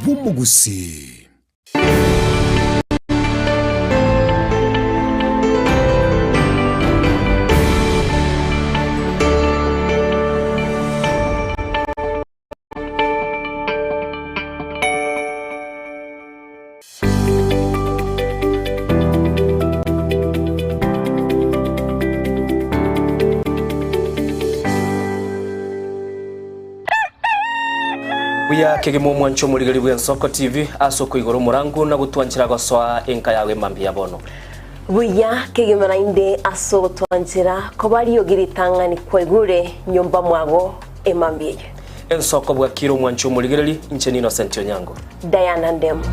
bw'Omogusii. Buya kegima omwancho omorigeri bw'Ensoko TV ase okoigora omorangu na gotwanchera gosoa enka yago emambia ya bono. Buya kegima naende ase ogotwanchera koba riogi ritang'ani kwaigure nyomba mwago emambia eye. Ensoko bwakire omwancho omorigereri, inche n'Innocent Onyango. Diana Ndemo.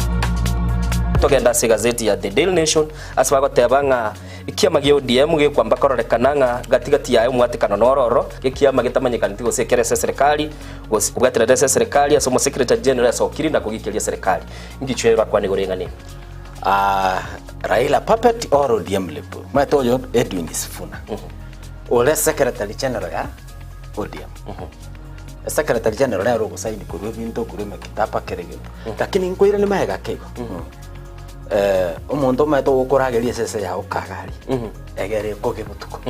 Togende ase egazeti ya The Daily Nation ase bagoteba ng'a ekiama gia ODM gekwamba kororekana ng'a gati gati yaye omwatekano noro oro, ekiama getamanyekaneti gose ekere ase eserekari gose kobwaterete ase eserekari ase omosecretary general asokiri na kogikeria eserekari. Ngichwe bakwane igoro eng'ana eye. Ah, Raila puppet or ODM lip. Omanyete oyo Edwin Sifuna. Ore secretary general ya ODM. Secretary general nere ogosaini korwa ebinto korwa emekitaba kera egento. Lakini nkoirane magega ake igo. Eh, omonto omanyete ogokorageria esese yago kagari egere ekoge botuko.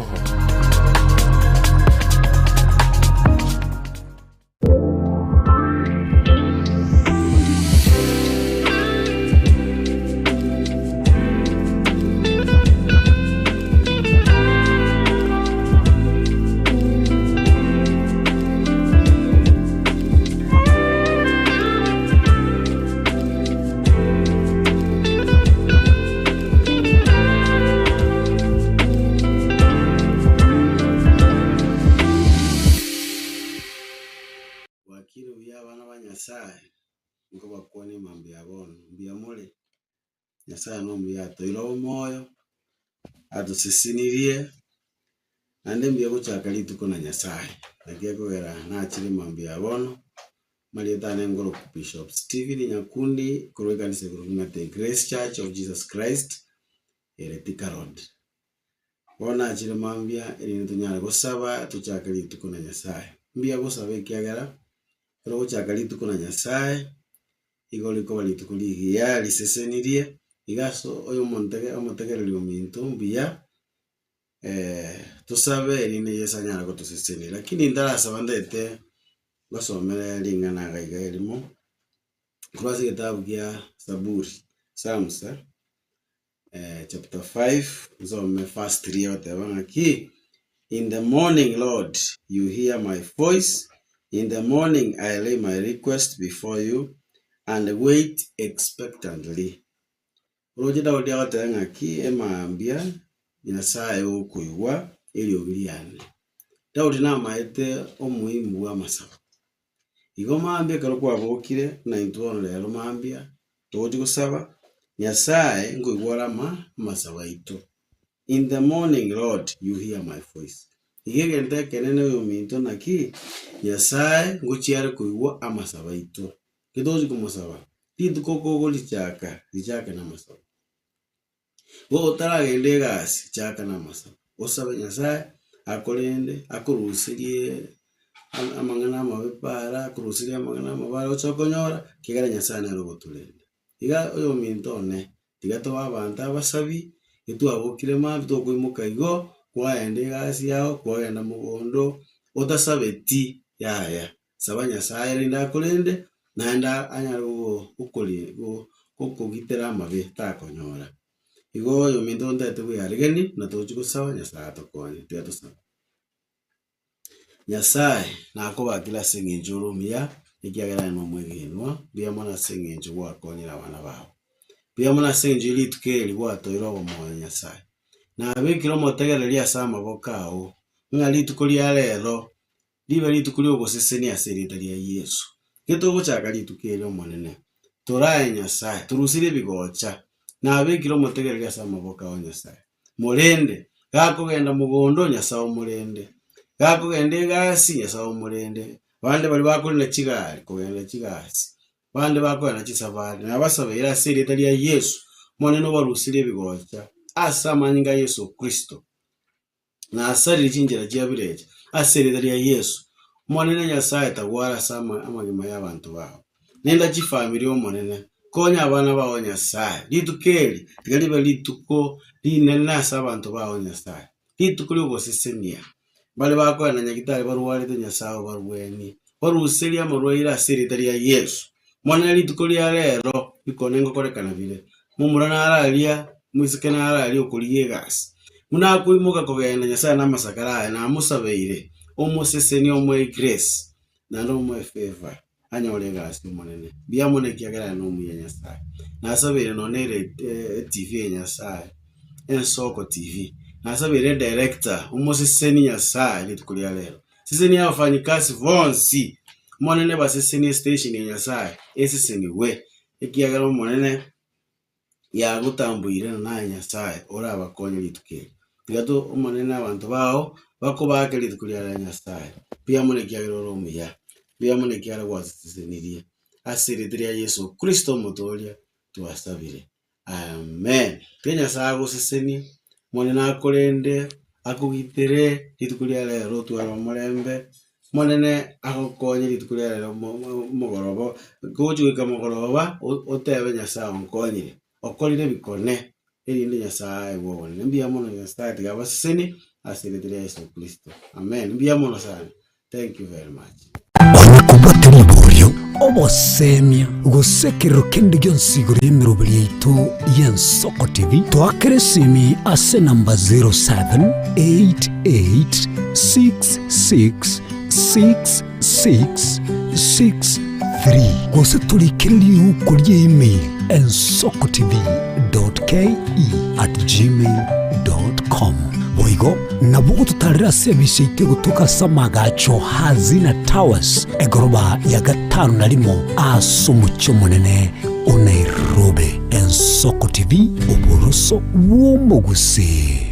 Bwakire buya abana ba Nyasae, nkobakwania mambia ya bono, mbuya more? Nyasae nomuya atoeire omoyo, atosesenirie, naende mbuya gochaka rituko na Nyasae. Naki ekogera nachire mambia ya bono, amarieta ane ngoroku Bishop Stephen Nyakundi, korwa ekanisa igoro buna The Grace Church of Jesus Christ, ere Thika Road. Bono nachire mambia erinde tonyare gosaba tochake rituko na Nyasae. Mbuya gosaba ekiagera, ekero ogochaka rituko na Nyasae, igo rikoba rituko rigiya risesenirie, iga ase oyomontege omotegereri ominto mbuya tosabe erinde Yeso anyare gotosesenia. Lakini ntarasaba ntagete ngosomere ring'ana iga iga erimo, korwa ase egetabu gia Zaburi, Psalms. Chapter 5 nsome verse 3 egoteba ng'aki, In the morning, Lord, you hear my voice, in the morning I lay my request before you and wait expectantly. Oroche Daudi agoteba ng'aki, Emambia Nyasae okoigwa eriogi riane. Daudi namaete omohimu bw'amasabo. Igo mambia ekero kwabokire, buna intwe bono rero mambia, togochia gosaba, Nyasae nkoigwa ore ama amasabo aito. In the morning Lord you hear my voice. Iga egento ekenene oyominto naki, Nyasae ngochia are koigwa amasabo aito. Ekero togochia komosaba, rituko okogorichaka, richake na amasabo. Otaragenda egasi, chaka namasabo, osabe Nyasaye akorende, akoruserie amang'ana amabe para, akoruserie amang'ana amabe aria oche okonyora, ekiagera Nyasaye nere ogotorenda. Iga oyominto one, tiga tobe abanto abasabi, etwabokire mambia tokoimoka igo, kwaenda egasi yago, kwagenda mogondo, otasabeti yaya. Saba Nyasae erinde akorende, naende anyare gokogitera amabe takonyora. Igo oyominto ntagete bwearegani na tochi gosaba Nyasae atokonye. Tiga tosabe. Nyasae nakobakire ase eng'encho ore omuya, ekiagera aye nomwegenwa, mbuya mono ase eng'encho gwakonyire abana bao. Mbuya mono ase eng'encho ye rituko eri gwatoeire obomoyo Nyasae. Nabekire omotegereri ase amaboko ao, ng'a rituko ria rero Ribe rituko ri'ogosesenia ase erieta ria Yeso. Ekero togochaka rituko eri Omonene, torae Nyasae, torusirie ebigocha, nabekire omotegereri ase amaboko ao Nyasae. Morende, gakogenda mogondo Nyasae omorende, gakogenda egasi Nyasae omorende, abande baria bakorina chigari kogenda chigasi, abande bakogenda chisafari, nabasabeire ase erieta ria Yeso, Omonene obarusirie ebigocha ase amanyinga a Yeso Kristo. Nasarire chinchera chia birecha ase erieta ria Yeso. Omonene Nyasae tagware ase amagima y'abanto bao. Renda chifamiri Omonene, konya abana bao Nyasae. Rituko eri tiga ribe rituko rinene ase abanto bao Nyasae, rituko ri'ogosesenia. Baria bakoenda nyagitari barwarete Nyasae obarwenie, baruserie amarwaire ase erieta ria Yeso. Monene rituko ria rero rikone ngokorekana bire, momura naro aria, moiseke naro aria okorigia egasi. Buna akoimoka kogenda Nyasae namasakara aye namosabeire, omosesenie omoe grace, naende omoe favour. anyore egasi Omonene. Mbuya mono ekiagera aye nomuya Nyasae. Nasabeire nonye ere eTV eye Nyasae, Ensoko TV, nasabeire edirector omoseseni Nyasae rituko ria rero. Sesenia abafanyikazi bonsi, Omonene basesenie estation ya Nyasae esesenigwe, ekiagera Omonene yagotamboire na naye Nyasae orabakonye rituko eri. Tiga to Omonene abanto bao bakobake rituko ria rero Nyasae. Mbuya mono ekiagera ore omuya, mbuya mono ekiagera gwasesenirie. Ase erieta ria Yeso Kristo Omotoria twasabire, Amen. Tiga Nyasae agosesenie, Omonene akorende, akogitere rituko ria rero otware omorembe, Omonene agokonye rituko ria rero omogoroba, gochi goika mogoroba otebe Nyasae onkonyire, okorire ebikone, erinde Nyasae aegwe obonene. Mbuya mono Nyasae tiga abasesenie ase erieta ria Yeso Kristo, Amen. Mbuya mono sana, thank you very much. Onye kobwate riborio, obosemia, gose ekerero kende gionsi igoro y'emeroberi yaito y'Ensoko TV, toakere esimi ase enamba 0788666663 gose torikere riuko ria email ensokotv.ke@gmail.com. Boigo nabo ogototarera ase ebisi yaito egotoka ase amagacho Hazina Towers, egoroba ya gatano na rimo ase omochie omonene o Nairobi. Ensoko TV, oboroso bw'omogusii.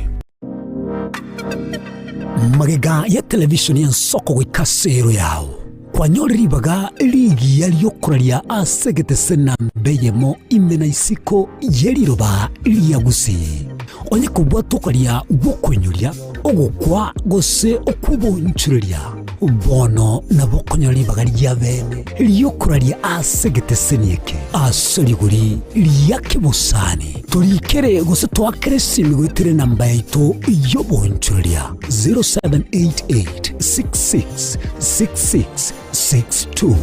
Magega ya televishoni y'ensoko goika ase ero yao, kwanyore ribaga rigiya ri'okoraria ase egetese namba eyemo ime na isiko ye riroba ria Gusii. Onye kobwata okoria gw'okoinyoria, ogokwa gose okw'obonchureria, bono nabo okonyora ribaga ria bene ri'okoraria ase egeteseni eke ase rigori ria kebosani. Torikere gose toakere esimi goetera enamba yaito y'obonchoreria 0788 66 66 62.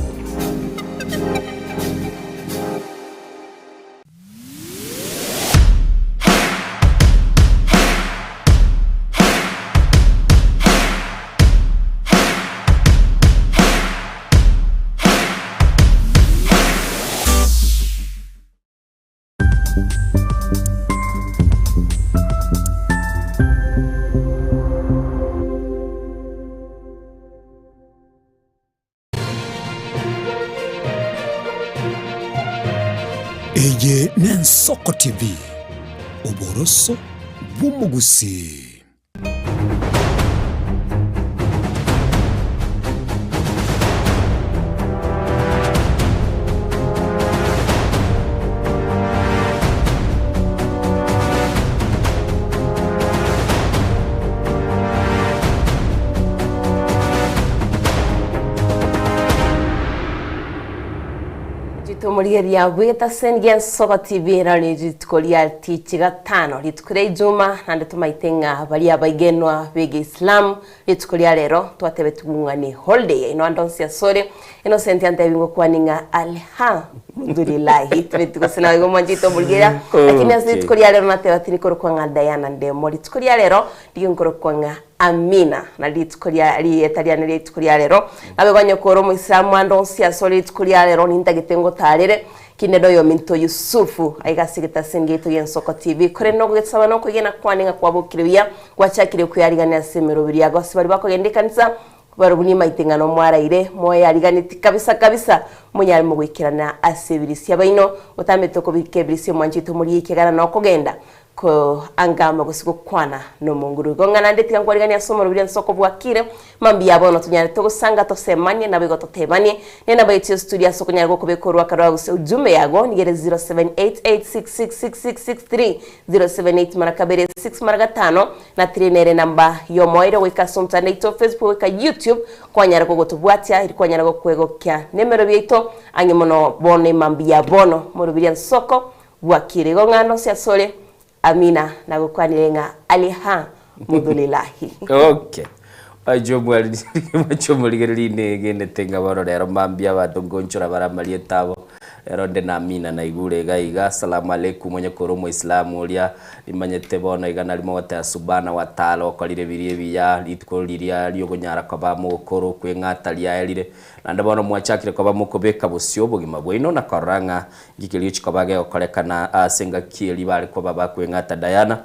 Eye n'Ensoko TV, oboroso bw'omogusii. Ritomorigeria bw'etaseni gi'Ensoko TV rero ni rituko ria tichi gatano rituko ria ijuma naende tomaete ng'a baria abaigenwa b'Egeisilamu rituko ria rero twatebetigwe ng'a ni holiday yaino ande onsi asore Innocent antebi ngokwani ng'a Alhamdulillahi tobeti gose nawe igo mwanchete omorigereria lakini ase rituko ria rero nateba tindi korokwa ng'a Diana Ndemo rituko ria rero ndigo nkorokwa ng'a Amina na rituko ria rieta riane ria rituko ria rero nabe onye kore omoislamu ande onsi asore rituko ria rero nintagete ngotarere kinde noyominto Yusufu aiga ase egetaseni giaito gi'Ensoko TV korende nogogesaba na okwegena kwane ng'a kwabokire buya gwachakire kweyarigania ase emeroberi yago ase baria bakogenda ekanisa Barobwo nimaite ng'a nomwaraire, moyariganeti kabisa kabisa, monyare mogoikerana ase ebirisia baino, otamete okobika ebirisia omwanchete omorie ekiagera nokogenda. Koangama gose gokwana nomonguru. Igo ng'a naende tiga nkwariganie ase omorobiri ase okobwakire, mambia bono tonyare togosanga tosemanie naboigo totebanie. Nenamba yaito ya studio ase okonyara gokobeka orwaka rwao gose ujumbe yago nigo ere 0788666663, 078 mara kabere 6 mara gatano na 3 nere enamba y'omoerio goika ase omotandao oito o Facebook goika YouTube kwanyara gogotobwatia eri kwanyara gokwegokia nemerobio yaito ang'e mono bono emambia bono morobiri ensoko Bwakire igo ng'a nonsi asore, Amina, nagokwanire ng'a Alihamudhulilahi. Okay. Mwanche omwarigereria, mwanche omorigereria negenete ng'a bono rero mambia abanto ngonchora bare amarieta abo, rero nde na Amina naigure iga iga, Assalamu alaikum onye kore omoislamu oria, nimanyete bono iga nari mogoteba subhana wa taala okorire biria ebiya, rituko riria riogonyara koba mogokora okweng'ata riaerire, naende bono mwachakire koba mokobeka bosio obogima bwaino na korora ng'a Inki keria chikoba gegokorekana ase engaki eria bare koba bakweng'ata Diana?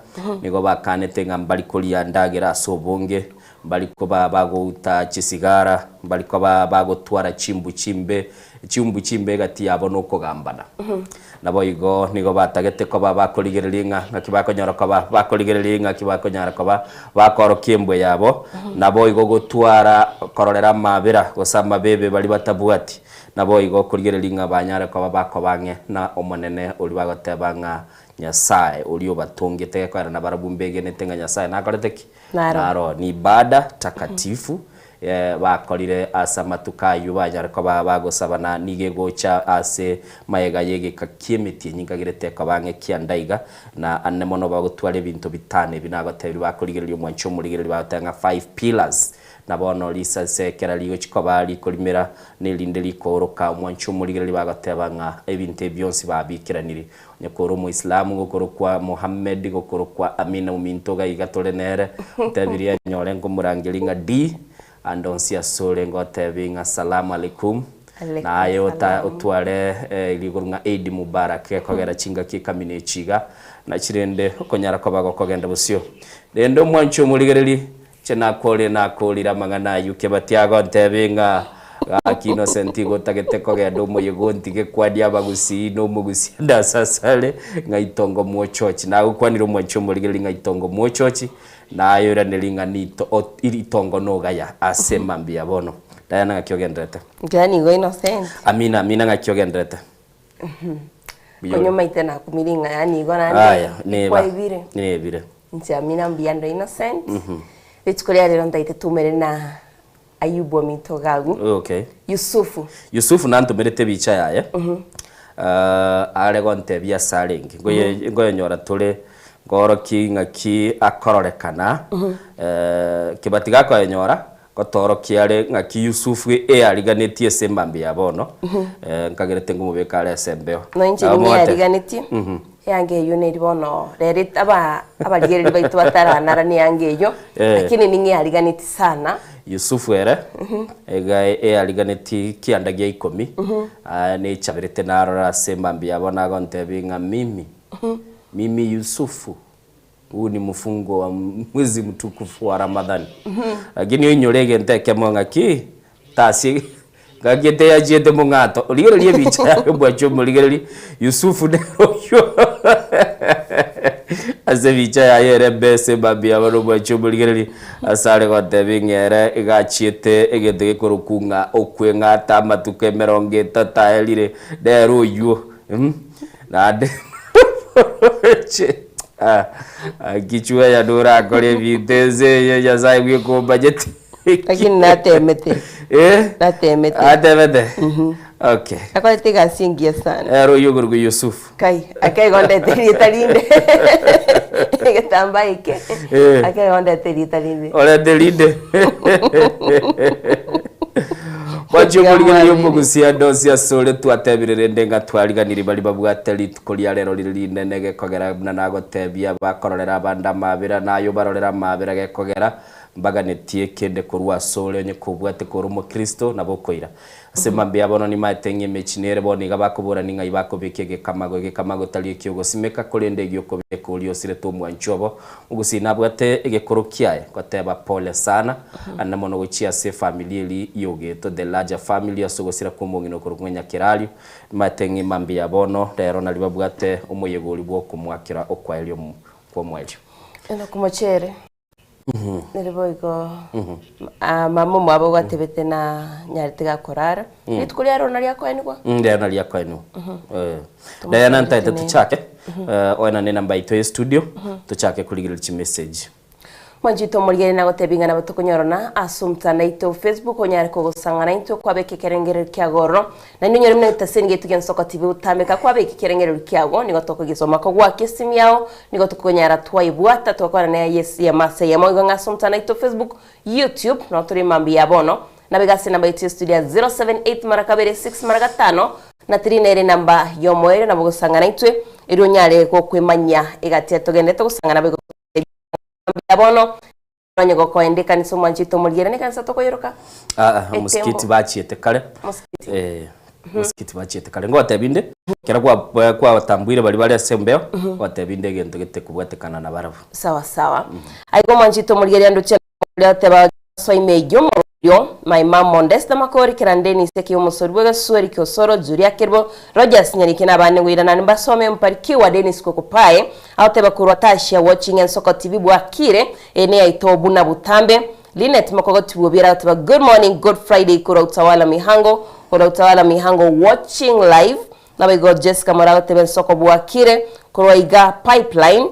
Nigo bakanete ng'a mbari koria ndagera ase obonge, mbari koba bagouta chisigara, mbari koba bagotwara chimbu chimbe, chimbu chimbe egati yabo nokogambana. Naboigo nigo batagete koba bakorigereria ng'a ng'aki bakonyora koba bakorigereria ng'aki bakonyara koba bakorokia embwe yabo, naboigo gotwara kororera amabera gose amabebe baria batabwati. Naboigo korigereria ng'a banyare koba bakoba ang'e na Omonene oria bagoteba ng'a Nyasae oria obatongete gekoera nabarabwo mbegenete ng'a Nyasae nakorete ki? Naro. Naro. Ni ibada takatifu bakorire ase amatuko ayio banyare koba bagosabana nigo egocha ase magega y'egeka ki'emetienyi nkagerete ekoba ang'e kianda iga, na ane mono bagotwara ebinto bitano ebi nagotebirie bakorigereria omwanchi omorigereria bagoteba ng'a five pillars Na bono risase ekero rigochia koba rikorimera, na erinde rikooroka, omwanchi omorigereria bagoteba ng'a ebinto ebi bionsi babiikeraniri. Onye kore Omoislamu gokorokwa Mohammed, gokorokwa Amina ominto iga iga tore nere, otebirie anyore nkomorangeria ng'a di, ande onsi asore ngotebi ng'a Salamu alaikum, Alaikum na aye ota salam. otware rigoro ng'a Eid Mubarak, gekogera chingaki ekamina echi iga, nachi rende okonyara koba gokogenda bosio. Rende omwanchi omorigereria, Inche nakorire nakorire amang'ana ayio Kebati agontebia ng'a gaki Innocent igo otagete kogenda omoyega ontige kwania abagusii na omogusii ande ase asare ng'a itongo mwochochi. Nagokwanire omwanchi omorigereria ng'a itongo mwochochi naye oiraneri ng'a nito itongo nogaya ase mambia bono. Diana ng'aki ogenderete? Inche nigo Innocent. Amina amina ng'aki ogenderete? Buya ore. Konya omaete nakumiri ng'a yaani igo naende Aya, neba, kwaibire. nebire. Inche Amina mbuya ndo Innocent. Rituko ria rero ntaete tumere na Ayubu ominto gagu. Okay. Yusufu. Yusufu nantomerete ebicha yaye, are gontebia ase arenge, nkoye nkoyenyora tore nkoorokie ng'aki akororekana, kebati gakoyenyora, Gotoorokia are ng'aki Yusufu eariganetie ase emambia ya bono, nkagerete ngomobeka are ase embeo. Na inche Nabo nigo mogote- eariganetie, eanga eyio neri bono rero aba abarigereria baito bataranara na eanga eyio, Eh. lakini ning'o eariganetie sana. Yusufu ere iga eariganetie kianda gia ikomi, aya nechaberete narora ase emambia ya bono agontebia ng'a mimi, mimi Yusufu. Huu ni mfungo wa mwezi mtukufu wa Ramadhani. Lakini oinyore egento ekemo ng'aki tasi ng'aki eteyachiete mong'ato. Rigereria ebicha yaye omwanchi omorigereria Yusufu nere oyio ase ebicha yaye ere embese mambia bono omwanchi omorigereria ase are gotebia ng'a ere iga achiete egento gekorokwa ng'a okweng'ata amatuko emerongo etato aerire nere oyio Naende Gaki chweya norakore ebinto ense eye Nyasaye bweka omanyete. Lakini natemete. Eh? Natemete. Atemete? Okay. Akorete egasi engiya sana. Ere oyio okorokwa Yusufu. Kai, akaigo ndete erieta rinde. Egetambaa eke. Eh. Akaigo ndete erieta rinde. Orete rinde. Mwanche omorigereria omogusia ande onsi asore twatebire rende ng'a twariganirie baria babwate rituko ria rero rire rinene gekogera buna nagotebia bakororera abande amabera naye obarorere amabera gekogera mbaganetie kende korwa asore onye kobwate kore omokristo nabo okoira ase mambia bono nimaete ng'a emechie nere bono iga bakoborani ng'ai bakobeka egekamago egekamago tari ekiogosimeka korende egiokobeka oria osirete omwanchi obo Omogusii nabwate egekoro kiaye goteba pole sana ande mono gochia ase efamiri eria yogeto the larger family ase ogosira kw'omong'ina okorokwa ng'a Nyakerario nimanyete ng'a mambia bono rero nario babwate omoyega oria bw'okomoakera okwaeria kw'omoerio. Enock Mochere, Nere boigo mama omwabo gwatebete na nyarete gakorara. Rituko riarero nario akoenigwa? Rero nario akoenigwa. Diana ntaete tochake, oenane enamba yaito ya estudio, tochake korigereria chimessage. Mwanchete omorigeri nagotebia ng'a nabo tokonyorana ase omotandao oito o Facebook onyare kogosang'ana intwe kwabeka ekerengererio kiago ororo. Naende onyore buna egetaseni giaito gia Nsoko TV gotambeka kwabeka ekerengererio kiago nigo tokogesoma kogoaka esimi yao nigo tokonyara twaebwata twakwana naye ase eyemo ase eyemo igo ng'a ase omotandao oito o Facebook, YouTube nabo tore mambia ya bono. Nabega ase enamba yaito ya estudio ya 078 mara kabere 6 mara gatano na 3 nere enamba y'omoerio nabo ogosang'ana intwe erio onyare gokwemanyia egati atogenderete gosang'ana boigo Mbuya bono, nonye gokoenda ekanisa omwanchete omoriere nekanisa tokoyeroka? Aa, omosikiti Etembo. bachiete kare. Omosikiti. Eh, omosikiti bachiete kare. Ngotebi inde, ekero kwa kwabatambuire baria bare ase embeo, ngotebi inde egento gete kobwatekana na barabwo. Sawa sawa. Aiga omwanchete omorigereria ndoche oteba soime eyio omoroberio my mum Mondesta Makori Kerandeni Iseke omosori bw'egesueri ki'osoro Julia Kerubo Rogers Nyariki na abande ngoirana nimbasome Mparikiwa Dennis Kokopae agoteba korwa Tashia watching Ensoko TV bwakire eye neyaito buna butambe Linet Mokogoti Bwobiera agoteba good morning good Friday korwa Utawala Mihango korwa Utawala Mihango watching live naboigo Jessica Mora agoteba Ensoko bwakire korwa iga Pipeline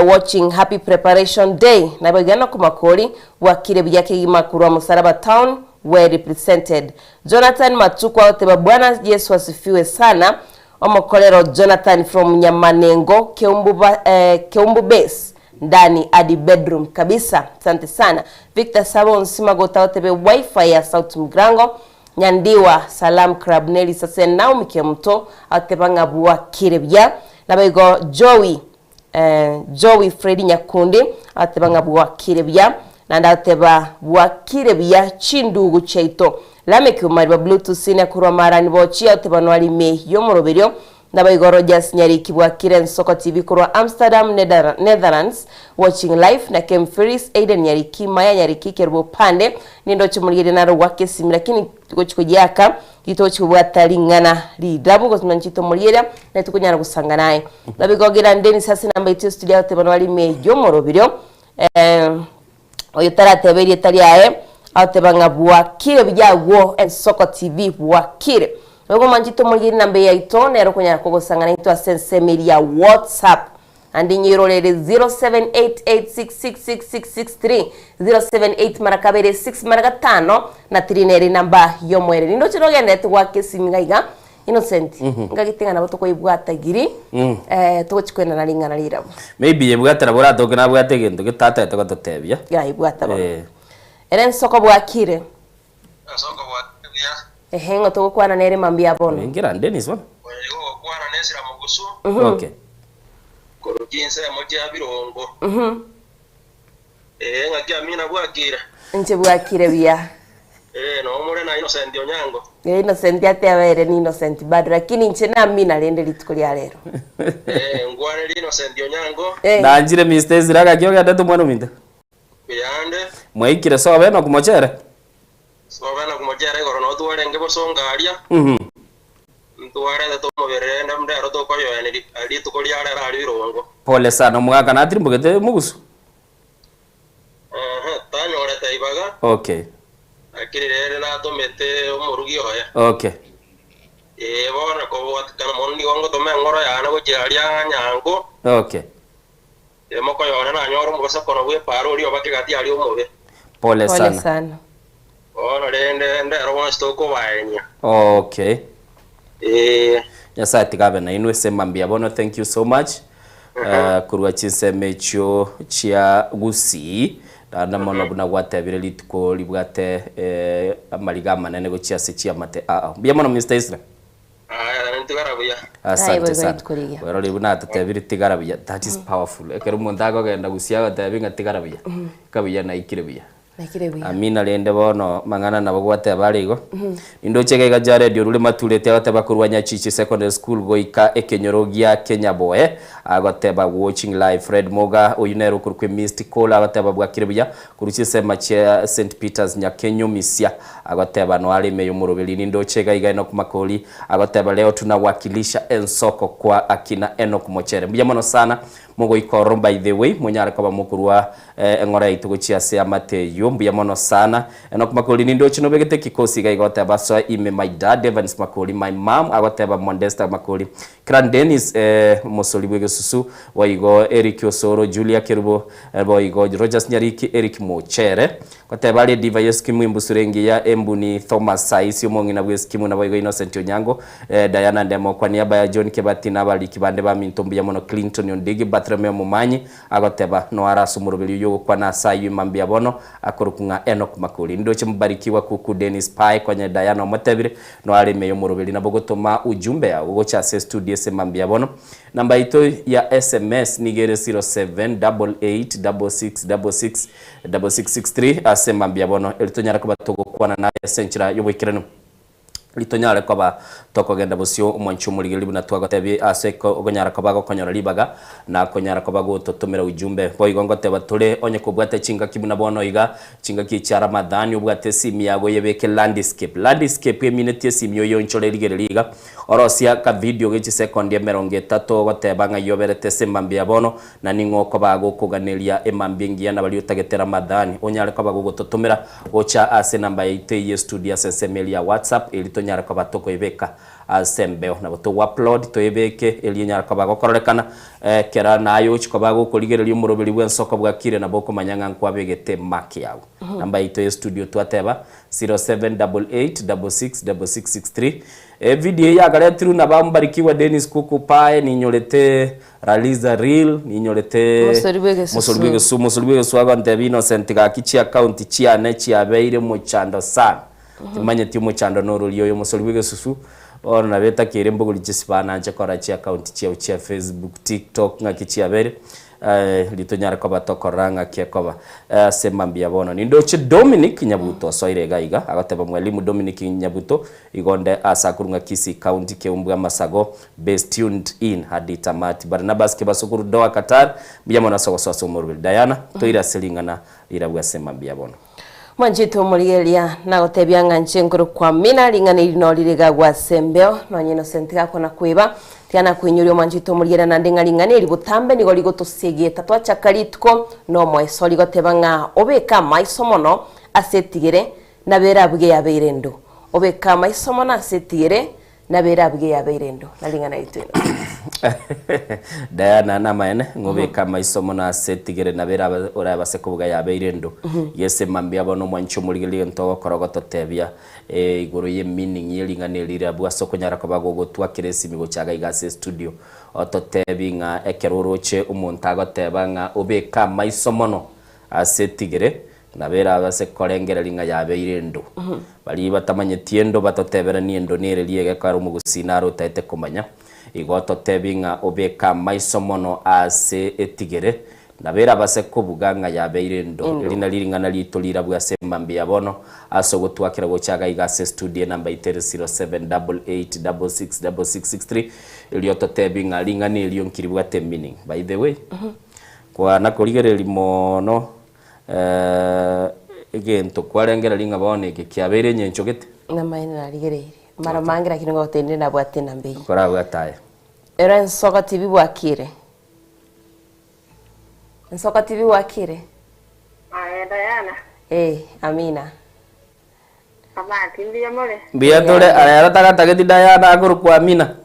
Watching happy preparation day naboigo Enock Makori bwakire buya kegima korwa Musaraba town well represented Jonathan Matuko agoteba Bwana Yesu asifiwe sana omokorero Jonathan from Nyamanengo Keumbu ba Keumbu base ndani adi bedroom kabisa asante sana Victor Sabo Onsima gota agotebe wifi ya South Mgrango Nyandiwa Salam Club Nelly Sase Naomi Kemuto agoteba ng'a bwakire buya naboigo Joey Joey Freddy Nyakundi agateba ng'a bwakire buya, naende agateba bwakire buya chindugu chiaito. Lameck Omariba Bluetooth Senior korwa Marani Bochi agoteba nwari ime y'omoroberio. Naboigo Rogers Nyariki bwakire Nsoko TV korwa Amsterdam Netherlands watching live na Kem Ferris Aiden Nyariki Maya Nyariki Kerubo Pande nindoche morigereria naro gwaka esimi lakini gochi koyiaka Ritochi kobwata ring'ana ridabu gose nanchete omorieria, naye tokonyara gosanga naye. Nabigogera Dennis ase enamba yaito ya studio agoteba nore ime y'omoroberio, oyo tarateba erieta riaye, agoteba ng'a bwakire buya agwo Ensoko TV bwakire. Nigo mwanchete omorigereria enamba eye yaito, nere okonyara kogosanga naintwe ase ensemo eria ya WhatsApp. Naende inyeirorere 0788666663, 078 mara kabere, 6 mara gatano, na 3 nere enamba y'omoerio. Nindoche nogenderete goaka esimi iga iga, Innocent, ngagete ng'a nabo tokoyebwata giri, togochi koenana ring'ana rirabwo. Maybe yebwate nabo oratoke nabwate egento gete atagete gototebia. Yayebwata bono. Eh. Ere ensoko bwakire. Ensoko bwakire buya. Ehe, ng'o togokwana nere mambia bono? Ingira Dennis bono. Oyo nigo ogokwana nesira mogusu. Okay. Korwa chinsemo chia birongo. Ee, ng'aki Amina bwakire? Inche bwakire buya. Ee, noo more na Innocent Onyango. Ee, Innocent ateba ere ni Innocent bado, lakini inche na Amina rende rituko ria rero. Ee, nkwanerie Innocent Onyango. Eh. Nanchire Mister Ezra gaki ogendete omwana ominto. Mbuya ande. Mwaikire sobe Enock mochere? Sobe Enock mochere igoro noo twarenge bosongo aria. Ntwaretete omobere rende ndero tokoyoenia rituko ria rero aria birongo. Pole sana omogaka natirimbogete mogusu? Ehe, tanyorete ibaga. Okay. Lakini rende natomete omorugi oye. Okay. Ee bono kobwatikana mono nigo ngotoma eng'oro yane gochia aria nyango. Okay. Mokoyore nanyore omobosokano bw'epaaro oria oba kegati aria omobe. Pole Pole sana. sana. Bono rende ndero bonsi tokobaenia. Okay. Ee. Nyasaye tiga abe nainwe ase mambia bono thank you so much Eh, korwa chinsemo echio chia Gusii naende mono buna gwatebire rituko ribwate eh, amariga amanene gochia ase chiamate aa mbuya mono Mister Isra. Aya, ntigara buya. Aye, Asante boigo sana. rituko rigiya. Werori buna atotebire tigara buya. That is powerful. Ekero omonto akogenda gusii agotebi ng'a tigara buya. Ika buya naikire buya. Naikire buya. Amina rende bono mang'ana nabo gwateba are igo. Nindoche iga iga Jared orure matureti agoteba korwa Nyachichi Secondary School goika ekenyoro gia Kenyaboe. Agoteba watching live Fred Moga oyio nere okorokwa Mystical agoteba bwakire buya korwa chinsemo chia St Peters Nyakenyo Misia agoteba noare ime yomoroberi nindoche iga iga Enock Makori agoteba leo tunawakilisha ensoko kwa akina Enock Mochere mbuya mono sana mogoika ororo by the way monyare koba mokorwa eng'ora yaito gochia ase amate eyio mbuya mono sana Enock Makori nindoche nobegete ekikosi iga iga agoteba soa ime my dad Evans Makori my mum agoteba Modesta Makori Cran Dennis, omosori bw'egesusu, boigo Eric Osoro, Julia Kerubo, boigo Rogers Nyariki, Eric Mochere. Goteba aria Diva y'eskimu embusuro engiya, Embuni Thomas Saisi omong'ina bw'eskimu naboigo Innocent Onyango, Diana Ndemo kwa niaba ya John Kebati na abariki bande baminto mbuya mono Clinton Ondigi, Bartholomeo Momanyi agoteba noare ase omoroberi oyio ogokwana ase ayio mambia bono akorokwa ng'a Enock Makori. Ndoche Mbarikiwa Kuku Dennis Pae konye Diana omotebire Noare ime y'omoroberi nabo gotoma ujumbe yao gocha ase estudio ase mambia bono. Namba yaito ya sms nigo ere 078866666663 ase mambia bono eri tonyare koba togokwana naye ase enchera y'oboikeranu. Ritonyare koba tokogenda bosio omwanchi omorigereria buna twagotebie ase okonyara koba gokonyora ribaga na konyara koba gototomera ujumbe. Boigo ngoteba tore onye kobwate chingaki buna bono iga Chingaki chia Ramadhani obwate esimi yago oyebeke landscape. Landscape eminetie esimi oyonchore rigereria iga. Orosie aka video ge chisekondi emerongo etato ogoteba ng'ai oberete ase emambia ya bono na ning'o okoba gokoganeria emambia engiya na baria otagete Ramadhani onyare koba gogototomera gocha ase enamba yaito eye estudio ase ensemo eria ya WhatsApp eri tonyare koba tokoebeka Ase embeo nabo togo-upload toyebeke erio enyare koba gokororekana. Ekero naye ochi koba gokorigereria omoroberi bw'ensoko bwakire nabo okomanya ng'a nkwabegete mark yago. Namba yaito ye studio twateba 0788666663. Evideo eye yakaretirwe na Bambarikiwa Dennis Kuku Pae ninyorete Raliza Real ninyorete Mosori bw'egesusu. Mosori bw'egesusu Mosori bw'egesusu agontebia Innocent gaki chiaccount chiane chiabeire mochando sana. Timanyeti omochando norori oyo omosori bw'egesusu, bono nabo etakeire mbogori chisibana nche kora chiaccount chiao chia Facebook, TikTok ng'aki chiabere ritonyare koba tokorora ng'aki ekoba ase mambia bono. Nindoche Dominic Nyabuto osoire iga iga agoteba Mwalimu Dominic Nyabuto igo nde ase akorwa ng'a Kisii County Keumbu Amasago base tuned in hadi tamati. Barnabas Kebasukuru Doha Qatar mbuya mono ase ogosoa ase omoroberi. Diana toire ase ring'ana rirabwo ase mambia bono. Mwanchete omorigereria, nagotebia ng'a inche nkorokwa Amina, ring'ana eri norire igagwa ase embeo, nonya Innocent gakona kweba, tiga nakoinyoria omwanchete omorigereria naende ng'a ring'ana eri botambe nigo rigotosegeta twachaka rituko nomoeso rigoteba ng'a obeke amaiso mono ase etigere, nabere abuge yabeire endo. Obeke amaiso mono ase etigere, Nabere abuge yabeire endo, na ring'ana rito Innocent. Diana, Namaene, ng'obeke amaiso mono ase etigere nabere aba orabase kobuga yabeire endo. Gese mambia bono omwanchi omorigereria egento ogokora ogototebia eh, igoro ye meaning ye ring'ana eri riria ase okonyara koba gogotwakera esimi gocha iga iga ase estudio ototebi ng'a ekero oroche omonto agoteba ng'a obeke amaiso mono ase etigere Nabo erabase korengereria ng'a yabeire endo. Baria batamanyeti endo batoteberanie endo nere riege ekero omogusii naro otaete komanya. Igo ototebi ng'a obeke amaiso mono ase etigere, nabo erabase kobuga ng'a yabeire endo. Eri nario ring'ana riaito rirabwe ase mambia ya bono, ase ogotwakera gocha iga iga ase estudio enamba yaito ere 0788666663, erio ototebi ng'a ring'ana erio nki ribwate meaning. By the way, kwana korigereria mono Egento kwarengereria ng'a bono eke kiabeire enyencho gete? Namaene narigereirie. Mara mange lakini ngogotebi ninde nabwate enamba eyio. Korabwate aye. Ero Ensoka TV bwakire? Ensoka TV bwakire? Aye Diana. Eh, amina. Amati mbuya more? Mbuya tore, ere tagatageti Diana akorokwa Amina.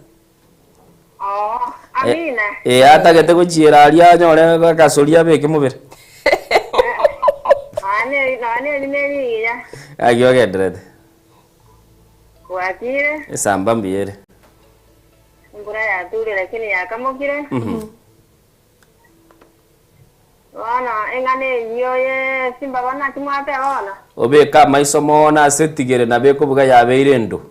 Oo, Amina. Ee, atagete gochiera aria anyore akasoria abeke mobere. Nonya nonya eri nerigiya. Gaki ogenderete. Bwakire. Esamba mbuya ere. Embura yature lakini yakamokire. Bono eng'ana eyio ye chimbago naki mwateba bono? Obeke amaiso mono ase etigere nabo ekobuga yabeire endo.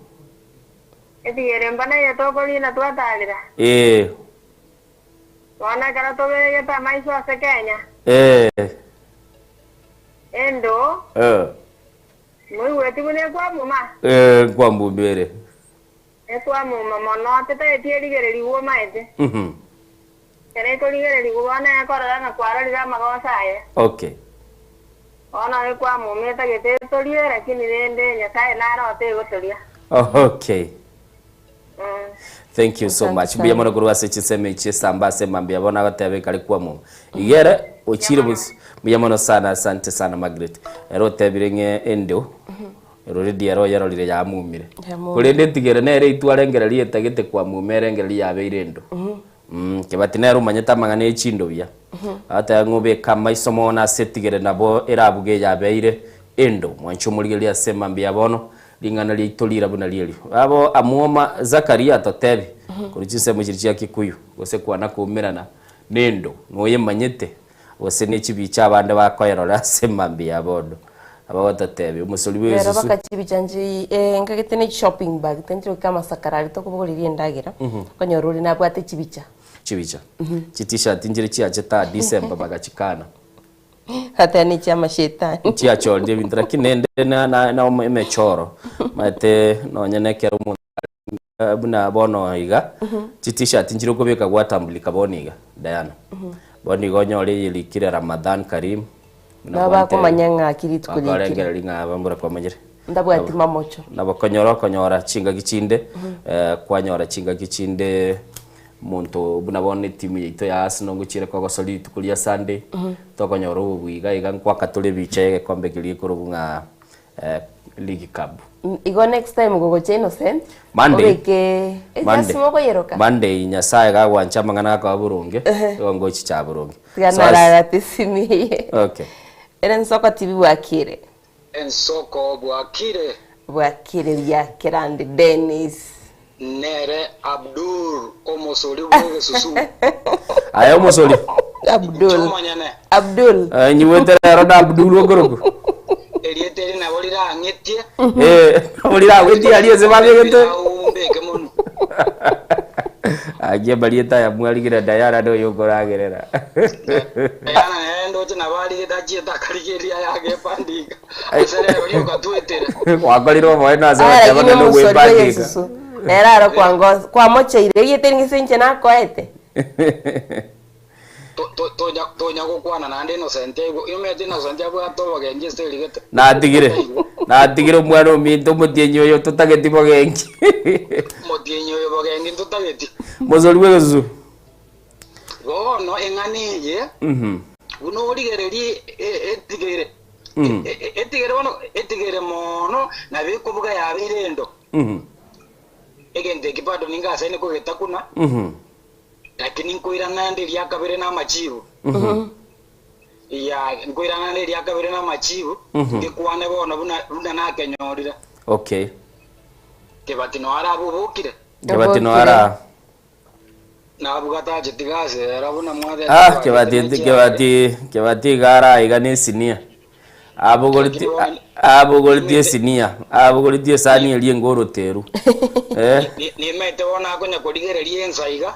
Etigere mba neye tokorina twatarera. Ee. Bono ekero tobegete amaiso ase Kenya. Ee. Endo. Ee. Moigweti buna ekwamuma? Ee, nkwambumba ere. Ekwamuma mono, tetaeti erigererigwe omaete. Ere ekorigererigwa bono ekorora ng'a kwarorire amagoso aye. Okay. Bono oye kwamuma etagete etorie, lakini rende Nyasae nare otegotoria. Okay. Mm. Thank you so Asante much. Mbuya sana. mono korwa ase chinsemo echi esamba ase mambia bono agoteba ekare kwamuma. Igere ochire Mbuya mono. bos mbuya mono sana asante sana Margaret. Ere otebire ng'e endo eroredi ere oyerorire yamumire. Yamumire. Korende etigere nere itwarengereria etagete kwamuma erengereria yabeire endo. Kebati nere omanyete amang'ana ya chindo buya. Agateba ng'a obeke amaiso mono ase etigere nabo erabuge yabeire endo. Mwanche omorigererie ase mambia bono ring'ana riaito rira buna rierio. Abo amwoma Zakaria atotebi korwa chinsemo chiria chia Kikuyu gose kwana koumerana nendo noyemanyete gose ne chibicha abande bakoerora ase mambia bono. Abagototebi omosori Rero bw'esusu. baka chibicha nchi eh, nkagete ne shopping bag tenchire goika amasakara aria tokobogoreria endagera okonyora ore nabwate chibicha. Chibicha. Chi t-shirt nchire chiachete aa December bagachikana. Gateba ne chia amashetani. Chiachorire ebinto lakini nende na na na emechoro omanyete nonye na ekero omonto are buna bono iga, chi t-shirt nchire okobeka gwatambulika bono iga Diana. Bono iga onyore eyerikire Ramadhan Kareem. Buna Nabo gwantebia. bakomanya ng'aki rituko riikire. Bakorengereria ng'a bambura kwamanyire. Ntabwati mamocho. Nabo konyora okonyora chingaki chinde, kwanyora chingaki chinde omonto buna bono etimu yaito ya Arsenal ngochiere kogosoria rituko ria Sunday, tokonyora obobui iga iga nkwaka tore ebicha ya egekombe keria gekorokwa ng'a League Cup. Igo next time gogocha Innocent, Monday, obeke Monday, ejasi mokoyeroka. Monday Nyasaye gagwancha amang'ana gakoba boronge, igo ngochicha boronge. Tiga So as- nararate esimi eye. Okay. Ere nsoko tibi bwakire. Ensoko bwakire. Bwakire buya Kerandi Dennis. Nere Abdul omosori bw'egesusu. Aye omosori. Abdul. Inche omonyene. Abdul. Eh, nyigwete rero na Abdul okorokwa. Erieta eri nabo rirang'etie. Eh, nabo riragwetie aria ase babegete. Pilau mbeke monwe. Akia amarieta aya mwarigire Diana noyo okoragerera. Diana nere ndoche nabo arigete achiete akarigereria ayagebandika. Ase rero rioka twetera. Gwakorire oboene ase Aya goteba lakini ng'a omosori bwa nogwebandika. egesusu nere aro kwango kwamocheire erieta eri ng'ise inche nakoete. To- to- tonya tonya gokwana naende Innocent aigwe omanyete Innocent abwate obogengi ase erigete. Natigire natigire omwana ominto omotienyi oyo totageti bogengi. Omotienyi oyo bogengi ntotageti. Mosori bwa egesusu. Bono eng'ana eye buna origererie etigere etigere bono etigere mono nabo ekobuga yabeire endo. Egento eki bado ninga asaine kogetakuna, lakini nkoirana nde eria kabere na amachibu. Ya nkoirana nde eria kabere na amachibu, ngekwane bono buna buna nakenyorire. Okay. Kebati noyo arabe obokire. Kebati noyo ara. Nabwo gatacheti gasi ero buna mwatete Ah, kwagete Kebati ne chiare. Kebati Kebati iga ara iga ne esinia. Abogoreti Lakini bono abogoreti nimete esinia, abogoreti esani eria enga oroteru. Eh. ni- nimete bono akonya korigereria ensa iga.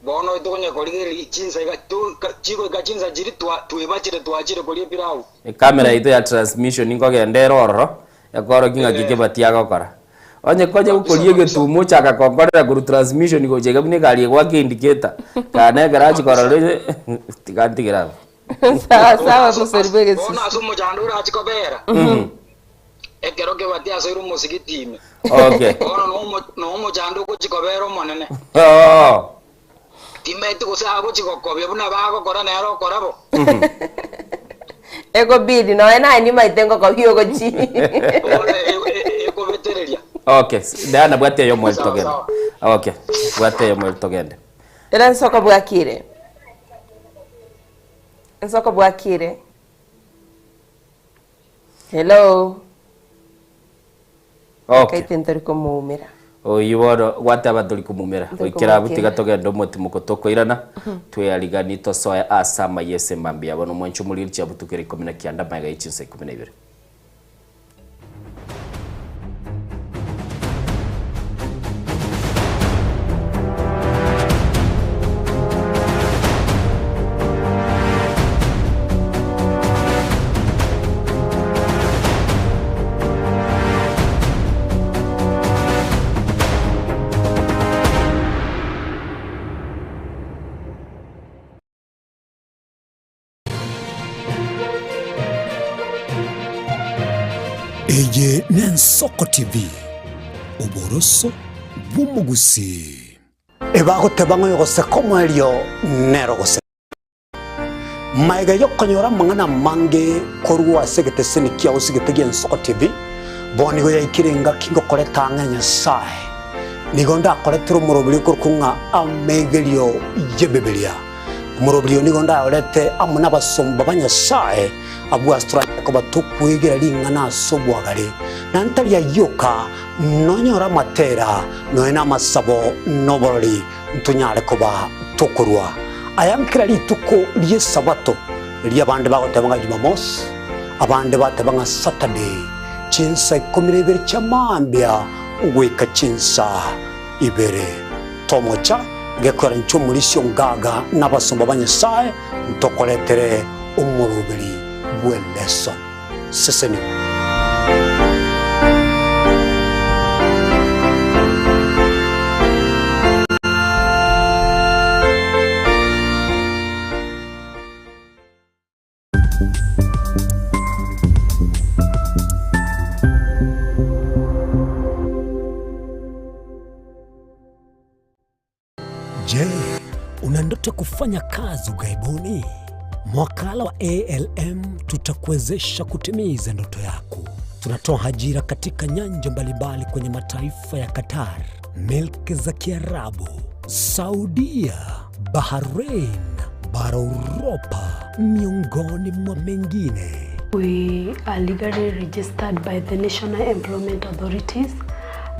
Bono tokonya korigereria chinsa iga tu- ka- chigoika chinsa chiria twa twebachire twachire koria epilau. Ekamera yaito ya transmission nkogenda ere ororo, ekorokia ng'aki Eh. Kebati agokora. Onye konya Kabisa gokoria kabisa. egetumo ochaka konkorera korwa transmission gocha iga buna egari egoaka indicator, kana ekero achia Kabisa. korora tiga ntigere abwo. Sawa Bono sawa ase mosori ase bwa bono egesusu. ase omochando orache kobera, ekero Kebati asoire omosigiti ime, Okay. bono nomo nomochando ogochia kobera omonene. Oo. Timanyeti gose agochia gokobia buna bagokora nere okora bo. Ekobidi nonya naye nimaete ngokobia ogochi. Bono ekobetereria. Okay, Diana bwate eyomo eri Sawa togende. sawa. Okay, bwate eyomo eri togende. Era nsoko bwakire. Nsoko bwakire. Hello. Okay. Kaite ntori komoumera. Oyio bono gwateba tori komumera Ntori goikera abwo tiga komokera. togende omotimoko tokoirana tweariganie tosoe ase amaiyo ase mambia bono mwanche omoriri chiabutukire ikomi na kianda magega ye chinsa ikomi na ibere. Eye n'Ensoko TV, oboroso bw'omogusii. Ebagoteba ng'a oyogoseka omoerio nere ogoseka. Magega y'okonyora amang'ana amange korwa ase egeteseni kiao osigete gi'Ensoko TV, bono nigo yaikire engaki ngokoreta ang'e Nyasae. Nigo ndakoretere omoroberi okorokwa ng'a Amegerio y'Ebibilia. Omoroberi oyo nigo ndayorete amo nabasomba ba Nyasae, abwo ase toranyare koba tokwegera ring'ana ase obwagare, na ntari ayio oka, nonyore amatera, nonya namasabo, na oborori. ntonyare koba tokorua aya kera rituko ri'Esabato, erio abande bagoteba ng'a Jumamosi, abande bateba ng'a Saturday, chinsa 12 chia mambia goika chinsa ibere. Tomocha gekoera inche omorisia ongaga na abasomba ba Nyasae ntokoretere omoroberi bw'eleson. Sesenigwa. Je, una ndoto ya kufanya kazi ughaibuni? Mwakala wa ALM tutakuwezesha kutimiza ndoto yako. Tunatoa ajira katika nyanja mbalimbali kwenye mataifa ya Qatar, milki za Kiarabu, Saudia, Bahrain, bara Uropa, miongoni mwa mengine. We are legally registered by the National Employment Authorities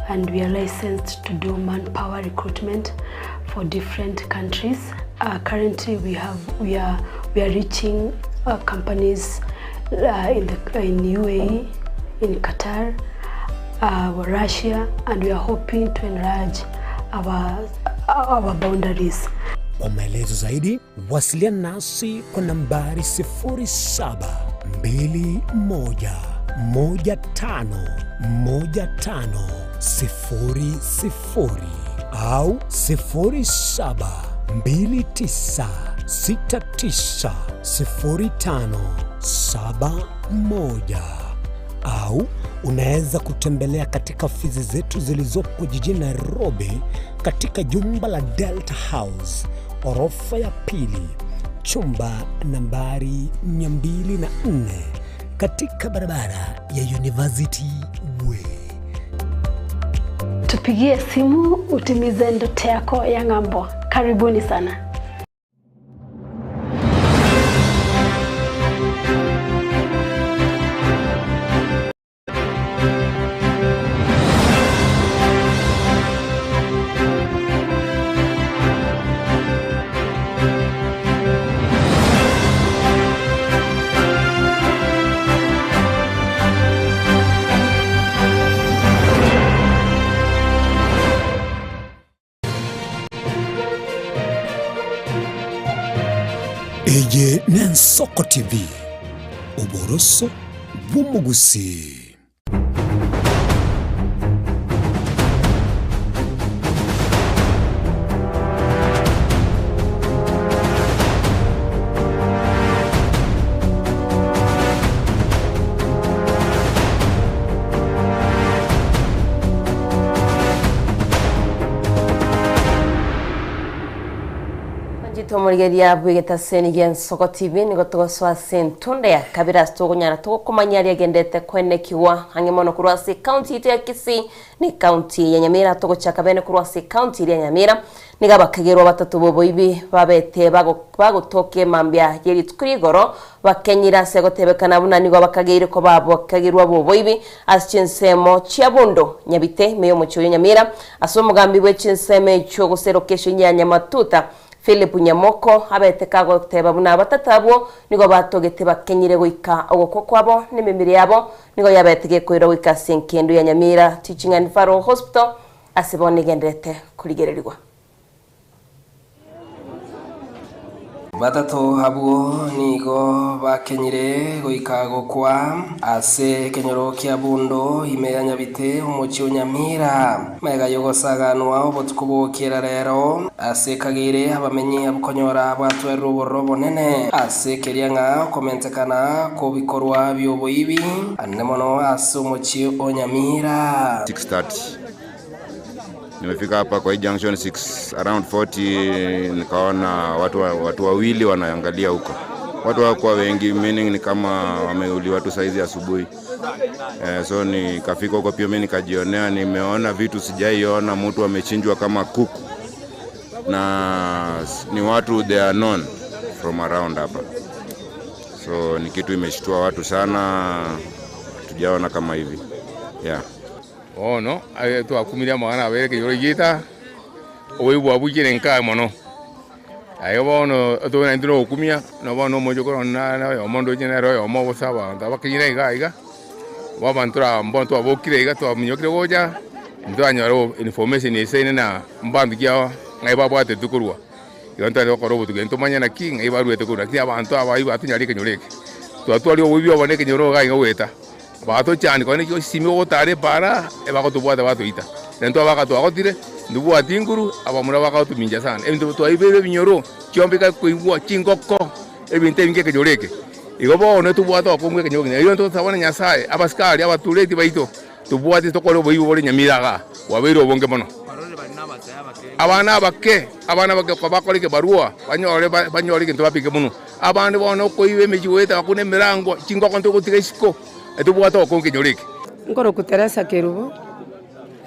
and we are licensed to do manpower recruitment for different countries. Uh, currently we have we are we are reaching uh, companies uh, in the in UAE, in Qatar, uh, Russia and we are hoping to enlarge our our boundaries. Kwa maelezo zaidi wasiliana nasi kwa nambari 0721151500 au 0729690571 au unaweza kutembelea katika ofisi zetu zilizopo jijini Nairobi katika jumba la Delta House orofa ya pili chumba nambari 204 katika barabara ya University Way. Tupigie simu utimize ndoto yako ya ng'ambo. Karibuni sana. Eye n'Ensoko TV, oboroso bw'omogusii. Tomorigeria bw'egetaseni gi'Ensoko TV nigo togosoa ase entunda ya kabere ase tokonyara togokomanya aria agendete koenekigwa ang'e mono korwa ase ekaunti yaito ya Kisii na ekaunti ya Nyamira. Togochaka bene korwa ase ekaunti eria ya Nyamira nigo abakagerwa batato b'oboibi babete bagotoka emambia ye rituko ria igoro bakenyire ase gotebekana buna nigo bakageire koba abakagerwa b'oboibi ase chinsemo chia Bondo, Nyabite, ime y'omochie oyo Nyamira ase omogambi bwe chinsemo echio gose elocation ya Nyamatuta Philip Nyamoko abete kagoteba buna abatato abwo nigo batogete bakenyire goika ogokwa kwabo nememere yabo nigo yabete gekoirwa goika ase enkendo ya Nyamira Teaching and Referral Hospital ase bono egendererete korigererigwa. Batato abwo nigo bakenyire goika gokwa ase ekenyoro kia Bundo ime ya Nyabite, omochie o Nyamira. Magega y'ogosaganwa obotuko bw'ogokiera rero ase ekageire abamenyi abwo konyora batwerire obororo obonene ase keria ng'a okomentekana kw'ebikorwa bi'oboibi anene mono ase omochie o Nyamira. 6:30 nimefika hapa kwa hii junction 6 around 40 nikaona watu, watu wawili wanaangalia huko watu hawakuwa wengi meaning ni kama wameuliwa tu saizi asubuhi eh, so nikafika huko pia mimi nikajionea nimeona vitu sijaiona mtu amechinjwa kama kuku na ni watu they are known from around hapa so ni kitu imeshtua watu sana tujaona kama hivi yeah. Bono aye twakumirie amang'ana abere ekenyoro giaito, oboibwa bwaikire nkaa mono. Aye bono tobe naintwe na ogokumia, na bono omochokoro one nare oyomo ndoche nere oyomo obosa abanto abakenyire iga iga, bo abanto aba mbono twabokire iga twaminyokire gocha, ntwanyora information eisaine na mbanto ki aba ng'ai babwatetwe korwa. Igo ntware gokora obotuki ntomanye naki ng'ai baruete korwa lakini abanto aba aywo batonyarire ekenyoro eke. Twatwarire oboibi obo na ekenyoro iga iga goeta, bagatochani konya naki osimi ogotara epaara, ebagotobwata batoita. Na intwe abaka twagotire, ntobwati nguru, abamura bakagotomincha sana. Ebinto twaibeire ebinyoro, chiombe ikakoigwa, chingoko, ebinto ebinge ekenyoro eke. Igo bono tobwate obokongu ekenyoro eke. Erio ntosabane Nyasaye, abasikari, abatureti baito, Tobwati tokore oboibi bore nyamira igaa, bwabeire obonge mono. Abana abake, abana abake kobakora ekebarua, banyore banyore egento babeke monwe. Abande bono okoiba emechie goeta bakuna emerango, chingoko ntogotiga isiko, tobwate obokongu ekenyoro eke. Nkorokwa Teresa Kerubo,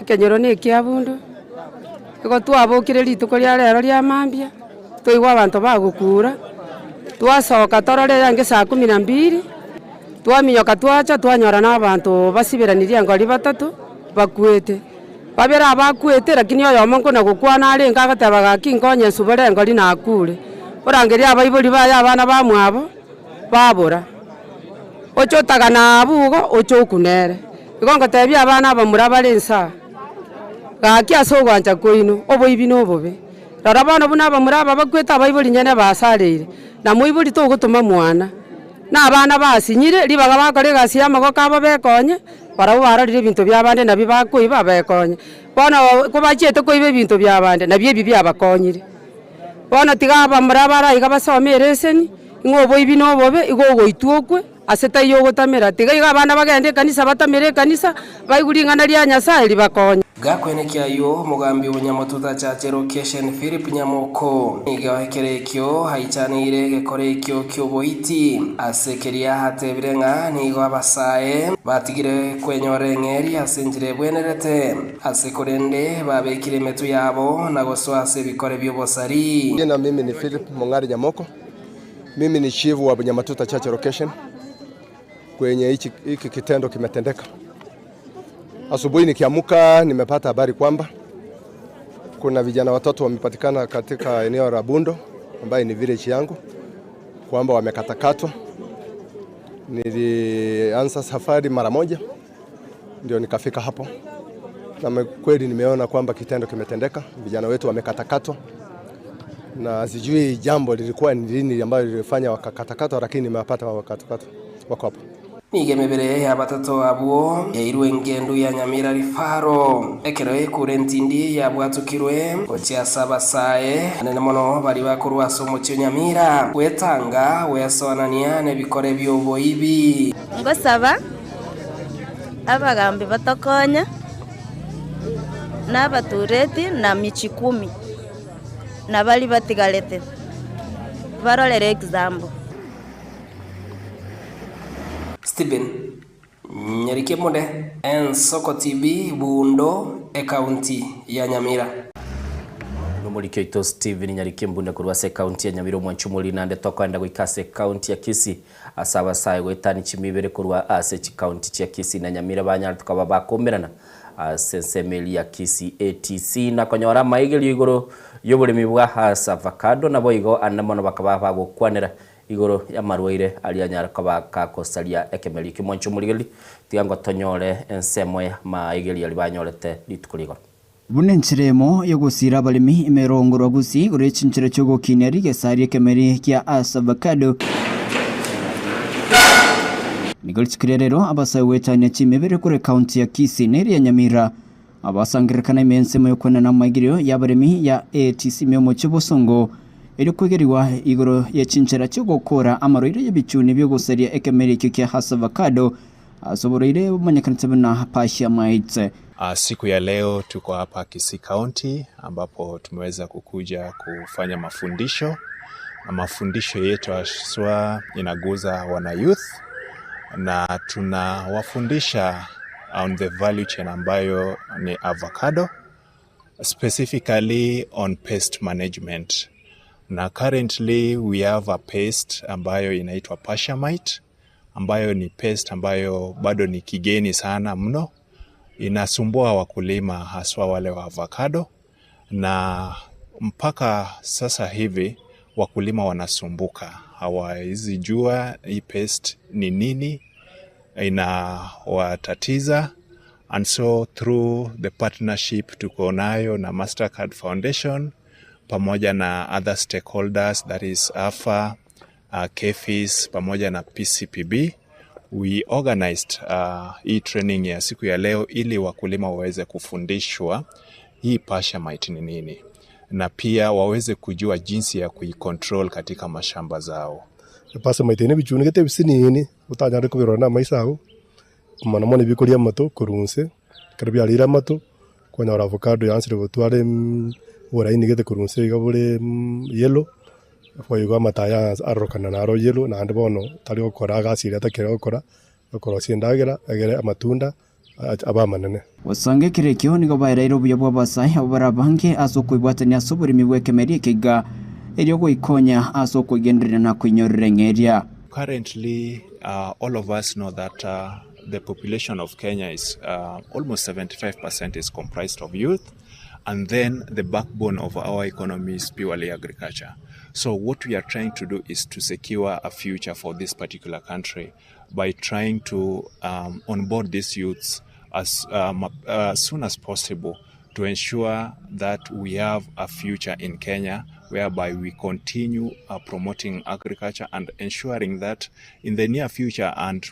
ekenyoro na ekiabundo, igo twabokire rituko ria rero ria mambia, twaigwa abanto bagokura, twasoka torore erangi saa kumi na mbili. Twaminyoka twacha, twanyora nabanto basiberanirie engori batato bakwete. Babere abakwete, lakini oyomo nkona gokwana arenge agateba gaki nkonye nsubore engori nakure. Orangerie abaibori baye abana bamwabo, babora, oche otagana abwo igo oche okune ere. Igo ngotebia abana abamura bare inse aa, gaki ase ogwancha kwaino, oboibi na obobe. Rora bono buna abamura aba bakwete abaibori nyene basareire, na moibori togotoma mwana. Na abana basinyire ribaga bakora egasi y'amaboko abo bekonye, barabwo barorire ebinto bi'abande nabio bakoiba bekonye. Bono kobachiete koiba ebinto bi'abande, nabio ebi biabakonyire. Bono tiga abamura bare aiga basome ereseni, ng'a oboibi na obobe, igo ogoitwa okwe, ase taiyo ogotamera. Tiga iga abana bagende ekanisa batamere ekanisa, baigwe ring'ana ria Nyasaye ribakonye. Gakwenekia ayio, omogambi o Nyamotuta Chache Location Philip Nyamoko nigo ekero ekio aichaneire egekora ekio ki'oboiti. Ase keria atebire ng'a nigo abasae batigire kwenyora eng'eria ase enchera ebwenerete, ase korende babekire emetwe yabo na gosoa ase ebikore bi'obosari. Jina mimi ni Philip Mong'are Nyamoko. Mimi ni chief wa Bunyamatuta Church Location kwenye hiki kitendo kimetendeka. Asubuhi nikiamka nimepata habari kwamba kuna vijana watatu wamepatikana katika eneo la Bundo ambaye ni village yangu kwamba wamekatakatwa. Nilianza safari mara moja ndio nikafika hapo, na kweli nimeona kwamba kitendo kimetendeka, vijana wetu wamekatakatwa, na sijui jambo lilikuwa ni lini ambayo lilifanya wakakatakatwa, lakini nimewapata wakatakatwa, wako hapo. Nigo emebere y'abatato abwo yairwe engendu ya Nyamira Referral ekero ekure entindi yabwatukirwe gochia ase abasae anene mono baria bakorwa ase omochie o Nyamira gwetanga gwesoanania na ebikore bi'oboibi. Ngosaba abagambi batokonye, na abatureti, na michikumi, na baria batigarete, barorere example. Stephen Nyarike Monde, Ensoko TV, Bundo, Ekaunti ya Nyamira. Nomoriki oito Stephen Nyarike Mbunde korwa ase ekaunti ya Nyamira omwanchi omoriri naende tokoenda goika ase ekaunti ya Kisii ase abasae goetania chimibere korwa ase chikaunti chia Kisii na Nyamira banyarete koba bakomerana ase ensemo eria ya Kisii ATC na konyora amaigerio igoro y'oboremi bwa ase avocado naboigo ande mono bakaba bagokwanera igoro y'amarwaire aria anyare koba gakosaria ekemerio ekio. Mwanche omorigereria, tiga ngo tonyore ensemo y'amaigerio aria banyorete rituko rigoro. Buna enchera emo y'ogosiira abaremi emerongo rwa Gusii igoro ye chinchera chi'ogokinia rigesa ri'ekemeri kia avocado. Nigo rituko ria rero abasae goetania chimebere korwa ekaunti ya Kisii na eria ya Nyamira abasangererekana ime ensemo y'okoenana amaigerio y'abaremi ya ATC ime omochie Bosongo erio kwegerigwa igoro ye chinchera chi'ogokora amarwaire y'ebichuni bi'ogosaria ekemeri ekio kia avocado ase oborwaire bomanyekanete buna Passia Mites. Siku ya leo tuko hapa Kisii County ambapo tumeweza kukuja kufanya mafundisho na mafundisho yetu haswa inaguza wana youth na tunawafundisha on the value chain ambayo ni avocado specifically on pest management na currently we have a pest ambayo inaitwa Pashamite ambayo ni pest ambayo bado ni kigeni sana mno, inasumbua wakulima haswa wale wa avocado, na mpaka sasa hivi wakulima wanasumbuka, hawawezi jua hii pest ni nini inawatatiza and so through the partnership tuko nayo na Mastercard Foundation pamoja na other stakeholders that is AFA, KEPHIS pamoja na PCPB we organized hii training ya siku ya leo ili wakulima waweze kufundishwa hii Pashamite ni nini na pia waweze kujua jinsi ya kuicontrol katika mashamba zao. Pashamite nebichuni gete ebisinini otanyare kobirora na amaiso ago, mono mono ebikoria amato korwa inse, ekero biarire amato, kwanyora avocado yaanchire gotwara oboraini gete korwa inse iga bore yellow, boigo amato aya arorokana naro yellow naende bono tari gokora egasi eria atakire gokora, okorosia endagera egere amatunda abe amanene. Gosanga ekero ekio nigo baereire obuya bw'abasae abwo bare abange ase okoibwatania ase oboremi bw'ekemeri ekeiga, erio goikonya ase okoigendereria na koinyorera eng'eria. Currently, all of us know that the population of Kenya is almost 75% is comprised of youth and then the backbone of our economy is purely agriculture. So what we are trying to do is to secure a future for this particular country by trying to onboard these youths as soon as possible to ensure that we have a future in Kenya whereby we continue promoting agriculture and ensuring that in the near future and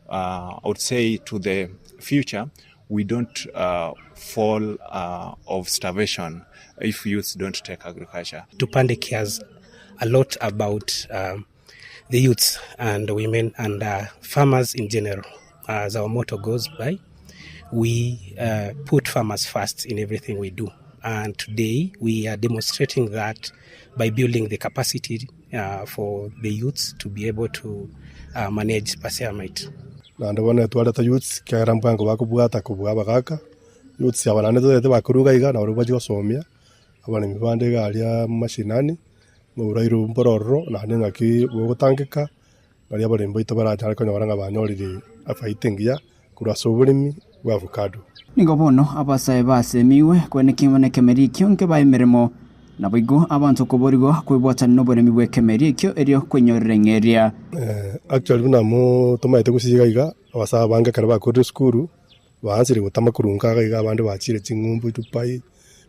I would say to the future we don't fall of starvation if youths don't take agriculture. Tupande cares a lot about the youths and women and farmers in general. As our motto goes by, we put farmers first in everything we do. And today we are demonstrating that by building the capacity for the youths to be able to manage Pasiamite. Naende bono etwarete youths ekiagera mbwango bakobwata kobua abagaka, youths aba naende totaete bakoruga iga nabarabwo bachie gosomia abaremi bande iga aria mashinani, ng'a oboraire obo mboro ororo naende ng'aki bogotangeka, nario abaremi baito baranyare konyora ng'a banyorire efaita engiya korwa ase oboremi bwa avocado. Nigo bono abasae basemiwe kwenekigwa nekemeri ekio nkebae emeremo, naboigo abanto koborigwa kwebwatana noboremi bw'ekemeri ekio erio kwenyorera eng'eria. Actually buna mo tomaete gose iga iga, abasae abange ekero bakorire esukuru, baansire gotama korwa nka iga iga abande bachire ching'umbu Dubai,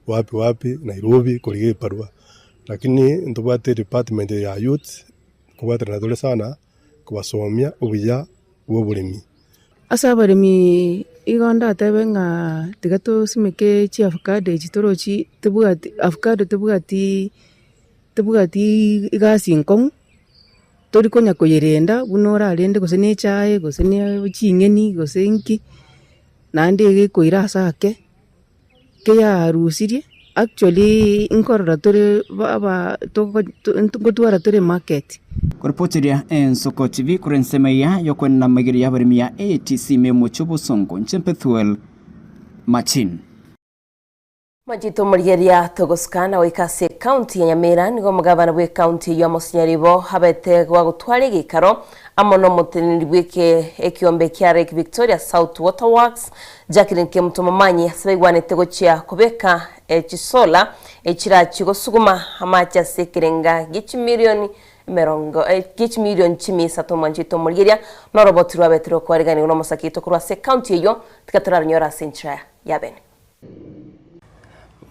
wapi wapi, Nairobi korigia ebarua. Lakini ntobwate edepartment ya youth, nkobwaterana tore sana kobasomia obuya bwa oboremi. Ase abaremi igo ndatebe ng'a tiga tosimeke chiavocado echi torochi tebwati avocado tebwati tebwati egasi enkong'u, tori konya koyerenda buna orarende gose na echae gose na ching'eni gose nki, naende iga ekoira ase ake. Keyarusirie, actually nkorora tore aba ngotwara tore market. Koripoteria Ensoko TV korwa ensemo eya y'okwenena amaigerio y'abaremi ya ATC ime y'omochie o Bosongo, inche Bethuel Martin. Machito omorigereria togosuka na goika ase ekaunti ya Nyamira nigo omogabana bw'ekaunti eyio Amos Nyaribo abete gwagotwara egeikaro amo nomoteneneri bw'eke ekiombe kia Lake Victoria South Water Works Jacqueline Kemuto Momanyi ase baigwanete gochia kobeka chisola echirachie gosuguma amache ase ekerenga gie chimilioni emerongo gie chimilioni chimia isato Mwanchito omorigereria noroboti rwabete rokwareganigwa nomosake oito korwa ase ekaunti eyio tiga toraronyore ase enchera ya bene.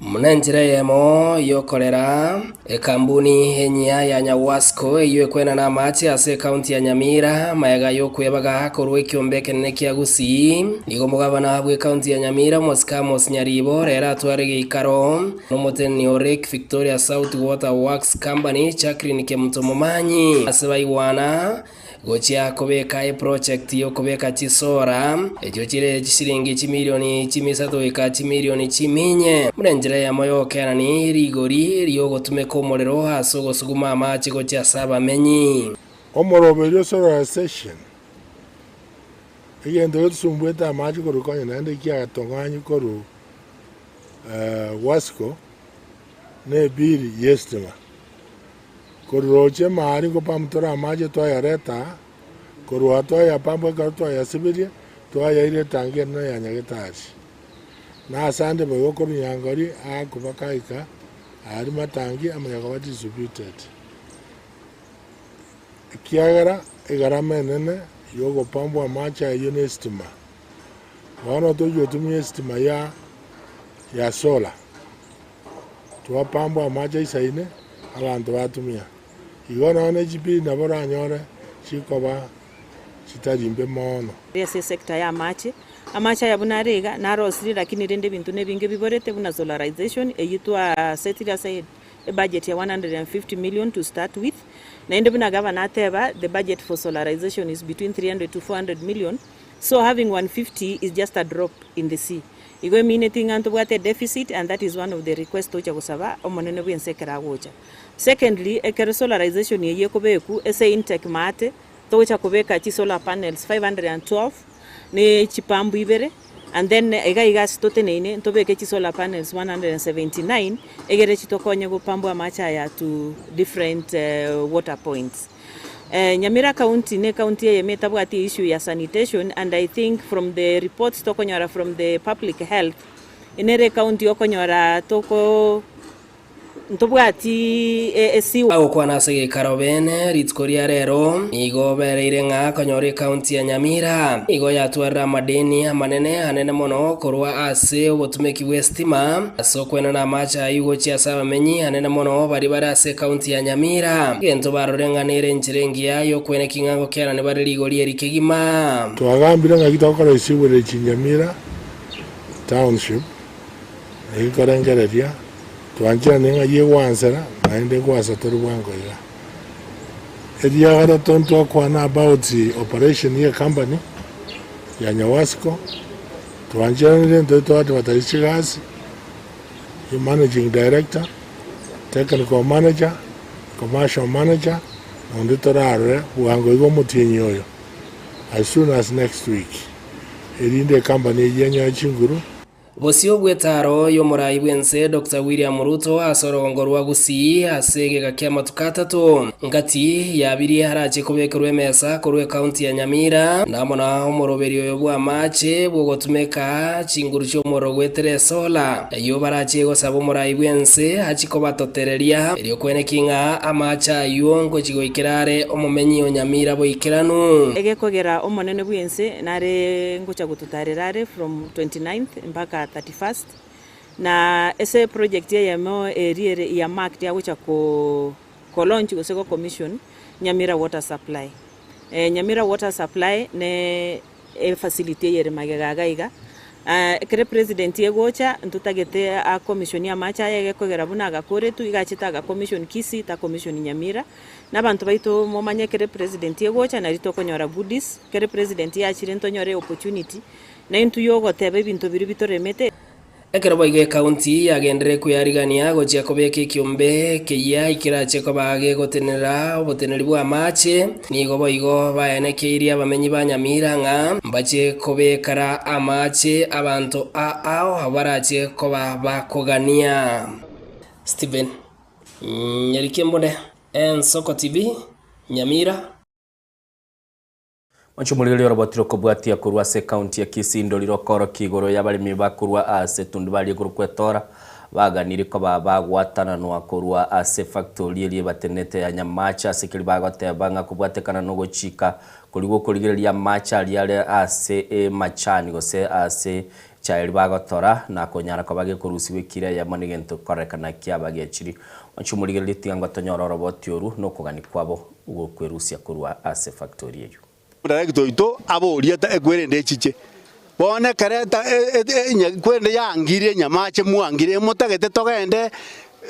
Buna enchera eyemo y'okorera, ekambuni enyia ya Nyawasco eyio ekwenana amache ase ekaunti ya Nyamira magega y'okwebaga korwa ekiombe ekenene kia Gusii. Nigo omogabana bw'ekaunti ya Nyamira Omosike Amos Nyaribo rero atware geikaro nomoteneni o Lake Victoria South Water Works Company Jacqueline Kemunto Momanyi ase baigwana Gochia kobeka eproject y'okobeka chisora, echio chire chisiringi chimilioni chimisato goika chimilioni chiminye, buna enchera eyemo y'ogokerani rigori ri'ogotumeka omorero ase ogosuguma amache gochia ase abamenyi. Omoroberio solarisation, egento getusumbuete amache korwa konya naende kiatong'anywa korwa Wasco na ebiri y'estima. Korwa roche maari nkopamutore amache twayareta aa, korwa aa twayapampa ekero twayasibirie, twayaira etangi enene ya Nyagetari. Na ase ande boigo korwa Nyangori aa kobakaika aria matangi amanya koba distributed. Ekiagera egarama enene y'ogopambwa amache ayio nestima. Bono tochia gotumia estima ya ya solar. Twapambwa amache aisaine, abanto batumia. Igo nonya ne chipiri nabo oranyore chikoba chitari mbe mono. Ase esector ya amache, amache aya buna are iga narosirie lakini rende ebinto nebinge biborete buna solarization eyio twasetire ase ebudget ya 150 million to start with, naende buna gavana ateba the budget for solarization is between 300 to 400 million, so having 150 is just a drop in the sea. Igo emineti ng'a ntobwate edeficit and that is one of the request togocha gosaba omonene bw'ense ekero agocha. Secondly, ekero solarization eyio ekobekwa ase intake maate, togocha kobeka chi solar panels 512 ne chipambu ibere and then iga iga ase toteneine ntobeke chi solar panels 179 egere chitokonye gopambwa amache aya to different water points. Nyamira county ne county eyemo etabwati issue ya sanitation and I think from the reports tokonyora from the public health nere ecounty okonyora toko ntobwati esiwa. Agokwana ase geikaro bene rituko ria rero, nigo obereire ng'a konyora ekaunti ya Nyamira nigo yatwarire amadeni amanene anene mono korwa ase obotumeki bw'esitima ase okwenena amache ayio gochia ase abamenyi anene mono baria bare ase ekaunti ya Nyamira. Egento barore ng'a nere enchera engiya y'okweneki ng'a ngokerane bare rigori eri kegima. Twagambire ng'aki togokora sewerage Nyamira township, naki korengereria twancherane ng'a yegwansera naende egwansa tori bwango iga. Eria gatato ntwakwana about operation ye company ya Nyawasco, twancheranire intwe to advertise chigasi, managing director, technical manager, commercial manager, na onde torarore bwango iga omotienyi oyo as soon as next week, erinde ecompany eyio enyore chinguru. Bosio bw'etaaro y'omorai bw'ense Doctor William Ruto ase orogongo rwa Gusii ase egeka ki'amatuko atato ngati yabirie arache kobekerwa emesa korwa ekaunti ya Nyamira na amo na omoroberio oyo bw'amache bw'ogotumeka chinguru chi'omorero goetera esola eyio barache gosaba omorai bw'ense achi kobatotereria erio kweneki ng'a amache ayio ngochi goikera are omomenyi o Nyamira boikeranu. Egekogera Omonene bw'ense nare ngocha gototarera are from 29th mpaka 31st, na ase eproject eyemo eria ere earmarked agocha ko ko launch gose go commission Nyamira water supply. Nyamira water supply ne efacility eye ere magega iga iga, ekero epresident egocha ntotagete a commission amache aya egekogera buna agakoretwe iga achete aga commission Kisii ta commission Nyamira. Na abanto baito momanye ekero epresident egocha nario tokonyora goodies, ekero epresident yachire ntonyore opportunity na intwe yogoteba ebinto biria bitoremete. Ekero boigo ekaunti yagenderire kweyarigania gochia kobeka ekiombe keyia ekerache koba gegotenenera oboteneneri bw'amache, nigo boigo baenekeirie abamenyi ba Nyamira ng'a mbache kobekera amache abanto ao abwo barache koba bakogania. Stephen Nyarikembune, Ensoko TV, Nyamira. Mwanche omorigereria oroboti rokobwatia korwa ase ekaunti ya Kisii ndori rokorokia igoro y'abaremi bakorwa ase etundubari ekorokwa Etora baganirie koba bagwatananwa korwa ase efactori eria ebatenenete ya Nyamache ase keria bagoteba ng'a kobwatekana nogochika koria gwokorigereria amache aria are ase emachani gose ase. Echae eria bagotora na konyara koba gekorusigwa ekiro eyemo negento korekana kiaba gechiri. Mwanche omorigererie tiga ngotonyore oroboti oru na okogania kwabo gwokwerusia korwa ase factori eyio. Director oito aboriete ekwerende echiche. Bono ekero eta ekwerende yangirie enyamache mwangire emotagete togende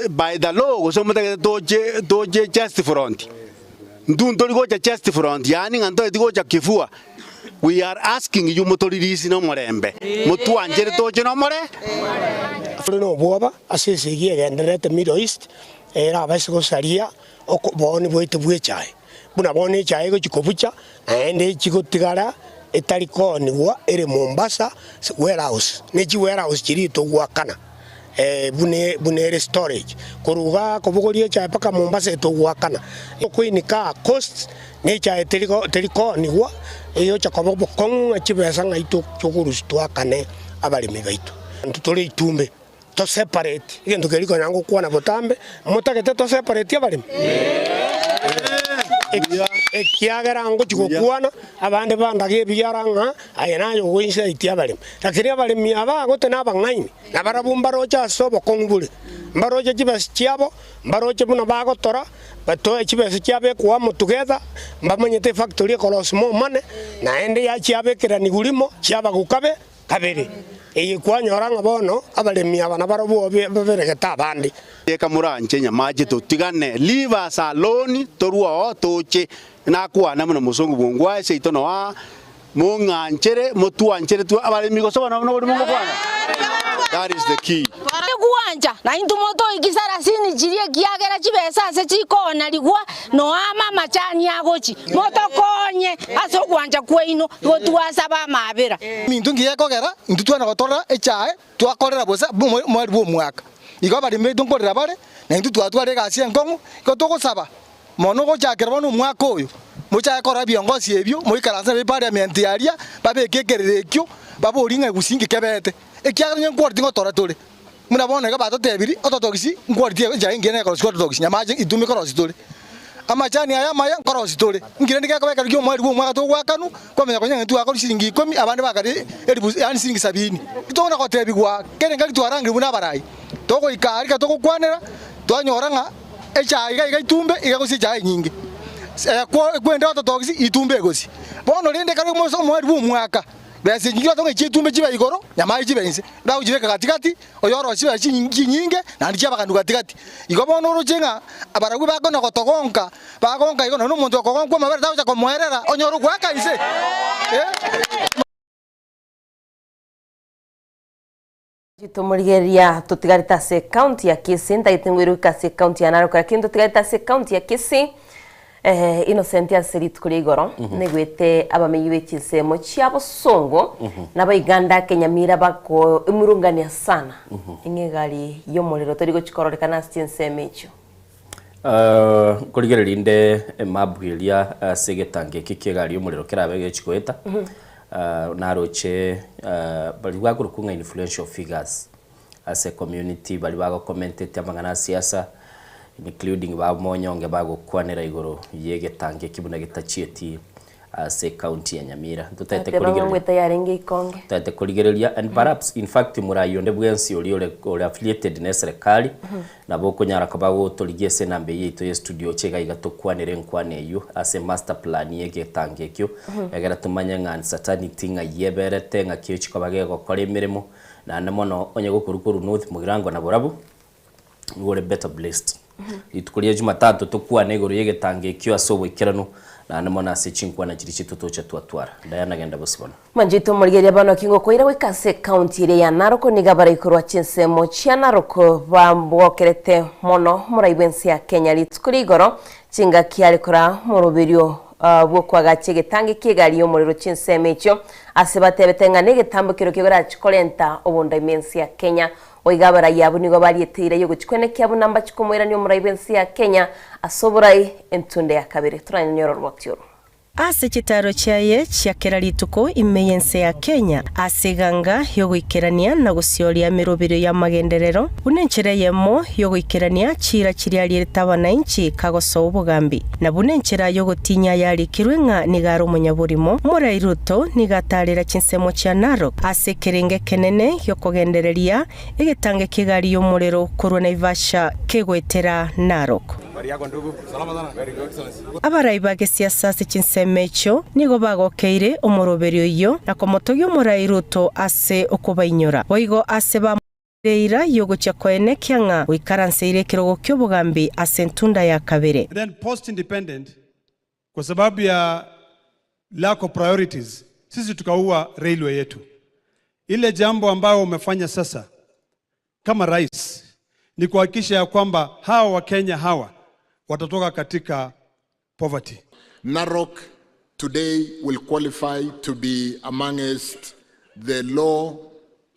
by the law gose motagete toche toche chest front. Intwe ntori gocha chest front yaani ng'a ntoeti gocha kifua. We are asking you motoririsi na omorembe, motwanchere toche na omore. Tore nobwoba ase esegi egendererete Middle East, erabaise gosaria obooni bwaito bw'echae. Buna bono echae egochia kobucha, naende echia gotigara etari koonigwa ere Mombasa warehouse, ne chiwarehouse chiria togoakana buna buna ere storage. Korwa igaa kobogoria echae mpaka Mombasa etogoakana. Okoinika costs na echae teri teri koonigwa, egocha koba obokong'u ng'a chibesa ng'ai tokorusia toakane abaremi baito. Intwe tore itumbe. To separate egento keria konya ngokwana botambe, motagete to separate abaremi? Ekiagera ngochia gokwana, abande bandage ebiara ng'a aye naye ogoinsaitia abaremi. Lakini abaremi aba agote nabang'aini, nabarabwo mbaroche ase obokong'u bore, mbaroche chibesa chiabo, mbaroche buna bagotora, batoe chibesa chiabekwa amo together, mbamanyete efactory ekorosia more money, naende yachiabekeranigwa rimo, chiabagoka be. Kabere, eye kwanyora ng'a bono abaremi aba nabarabwo baberegete abande. Eka moranche nyamache totigane, leave us alone torwe oo toche, nakwane buna mosongo bwongwae seito noa, mong'anchere motwanchere twe abaremi gose bono nobori mogokwana? That is the key. Gwancha, na intwe motoiki sarasini chiria, ekiagera chibesa ase chikoonarigwa noama amachani agochi. Motokonye ase ogwancha kwaino, igo twasaba amaabera. Eminto engiya ekogera intwe twana gotorora echae twakorera bosa omweri bw'omwaka. Igo abaremi baito nkorera bare, na intwe twatwara egasi enkong'u, igo togosaba mono gochakera bono omwaka oyo, mochake korora ebiongosi ebio, moikaranse nabe eparliament aria, babeke ekerero ekio, baborie ng'a gusii inki kebete, ekiagera onye nkwori tingotora tore. Buna bono iga batotebirie, Orthodox nkwori echae engiya nekorosia Orthodox, nyamache itume korosia tore. Amachani aya amaya nkorosia tore. Inki rende gekoba ekero ki'omoerio bw'omwaka togoakanwa, kwamanya konya ng'a intwe twakora chiringi ikomi, abande bakare elifu yaani chiringi sabini. Titokona gotebigwa kera engaki twarangire buna abarai, togoika aria ekero togokwanera, twanyora ng'a echae iga iga itumbe iga egosia echae enyinge. Ekwende Orthodox itumbe egosia. Bono rende ekero omoerio bw'omwaka. Besa echi chiato ng'a chi'etumbe chibe igoro, nyamaye chibe inse, bagochibeka gati-gati, oyoro chibe chinyinge, naende chiabaganwa gati-gati. Igo bono oroche ng'a abarabwo bakona gotogonka, bagonka igo, nonya omonto okogonkwa amabere tagocha komoerera, onyore ogoaka inse. Tomorigereria totigarete ase ecounty ya Kisii ntagete ngoire goika ase ecounty ya Narok lakini totigarete ase ecounty ya Kisii eh, Innocent ase rituko ria igoro naigwete abamenyi be chinsemo chia Bosongo na Abaiganda Kenyamira bako emurungania sana ng'a egari y'omorero tori gochi kororekana ase chinsemo echio. Nkorigereria inde emabu eria ase egetango eke ki'egari y'omorero kerabe gechi goeta, naroche baria bakorokwa ng'a influential figures ase ecommunity baria bagokomenteti amang'ana a siasa including ba Monyonge bagokwanera igoro y'egetango eke buna getachieti ase ecounty ya Nyamira. Ntotagete Bateba ng'a korigereria ngoeta yarenge ikonge. Ntotagete korigereria and perhaps in fact morai onde bwensi oria ore ore affiliated na eserekari nabo okonyara koba gotorigia ase enamba eye yaito ya estudio oche iga iga tokwanere enkwana eywo ase master plan ya egetango ekio egere tomanye ng'a uncertainty ng'ai eberete ng'aki egochi koba gegokora emeremo naende mono onye gokorwa korwa North Mugirango na Borabu nigo ore better blessed. Rituko ria Jumatatu tokwane igoro y'egetango ekio ase oboikeranu, naende mono ase chinkwana chiria chitotocha twatwara. Diana genda bosio bono. Manchete omorigereria bono ki ngokoira goika ase ekaunti eria ya Narok nigo abaraikorwa chinsemo chia Narok bambokerete mono morai bw'ense ya Kenya rituko ria igoro chingaki are koraa omoroberio bw'okoagacha egetangi ki'egari y'omorero chinsemo echio ase batebete ng'a negetambo kerokio kegorachi korenta obondaime ense ya Kenya Boigo abarai abwo nigo bariete eira y'ogochia kwenekia buna mbache komoirania omorai bw'ense ya Kenya ase oborai entunda ya kabere. Toranyore oroboti oro. Ase chitaaro chiaye chia kera rituko ime y'ense ya Kenya, ase eganga y'ogoikerania na gosioria emeroberio y'amagenderero, buna enchera eyemo y'ogoikerania chiira chiria arierete abanainchi kagosoa obogambi, na buna enchera y'ogotinyia ayarikirwe ng'a nigo are omonyaborimo, Morai Ruto nigo ataarera chinsemo chia Narok ase ekerengo ekenene gi'okogendereria Egetange ki'egari y'omorero korwa Naivasha kegoetera Narok. Abarai ba gesiasa ase chinsemo echio nigo bagokeire omoroberio oyio na komotogia omorai Ruto ase okobainyora. Boigo ase bamoeire eira y'ogochia koenekia ng'a oikaranseire ekerogo ki'obogambi ase entunda ya kabere. Then post independent kwa sababu ya lack of priorities sisi tukaua railway yetu. Ile jambo ambayo umefanya sasa kama rais ni kuhakikisha ya kwamba hawa Wakenya hawa watatoka katika poverty. Narok today will qualify to be amongst the low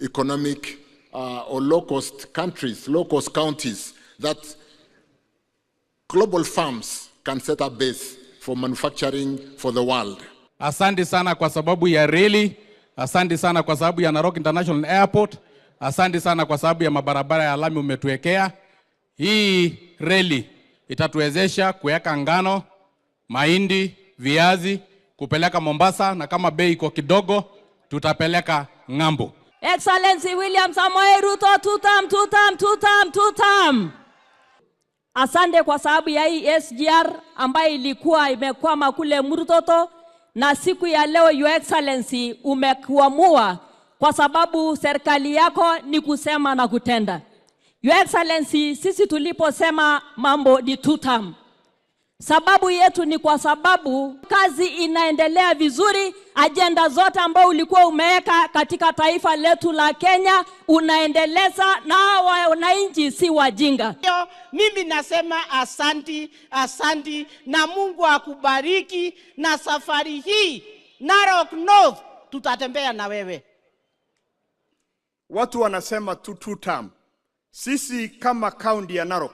economic uh, or low cost countries, low cost counties that global firms can set up base for manufacturing for the world. Asante sana kwa sababu ya reli, asante sana kwa sababu ya Narok International Airport, asante sana kwa sababu ya mabarabara ya lami umetuwekea. Hii reli itatuwezesha kuweka ngano, mahindi, viazi kupeleka Mombasa, na kama bei iko kidogo tutapeleka ng'ambo. Excellency William Samoei Ruto, two term, two term, two term, two term. Asante kwa sababu ya hii SGR ambayo ilikuwa imekwama kule Mrutoto, na siku ya leo Your Excellency umekuamua, kwa sababu serikali yako ni kusema na kutenda. Your Excellency, sisi tuliposema mambo ni two term, Sababu yetu ni kwa sababu kazi inaendelea vizuri, ajenda zote ambayo ulikuwa umeweka katika taifa letu la Kenya unaendeleza, na hawa wananchi si wajinga. Yo, mimi nasema asanti, asanti na Mungu akubariki na safari hii Narok North tutatembea na wewe. Watu wanasema tu two term. Sisi kama kaunti ya Narok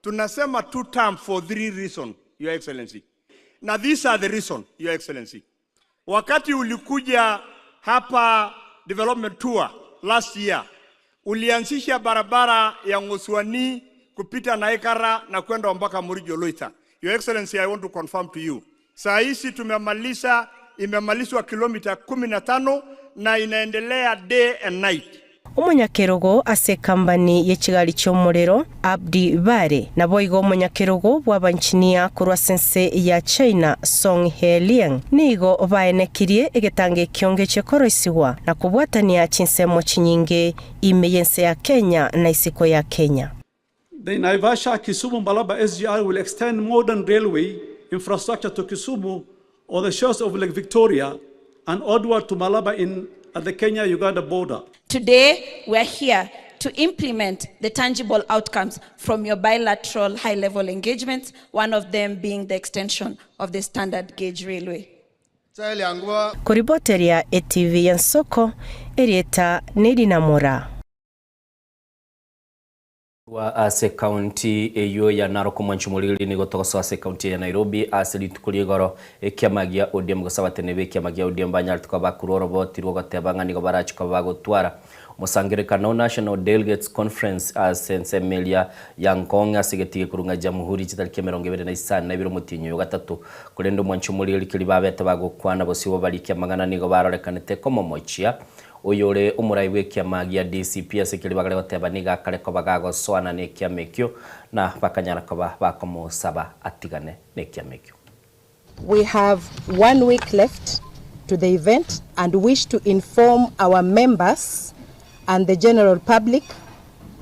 tunasema two term for three reason, Your Excellency. Na these are the reason, Your Excellency. Wakati ulikuja hapa development tour last year, ulianzisha barabara ya Ng'osuani kupita Naikara na kwenda mpaka Murijo Loita. Your Excellency, I want to confirm to you. Saa hizi tumemaliza, imemalizwa kilomita 15 na inaendelea day and night. Omonyakerogo ase ekambani ye chigari chi'omorero, Abdi Bare, naboigo omonyakerogo bw'abanchinia korwa ase ense ya China, Song He-Liang, nigo baenekirie egetango ekio ngeche koroisigwa na kobwatania chinsemo chinyinge ime y'ense ya Kenya na isiko ya Kenya. The Naivasha Kisumu Malaba SGR will extend modern railway infrastructure to Kisumu on the shores of Lake Victoria and onward to Malaba in, at the Kenya Uganda border. Today, we're here to implement the tangible outcomes from your bilateral high level engagements, one of them being the extension of the standard gauge railway. Koriboteria etv y'ensoko, erieta nerinamora. Korwa ase ekaunti eyio ya Narok omwanchi omoriri nigo togosoa ase ekaunti ya Nairobi ase rituko ria igoro ekiama gia ODM gose abateneneri b'ekiama gia ODM banyarete koba bakorwa oroboti rw'ogoteba ng'a nigo barache koba bagotwara omosangererekano o National Delegates Conference ase ensemo eria ya Ngong ase egetii gekorwa ng'a Jamhuri chitariki 52 omotienyi oyo gatato korende omwanchi omoriri keria babete bagokwana bosio bobarikia amang'ana nigo barorekanete komomochia Oyore omorai bw'ekiama gia DCP ase keria bagare goteba nigo akare koba gagosoana nekiama ekio, na bakanyara koba bakomosaba atigane nekiama ekio. We have one week left to the event and wish to inform our members and the general public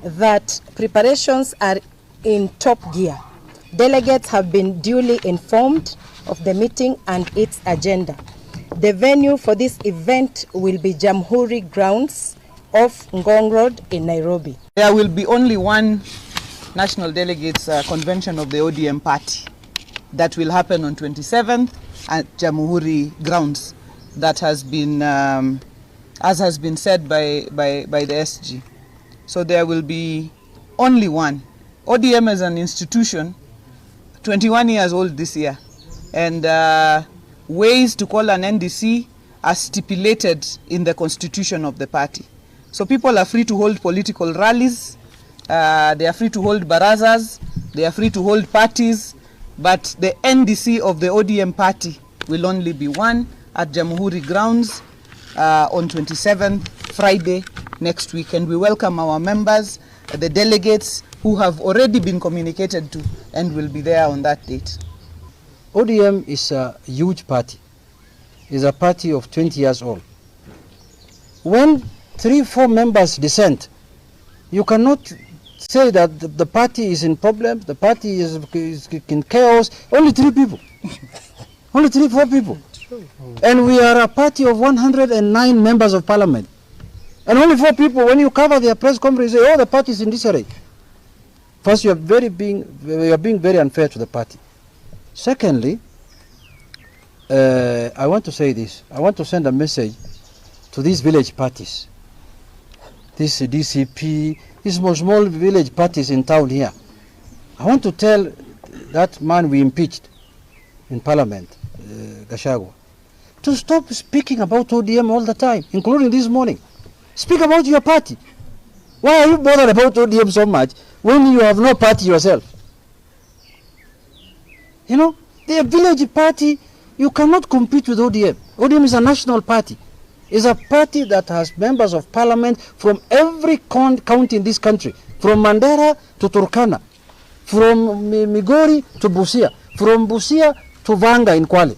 that preparations are in top gear. Delegates have been duly informed of the meeting and its agenda. The venue for this event will be Jamhuri Grounds off Ngong Road in Nairobi. There will be only one National Delegates uh, Convention of the ODM party that will happen on 27th at Jamhuri Grounds that has been, um, as has been said by, by, by the SG. So there will be only one. ODM as an institution, 21 years old this year, and uh, Ways to call an NDC are stipulated in the constitution of the party. So people are free to hold political rallies, uh, they are free to hold barazas, they are free to hold parties, but the NDC of the ODM party will only be one at Jamhuri grounds uh, on 27th Friday next week. And we welcome our members, the delegates who have already been communicated to and will be there on that date. ODM is a huge party. It's a party of 20 years old. When three, four members dissent, you cannot say that the, the party is in problems, the party is, is in chaos. Only three people. Only three, four people. And we are a party of 109 members of parliament. And only four people, when you cover their press conference, say, oh, the party is in disarray. First, you are, very being, you are being very unfair to the party. Secondly, uh, I want to say this. I want to send a message to these village parties, this DCP, these small, small village parties in town here. I want to tell that man we impeached in parliament, uh, Gachagua, to stop speaking about ODM all the time, including this morning. Speak about your party. Why are you bothered about ODM so much when you have no party yourself? You know, the village party, you cannot compete with ODM. ODM is a national party. It's a party that has members of parliament from every con- county in this country, from Mandera to Turkana, from Migori to Busia, from Busia to Vanga in Kwale.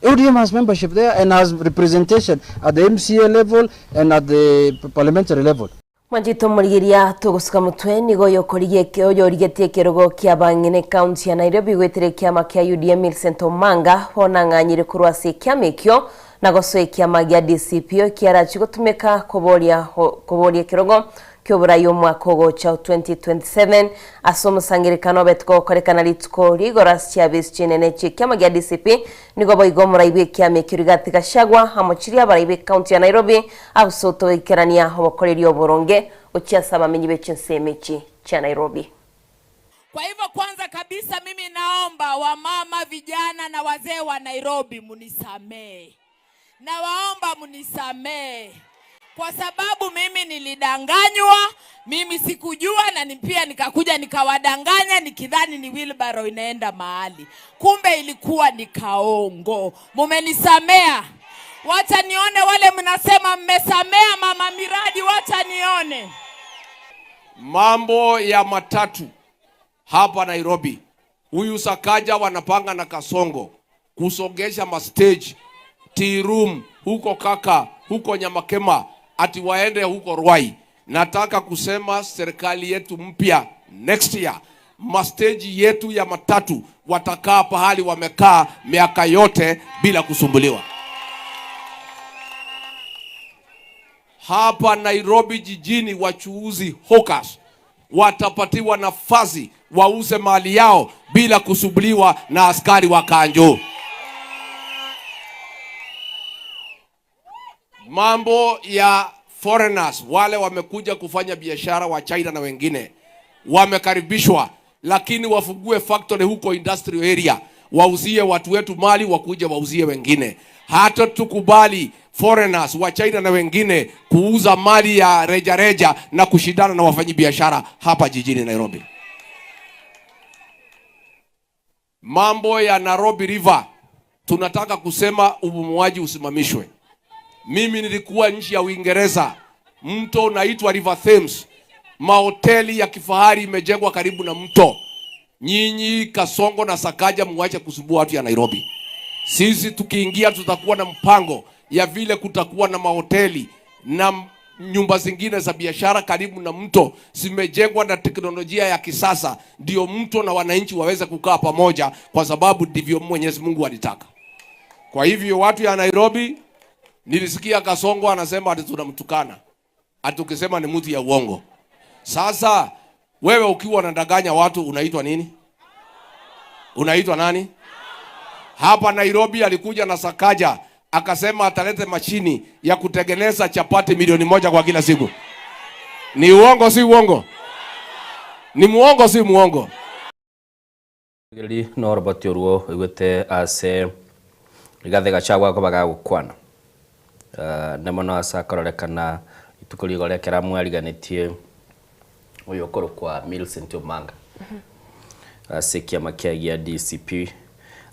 ODM has membership there and has representation at the MCA level and at the parliamentary level. Mwanchete omorigeria togosuka motwe nigo oyokorigia oyorigetie ekerogo kia abang'ina ekaunti ya Nairobi goetera ekiama kia UDA Millicent Omanga bono ang'anyire korwa ase ekiama ekio na gosoa ekiama gia DCP ekiarachie gotumeka koboria koboria ekerogo kioborai omwaka ogocha o 2027 ase omosangerekano obete gokorekana rituko rigoro ase chiabisi chinene chi'ekiama gia DCP nigo boigo omorai bw'ekiama ekio Rigathi Gachagua amo chiria abarai b'ekaunti ya Nairobi Agosoto goikerania obokoreri oboronge gochia ase abamenyi be chinsemo echi chia Nairobi. Kwa hivyo kwanza kabisa mimi naomba wamama, vijana na wazee wa Nairobi munisamee. Nawaomba munisamee kwa sababu mimi nilidanganywa, mimi sikujua, na ni pia nikakuja nikawadanganya nikidhani ni wheelbarrow inaenda mahali, kumbe ilikuwa ni kaongo. Mumenisamea. Wacha nione wale mnasema mmesamea mama miradi, wacha nione. Mambo ya matatu hapa Nairobi, huyu Sakaja wanapanga na Kasongo kusongesha mastage tea room huko Kaka, huko Nyamakema, ati waende huko Ruai. Nataka kusema serikali yetu mpya next year, masteji yetu ya matatu watakaa pahali wamekaa miaka yote bila kusumbuliwa. Hapa Nairobi jijini, wachuuzi hawkers watapatiwa nafasi wauze mali yao bila kusumbuliwa na askari wa kanjo. Mambo ya foreigners wale wamekuja kufanya biashara wa China na wengine wamekaribishwa, lakini wafungue factory huko industrial area, wauzie watu wetu mali, wakuje wauzie wengine. Hata tukubali foreigners wa China na wengine kuuza mali ya rejareja reja na kushindana na wafanyabiashara hapa jijini Nairobi. Mambo ya Nairobi River tunataka kusema ubomoaji usimamishwe. Mimi nilikuwa nchi ya Uingereza, mto unaitwa River Thames, mahoteli ya kifahari imejengwa karibu na mto. Nyinyi Kasongo na Sakaja muache kusumbua watu ya Nairobi. Sisi tukiingia tutakuwa na mpango ya vile kutakuwa na mahoteli na nyumba zingine za biashara karibu na mto zimejengwa na teknolojia ya kisasa, ndio mto na wananchi waweze kukaa pamoja, kwa sababu ndivyo Mwenyezi Mungu alitaka. Kwa hivyo watu ya Nairobi, nilisikia Kasongo anasema ati tunamtukana, ati tukisema ni mtu ya uongo. Sasa wewe ukiwa unadanganya watu unaitwa nini? Unaitwa nani? Hapa Nairobi alikuja na Sakaja akasema atalete mashini ya kutengeneza chapati milioni moja kwa kila siku. Ni uongo si uongo? Ni muongo si muongo? Rigereria noroboti orwo oigwete ase Rigathi Gachagua akoba gagokwana ande mono ase akororekana rituko rigoro ekero amwariganetie oyo okorokwa Millicent Omanga ase ekiama kiaye gia DCP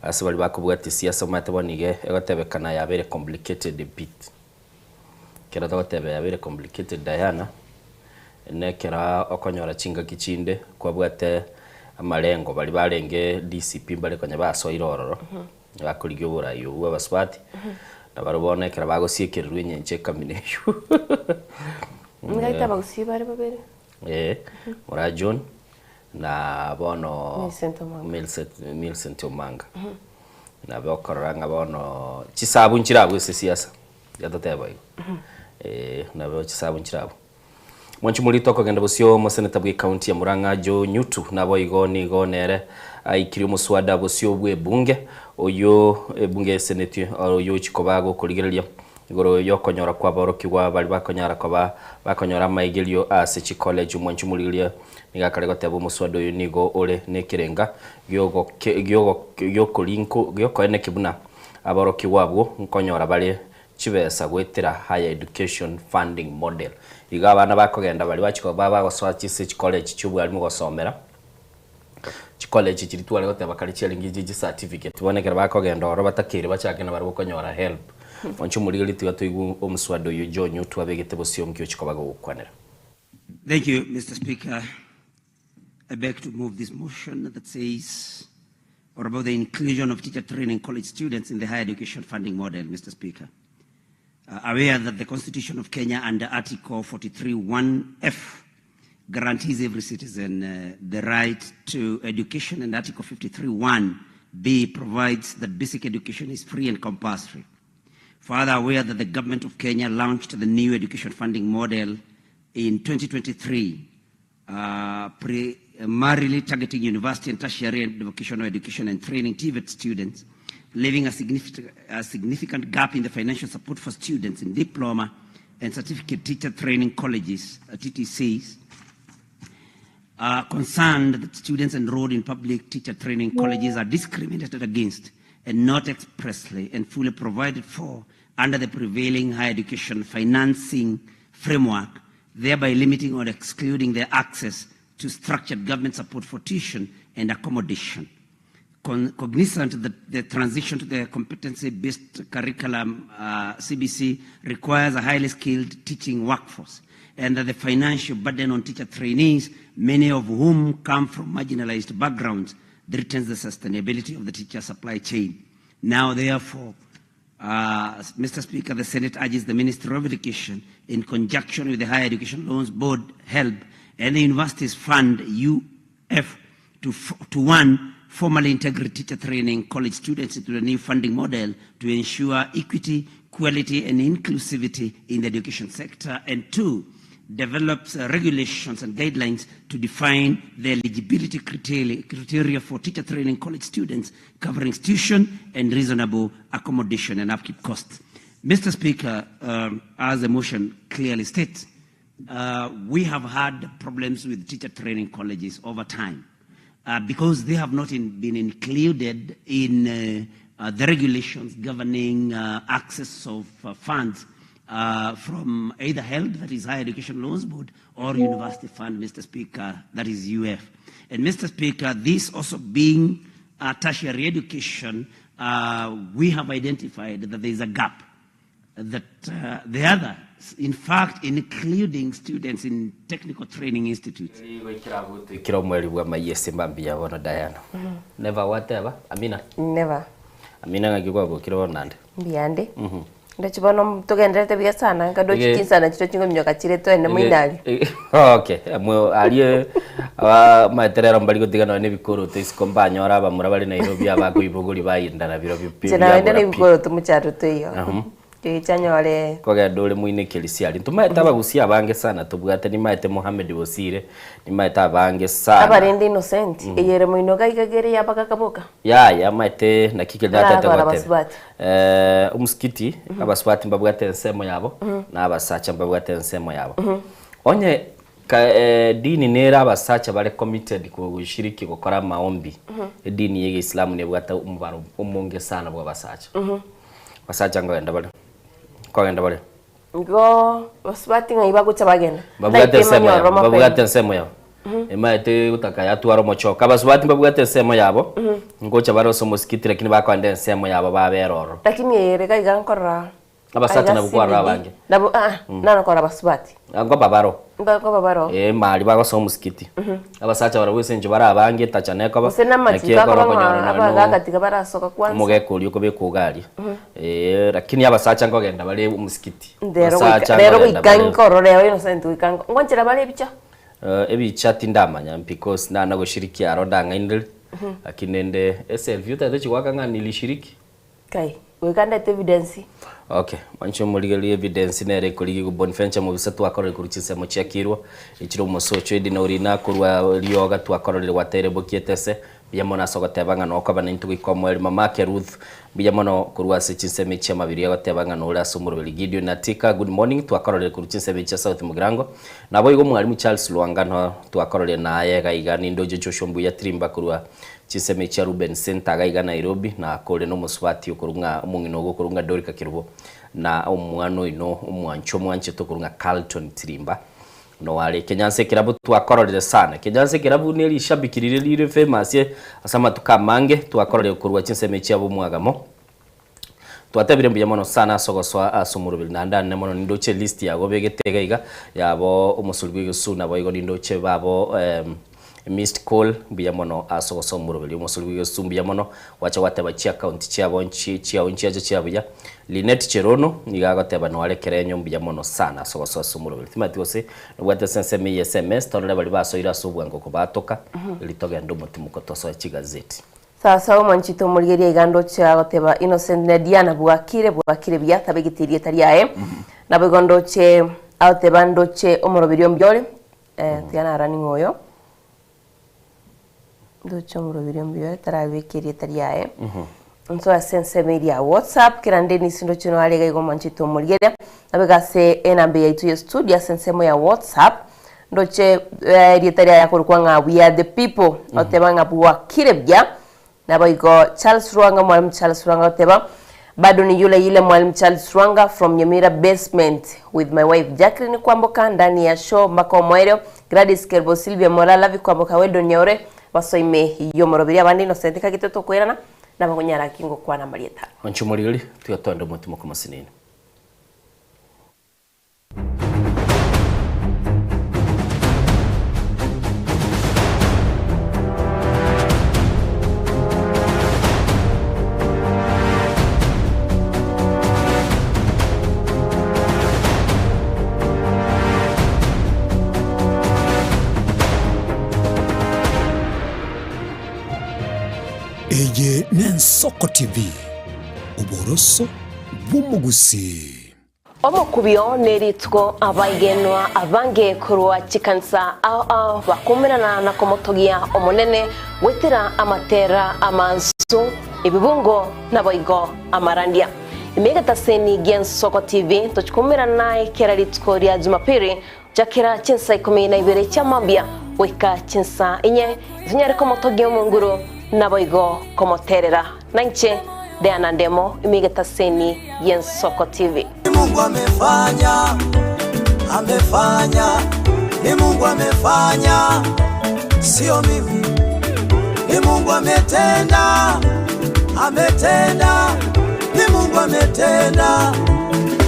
ase baria bakobwatia siasa omanyete bono iga egotebekana yabeire complicated a bit. Ekero togoteba yabeire complicated Diana, nekero okonyora chingaki chinde kwabwate amarengo baria barenge DCP mbare konya basoire ororo. Bakorigia oborai obwo bw'abasubati, na barabwo bono ekero bagosiekererwa enyencho ekamina eywo. Ngaite abagusii bare babere. Eh, Moraa John na bono Millicent Omanga. Millicent, Millicent Omanga. Nabo okorora ng'a bono chisabu nchire abwo ase siasa, tiga totebe igo. Eh, nabo chisabu nchire abwo. Mwanchi morito okogenda bosio omoseneta bw'ecounty ya Murang'a Joe Nyutu naboigo nigo nere aikirie omoswada bosio bw'ebunge oyio ebunge eseneti oyio ochia koba gokorigereria igoro yokonyora kwaborokigwa baria bakonyara koba bakonyora amaigerio ase chicollege Mwanchi morigereria nigo akare goteba omoswada oyo nigo ore nekerenga giokoeneki buna aborokigwa abwo nkonyora bare chibesa goetera Higher Education Funding Model. Igo abana bakogenda baria bachia koba bagosoa chise chicollege chi'obwarimu gosomera, chicollege chiria tware goteba kare chiarenge chie chicertificate, bono ekero bakogenda ororo batakeire bachake nabarabwo konyora help. Inche omorigereria tiga toigwe omoswada oyio John Nyutu abegete bosio nki ochia koba gogokwanera. Thank you, Mr. Speaker. I beg to move this motion that says, or about the inclusion of teacher training college students in the higher education funding model, Mr. Speaker. Uh, aware that the Constitution of Kenya under Article 43.1f guarantees every citizen uh, the right to education and Article 53.1b provides that basic education is free and compulsory. Further aware that the government of Kenya launched the new education funding model in 2023 uh, primarily targeting university and tertiary and vocational education and training TVET students, leaving a significant, a significant gap in the financial support for students in diploma and certificate teacher training colleges, uh, TTCs, are concerned that students enrolled in public teacher training colleges are discriminated against and not expressly and fully provided for under the prevailing higher education financing framework, thereby limiting or excluding their access to structured government support for tuition and accommodation. Con cognizant that the transition to the competency-based curriculum, uh, CBC, requires a highly skilled teaching workforce, and that the financial burden on teacher trainees, many of whom come from marginalized backgrounds, threatens the sustainability of the teacher supply chain. Now, therefore, uh, Mr. Speaker, the Senate urges the Ministry of Education, in conjunction with the Higher Education Loans Board, HELB, and the Universities Fund, UF, to, to one, formally integrate teacher training college students into the new funding model to ensure equity, quality, and inclusivity in the education sector, and two, develops uh, regulations and guidelines to define the eligibility criteria, criteria for teacher training college students covering tuition and reasonable accommodation and upkeep costs. Mr. Speaker, um, as the motion clearly states, uh, we have had problems with teacher training colleges over time uh, because they have not in, been included in uh, uh, the regulations governing uh, access of uh, funds uh, from either HELB, that is Higher Education Loans Board, or University Fund, Mr. Speaker, that is UF. And Mr. Speaker, this also being uh, tertiary education, uh, we have identified that there is a gap that uh, the other, in fact, including students in technical training institutes. Kira mweri bwa mayese mbambi ya bono Diana. Never whatever. Amina. Never. Amina ng'aki kwabokire bono nande. Mbuyande. Ndochi bono togenderete buya sana nkadochi Ege- chinsana chito ching'ominyoka chire twende moinari. Okay, mwe arie aba maeterero mbari gotiga nonye na ebikoroto isiko mbanyora abamura bare Nairobi abakoibogori bayendana biro bi- Inche naende na biabora pi. ebikoroto mocharo toiyo. Aha. Gecha nyore. Kogenda ore moinekeri siari ntomaete abagusia abange sana tobwate nimaete Mohamed Bosire nimaete abange sana Abarende innocent. Eyere moino gaiga gere yabagakaboka. Yaya maete naki keri natete Baragora goteba abasubati. eh omusikiti abasubati mbabwate ensemo yabo na abasacha mbabwate ensemo yabo onye ka, eh, dini nere abasacha bare committed kushiriki gokora maombi edini ye Islamu nebwate omubaro omonge sana bwa abasacha. Basacha nkogenda bare, nkogenda bare. Igo basubati ng'ai bagocha bagenda? Mbabwate Ndaite ensemo manye yabo, ororo mapema. mbabwate ensemo yabo. Emaete gotaka yatwara omochoka. Abasubati mbabwate ensemo yabo, ngocha bare ase omosikiti lakini bakoenda ensemo yabo babera ororo. Lakini ere iga iga nkorora Abasacha aiga nabwo kwarora CBD, abange. nabo aa naro korora abasubati. Nkoba baro. Nkoba baro. Eh, mari bagosoa omosikiti. Abasacha barabwo ase eng'encho bare abange etacha nekoba, Gose naki namachiko ekero akoba okonyora ng'a nonya abagaka tiga barasoka kwanza. omogeka oria okobekwa iga aria. Eh, lakini abasacha nkogenda bare omosikiti. Rero Abasacha goika rero nkogenda goika bare. nkorora rero Innocent goika nko ngwanchera bare ebicha? Ebicha tindamanya because nana goshiriki aro ndang'ainire, lakini rende eselfie otagete chigoaka ng'a nilishiriki. Kai, goika ndete evidence. Okay, mwanche omorigererie evidence nere ekorigigwa Bonventure mobisa twakorire korwa chinsemo chia Kirwa, echire omosocho Edina Orina korwa Rioga twakororire gwateire bokiete ase, mbuya mono ase ogoteba ng'a nokoba naintwe goika omoerio Mamake Ruth mbuya mono korwa ase chinsemo echi amabiri agoteba ng'a nore ase omoroberi Gideon Atika good morning twakororire korwa chinsemo echi chia South Mugirango Naboigo Mwalimu Charles Lwanga no twakororire naye iga iga nindoche Joshua Mbuya Tirimba korwa Chinsemo echia Ruben Center iga iga Nairobi, na kore nomosubati okorwa ng'a omong'ina ogo okorwa ng'a Dorika Kerubo, na omwana oino omwanchwa omwanchete okorwa ng'a Carlton Tirimba, noare Kenyansa Ekerabu twakororire sana. Kenyansa Ekerabu ne rishabiki riria rire famous ase amatuko amange, twakororire korwa chinsemo echiabo omwagamo. Twatebire mbuya mono sana ase ogosoa ase omoroberi naende anene mono nindoche list yago obegete iga iga yabo omosori bw'egesu naboigo nindoche babo missed call mbuya mono ase ogosoa omoroberi omosori bw'egesu mbuya mono gwacha gwateba chiaccount chiabo nchi chiao nchiacha chia buya Linet Cherono nigo agoteba noare kerenyo mbuya mono sana ase ogosoa ase omoroberi timanyeti gose nobwate ase ensemo eye sms torore baria basoire ase obwango kobatoka eri togende omotimuko tosoe chigazeti. Sasa omwanchete omorigereria iga ndoche agoteba Innocent ne Diana bwakire bwakire buya tabegete erieta riaye naboigo ndoche agoteba ndoche omoroberio mbuya ore eh, tiga narani ng'a oyo ndoche omoroberio mbuya ore tarabeka erieta riaye nso ase ensemo eria ya whatsapp kera Dennis ndoche noare iga igo omwanchete omorigereria naboigo ase enamba yaito ya studio ase ensemo ya whatsapp Ndoche erieta riaye akorokwa ng'a We are the people, oteba ng'a bwakire buya. Naboigo Charles Rwanga, Mwalimu Charles Rwanga oteba, bado ni yule yule Mwalimu Charles Rwanga from Nyamira basement with my wife Jacqueline Kwamboka ndani ya show mpaka omoerio, Gladys Kerubo, Sylvia Mola, Lavi Kwamboka, Weldon Nyaure, basoime y'omoroberi abande Innocent kagete tokoirana nabagonyara ki ngokwana amarieta. Onche omorigeri, tiga twende omotimoke mosinini. Eye n'Ensoko TV, oboroso bw'omogusii. Omokubio nerituko abaigenwa abange korwa chikanisa ao ao bakomerana na komotogia Omonene goetera amatera amansu, ebibungo naboigo amarandia. Ime egetaseni gi'Ensoko TV tochi koumerana naye kera rituko ria Jumapili gochakera chinsa ikomi na ibere chia mambia goika chinsa inye, tonyare komotogia Omonguru naboigo komoterera. Nainche Diana Ndemo ime egetaseni gi'Ensoko TV. Ni Mungu amefanya, amefanya, ni Mungu amefanya, sio mimi. Ni Mungu ametenda, ametenda, ni Mungu ametenda,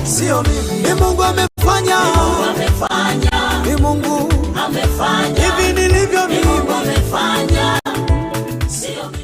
sio mimi. Ni Mungu amefanya, ni Mungu amefanya, hivi nilivyo mimi amefanya, sio mimi.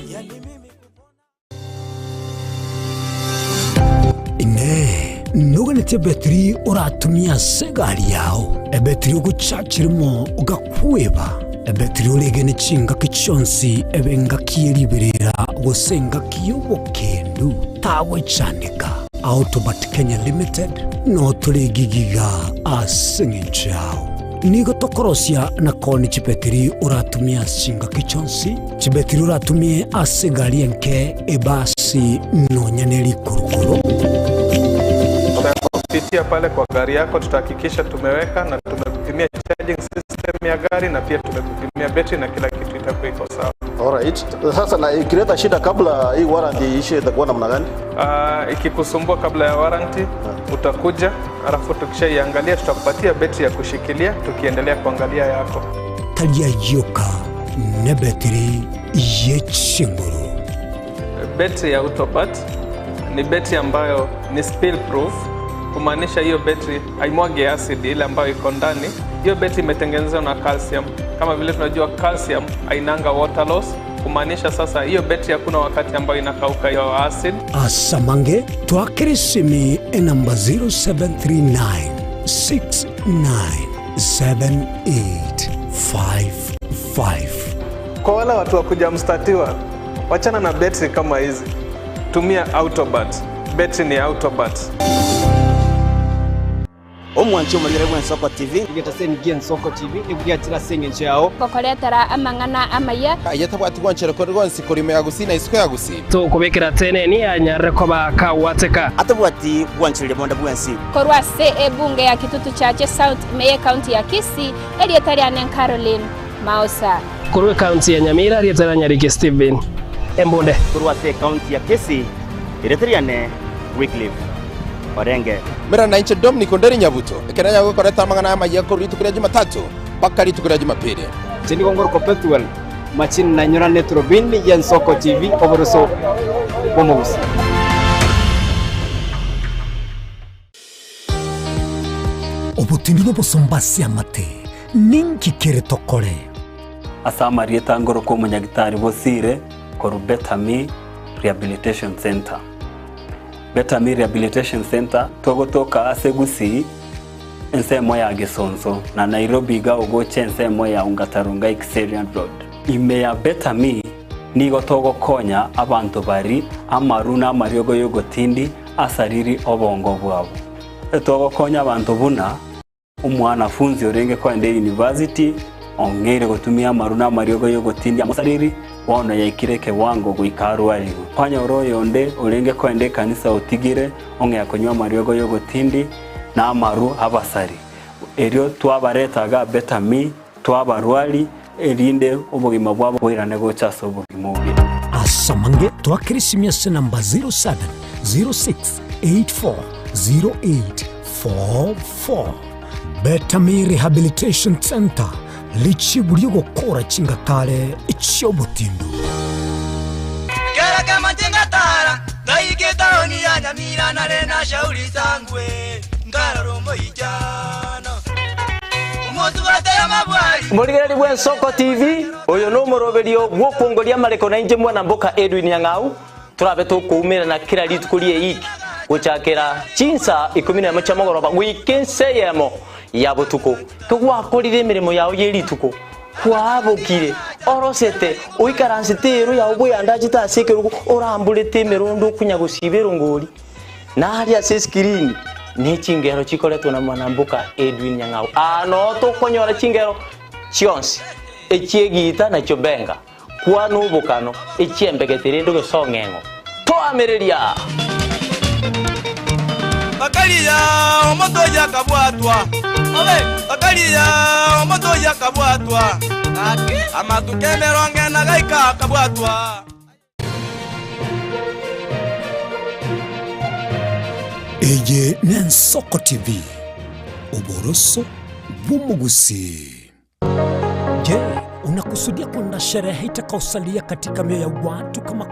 Inee! Noganetie ebetiri oratumie ase egari yao, ebetiri ogochachirimo ogakweba, ebetiri oregene chingaki chionsi ebe engaki ye riberera gose engaki y'obokendu? Tagwechandeka. Autobat Kenya Limited notore egigiga ase eng'encho yao. Nigo tokorosia na koonia chibetiri oratumie ase chingaki chionsi, chibetiri oratumie ase egari enke, ebasi, nonya ne rikurukuru. Kupitia pale kwa gari yako tutahakikisha tumeweka na tumekupimia charging system ya gari na pia tumekupimia betri na kila kitu itakuwa iko sawa. Alright. Sasa na ikileta shida kabla hii warranty iishe itakuwa namna gani? Ikikusumbua kabla ya warranty utakuja, alafu tukishaiangalia tutakupatia betri ya kushikilia tukiendelea kuangalia yako. Tari ayioka nebetiri ye chinguru. Betri ya Autobat ni betri ambayo ni spill proof, kumaanisha hiyo betri haimwagi acid ile ambayo iko ndani. Hiyo betri imetengenezwa na calcium. Kama vile tunajua calcium hainanga water loss, kumaanisha sasa hiyo betri hakuna wakati ambayo inakauka hiyo acid. Asamange twakere esimi enamba 0739 697855. Kwa wale watu wa kuja mstatiwa, wachana na betri kama hizi, tumia Autobat. Betri ni Autobat. Omwanchi omonyene bw'Ensoko TV. Egetaseni gi'Ensoko TV nigo giachire ase engencho yao. Gokoretera amang'ana amaya. Aye tabwati gwanchera kore gwonsi korwa ime ya Gusii na isiko ya Gusii. Tokobekera teneni anyarire koba kagwateka. Atabwati gwanchereria bonde bwensi. Korwa ase ebunge ya Kitutu Chache South ime y'ecounty ya Kisii, erieta riane Caroline Maosa. Korwa ecounty ya Nyamira, erieta ria Nyariki Stephen Embunde. Korwa ase ecounty ya Kisii, erieta riane Wycliffe Orenge. Mera nainche Dominic Onderi Nyabuto, ekero nyago gokoreta amang'ana amayia korwa rituko ria Jumatatu mpaka rituko ria Jumapili. Inche nigo ngorokwa Pethuel Machini nanyora Eturubini y'Ensoko TV oboroso bw'omogusi. Obotindi nobosomba ase amate, ninki kere tokore? Ase amarieta ngorokwa omonyagitari Bosire korwa Better Me Rehabilitation Centre. Better Me Rehabilitation Centre togotoka ase Gusii ensemo ya Gesonso na Nairobi iga ogocha ensemo ya Ongata Rongai Kiserian Road. Ime ya Better Me nigo togokonya abanto bari amaru na amariogo yogotindi asariri obongo bwabo. Togokonya abanto buna omwanafunzi orenge koenda eyunivasiti ong'eire gotumia amaru na amariogo y'ogotindia amosariri, bono yaikire ekewango goika arwarigwe. Kwanyora oyonde orenge koenda ekanisa otigire ong'ea konywa amariogo y'ogotindi na amaru abasari. Erio twabareta iga Better Me, twabarwari, erinde obogima bwabo boirane gocha ase obogima obuya. Asamange twakere esimi ase namba 0706840844. Betami Rehabilitation Centre, richibu ri'ogokora chingatare chi'obotindu. Kera kemo chingatara, ngaika etaoni ya Nyamira nare na shauri sangwe, nkarora omoichano. Omosubate amabwari. Morigereri bw'Ensoko TV, oyo nomoroberio bw'okwongoria amareko nainche mwana mboka Edwin Nyang'au, Torabe tokoumerana kera rituko ri'eiki, gochakera chinsa ikomi nemo chia mogoroba goika ensa eyemo ya botuko. Kegwakorire emeremo yao ye rituko, kwabokire, orosete, oikaransete eero yao bweyandachete ase ekerogo, oramborete emerondo okonya gosiba erongori. Naria ase eskirini ne chingero chikoretwa na mwanamboka Edwin Nyang'au. Aa noo tokonyora chingero chionsi, echi'egiita na chiobenga. Kwana obokano, echiembegete rende ogesong'eng'o. Toamereria! Bakaria omonto oyio akabwatwa, bakaria omonto oyio akabwatwa, amatuko emerongo ena gaika akabwatwa. Eye n'Ensoko TV, oboroso bw'omogusii. Je, unakusudia kwenda sherehe itakaosalia katika mioyo ya watu kama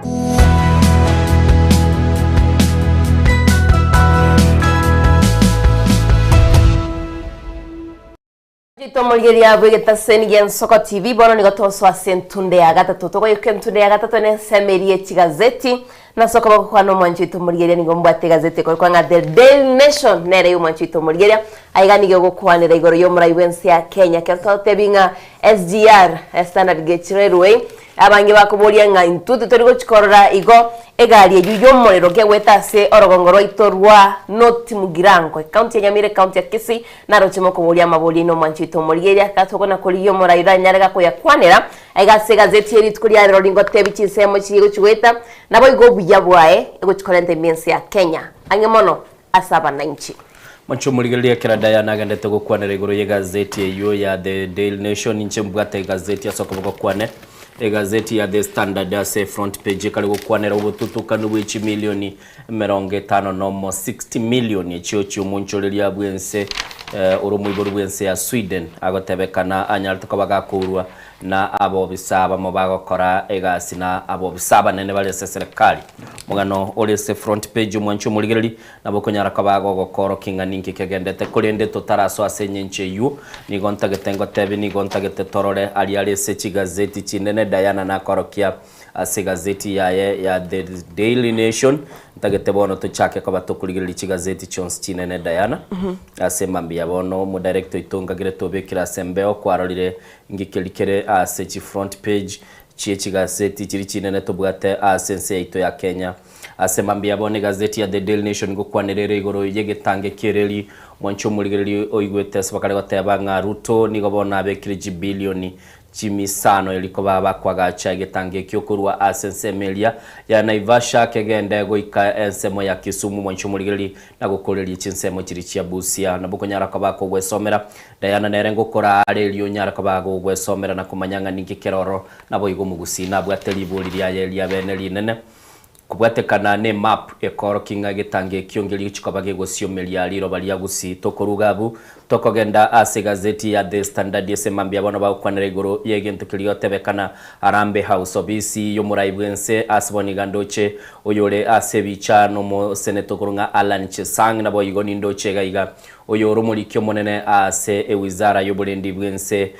Tomorigeria bw'egetaseni gia Nsoko TV bono nigo tosoa ase entunde ya gatato togoika entunde ya gatato nensemerie chigazeti na ase okoboko kwane omwancho oito omorigeria nigo mbwate egazeti ekorokwa ng'a The Daily Nation nere y'omwancho oito omorigeria aiga nigo egokwanera igoro y'omorai bw'ense ya Kenya ekero togotebia ng'a SGR Standard Gauge Railway Abange bakoboria ng'a intwe titori gochia korora igo egari eyio y'omorero kegoeta ase orogongo rwaito rwa North Mugirango, ecounty ya Nyamira, ecounty ya Kisii, naroche mokoboria amaborio aino omwancho oito omorigereria, gatokona korigia omorai oranyare gakoyakwanera aiga ase egazeti ye rituko ria rero ringotebi chinsemo chiria egochia goeta, naboigo obuya bwaye egochia korenta ime ense ya Kenya ang'e mono ase abananchi. Mwanche omorigereria ekero Diana agendete gokwanera igoro y'egazeti eyio ya The Daily Nation, inche mbwate egazeti ase okoboko kwane. Egazeti ya The Standard ase front page ekare gokwanera obotutukanu bwe chimilioni 51, 60 million, echio chiomonchoreria bw'ense ore omoiboru bw'ense ya Sweden agotebekana anyarete koba gakourwa na abobisa abamo bagokora egasi na abobisa abanene bare ase eserekari. Omogano ore ase front page omwanchi omorigereri nabo okonyara koba gogokorokia ng'a ninki kegendete korende totarasoa ase engencho eyio nigo ntagete ngotebie nigo ntagete torore aria are ase chigazeti chinene Diana nakorokia Ase egazeti yaye ya The Daily Nation, ntagete bono tochake koba tokorigereria chigazeti chionsi chinene Diana. Ase mambia bono omodirector oito ngagere tobekire ase embeo kwarorire ngikeri kere ase chi front page chie chigazeti chiri chinene tobwate ase ense yaito ya Kenya. Ase mambia bono egazeti ya The Daily Nation ngokwanera ere igoro yegetange kiereri mwanche omorigereria oigwete ase bakare goteba ng'a Ruto nigo bono abekire chibilioni Chimisano eria koba bakoagacha egetango ekio korwa ase ensemo eria ya Naivasha kegende goika ensemo ya Kisumu mwanche omorigereria na gokoreria chinsemo chiria chia Busia. Nabo okonyara koba kogwesomera Diana nere ngokora are erio onyare koba gogwesomera na komanya ng'a ninki kere ororo. Naboigo omogusii nabwate ribori riaye ria bene rinene. Kobwatekana ne map ekoorokia ng'a egetango ekio ngeria chikoba gegosiomeria riroba ria Gusii. Tokoruga abwo, tokogenda ase egazeti ya The Standard ase mambia bono bagokwanera igoro y'egento keria gotebekana Harambee House, obisi y'omorai bw'ense ase bono iga ndoche oyore ase ebicha nomoseneto okorwa ng'a Allan Chesang naboigo nindoche iga iga oyore omoriki omonene ase ewizara y'oborendi bw'ense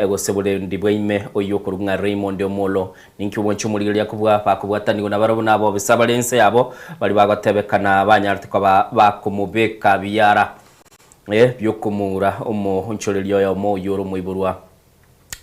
gose borendi bwaime oyio okorwa ng'a Raymond Omollo Ninki omwanchi omorigereria kobua bakobwatanigwa nabarabwo na abobisa bare inse yabo, baria bagotebekana banyarete koba bakomobeka biara bi'okomoura omoonchoreria oyomo oyio ore omoiborwa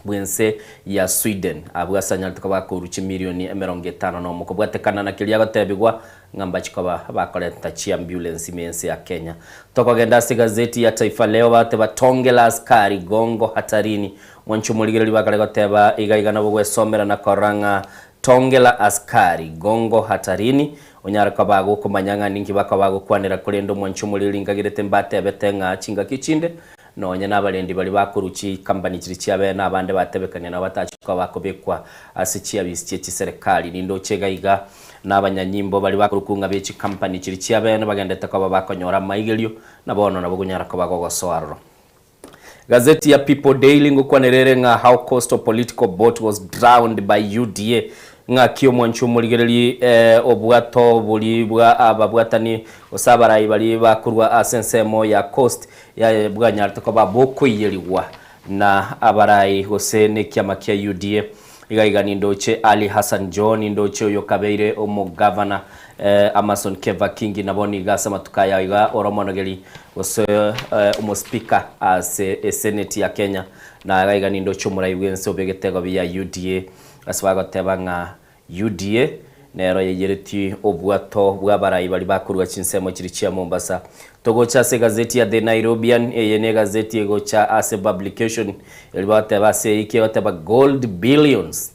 bw'ense ya Sweden, abwo ase anyarete koba akourwa chimilioni 51 kobwatekana na keria agotebigwa ng'a mbachi koba bakorenta chiambulensi ime y'ense ya Kenya. Tokogenda ase egazeti ya Taifa Leo bagoteba Tonge la askari gongo hatarini Mwanche omorigereria bakare goteba iga iga nabo gwesomera na korora ng'a tonge la askari gongo hatarini onyare koba gokomanya ng'a ninki bakoba bagokwanera korende omwanche omorigereria nkagerete mbatebete ng'a chingaki chinde nonye nabarendi baria bakorwa chikampani chiria chiabe na abande batebekania nabo batachi koba bakobekwa ase chiabisi chie chiserekari nindoche iga iga nabanyanyimbo baria bakorokwa ng'a be chikampani chiria chiabe bagendete koba bakonyora amaigerio na bono nabo konyara koba gogosoa aroro. Gazeti ya People Daily ngokwanera ere ng'a how coastal political boat was drowned by UDA ng'aki omwanchi omorigereri eh, obwato bori bwa ababwatani gose abarai bari bakorwa ase ensemo ya coast ya bwanyarete koba bokoiyerigwa na abarai gose nekiama kia UDA Iga iga nindoche Ali Hassan Joho, nindoche oyo okabeire omogavana eh, Amason Keva Kingi nabo nigo ase amatuko aya iga ore omonogeri gose eh, omospika ase eseneti ya Kenya. Na iga iga nindoche omorai bw'ense obegete egobi ya UDA ase bagoteba ng'a UDA nero yaiyeretie obwato bw'abarai baria bakorua chinsemo chiria chia Mombasa. Togocha ase egazeti ya The Nairobian, eye negazeti egocha ase publication, eria bagoteba ase eyiki egoteba Gold Billions.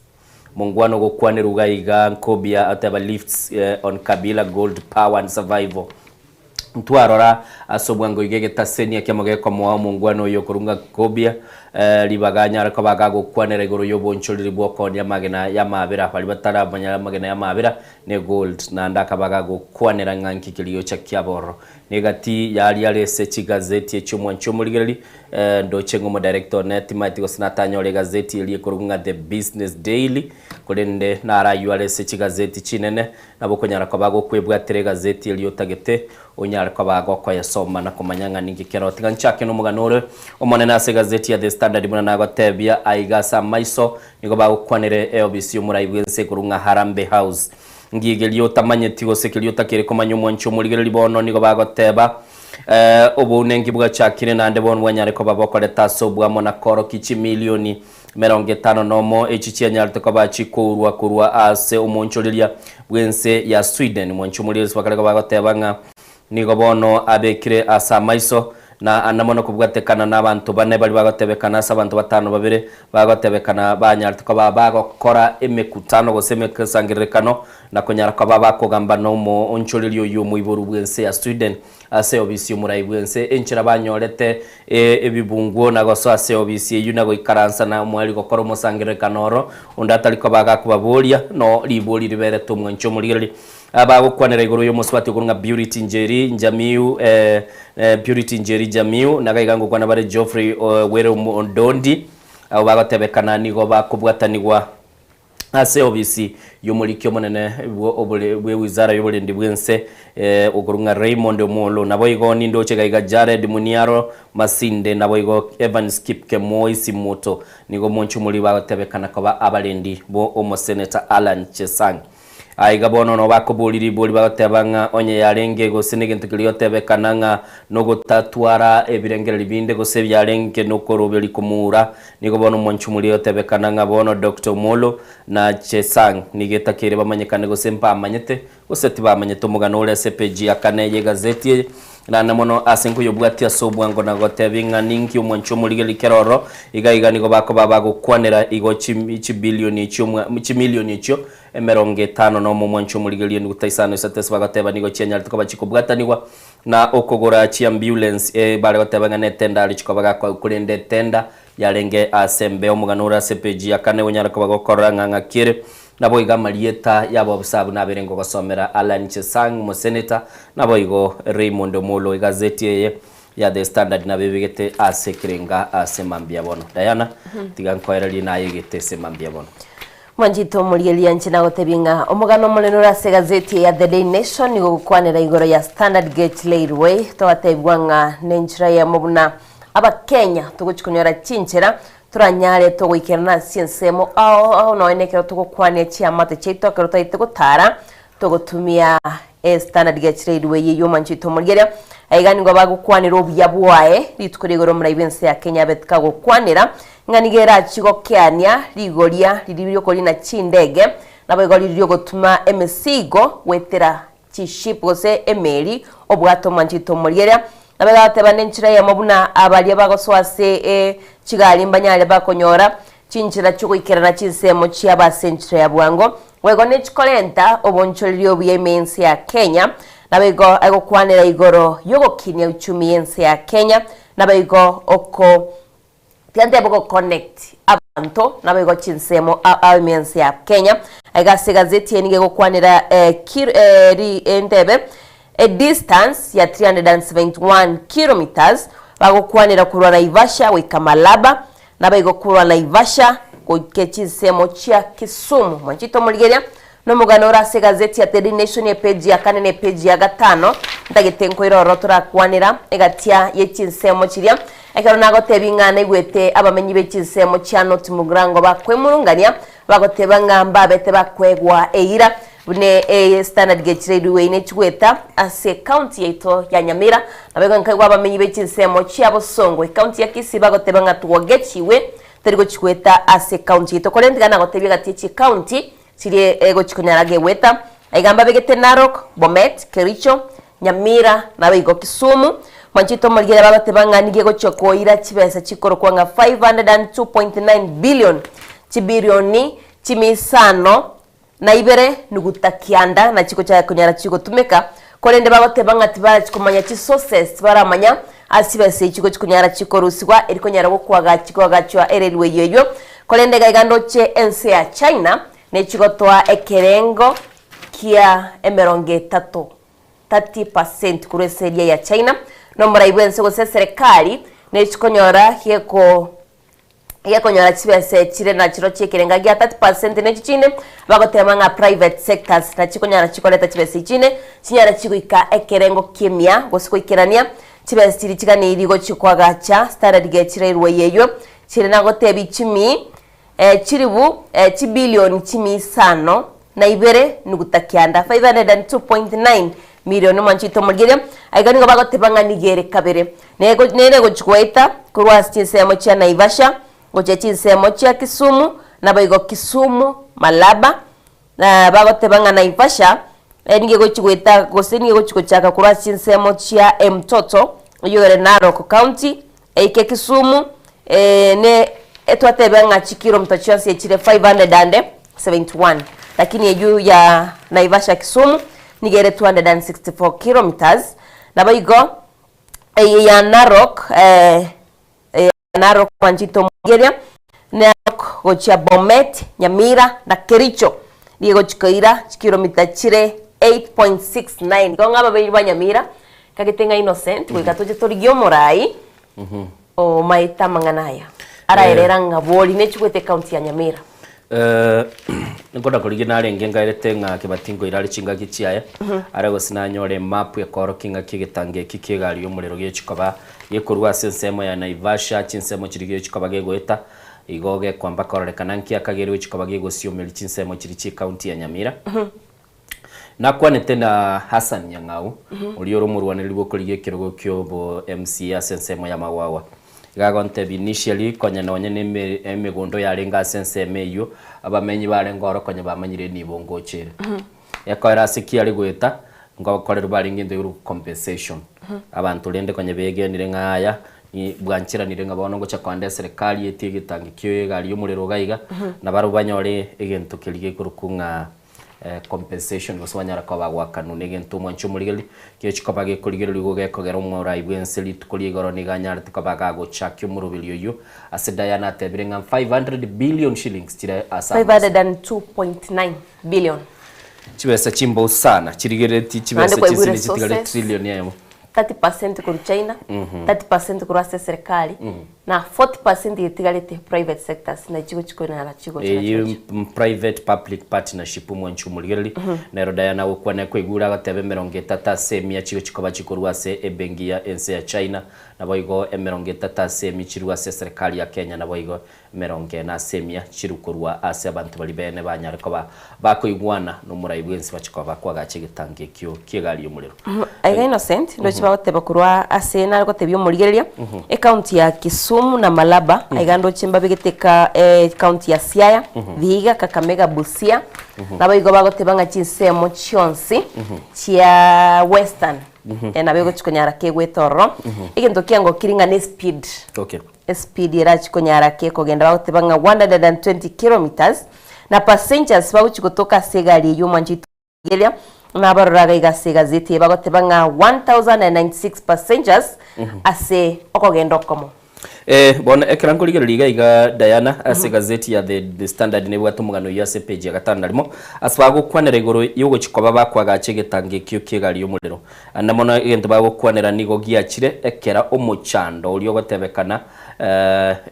Mongwana ogokwanerwa iga iga Nkobia agoteba lifts on Kabila gold power and survival. Ntwarora ase obwango iga egetaseni ekemo gekomoa omongwana oyo okorwa ng'a Kobia ribaga anyare koba agagokwanera igoro y'obonchoreri bw'okoonia amagena y'amaabera. Baria bataramanya amagena y'amaabera ne gold, naende akaba agagokwanera ng'a nki keria gocha kiaba ororo. Negati yaria are ase chigazeti echi'omwanchi omorigereri, ndoche ng'a omodirector one timaeti gose natanyore egazeti eria ekorokwa ng'a The Business Daily, korende naraywo are ase chigazeti chinene, Nabo okonyara koba gokwebwatera egazeti eria otagete, onyare koba gokoyesoma na komanya ng'a ninki kero. Tiga nchake nomogano ore omonene ase egazeti ya The Standard buna nagotebia aiga ase amaiso nigo bagokwanere eobisi y'omorai bw'ense ekorwa ng'a Harambee House. Ngigeria otamanyeti gose keria otakeire komanya omwanchi omorigereri bono nigo bagoteba obounenki bwachakire naende bono bwanyare koba bokoreta ase obwamo na korokia chimilioni 51 echi chianyarete koba chikourwa korwa ase omoonchoreria bw'ense ya Sweden. Mwanche omorieresi bakare bagoteba ng'a nigo bono abekire ase amaiso. Na ande mono kobwatekana nabanto bane baria bagotebekana ase abanto batano babere bagotebekana banyarete koba bagokora emekutano gose emesangererekano na konyara koba bakogamba nomoonchoreria oyio omoiboru bw'ense ya Sweden ase obisi y'omorai bw'ense enchera banyorete ebibunguo na gosoa ase obisi eyio na goikaransa na omweri gokora omosangererekano oro onde atari koba agakobaboria no ribori riberete omwancho omorigereria Bagokwanera igoro y'omosubati okorwa ng'a Purity Njeri Njamiu, Purity Njeri Jamiu, na gaiga ngokwana bare Geoffrey Were Odondi, abwo bagotebekana nigo bakobwatanigwa ase obisi y'omoriki omonene bw'ewizara y'oborendi bw'ense okorwa ng'a Raymond Omolo. Naboigo nindoche gaiga Jared Muniaro Masinde, naboigo Evans Kipkemoi Simuto nigo omonchumori bagotebekana koba abarendi bo omoseneta Allan Chesang. Aiga bono nabo bakoboria ribori bagoteba ng'a onye yarenge gose negento keria gotebekana ng'a nogotatwara ebirengererio binde gose biarenge nokoroberia komoura, nigo bono omwanchumori egotebekana ng'a bono Doctor Omollo na Chesang nigo etakeire bamanyekane gose mbamanyete gose tibamanyete omogano ore ase epeji ya kane y'egazeti eye. Naende mono ase nkoyobwatia ase obwango na gotebia ng'a ninki omwancho omorigereria kera oro, iga iga nigo bakoba bagokwanera igo chibilioni echio chimilioni echio emerongo etano nomo omwancho omorigereria enuguta isano isato ase bagoteba nigo chianyarete koba chikobwatanigwa na okogora chiambulance eh, bare goteba ng'a netenda aria chikoba gakoa korende etenda yarenge ase embeo omogano ore ase epeji ya kane onyare koba gokorora ng'a ng'aki ere. Naboigo amarieta y'abaofisa abwo nabere ngogosomera Allan Chesang, omoseneta, naboigo Raymond Omollo. Egazeti eye ya The Standard nabo ebegete ase ekerenga ase mambia bono. Diana, tiga nkoererie naye egete ase mambia bono. Mwanchete omorieria inche nagotebie ng'a omogano omonene ore ase egazeti eye ya The Daily Nation nigo ogokwanera igoro ya Standard Gauge Railway togatebigwa ng'a nenchera eyemo buna Abakenya togochi konyora chinchera Toranyare togoikerana ase ensemo ao ao nonya nekero togokwania chiamate chiaito ekero totagete gotara togotumia estandard gechire eye y'omwancho oito omorigereria. Aiga nigo bagokwanera obuya bwaye rituko ria igoro omorai bw'ense ya Kenya abete kagokwanera ng'a nigo erachie gokeania rigoria riria riokorina chindege naboigo riria riogotuma emesigo goetera chiship gose emeri, obwate omwancho oito omorigereria. Nabo egateba nenchera eyemo buna abaria bagosoa ase e chigari mbanyare bakonyora chinchera chiogoikerana chinsemo chiabo ase enchera ya bwango. Boigo nechikorenta obonchoreria obuya ime y'ense ya Kenya. Naboigo egokwanera igoro yogokinia uchumi y'ense ya Kenya. Naboigo oko Tiga ntebe go connect abanto naboigo chinsemo ao ime ense ya Kenya. Aiga ase egazeti eye nigo egokwanera kir ri entebe a distance ya 371 kilometres bagokwanera korwa Naivasha goika Malaba naboigo korwa Naivasha goika chinsemo chia Kisumu. Mwanchete omorigereria Nomogano ore ase egazeti ya Daily Nation epeji ya kane na epeji ya gatano, ntagete nkoire ororo torakwanera egatia ye chinsemo chiria. Ekero nagotebia ng'a naigwete abamenyi be chinsemo chia North Mugirango bakwemurungania, bagoteba ng'a mbabete bakoegwa eira buna eye Standard Gauge Railway nechigweta ase ecounty yaito ya Nyamira. Naboigo nkaigwa abamenyi be chinsemo chia Bosongo ecounty ya Kisii bagoteba ng'a twogechiwe teri gochigweta ase ecounty yaito. Korende tiga nagotebia egati ye chicounty Chiria egochia konyara gegweta aiga mbabegete Narok, Bomet, Kericho, Nyamira naboigo Kisumu. Mwanchete omorigereria bagoteba ng'a nigo egochia koira chibesa chikorokwa ng'a 502.9 billion, chibilioni chimia isano na ibere nuguta kianda nachi gochaka konyara chigotumeka, korende bagoteba ng'a tibarachi komanya chisources tibaramanya ase chibesa echi gochi konyara chikorusigwa eri konyara gokwagachi koagachwa erailway eywo. Korende iga iga ndoche ense ya China nechigotoa ekerengo kia emerongo etato, 30%, korwa ense eria ya China, na omorai bwense gose eserekari nechikonyora geko gekonyora chibesa echire nachiro chiekerenga gia 30% nechi chinde bagoteba ng'a private sectors nachikonyara chikoreta chibesa echinde chinyare chigoika ekerengo ki'emia gose goikerania chibesa chiria chiganeirie gochia koagacha standard gechire railway eywo Chire nagotebia chimi chilifu chibilioni chimi isano na ibere nuguta kianda, 502.9 million, omwancho oito omorigereria. Aiga nigo bagoteba ng'a nigo ere kabere. Nego nere egochia goeta korwa ase chinsemo chia Naivasha gochia chinsemo chia Kisumu, naboigo Kisumu, Malaba, na bagoteba ng'a Naivasha nigo egochia goeta gose nigo egochia gochaka korwa ase chinsemo chia Emtoto. Eyio ere Narok County, eike Kisumu, ne etwatebia ng'a chikilomita chionsi echire 571, lakini eyio ya Naivasha Kisumu nigo ere 264 kilometres. Naboigo eye ya Narok Narok mwanchete omoigeria, Narok gochia Bomet, Nyamira na Kericho nigo egochi koira chikilomita chire 8.69. Igo ng'a ababeiri ba Nyamira kagete ng'a Innocent goika toche torigie omorai omaete amang'ana aya araerera ng'a bori nechigwete ecounty ya Nyamira. Nkoda korigia narenge ngaerete ng'a Kebati nkoira are chingaki chiaye, are gose nanyore emapu ekoorokia ng'aki egetango eki ki'egari y'omorero gechi koba gekorua ase ensemo ya Naivasha, chinsemo chiria gechi koba gegoeta, igo gekwamba kororekana nki akagerwe gochi koba gegosiomeria chinsemo chiria chi'ecounty ya Nyamira. Nakwanete na Hassan Nyang'au, oria ore omorwanereri bw'okorigia ekerogo ki'obo MCA ase ensemo ya Magwagwa. Iga agontebia initially konya nonye na eme emegondo yarenge ase ensemo eyio, abamenyi barenge oro konya bamanyire enibo ngocha ere. Ekoera ase ki are goeta, ngokorerwa barenge into ekorokwa compensation. Abanto rende konya begenire ng'a yaya, ni bwancheranire ng'a bono ngocha koenda eserekari etie egetangi kia egari ya omorero iga iga, nabarobwo banyore egento keria gekorokwa ng'a compensation gose banyara koba bagoakanwa negento omwanchi omorigereria gechi koba gekorigereria igo gekogera omorai bwense rituko ria igoro nigo anyarete koba gagochakia omoroberi oyio ase Diana atebire ng'a 500 billion shillings chire ase amaiso. 502.9 billion. Chibesa chimbou sana chirigereretie Naende chibesa kwaigure chinsini chitigare sources. trillion eyemo. 30% korwa China, 30% korwa ase eserekari, na 40% getigarete private sectors nachi chigochi koinana chigocha na Eyio chigocha. m- private public partnership omwanchi omorigereria nero Diana agokwana ekoigure agateba emerongo etato ase emia chigochi koba chikorwa ase ebenki ya ense ya China naboigo emerongo etato ase emia chirwe ase eserekari ya Kenya naboigo emerongo ene ase emia chirwe korwa ase abanto baria bene banyare koba bakoigwana nomorai bwensi bache koba bakoagacha egetango ekio ki'egari y'omorero. Aiga Innocent, ndoche bagoteba korwa ase nare gotebia omorigereria, ecounty ya Kisumu na Malaba, aiga ndoche mbabegete eka ecounty ya Siaya, Vihiga, Kakamega, Busia, nabo igo bagoteba ng'a chinsemo chionsi chia Western, nabo egochi konyara kegwete ororo. Egento kiangokiri ng'a ne speed. Okay. Espeed erachi konyara ki kogenda bagoteba ng'a 120 kilometres na passengers bagochi gotoka ase egari eyio omwancho oito rigereria nabarora iga iga ase egazeti eye bagoteba ng'a 1096 passengers ase okogenda okomo. Eh, bono ekero nkorigereria iga iga Diana ase egazeti ya The, The Standard nebwate omogano oyio ase epeji ya gatano na rimo ase bagokwanera igoro yogochi koba bakoagacha egetango ekio ki'egari y'omorero. Naende mono egento bagokwanera nigo giachire ekera omochando oria ogotebekana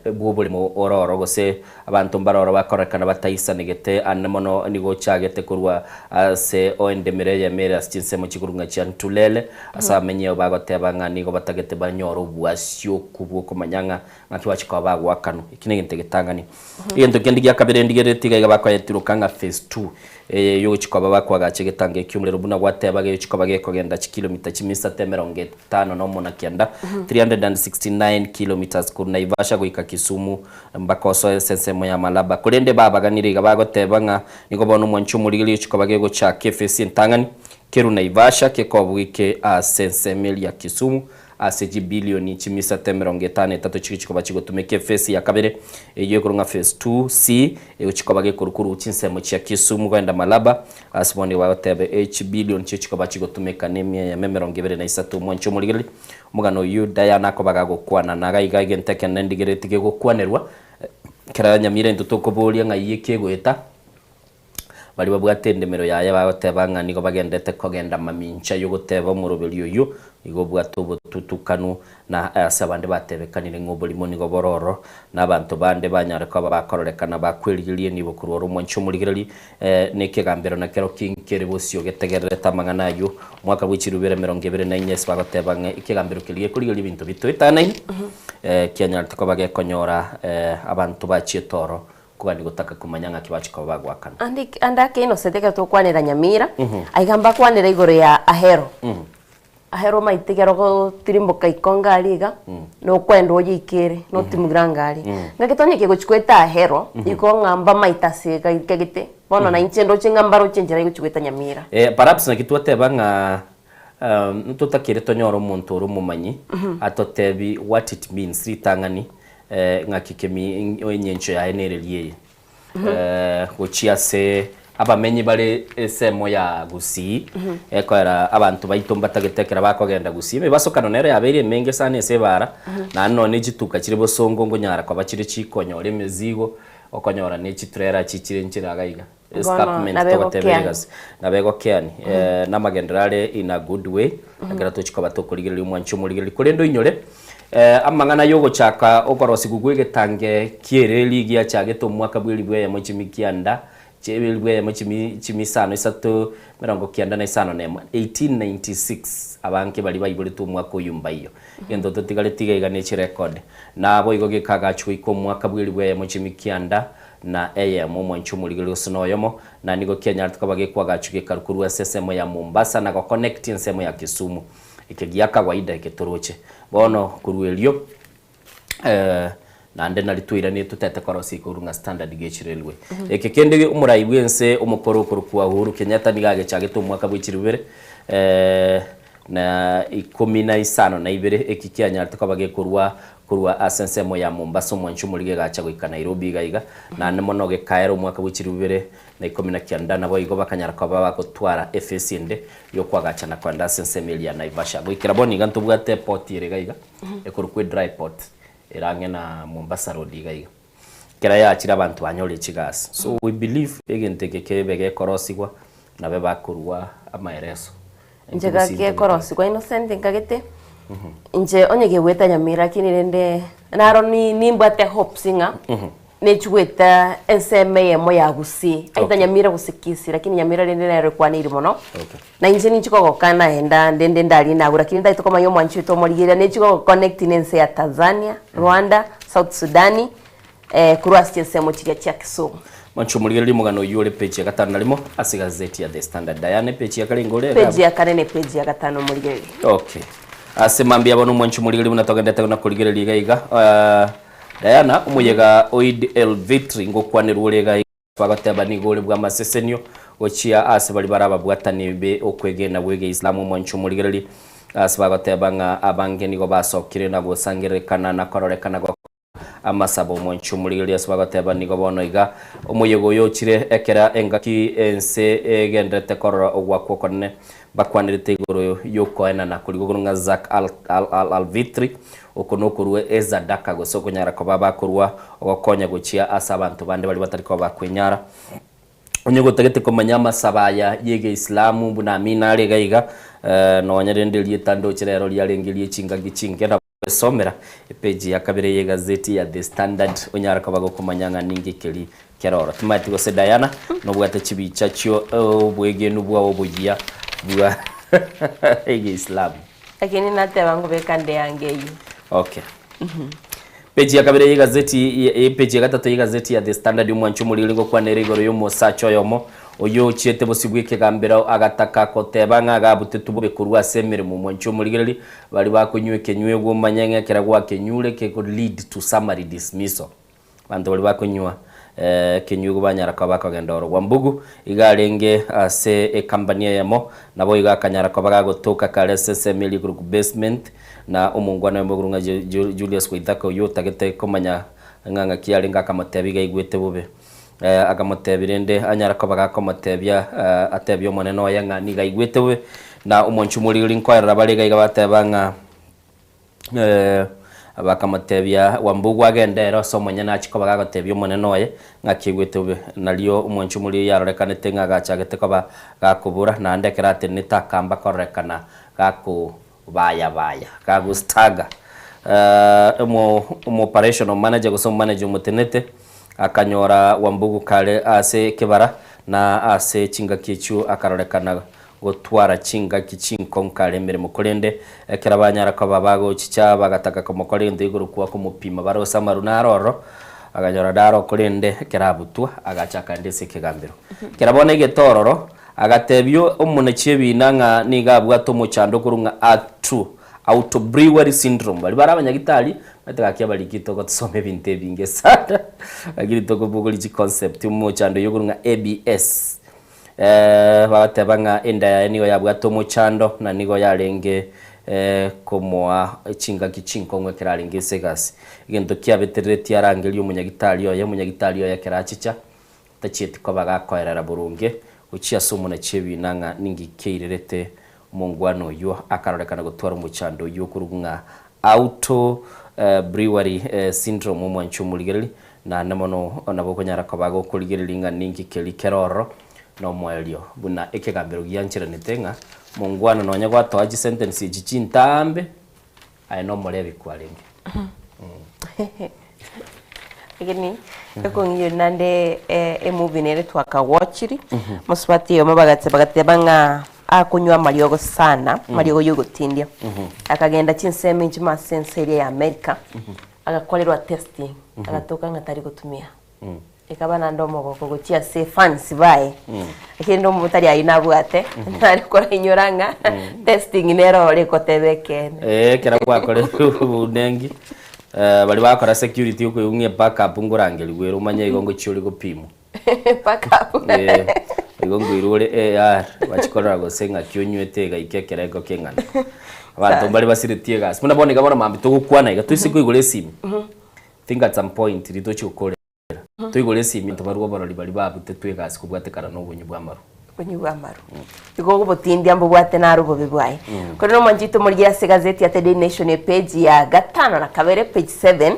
bw'oboremo ororo, gose abanto mbaroro bakorekana bataisanegete, ande mono nigo ochagete korwa ase oendemero eyemo ere ase chinsemo chikorwa ng'a chia Ntulele, ase abamenyi abo bagoteba ng'a nigo batagete banyore obwasioku bw'okomanya ng'a ng'aki bachia koba bagoakanwa. Eki negento egetang'ani. Egento kende gia kabere ndigerereti iga iga bakoyetiroka ng'a phase 2 eye yogochia koba bakoagacha egetango ekio omorero buna gwateba gegochia koba gekogenda chikilomita chimisata emerongo etano na omo na kianda, 369 kilometres, korwa Naivasha goika Kisumu mpaka osoe ase ensemo ya Malaba. Korende babaganire iga bagoteba ng'a nigo bono omwanchi omorigereria ogochia koba gegochaka ephase entang'ani kerwa Naivasha kekoboike ase ensemo eria ya Kisumu Ase chibilioni chimisata emerongo etano na etato chigochia koba chigotumeka efesi ya kabere, eyio ekorwa ng'a phase 2C, egochia koba gekorwa korwa chinsemo chia Kisumu goenda Malaba, ase bono nigo bagoteba echibilioni chigochia koba chigotumeka na emia eyemo emerongo ebere na isato. Omwanchi omorigereria, omogano oyio Diana akoba gagokwana na iga iga egento ekenene ndigereti gegokwanerwa, ekero nyamira intwe tokoboria ng'ai eki egoeta, Baria babwate endemero yaye bagoteba ng'a nigo bagenderete kogenda mamincha y'ogoteba omoroberi oyio nigo obwate obotutukanu, na ase abande batebekanire ng'a oborimo nigo bore ororo, na abanto bande banyare koba bakororekana bakwerigeria enibo korwa ore omwanchi omorigereri, na ekegambero nakerokio inkere bosio getegererete amang'ana ayio. Omwaka bwe chirubere emerongo ebere na inye ase bagoteba ng'a ekegambero keria gekorigereria ebinto bitoetanaine, kianyarete koba gekonyora abanto bachiete oro Kogania gotaka komanya ng'aki bachia koba bagoakana. Ande ande ake Innocent ekero togokwanera Nyamira, aiga mbakwanera igoro ya Ahero. Ahero omaete ekero ogotirimboka iko ngari iga, nokoenda oyeikere, notimogera ngari. Ngaki tonya kegochi goeta Ahero, igo ng'a mbamaete ase iga gete, bono na inche ndoche ng'a mbaroche enchera egochi goeta Nyamira. Perhaps naki twateba ng'a. Ntotakere tonyore omonto ore omomanyi atotebi what it means ritang'ani ng'aki kemi engencho yaye nereri eye. Gochia ase abamenyi bare ensemo ya Gusii, ekoera abanto baito mbatagete ekero bakogenda Gusii. Emebasokano nero yabeire emenge sana ase ebara, naende nonye ne chituka chire bosongo nkonyara koba chire chikonyora emezigo, okonyora ne chitrailer chichire nchire iga iga. Bono Escarpment nabo togoteba egokeani. egasi nabo egokeani namagenderero are in a good way ekero tochi koba tokorigereria omwanchi omorigereria korende oinyore amang'ana yogochaka okorosigwa gwa egetange kiereri giachagete omwaka bwa elifu eyemo chimi kianda elifu eyemo chimi chimi isano isato emerongo kianda na isano na emo 1896 abange baria baiboretwe omwaka oyio mbaiyo egento totigareti iga iga ne chirecord naboigo gekagachwa goika omwaka bwa elifu eyemo chimi kianda na eyemo, omwanchi omorigereria gose noyomo, na nigo kianyarete koba gekwagachwa gekaru korwa ase ensemo ya Mombasa na goconnect ensemo ya Kisumu. Eke gia kawaida eke toroche. Bono korwa erio naende nari twairanire totete korosia igoro ng'a standard gauge railway. Eke kende omorai bwense omokoro okorokwa Uhuru Kenyatta nigo agechagete omwaka bwe chilifu ibere na ikomi na isano na ibere, eki kianyarete koba gekorwa korwa ase ensemo ya Mombasa omwancho omorigia egacha goika Nairobi iga iga, naende mono gekaera omwaka bwe chilifu ibere na ikomi na kianda, naboigo bakanyara koba bagotwara efesi ende y'okoagacha na koenda ase ensemo eria ya Naivasha. Goikera bono iga ntobwate eport ere iga iga, ekorokwa edry port, ere ang'e na Mombasa road iga iga. Ekero yachire abanto banyorire chigasi. So we believe egento eke kebe gekorosigwa nabe bakorua amaereso. Inche gaki gekorosigwa Innocent nkagete, inche onye kegoeta Nyamira lakini rende naro ni nimbwate hopes ng'a nechigweta ensemo eyemo ya Gusii, either Nyamira gose Kisii lakini Nyamira rende nero ekwaneiri mono. Na inche ninchi kogoka naenda rende ndarie nagwo lakini ntagete komanya omwanchi oito omorigereria nechi gogoconnect na ense ya Tanzania, Rwanda, South Sudan, korwa ase chinsemo chiria chia Kisumu. Mwanchi omorigereria omogano oyio ore page ya gatano na rimo ase egazeti ya The Standard. Diana epage ya kare ngore Page ya kane na epage ya gatano omorigereria. Okay. Ase mambia bono omwanchi omorigereria buna togendete na korigereria iga iga. Diana omoyega o Eid el Fitri ngokwanerwa ore iga iga. Bagoteba nigo ore bw'amasesenio gochia ase baria bare ababwatani be okwegena gw'Egeislamu omwancho omorigereria, ase bagoteba ng'a abange nigo basokire na gosangererekana na kororekana gokora amasabo omwancho omorigereria ase bagoteba nigo bono iga omoyega oyo ochire ekera engaki ense egendererete korora ogwakwa okonene Bakwanerete igoro y'okoenana koria gokorwa ng'a Zak al, al, al, al-Fitri, oko nokorua ezadaka, gose okonyara koba bakorua ogokonya gochia ase abanto bande baria batari koba bakwenyara. Onye gotagete komanya amasabo aya y'Egeislamu buna Amina are iga iga, eh, nonya rende erieta ndoche rero riarenge rie chingaki chinke nabo Somera epeji ya kabere y'egazeti ya The Standard onyare koba gokomanya ng'a ninki keri kere oro. Timanyeti gose Diana nobwate chibicha chio obwegenu bwao oboyia bwa Egeislamu. Lakini nateba ngobeka nde yange eyio. Okay. Peji ya kabere y'egazeti epeji ya gatato y'egazeti ya The Standard omwancho omoriri ngokwana ere igoro y'omosacha oyomo oyio ochiete bosio bw'ekegambero agataka koteba ng'a agabutetwe bobe korwa ase emeremo omwancho omorigereria Baria bakonywa ekenywegwa omanye ng'a ekero gwakenyure keko lead to summary dismissal. Abanto baria bakonywa ekenywegwa banyara koba bakogenda oro. Wambugu iga arenge ase ecompany eyemo, nabo igo akanyara koba gagotoka kare ase ensemo eria ekorokwa basement, na omongwana oyomo okorokwa ng'a Julius Waithaka oyio otagete komanya ng'a ng'aki arenge akamotebia iga aigwete bobe. Akamotebia rende anyare koba gakomotebia, atebie omonene oye ng'a nigo aigwete bobe, na omonche omoriri nkoerera bare iga iga bateba ng'a bakamotebia Wambugu agende ere ase omonyene achie koba gagotebia omonene oye ng'aki aigwete bobe. Nario omonche omoriri yarorekanete ng'a agachagete koba gakobora, naende ekero atenenete akamba kororekana gakobayabaya, gagostaga. Omo omooperational manager gose omomanager omotenete Akanyora Wambugu kare ase ekebara, na ase chingaki echio akarorekana gotwara chingaki chinkong'u kare emeremo. Korende ekero banyara koba bagochicha bagataka komokora egento igoro kwa komopima barose amaru naro ororo, akanyora naro korende ekero abutwa agacha akaenda ase ekegambero. Ekero bono egete ororo, agatebia omonachi ebiina ng'a nigo abwate omochando okorwa ng'a atu Auto-brewery syndrome, baria bare abanyagitari omanyete gaki abariki togosoma ebinto ebinge sana lakini tokobogoria chiconcept omochando oyio okorwa ng'a ABS. Bagoteba ng'a enda yaye nigo yabwate omochando, na nigo yarenge komoa chingaki chinkong'u ekero arenge ase egasi. Egento kiabetereretie arangerie omonyagitari oye, omonyagitari oye ekero achicha, tachieti koba gakoerera boronge gochia ase omonachi ebina ng'a ninki kiairerete omongwana oyio akarorekana gotwara omochando oyio okorokwa ng'a Auto Brewery Syndrome omwanchi omorigereri, Naende mono nabo okonyara koba gokorigereria ng'a ninki keria kere ororo nomoerio, buna ekegambero giancheranete ng'a mongwana nonya gwatoa chisentensi echi chintambe, aye nomorebi kwarenge. Lakini ekong'iyoria naende emovie nere twakawochiri, mosubati oyomo bagateba bagateba ng'a akonywa amariogo sana, amariogo ya ogotindia, akagenda chinsemo inchimo ase ense eria ya America, Agakorerwa testing agatoka ng'a tari gotumia. Ekaba naende omogoko gochia ase fans baye. Lakini rende omotari ayio nabwate, nare korainyora ng'a testing nere ore egoteba ekeene. Eh, ekero gwakorire obonengi, eh, baria bakora security okoigwa ng'a ebackup nkorangerigwa ere omanye igo ngochia ore gopimwa. Backup. Eh, igo nkoirwa ore AR, bachie korora gose ng'aki onywete egaika ekerengo keng'ana. Abanto mbare basiretie egasi. Buna bono iga bono mambia togokwana iga, toise koigora esimi, think at some point riria tochia gokorera, toigore esimi abanto barwe oborori baria babutetwe egasi kobwatekana na obonywi bwa amarwa. Obonywi bwa amarwa. Igo obotindia mbobwate naro obobe bwaye. Korende omwanchi oito morigie ase egazeti ya The Daily Nation epage ya gatano na kabere, page 7,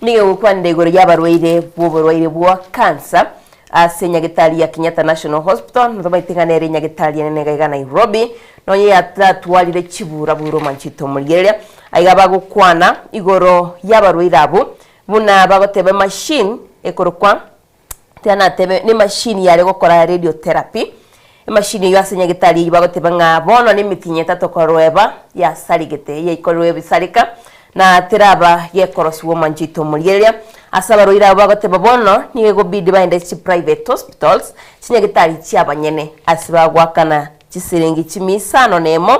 Nigo egokwanera igoro y'abarwaire bw'oborwaire bwa cancer ase nyagetari ya Kenyatta National Hospital, na tomaete ng'a nere nyagetari enene iga iga Nairobi, nonye yatratwarire chiburaburo manchete omorigereria. Aiga bagokwana igoro y'abarwaire abwo buna bagoteba emachine ekorokwa Tiga natebe nemachine yare gokora radiotherapy, emachine eyio ase nyagetari eyio bagoteba ng'a bono nemetienyi etato korweba yasarigete, yaikorerwe ebisareka na teraba gekorosiwa omanchete omorigereria. Ase abarwaire abwo bagoteba bono nigo egobidi baende chiprivate hospitals, chinyagetari chiabanyene ase bagoakana chisiringi chimia isano na emo,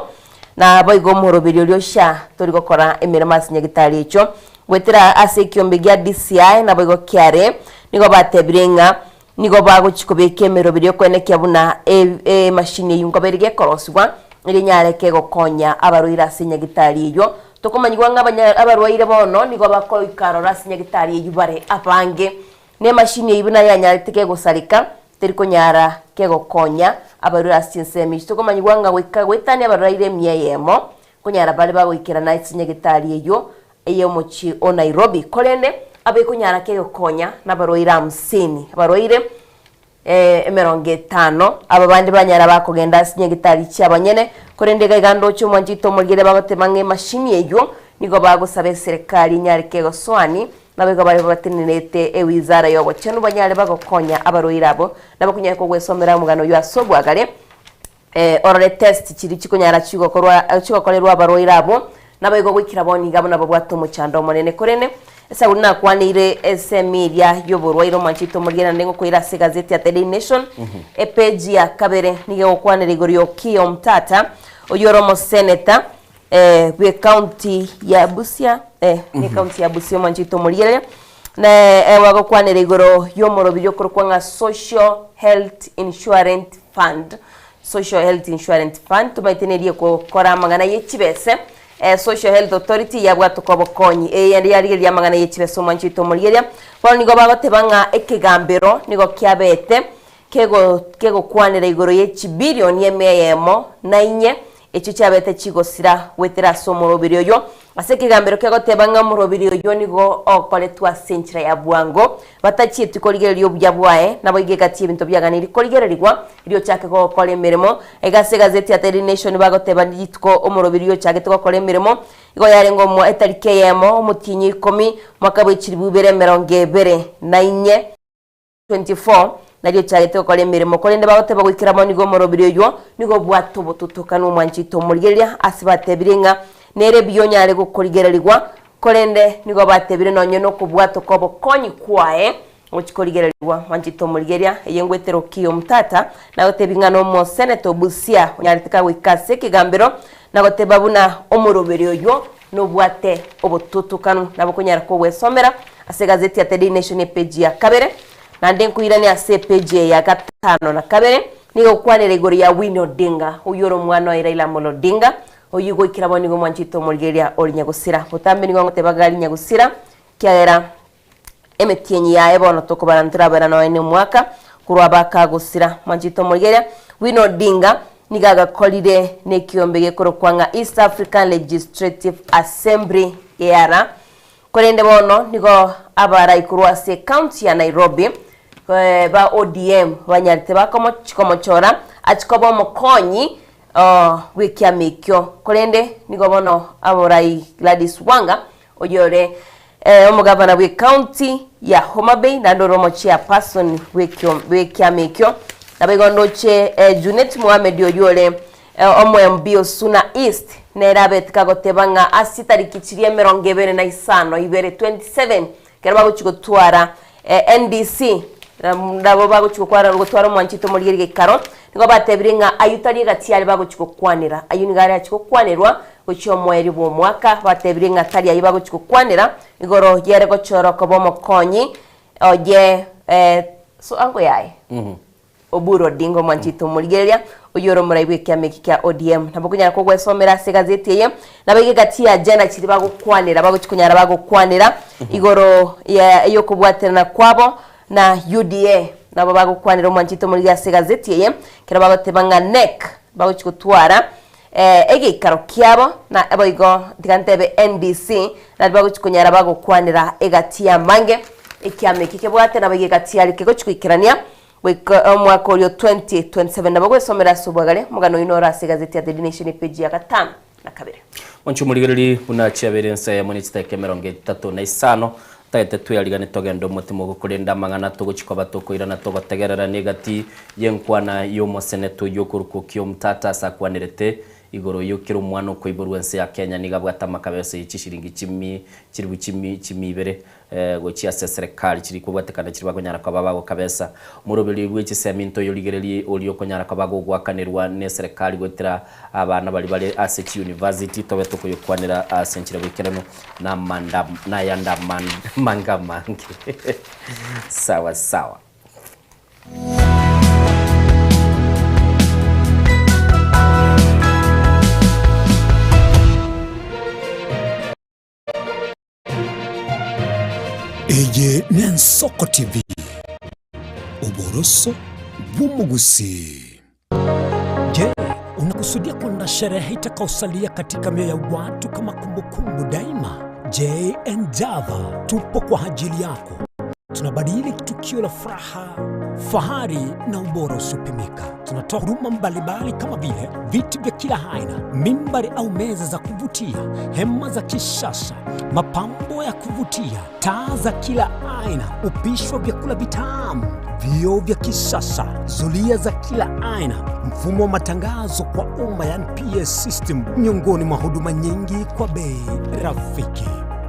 Naboigo omoroberi oria o SHA tori gokora emeremo ase nyagetari echio. Goetera ase ekiombe gia DCI naboigo kiare nigo batebire ng'a nigo bagochia kobeka emeroberi y'okoenekia buna emashini eyio nkoba ere gekorosigwa erio enyare kegokonya abarwaire ase nyagetari eyio. Tokomanyigwa ng'a abarwaire bono nigo bakoika aroro ase nyagetari eyio bare abange. Na emashini eyio buna yanyarete kegosareka, teri konyara kegokonya abarure ase chinsemo echi. Tokomanyigwa ng'a goika goetania abarwaire emia eyemo, konyara bare bagoikerana ase nyagetari eyio ey'omochie o Nairobi. Korende abekonyara kegokonya nabarwaire hamsini, abarwaire emerongo etano, aba bande banyara bakogenda ase nyagetari chi'abanyene. Korende iga iga ndoche omwanchete omorigereria bagoteba ng'a emashini eyio nigo bagosaba eserekari enyare kegosoani Naboigo baria batenenerete ewizara y'obochenu banyare bagokonya abarwaire abwo, nabo konyare kogwesomera omogano oyio ase obwagare, orore test chiria chikonyara chigokorwa chigokorerwa abarwaire abwo, naboigo goikera bono iga buna babwate omochando omonene. Korende esauri nakwaneire esemi eria y'oborwaire omwanchete omorigia naende ngokoira ase egazeti ya The Daily Nation, epage ya kabere nigo egokwanera igoro ya Okiya Omtata, oyio ore omoseneta eh, bw'ecounty ya Busia eh, n'ecounty ya Busia omwanchete omorigereria na eh, bagokwanera igoro y'omorobiri okorokwa ng'a Social Health Insurance Fund Social Health Insurance Fund tomaete neri egokora amang'ana ye chibese eh, Social Health Authority yabwatoka obokonyi eye yende yarigereria amang'ana ye chibese omwanchete omorigereria bono nigo bagoteba ng'a ekegambero nigo kiabete kego kegokwanera igoro ye chibilioni emia eyemo na inye echio chiabete chigosira goetera ase omoroberi oyio. Ase ekegambero kegoteba ng'a omoroberi oyio nigo okoretwe ase enchera ya bwango, batachieti korigereria obuya bwaye, naboigo egati y'ebinto biaganeirie korigererigwa erio ochake gokora emeremo. Iga ase egazeti ya Daily Nation bagoteba rituko omoroberi oyio ochagete gokora emeremo igo yarenge omo etariki eyemo omotienyi o ikomi mwaka bwe chilifu ibere emerongo ebere na inye. 24, nario ochagete gokora emeremo, korende bagoteba goikera bono nigo omorobiri oyio nigo obwate obotutukanu omwanchete omorigereria, ase batebire ng'a nere buya onyare gokorigererigwa, korende nigo batebire nonye nokobwatwa kw'obokonyi kwaye gochia korigererigwa. Mwanchete omorigereria, eye ngwetera Okiya Omtata, nagotebi ng'a nomoseneta o Busia onyarete kagoika ase ekegambero na goteba buna omoroberi oyio nobwate obotutukanu nabo okonyara kogwesomera ase egazeti ya The Daily Nation epeji ya kabere, naende nkoirane ase epeji eye ya gatano na kabere. Nigo gokwanera igoro ya Winnie Odinga, oyio ore omwana oye Raila Amolo Odinga, oyio goikera bono nigo omwanchete omorigereria ore nyagosira. Botambe nigo ngoteba gari nyagosira, ekiagera emetienyi yaye bono tokobara ntorabera nonya na omwaka korwa bakagosira. Mwanchete omorigereria, Winnie Odinga nigo agakorire na ekiombe gekorokwa ng'a East African Legislative Assembly, EALA, Korende bono nigo abarai korwa ase ecounty ya Nairobi ba ODM banyarete komochora achie koba omokonyi bw'ekiama ekio. Korende nigo bono abarai Gladys Wanga oyio ore omogavana bw'ecounty ya Homa Bay naende ore omochairperson bw'ekiama ekio naboigo ndoche Junet Mohamed oyio ore Omo MP o Suna East nere abete kagoteba ng'a ase chitariki chiria 26 ibere, 27, ekero bagochia gotwara NDC nabo bagochia gokwara gotwara omwanchete omorigereria geikaro, nigo batebire ng'a ayio tari egati are bagochia gokwanera, ayio nigo are achia gokwanerwa gochia omoerio bw'omwaka, batebire ng'a tari ayio bagochia gokwanera igoro yere gochorwa koba omokonyi oye so ango yaye. Oburu Odinga omwanchete omorigereria, oyio ore omorai bw'ekiama eki kia ODM. Nabo okonyara kogwesomera ase egazeti eye, nabo iga egati ya agenda chiria bagokwanera, bagochi konyara bagokwanera igoro ya ey'okobwaterana kwabo na UDA. Nabo bagokwanera omwanchete omorigereria ase egazeti eye, ekero bagoteba ng'a NEC bagochi gotwara egeikaro kiabo, na boigo tiga ntebe NDC, nario bagochi konyara bagokwanera egati y'amange, ekiama eke kebwate nabo iga egati yaria kegochi goikerania goika omwaka oria o 2027. Nabo gwesomera ase obwagare omogano oyio noro ase egazeti ya The Daily Nation epage ya gatano na kabere. Monche omorigererie buna chiabeire ense eyemo ne chidakika 35, Tagete twearigane togende omotimo ogokorenda amang'ana togochia koba tokoirana togotegerera negati y'enkwana y'omoseneto oyio okorokwa Okiya Omtata ase akwanerete igoro y'okera omwana okoiborwa ense ya Kenya nigo abwate amakabeso ye chishiringi chimi chiribu chimi chimi ibere gochia ase eserekari chiri kobwatekana chiri bakonyara koba bagokabesa omoroberi bwe chisemi ntoyo rigererie oria okonyara koba gogoakanerwa neserekari goetera abana baria bare ase chiuniversity tobe tokoyokwanera ase enchera boikeranu. Namanda nayanda manga amange sawa sawa. Eye n'Ensoko TV, oboroso bw'omogusii. Je, unakusudia kwenda sherehe itakaosalia katika mioyo ya watu kama kumbukumbu daima? JN Java tupo kwa ajili yako. Tunabadili tukio la furaha, fahari na ubora usiopimika. Tunatoa huduma mbalimbali kama vile viti vya kila aina, mimbari au meza za kuvutia, hema za kisasa, mapambo ya kuvutia, taa za kila aina, upishi wa vyakula vitamu, vioo vya kisasa, zulia za kila aina, mfumo wa matangazo kwa umma, yani PA system, miongoni mwa huduma nyingi kwa bei rafiki.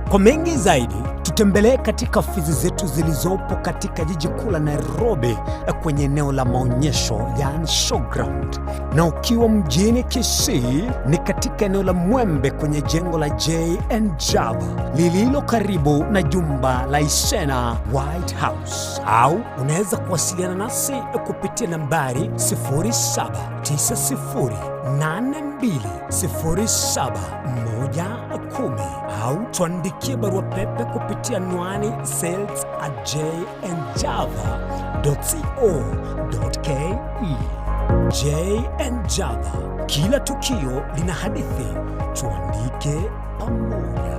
Kwa mengi zaidi, tutembelee katika ofisi zetu zilizopo katika jiji kuu la Nairobi kwenye eneo la maonyesho yani showground, na ukiwa mjini Kisii ni katika eneo la Mwembe kwenye jengo la JN Java lililo karibu na jumba la Isena White House, au unaweza kuwasiliana nasi kupitia nambari 0790820710 au tuandikie barua pepe kupitia anwani sales at jnjava.co.ke. JN Java, kila tukio lina hadithi, tuandike pamoja.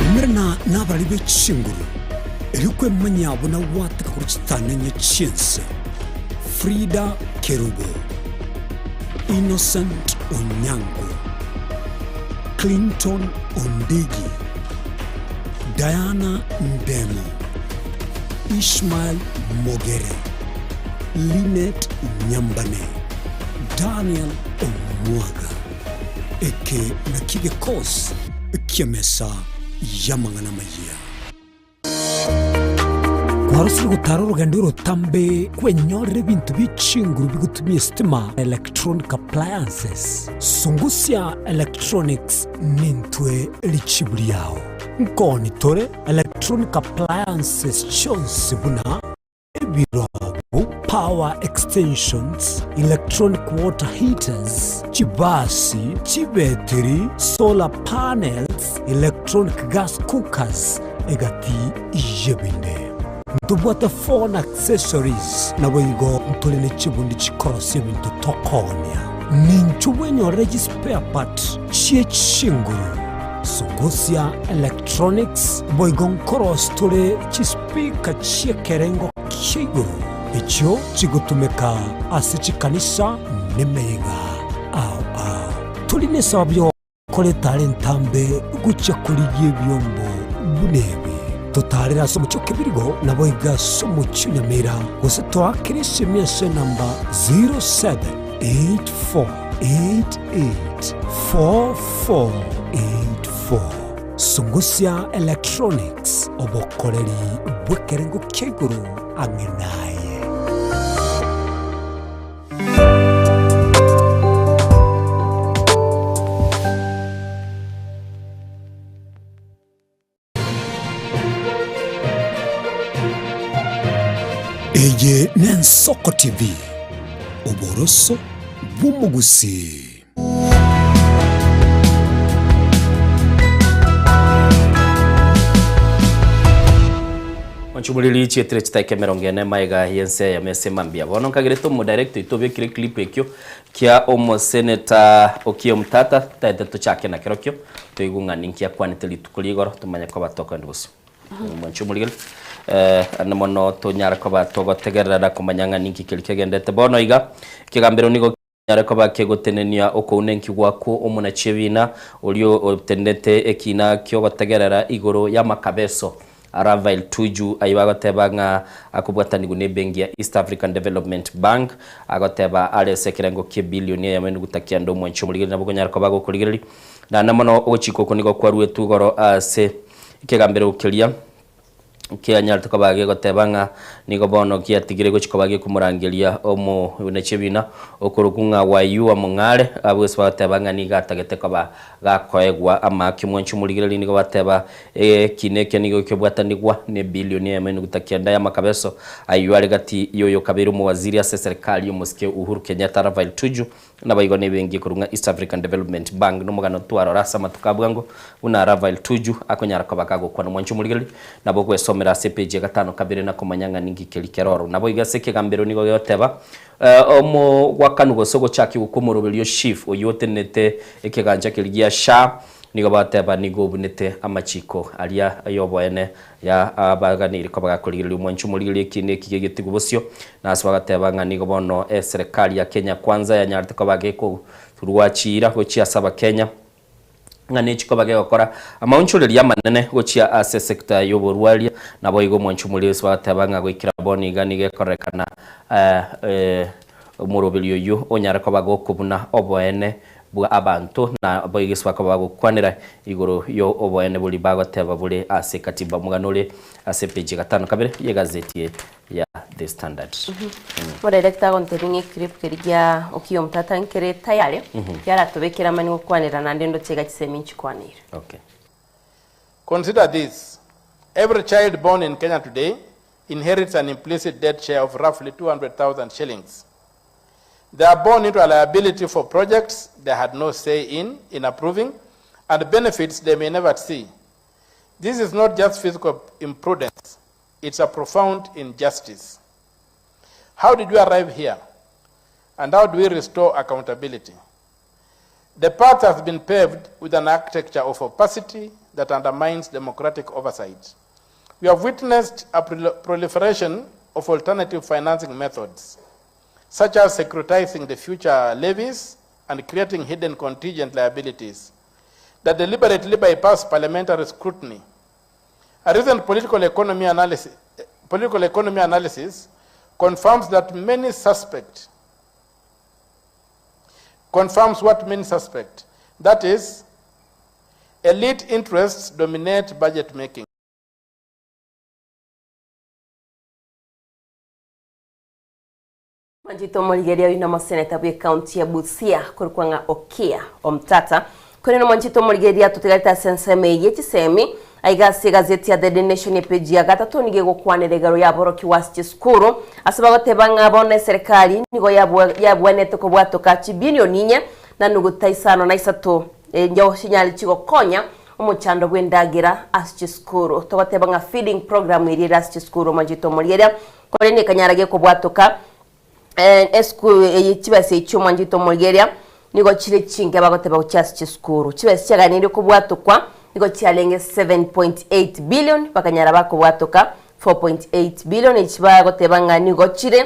Umerana nabarari be chinguru, erio kwemanyia buna gwateka korwa chitanenye chi'ense. Frida Kerubo, Innocent Onyango, Clinton Ondigi, Diana Ndemo, Ishmael Mogere, Linet Nyambane, Daniel Omwaga. Eke nakio gekosi ki'emesa y'amang'ana amayia. Kwarosire gotara orogendo orotambe kwenyorera ebinto bie chinguru bigotumia esitima, electronic appliances. Sungusia Electronics nintwe richibu riao. Nkoni tore electronic. Electronic appliances chionsi buna ebirobu, power extensions, electronic water heaters, chibasi, chibetiri, solar panels, electronic gas cookers, egati y'ebinde. Ntobwate phone accessories, naboigo ntore ne chibundi chikorosia ebinto tokoonia. Ninchwo bwenyorere chispare part chie chinguru, Sungusia Electronics, boigo nkorosia tore chispeaker chi'ekerengo kia igoro echio chigotumeka ase chikanisa nemeyega ao ao. Tori nesababu y'ogokora etara entambe gochia korigia ebiombo buna ebi. Totaarere ase omochie o Kebirigo, naboigo ase omochie o Nyamira, gose toakere esemi ase enamba 0784884484. Sungusia Electronics, obokoreri bw'ekerengo kia igoro ang'e naye. Eye n'Ensoko TV, oboroso bw'omogusii. Onchumuriri chietire chitaika emerongo ene maega y'ense eyemo ase mambia. Bono nkagerete omodirect oito obekire clip ekio kia omoseneta Okiya Omtata taete tochake nakerokio toigwe ng'a ninki akwanete rituko ria igoro tomanye koba tokoenda bosio. Mwanche omorigeri eh, ande mono tonyare koba togotegerera na komanya ng'a ninki keri kegendete bono iga. Ekegambero nigo kinyare koba kegotenenia okounenki gwakwo omonachi ebina oria otenenete ekina kiogotegerera igoro y'amakabeso a Rafael Tuju ayio agoteba ng'a akobwatanigwa nebenki ya East African Development Bank agoteba are ase ekerengo ki'ebilioni eyemo enuguta kianda omwanchi omorigereria nabo okonyara koba gokorigereria naende mono ogochika oko nigo kwaruetwe igoro ase ekegambero keria kianyarete koba gegoteba ng'a nigo bono giatigire gochia koba gekomorangeria omonyachiebina okorokwa ng'a Wayua Mong'are, abwo ase bagoteba ng'a nigo atagete koba gakoegwa amaaki. Omwanchi omorigereria nigo bateba ekina ekio nigo kebwatanigwa nebilioni eyemo enuguta kianda y'amakabeso ayio are gati y'oyokabeire omowaziri ase eserekari omosike Uhuru Kenyatta Raphael Tuju Naboigo nebenki ekorwa ng'a East African Development Bank nomogano twarora ase amatuko a bwango buna Raphael Tuju akonyara koba kagokwana omwancho omorigereria nabo ogwesomera ase epeji ya gatano kabere na komanya ng'a ninki keri kere oro. Naboigo ase ekegambero nigo gegoteba omogwakanu gose ogochakigwa kw'omoroberio SHIF oyio otenenete ekegancha keria gia SHA nigo bagoteba nigo obunete amachiko aria yoboene Ya abaganeiri koba gakorigereria omwancho omorigereria ekiina eki gegetigwe bosio, na ase bagateba ng'a nigo bono eserekari ya Kenya Kwanza yanyarete koba gekorua chiira gochia ase Abakenya, ng'a nechi koba gegokora amaonchoreria amanene gochia ase esector y'oborwaria. Naboigo omwancho omorigereria ase bagateba ng'a goikera bono iga nigo ekorekana omoroberi oyio onyare koba gokobuna oboene bwa abanto, na boigo bakoba bagokwanera igoro y'oboene boria bagoteba bore ase katiba. Omogano ore ase epeji ya gatano kabere y'egazeti ya The Standard. Omodirector agontebia ng'a eclip keria gia Okiya Omtata nkere tayari, kiaratobekere amani gokwanera naende ndoche iga chisemi nchikwaneire. Okay. Consider this, Every child born in Kenya today inherits an implicit debt share of roughly 200,000 shillings. They are born into a liability for projects they had no say in, in approving, and benefits they may never see. This is not just fiscal imprudence, it's a profound injustice. How did we arrive here? And how do we restore accountability? The path has been paved with an architecture of opacity that undermines democratic oversight. We have witnessed a proliferation of alternative financing methods, such as securitizing the future levies and creating hidden contingent liabilities that deliberately bypass parliamentary scrutiny. A recent political economy analysis, political economy analysis confirms that many suspect confirms what many suspect. That is, elite interests dominate budget making. Mwanchete omorigereria oyio nomoseneta bw'ecounty ya Busia korokwa ng'a Okiya Omtata. Korende omwanchete omorigereria totigarete ase ensemo eye ye chisemi. Aiga ase egazeti ya The Daily Nation epeji ya gatato nigo egokwanera igoro y'aborokigwa ase chisukuru ase bagoteba ng'a bono eserekari nigo yabwenerete kobwatoka chibilioni inye na nuguta isano na isato enchao chinyare chigokonya omochando bw'endagera ase chisukuru. Togoteba ng'a feeding program eria ere ase chisukuru omonchete omorieria korende ekanyara gekobwatoka Esukuru eye chibesa echio mwanchete omorigereria nigo chire chinke bagoteba gochia ase chisukuru. Chibesa chiaganeirie kobwatokwa nigo chiarenge 7.8 billion bakanyara bakobwatoka 4.8 billion echi bagoteba ng'a nigo chire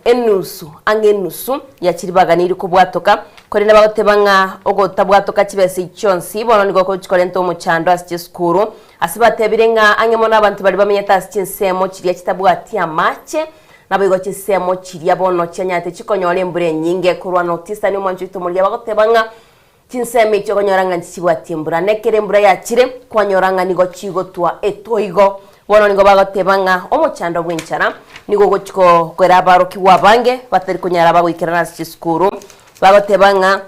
enusu ang'e enusu ya chiria baganeirie kobwatoka korende bagoteba ng'a ogotabwatoka chibesa echi chionsi bono nigo ogochi korenta omochando ase chisukuru ase batebire ng'a ang'e mono abanto baria bamenyete ase chinsemo chiria chitabwati amache Naboigo chinsemo chiria bono chianyarete chikonyora embura enyinge korwa North-Eastern omwancho oito omoria bagoteba ng'a chinsemo echi okonyora ng'a nchichibwati embura. Na ekero embura yachire kwanyora ng'a nigo chigotwa etoigo. Bono nigo bagoteba ng'a omochando bw'enchara nigo ogochi kogera abarokigwa abange batari konyara bagoikerana ase chisukuru. Bagoteba ng'a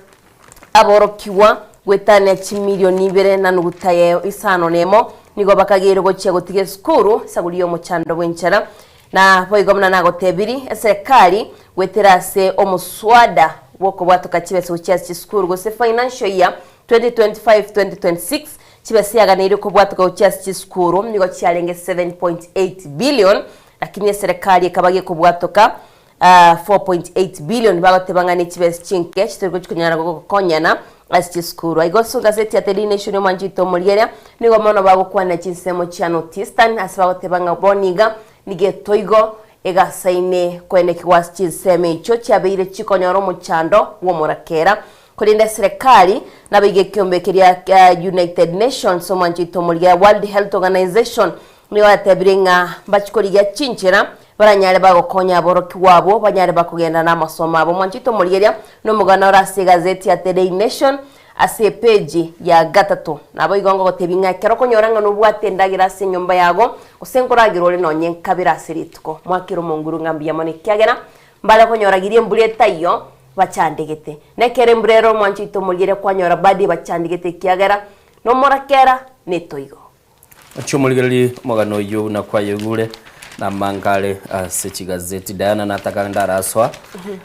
aborokigwa goetania chimilioni ibere na nuguta isano na emo nigo bakageire gochia gotiga esukuru esaguri y'omochando bw'enchara. Na boigo buna nagotebiri, eserekari goetera ase omoswada bw'okobwatoka chibesa gochia ase chisukuru gose Financial Year 2025-2026, chibesa chiaganeirie kobwatoka gochia ase chisukuru nigo chiarenge 7.8 billion, lakini eserekari ekaba gekobwatoka 4.8 billion bagoteba ng'a nechibesa chinke chitori gochi konyara gokonyana ase chisukuru. Aiga ase egazeti ya Daily Nation omwancho oito omorieria nigo mono bagokwanera chinsemo chia North Eastern ase bagoteba ng'a bono iga nigo etoigo egasaine koenekigwa ase chinsemo echio chiabeire chikonyora omochando bw'omorakera. Korende eserekari nabo iga ekeombe keria kia United Nations omwancho oito omoria World Health Organization Nigo yatebire ng'a mbachie korigia chinchera baranyare bagokonya aborokigwa abwo banyare bakogenda namasomo abo. Mwanchete omorigereria nomogano ore ase egazeti ya The Daily Nation ase epeji ya gatato. Naboigo ngogotebia ng'a ekero okonyora ng'a nobwate endagera ase enyomba yago, gose nkoragera ore nonye nkabere ase rituko, mwakere omonguru ng'a mbuya mono ekiagera mbare konyoragiria embura etaiyo bachandegete. Na ekero embura ere omwanchete omorigereria kwanyora bado ebachandegete ekiagera nomorakera netoigo. Ochia omorigererie omogano oyio buna kwayoigure, na amanga are ase chigazeti. Diana nataka rende arasoa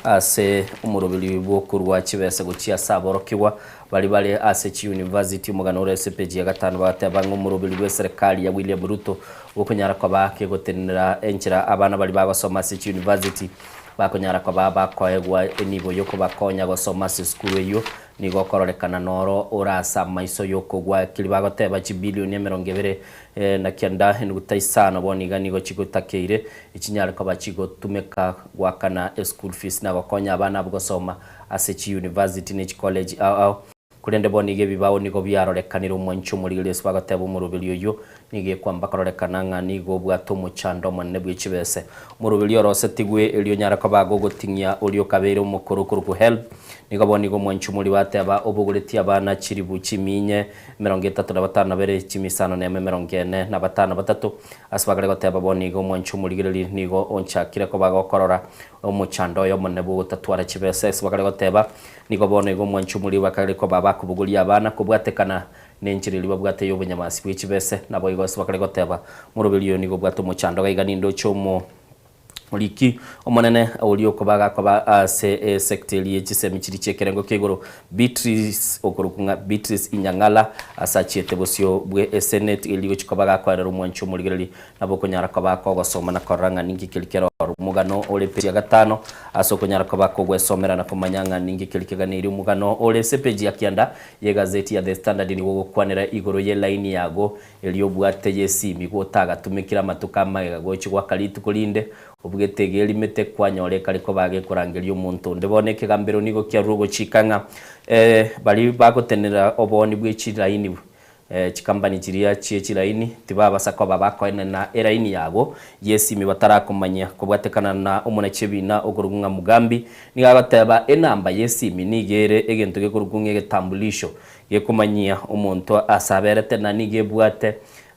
ase omoroberi bw'okorua chibesa gochia ase aborokigwa baria bare ase chiuniversity. Omogano ore ase epeji ya gatano bagateba ng'a omoroberi bw'eserekari ya William Ruto bw'okonyara koba kegotenenera enchera abana baria bagosoma ase chiuniversity bakonyara koba bakoegwa enibo y'okobakonya gosoma ase esukuru eyio. Nigo okororekana noro ore ase amaiso y'okogwa keria bagoteba chibilioni emerongo ebere na kianda enuguta isano bono iga nigo chigotakeire chinyare koba chigotumeka goakana eschool fees na gokonya abana abwo gosoma ase chiuniversity ne chicollege ao ao. Korende bono iga ebibao nigo biarorekanire omwanchi omorigereria ase bagoteba omoroberi oyio nigo ekwamba kororekana ng'a nigo obwate omochando omonene bwe chibese. Omoroberi orosetigwe erio onyare koba agogoting'ia oria okabeire omokoro okorokwa HELB. Nigo bono igo omwanchi omori bateba obogoretie abana chilifu chiminye emerongo etato na batano na bere chimi isano nemo emerongo ene na batano batato. Ase bagare goteba bono iga omwanchi omorigereri nigo onchakire koba agokorora omochando oye omonene bw'ogotatwara chibesa. Ase bagare goteba nigo bono iga omwanchi omori bakare koba bakobogoria abana kobwatekana Nenchera eria babwate y'obonyamasi bwe chibese, naboigo ase bakare goteba, Moroberi oyo nigo obwate omochando gaiga nindoche omo Oriki omonene oria okoba gakoba ase esecta eria ye chisemi chiria chi'ekerengo kia igoro, Beatrice okorokwa ng'a Beatrice Inyang'ala, ase achiete bosio bwe esenate eria gochia koba gakoerera omwanchi omorigereria nabo okonyara koba kogosoma na korora ng'a ninki keria kere ororo. Omogano ore peji ya gatano ase okonyara koba kogwesomera na komanya ng'a ninki keria keganeirie omogano ore ase epeji ya kianda Y'egazeti ya The Standard nigo ogokwanera igoro y'elaini yago eria obwate y'esimi gotagatumekire amatuko amagega gochia goaka rituko rinde obugete iga erimete kwanyora ekare koba gekorangeria omonto onde. Bono ekegambero nigo kiarure ogochika ng'a baria bagotenenera obooni bwe chilaini chikampani chiria chie chilaini tibabasa koba bakoenena elaini yago y'esimi batarakomanyia kobwatekana na omonachi ebina okorokwa ng'a Mugambi Nigo agoteba, Enamba y'esimi nigo ere egento gekorokwa ng'a egetambulisho, gekomanyia omonto ase aberete, na nigo ebwate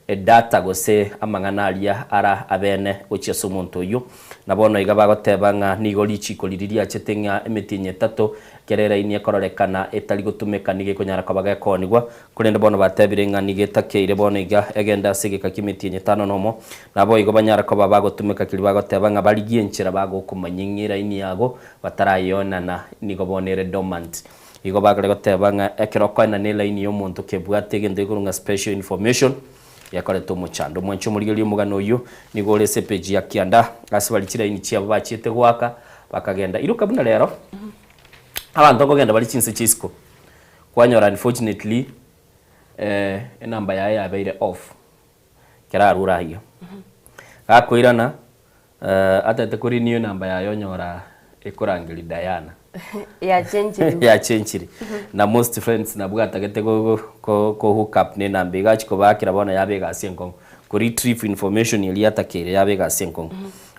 Edata gose amang'ana aria ara abene gochia ase omonto oyio. Na bono iga bagoteba ng'a nigo richiiko riria riachete ng'a emetienyi etato ekero eraini ekororekana etari gotumeka nigo ekonyara koba gekoonigwa, korende bono batebire ng'a nigo etakeire bono iga egende ase egeka ki'emetienyi etano nomo. Naboigo banyare koba bagotumeka keria bagoteba ng'a barigie enchera bagokomanyia ng'a eraini yago batarayeonana nigo bono ere dormant. Igo bagare goteba ng'a ekero okoenana elaini y'omonto kebwate egento gekorwa ng'a special information, gekoreta omochando. Omwanche omorigereria omogano oyio nigo ore ase epeji ya kianda ase baria chilaini chiabo bachiete goaka bakagenda. Iroka buna rero, abanto nkogenda bare chinse chia isiko, kwanyora unfortunately enamba yaye yabeire off, ekero arure ayio. Gakoirana Atete ko renew enamba yaye onyora ekorangeria Diana. Yachenchiri. Yachenchiri. Na most friends nabwo atagete go go ko hook up ne enamba iga achia kobakera bono yaba egasi enkong'u. Ko retrieve information eria atakeire yaba egasi enkong'u.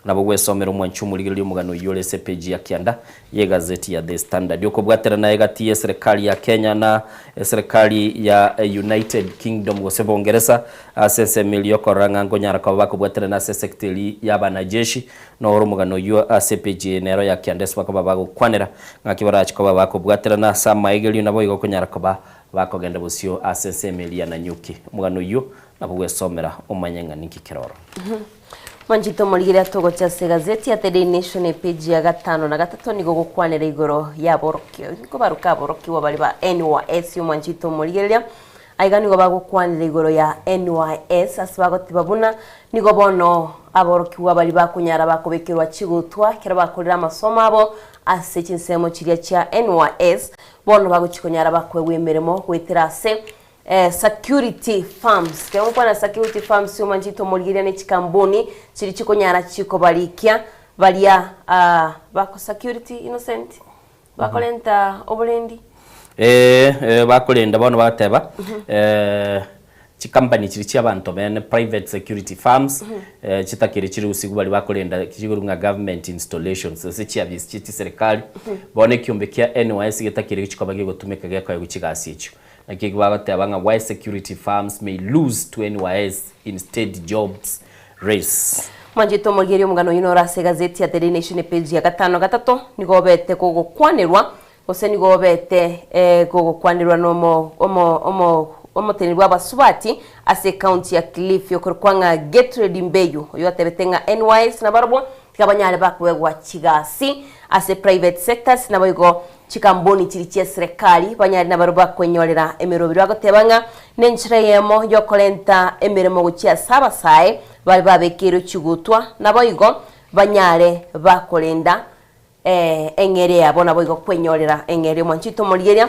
Nabo gwesomera omwanchi omorigereria omogano oyio ore ase epage ya kianda ye egazeti ya The Standard. Okobwaterana egati ye eserekari ya Kenya na eserekari ya United Kingdom gose Bongeresa ase ensemo eria yokorora ng'a nkonyara koba bakobwaterana ase esecta eria y'abanajeshi. Noro omogano oyio ase epage eye nero ya kianda ase bakoba bagokwanera ng'aki barache koba bakobwaterana ase amaegerio naboigo konyara koba bakogenda bosio ase ensemo eria ya Nanyuki. Omogano oyio nabo gwesomera omanye ng'a ninki keroro. Mwanchete omorigereria togocha ase egazeti ya The Daily Nation epeji ya gatano na gatato nigo gokwanera igoro y'aborokio nkobaruka aborokigwa baria ba NYS omwanchete omorigereria aiga nigo bagokwanera igoro ya NYS ase bagotiba buna nigo bono aborokigwa baria bakonyara bakobekerwa chigutwa ekero bakorire amasomo abo ase chinsemo chiria chia NYS bono bagochi konyara bakoegwa emeremo goetera ase Security firms, ekero ngokwana security firms omanyete tomorigereria ne chikampuni chiria chikonyara chikobarikia baria bako security innocent bakorenta oborendi. Eeh bakorenda bono bagateba chikampani chiria chia abanto bene private security firms chitakire chirusigwe baria bakorenda chikorwa ng'a government installations gose chiafisi chie chiserikali bono ekiombe kia NYS getakire chikoba gegotumeka gekoegwa chigasi echio. Naki ekio bagoteba ng'a why security firms may lose to NYS in state jobs race. Mwanchete omorigereria omogano oyio noro ase egazeti ya The Daily Nation epage ya gatano gatato nigo obete kogokwanerwa gose nigo obete kogokwanerwa nomo omo omo omoteneneri bw'abasubati ase ecounty ya Kilifi okorokwa ng'a Gertrude Mbeyu oyio otebete ng'a NYS nabarobwo tiga banyare bakoegwa chigasi ase private sectors naboigo Chikambuni chiria chi'eserekari banyare nabarabwo bakwenyorera emeroberi bagoteba ng'a nenchera eyemo y'okorenta emeremo gochia ase abasae baria babekeirwe chigutwa, naboigo banyare bakorenda eng'eria yabo naboigo kwenyorera eng'eria. Omwanchete omorigereria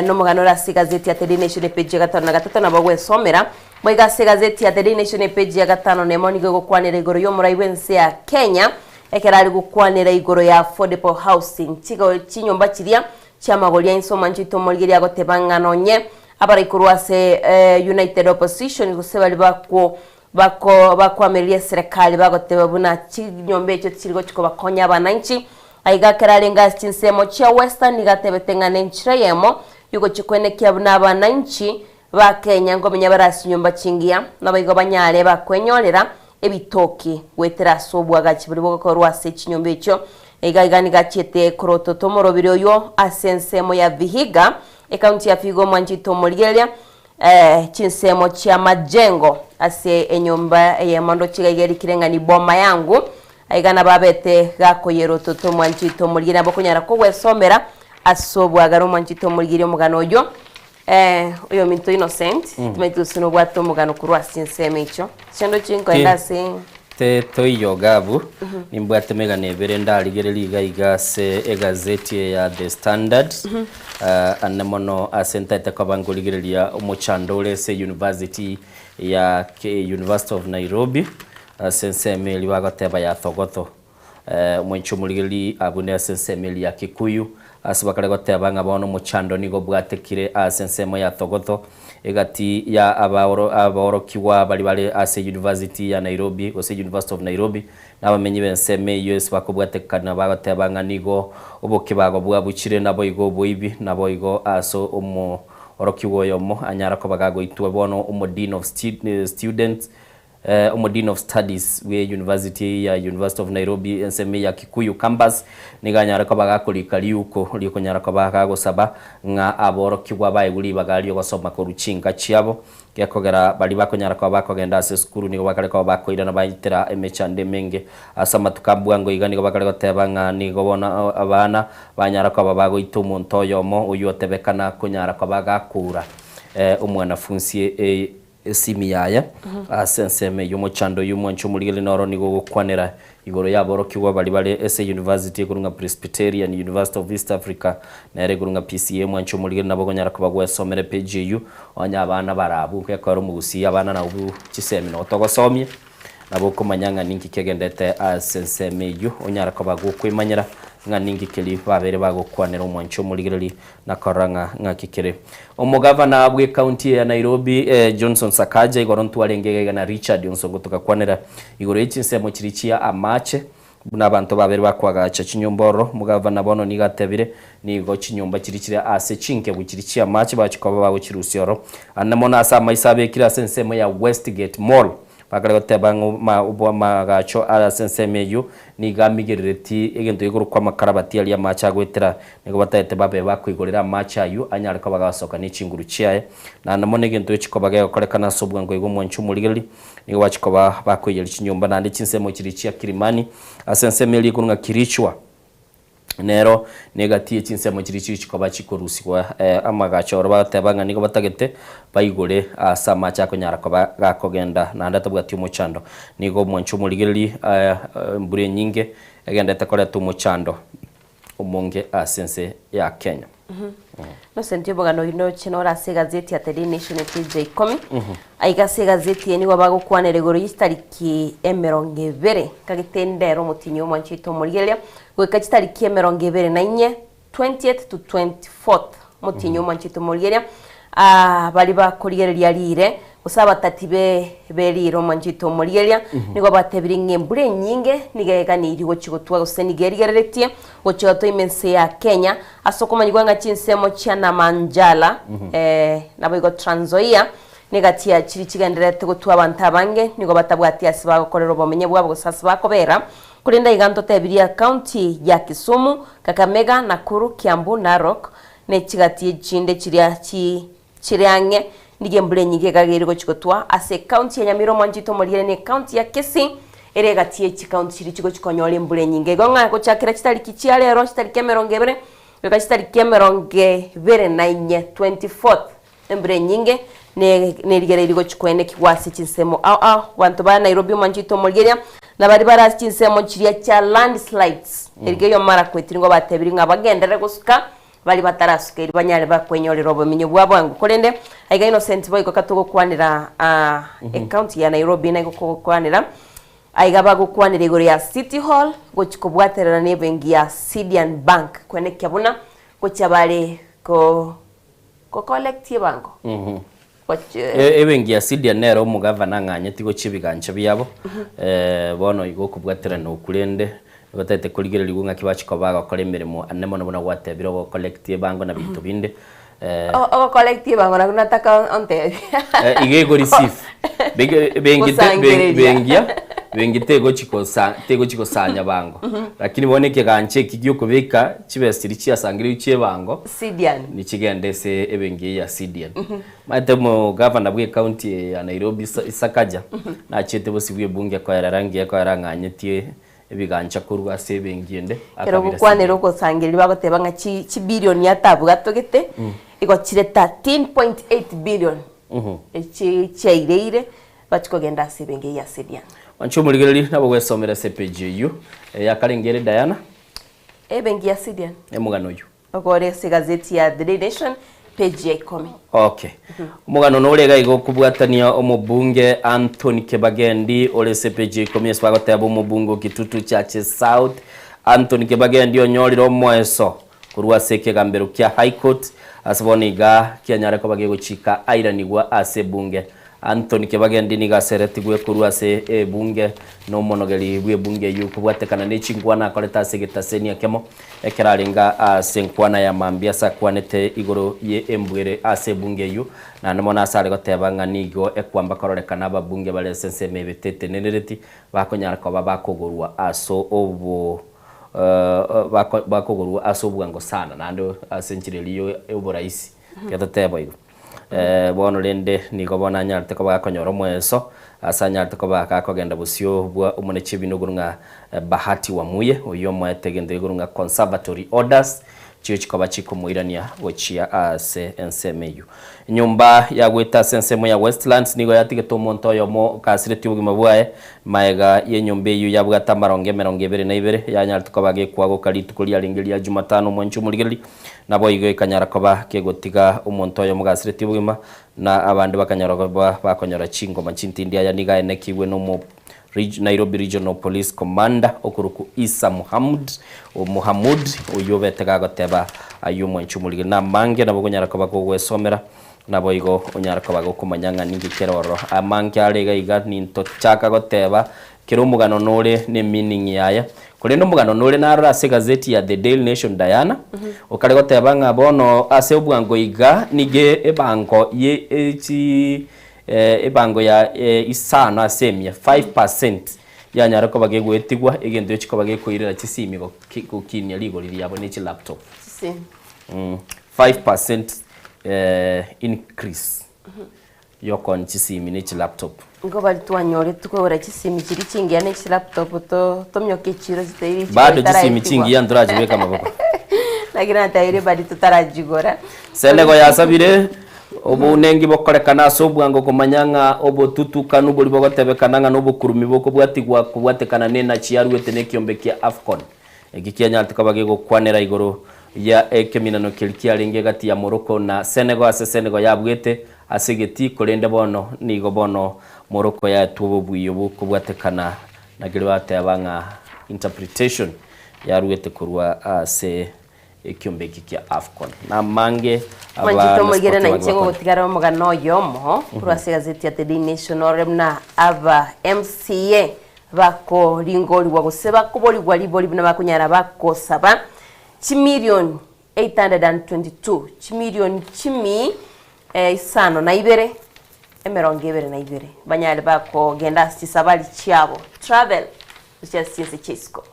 nomogano ore ase egazeti ya The Daily Nation epage ya gatano na gatato nabo ogwesomera. Boigo ase egazeti ya The Daily Nation epage ya gatano nemo nigo egokwanera igoro y'omorai bw'ense ya Kenya Ekero are gokwanera igoro ya affordable housing, chigo chinyomba chiria chi'amagori a inse omwanchete omorigereria agoteba ng'a nonye abarai korwa ase United Opposition gose baria bako bako bakoamereria eserekari bagoteba buna chinyomba echio tichiri gochi kobakonya abananchi. Aiga ekero arenge ase chinsemo chia Western nigo atebete ng'a nenchera eyemo yogochia koenekia buna abananchi ba Kenya nkomenya bare ase chinyomba chingiya naboigo banyare bakwenyorera ebitoki goetera ase oboagachi boria bogokorwa ase chinyomba echio. Iga iga nigo achiete korotota omorobiri oyio ase ensemo ya Vihiga, ekaunti ya Vihiga omwanchete omorigereria chinsemo chia Majengo ase enyomba eyemo ndoche iga iga erikire ng'a ni Boma Yangu. Aiga nabo abete gakoyerotota omwanchete omorigereria nabo okonyara kogwesomera ase oboagare omwanchete omorigereria omogano oyio. Oyominto Innocent, timanyeti gose nobwate omogano korwa ase chinsemo echio. Chindo chinkoenda ase. Te toiyo iga abwo, nimbwate emegano ebere ndarigererie iga iga ase egazeti eye ya The Standard, ane mono ase ntaete koba nkorigereria omochando ore ase university ya University of Nairobi, ase ensemo eria bagoteba ya Thogotho. Omoinchi omorigereria abwo nase ensemo eria ya Kikuyu, ase bakare goteba ng'a bono omochando nigo obwatekire ase ensemo ya Thogotho, egati ya abaoro abaorokigwa baria bare ase University ya Nairobi gose University of Nairobi, na abamenyi b'ensemo eyio ase bakobwatekana bagoteba ng'a nigo obokebago bwabuchire naboigo oboibi naboigo ase omo. Orokigwa oyomo anyara koba gagoitwa bono omo Dean of Students Omo Dean of Studies bwe University ya University of Nairobi ensemo ya Kikuyu Campus nigo anyare koba gakorika riuko riokonyara koba gagosaba ng'a aborokigwa baegwe ribaga riogosoma korwa chinka chiabo gekogera baria bakonyara koba bakogenda ase esukuru nigo bakare koba bakoirana baitera emechando emenge ase amatuko a bwango iga nigo bakare goteba ng'a nigo bono abana banyara koba bagoita omonto oyomo oyio otebekana konyara koba gakoura omwanafunsi esimi yaye ase ensemo eyio. Omochando oyio omwanche omorigereria noro nigo ogokwanera igoro y'aborokigwa baria bare ase eyunivasiti ekorwa ng'a Presbyterian University of East Africa nere ekorwa ng'a PCEA. Omwanche omorigereria nabo okonyara koba gwesomera epage eyio onye abana bare abwo gekoera omogusii abana nabwo chisemi nabo togosomia Nabo okomanya ng'a ninki kegendete ase ensemo eyio, onyare koba gokwemanyera ng'a ninki keria babeire bagokwanera omwanchi omorigereria na korora ng'a ng'aki kere. Omogavana bw'ecounty ya Nairobi Johnson Sakaja igoro ntwarenge iga iga na Richard Onsongo togakwanera igoro ye chinsemo chiria chia amache Buna abanto babere bakoagacha chinyomba ororo, omogavana bono nigo atebire, Nigo chinyomba chiria chire aase chinkebu chiria chi'amache bachia koba bagochirusia ororo. Ande mono ase amaiso abekire ase ensemo ya Westgate Mall, bakare goteba ng'a amaagacho are ase ensemo eyio nigo amigerereti egento gekorokwa amakarabati aria amache agoetera, nigo batagete babe bakoigorera amache ayio anyare koba gagosoka ne chinguru chiaye. Naende mono egento echi koba gegokorekana ase obwango iga omwancho omorigereria, Nigo bachia koba bakoiyeria chinyomba naende chinsemo chiria chia Kilimani, ase ensemo eria ekorwa ng'a Kirichwa, nero negati ye chinsemo chiria chigochia koba chikorusigwa amagacho oro bagoteba ng'a nigo batagete baigore ase amache akonyara koba gakogenda naende atabwati omochando. Nigo omwancho omorigereria embura enyinge egenderete koreta omochando omonge ase ense ya Kenya. Innocent omogano oyio noche nore ase egazeti ya The Daily Nation epage ya ikomi. Aiga ase egazeti eye nigo bagokwanera igoro ye chitariki emerongo ebere kagete ndero omotienyi omwancho oito omorigereria goika chitariki emerongo ebere na inye 20th to 24th omotienyi omwancho oito omorigereria ah, baria bakorigereria rire Gose abatati be b'eriiro omwanchete omorigereria, nigo batebirie ng'a embura enyinge nigo eganeirie gochia gotwa gose nigo erigereretie gochia gotwa ime ense ya Kenya ase okomanyigwa ng'a chinsemo chia Namanjala naboigo Trans Nzoia negati ya chiria chigendererete gotwa abanto abange nigo batabwati ase bagokorera obomenyo bwabo gose ase bakobera. Korende aiga ntotebirie County ya Kisumu, Kakamega, Nakuru, Kiambu, Narok ne chigati echinde chiria chi Chire ang'e, nigo embura enyinge ekageire gochia gotwa ase ecounty ya Nyamira omwanchete omoriere na ecounty ya Kisii ere egati ye chicounty chiria chigochia konyora embura enyinge. Igo ng'a gochakera chitariki chia rero chitariki emerongo ebere goika chitariki emerongo ebere na inye, 24th, embura enyinge ne nerigereiri gochia koenekigwa ase chinsemo ao ao. Abanto ba Nairobi omwanchete omorigeria na baria bare ase chinsemo chiria chia landslides eriga erio marakweti nigo batebirie ng'a bagenderere gosuka Baria batarasuka erio banyare bakwenyorera obomenyo bwa bwango. Korende aiga Innocent boigo katogokwanera ecounty ya Nairobi naigo kogokwanera aiga bagokwanera igoro ya City Hall gochia kobwaterana na ebenki ya Sidian Bank kwenekia buna gochia bare ko ko collect ebango. Ebenki ya Sidian nere omogavana ang'anyeti gochia ebigancha biabo, bono igo okobwaterana okwo rende nigo korigererigwa ng'aki bachia koba bagokora emeremo ane mono buna gwatebire ogocollecti ebango na binto binde. Ogocollecti ebango nakio nataka ontebie. Iga ego receive. Benki bengia benki tegochi kosa tegochi kosanya bango. Lakini bono ekegancha eki giokobeka chibesa chiria chiasangereirwe chia ebango Sidian. nichigende ase ebenki eye ya Sidian. Omanyete omogavana bwe ecounty eye ya Nairobi Sakaja nachiete bosio bwe ebunge koerera ngiya koera ang'anyetie ebigancha korwa ase ebenki ende Ekero akabira ogokwanera Sidian. ogosangereria bagoteba ng'a chi chibilioni atabwatogete igo chire 13.8 billion echi chiaireire bachia kogenda ase ebenki eye ya Sidian. Mwanche omorigereria nabo gwesomera ase epage eyio yakarenge ere Diana. Ebenki ya Sidian. Emogano oyio. Ogore ase egazeti ya The Daily Nation, page ya ikomi. Okay. Omogano nore iga iga okobwatania omobunge Anthony Kibagendi ore ase page ya ikomi ase bagoteba omobunge o Kitutu Church South Anthony Kibagendi onyorire omoeso korwa ase ekegambero kia High Court ase bono iga kianyare koba gegochika airanigwa ase ebunge. Anthony Kibagendi nigo aseretigwe korwa ase ebunge na omonogeri bw'ebunge eyio kobwatekana ne chinkwana akorete ase egetaseni ekemo ekero arenge ase enkwana ya mambia ase akwanete igoro ye embwere ase ebunge eyio naende mono ase are goteba ng'a nigo ekwamba kororekana ababunge bare ase ensemo ebete etenenereti bakonyara koba bakogorwa ase obo bakogorwa ase obwango sana naende ase enchera eria y'oboraisi tiga totebe igo. Bono rende nigo bono anyarete koba gakonyora omoeso, ase anyarete koba gakogenda bosio bwa omonechi ebina okorwa ng'a Bahati Wamuye, oyio omoete egento gekorwa ng'a conservatory orders, chio chikoba chikomoirania gochia ase ensemo eyio. Enyomba yagwete ase ensemo ya Westlands nigo yatigete omonto oyomo okasiretie obogima bwaye, magega y'enyomba eyio yabwate amarongo emerongo ebere na ibere, yanyarete koba gekwagoka rituko riarenge ria Jumatano omwanchi omorigereria. Naboigo ekanyara koba kegotiga omonto oyomo gasiretie obogima, na abande bakanyara koba bakonyora chingoma chintindi. Aya nigo aenekigwe nomo Nairobi Regional Police Commander okorokwa Issa Mohamud, Mohamud, oyio obete gagoteba ayio omwanchi omorigeri. Namange nabo okonyara koba kogwesomera, naboigo onyare koba gokomanya ng'a ninki kere ororo. Amange are iga iga nintochaka goteba Kera omogano nore ne meaning yaye. Korende omogano nore narore ase egazeti ya The Daily Nation Diana, okare goteba ng'a bono ase obwango iga nigo ebango ye echi ebango ya isano ase emia, 5%, yanyare koba gegoetigwa egento echikoba gekoirera chisimi gokinia rigori riabo ne chilaptop. Chisimi. 5% increase. Yokon chisimi ne chilaptop. Nigo baria twanyoretwe kogora chisimi chiria chingiya ne chilaptop to tomioke echiro chitairi Bado chisimi chingiya ntorachibeka amaboko. Lakini nataire baria totarachigora. Senego yasabire obounengi bokorekana ase obwango komanya ng'a obotutukanu boria bogotebekana ng'a nobokurumi bokobwatigwa kobwatekana nenachi yaruete nekiombe kia Afcon. Eki kianyarete koba gegokwanera igoro ya ekeminano keria kiarenge egati ya Morocco na Senegal ase Senegal yabuete ase egetii korende bono nigo bono Morocco yaetwe obobuya obwo kobwatekana na keria bateba ng'a interpretation yaruete korwa ase ekiombe eki kia Afcon. Namange Mwanchete abana omoigere sport na bari inche bakore. ngogotigara omogano oyomo korwa ase egazeti ya The Daily Nation orore buna aba MCA bakoringorigwa gose bakoborigwa ribori buna bakonyara bakosaba chimilioni 822, chimilioni chimi isano na ibere, emerongo ebere na ibere, banyare bakogenda ase chisabari chiabo, travel, gochia ase chinse chia isiko.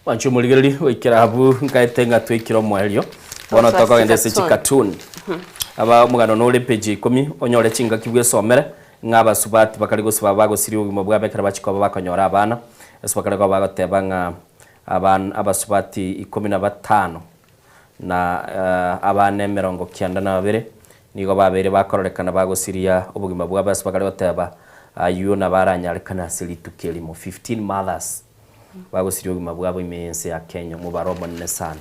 Mwanche omorigereria goikera abwo nkaete ng'a twaikire omoerio bono Tosoa tokogenda ase chikatuni. chikatuni aba omogano nore epeji ya ikomi onyore chingaki bwesomere ng'a abasubati bakare gosiba bagosiria obogima bwabo ekero bachia koba bakonyora abana ase bakare koba bagoteba ng'a aban abasubati ikomi na batano na abana emerongo kianda na babere nigo babeire bakororekana bagosiria obogima bwabo ase bakare goteba ayio nabo aranyarekane ase rituko erimo 15 mothers Bagosiria obogima bwabo ime y'ense ya Kenya, omobaro omonene sana.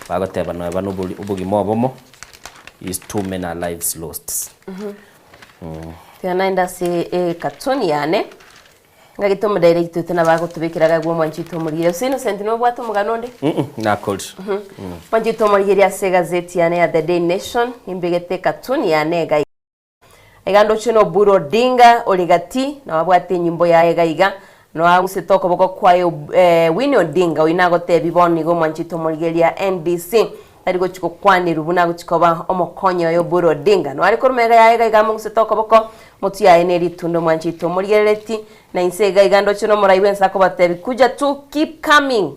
Bagoteba noeba nobori obogima obomo is too many are lives lost. Tiga naende ase ekatoni yane, ngagete omodirect oito nabo agotobekera agagwa omwanchi oito omorigereria. Gose Innocent nobwate omogano onde? Mm nakorire. Omwanchi oito omorigereria ase egazeti yane ya The Daily Nation, nimbegete ekatoni yane iga. Iga ndoche na Oburu Odinga ore gati, nabo abwate enyimbo yaye iga iga, noagusete okoboko kwaye Winnie Odinga oyio nagotebi bono iga omwanchete omorigereria NDC tari gochi gokwanerwa buna agochi koba omokonyi oye Oburu Odinga. Noare korwa magega yaye iga iga amogusete okoboko, motwe yaye ne ritunda omwanchete omorigerereti, na inse iga iga ndoche na omorai bwense akobatebi kuja tu keep coming.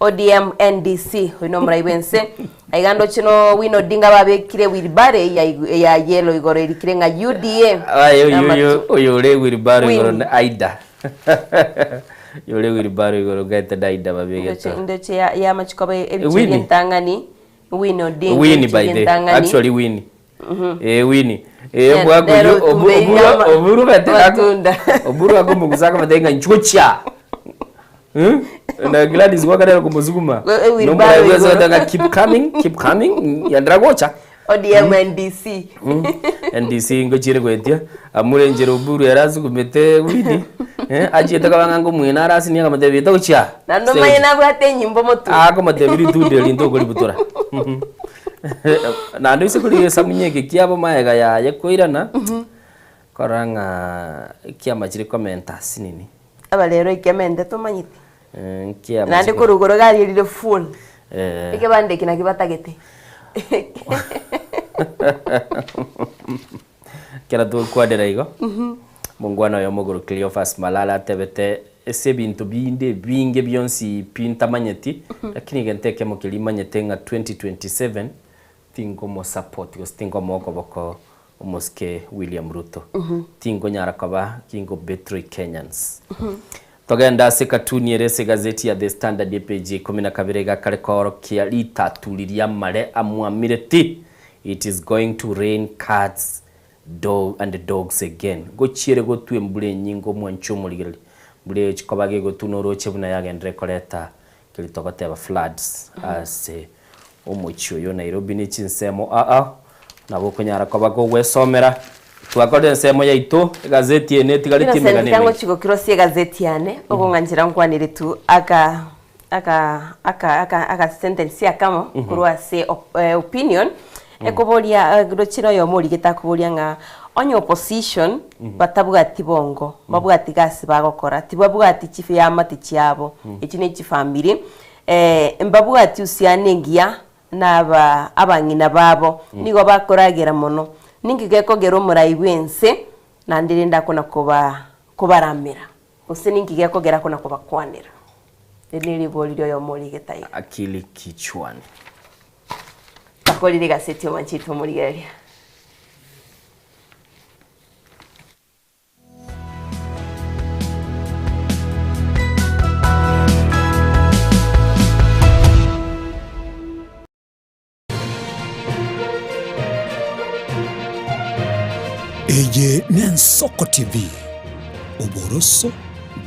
ODM NDC oyo nomorai bwense aiga ndoche no Winnie Odinga babekire wheelbarrow ya ya yellow igoro erikire ng'a UDA Aye oyo Number oyo two. oyo ore wheelbarrow igoro Winnie. ne Aida. Oyo ore wheelbarrow igoro ngaete na Aida babegete. Ndoche ndoche ya ya amachiko abe ebichwa Winnie. bi'entang'ani Winnie Odinga Winnie ebichwa by the bi'entang'ani. actually Winnie. Mhm. Eh Winnie. Eh Ne- bwako nero oyo otumbe oburu yama- oburu bete matunda. Oburu akomogusa akomotebia ng'a inchuo chia. Hmm? Na Gladys gwakarera komosuguma. We- we will Nomurayi buy bwensi igoro. agoteba ng'a keep coming, keep coming, genderera gocha. ODM NDC. NDC ngochiire goetia, amure enchera Oburu ere asugumete Winnie, eh, achiete koba ng'a ngomwena are ase nigo akamotebia eta gochia aa. Naende omanye nabwate enyimbo motwe. Akomotebia ritunda eri ntokoributora. Naende oise korigia esamunye eke kiabo magega yaye koirana. Korora ng'a ekiama chire komenta asinini. Aba rero ekiama tomanyeti. Nkiama Naende chiko- korwa igoro iga rire full. Eh. Ekebande eke nakio batagete. Ekero togokwanera igo, omongwana oyo omogoro Cleophas Malala atebete ase ebinto binde ebinge bionsi pi ntamanyeti, lakini egento ekemo keria manyete ng'a 2027 tingomosupport gose tingomoa okoboko omosike William Ruto. Tingonyara koba gingo betray Kenyans. Togende ase ekatuni ere ase egazeti ya The Standard epeji ya ikomi na kabere iga kare koorokia ritaturi ri'amare amwamire ti, It is going to rain cats dog and dogs again. Gochiere gotwa embura enyinge omwanche omorigereria. Mbura eyo chikoba gegotwa noroche buna yagenderere koreta keria togoteba floods ase omochie oyo o Nairobi ne chinsemo aa nabo okonyara koba kogwesomera. Twakorire ensemo yaito egazeti eye netigaretie Innocent emegano emenge. tangochi gokirosia egazeti yane, okong'anchera nkwanere tu aka aka aka aka aka sentence akamo korwa ase op opinion, ekoboria roche na oyomo origete akoboria ng'a onye opposition batabwati bongo, mbabwati gasi bagokora, tibabwati chiamate chiabo, echio ne chifamiri, mbabwati uhusiano engiya na aba abang'ina babo, nigo bakoragera mono. Ninki gekogera omorai bw'ense naende rende akona koba kobaramera? Gose ninki gekogera akona kobakwanera? Eri neribori rioyomo origete aiga. Akili kichwani. Takorire egaseti omwanchete omorigereria. Eye n'Ensoko TV, oboroso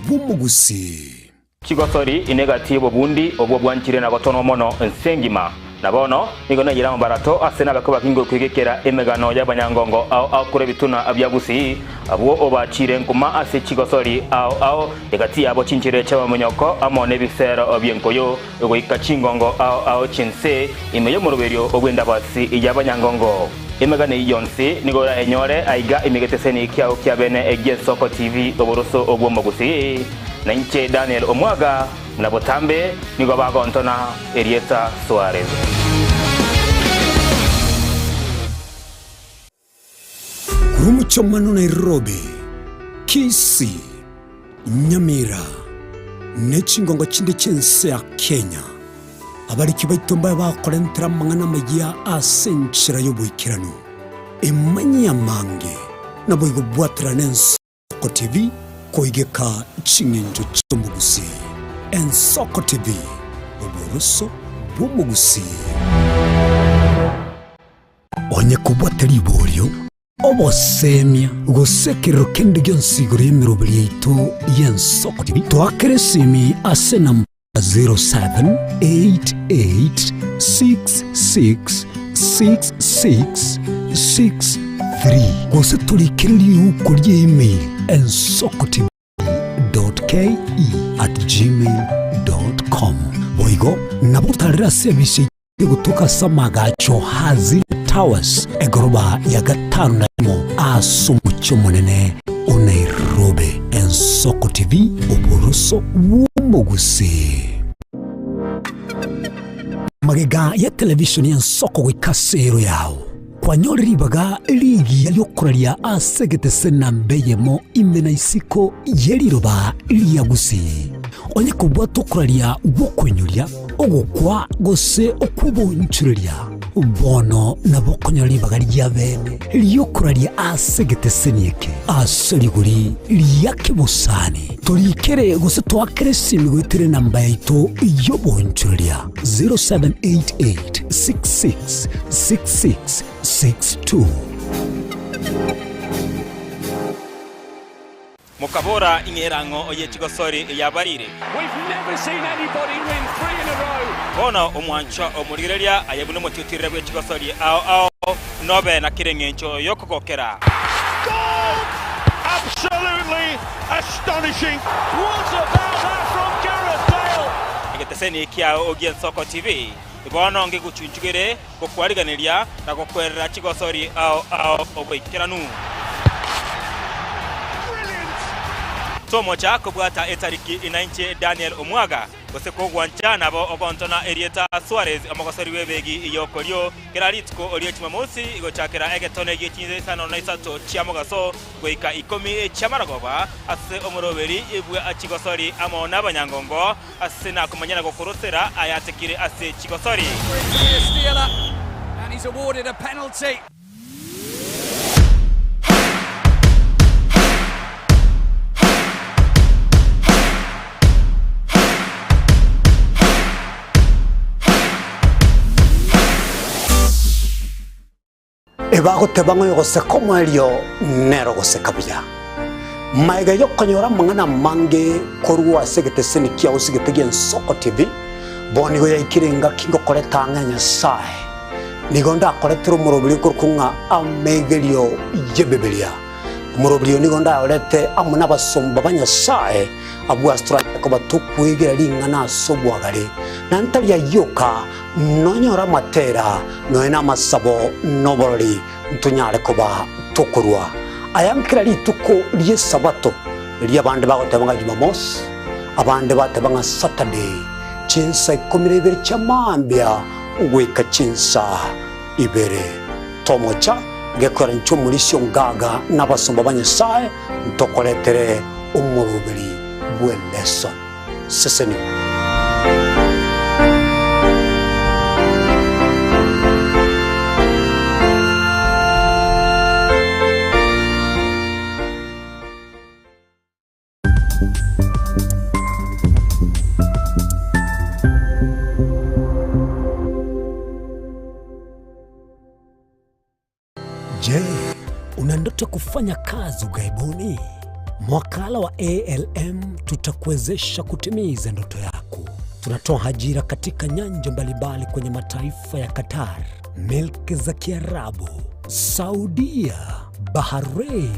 bw'omogusii. Chigosori ine egati y'obobundi obwo bwanchire na gotonwa mono ense engima. Na bono nigo naiyire amabarato ase nabakwe bakingo kwegekera emegano y'abanyangongo ao ao korwa ebituna bia Gusii, abwo obachiire nkuma ase chigosori ao ao, egati yabo chinchera chi'amamonyoko amo nebisero bi'enkoyo, goika chingongo ao ao chi'ense ime y'omoroberio bw'endabasi y'abanyangongo. Emegano eyio yonsi nigo orayenyore aiga ime egeteseni kiao kia bene gi'Ensoko TV oboroso bw'Omogusii. Na inche Daniel Omwaga, na botambe nigo bagontona erieta Suarez. Korwa omochomano Nairobi, Kisii, Nyamira, ne chingongo chinde chi'ense ya Kenya, abariki baito mbabe bakorentera amang'ana amayia ase enchera y'oboikeranu. Emanyie amange, naboigo bwaterane ense. Ensoko TV, koigeka ching'encho chi'omogusii. Ensoko TV, oboroso bw'omogusii. Onye kobwate riborio, obosemia, gose ekerero kende gionsi igoro y'emeroberi yaito y'Ensoko TV, toakere esimi ase enamba 0788666663 gose torikere riuko rie email ensokotv.ke@gmail.com. Boigo nabo otarere ase ebise egotoka ase amagacho Hazili Towers egoroba ya gatano na rimo ase omochie omonene o Nairobi. Ensoko TV, oboroso bw'omogusii. Magega ya televishoni y'Ensoko goika ase ero yao, kwanyorire ribaga rigiya riokoraria ase egetese namba eyemo ime na isiko ye riroba ria Gusii. Onye kobwata okoraria gw'okoinyoria, ogokwa gose okw'obonchoreria, bono nabo okonyora ribaga ria bene ri'okoraria ase egeteseni eke ase rigori ria kebosani. Torikere gose toakere esimi goetera enamba yaito y'obonchoreria 0788 66 66 62. Mokabora, Ing'e erang'o ye chigosori yabarire. Bono omwancho omorigereria aye buna omotiutirire bwe chigosori ao ao, nobe na kera engencho y'okogokera. Egeteseni kiao gi'Ensoko TV bono ngegochunchugere gokwariganeria na gokwerera chigosori ao ao oboikeranu. Tomocha kobwata etariki inainche Daniel Omwaga, gose kogwancha nabo ogontona erieta Suarez omogosori bw'ebegi y'okorio kera rituko rie Jumamosi gochakera egetone gie chinsa isano na isato chia mogaso goika ikomi chi'amarogoba ase omoroberi bwa chigosori amo nabanyangongo ase nakomanya na gokorosera ayatekire ase chigosori. Ebagoteba ng'a oyogoseka omoerio nere ogoseka buya. Magega y'okonyora amang'ana amange korwa ase egeteseni kiao ase egete gi'Ensoko TV, bono nigo yaikire engaki ngokoreta ang'e a Nyasae. Nigo ndakoretere omoroberi okorokwa ng'a amegerio y'Ebibilia. Omoroberi oyo nigo ndayorete amo nabasomba ba Nyasae, abwo ase toranyare koba tokwegera ring'ana ase obwagare, na ntari ayio oka, nonyore amatera, nonya namasabo, na oborori, ntonyare koba tokorua aya kera rituko ri'Esabato, erio abande bagoteba ng'a Jumamosi, abande bateba ng'a Saturday, chinsa ikomi na ibere chia mambia goika chinsa ibere. Tomocha gekora inche omorisia ongaga na abasomba ba Nyasae ntokoretere omoroberi bw'eleso. Sesenigwa. Je, una ndoto kufanya kazi ughaibuni? Mwakala wa ALM tutakuwezesha kutimiza ndoto yako. Tunatoa ajira katika nyanja mbalimbali kwenye mataifa ya Qatar, milki za Kiarabu, Saudia, Bahrain,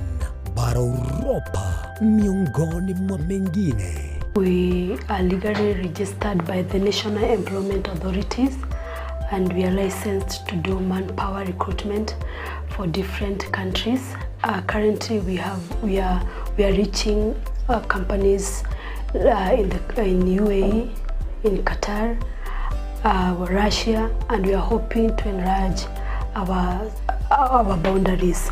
bara Uropa, miongoni mwa mengine. We are legally registered by the National Employment Authorities and we are licensed to do manpower recruitment for different countries. Uh, currently we have we are we are reaching uh, companies uh, in the in UAE, in Qatar, uh, Russia and we are hoping to enlarge our our boundaries.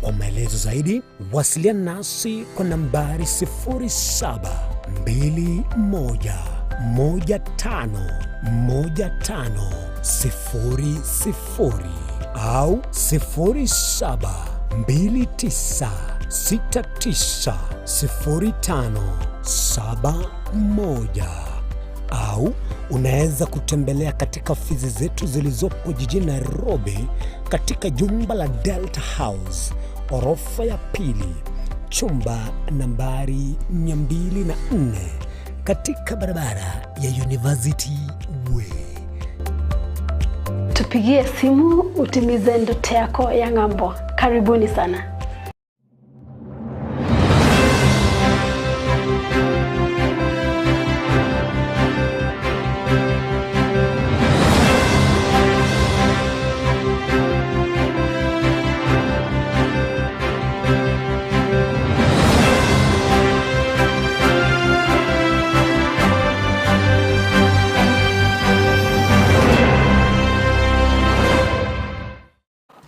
Kwa maelezo zaidi wasiliana nasi kwa nambari 0721151500 au 0729690571 au unaweza kutembelea katika ofisi zetu zilizopo jijini Nairobi katika jumba la Delta House orofa ya pili chumba nambari 204 katika barabara ya University Way. Tupigie simu utimize ndoto yako ya ng'ambo. Karibuni sana.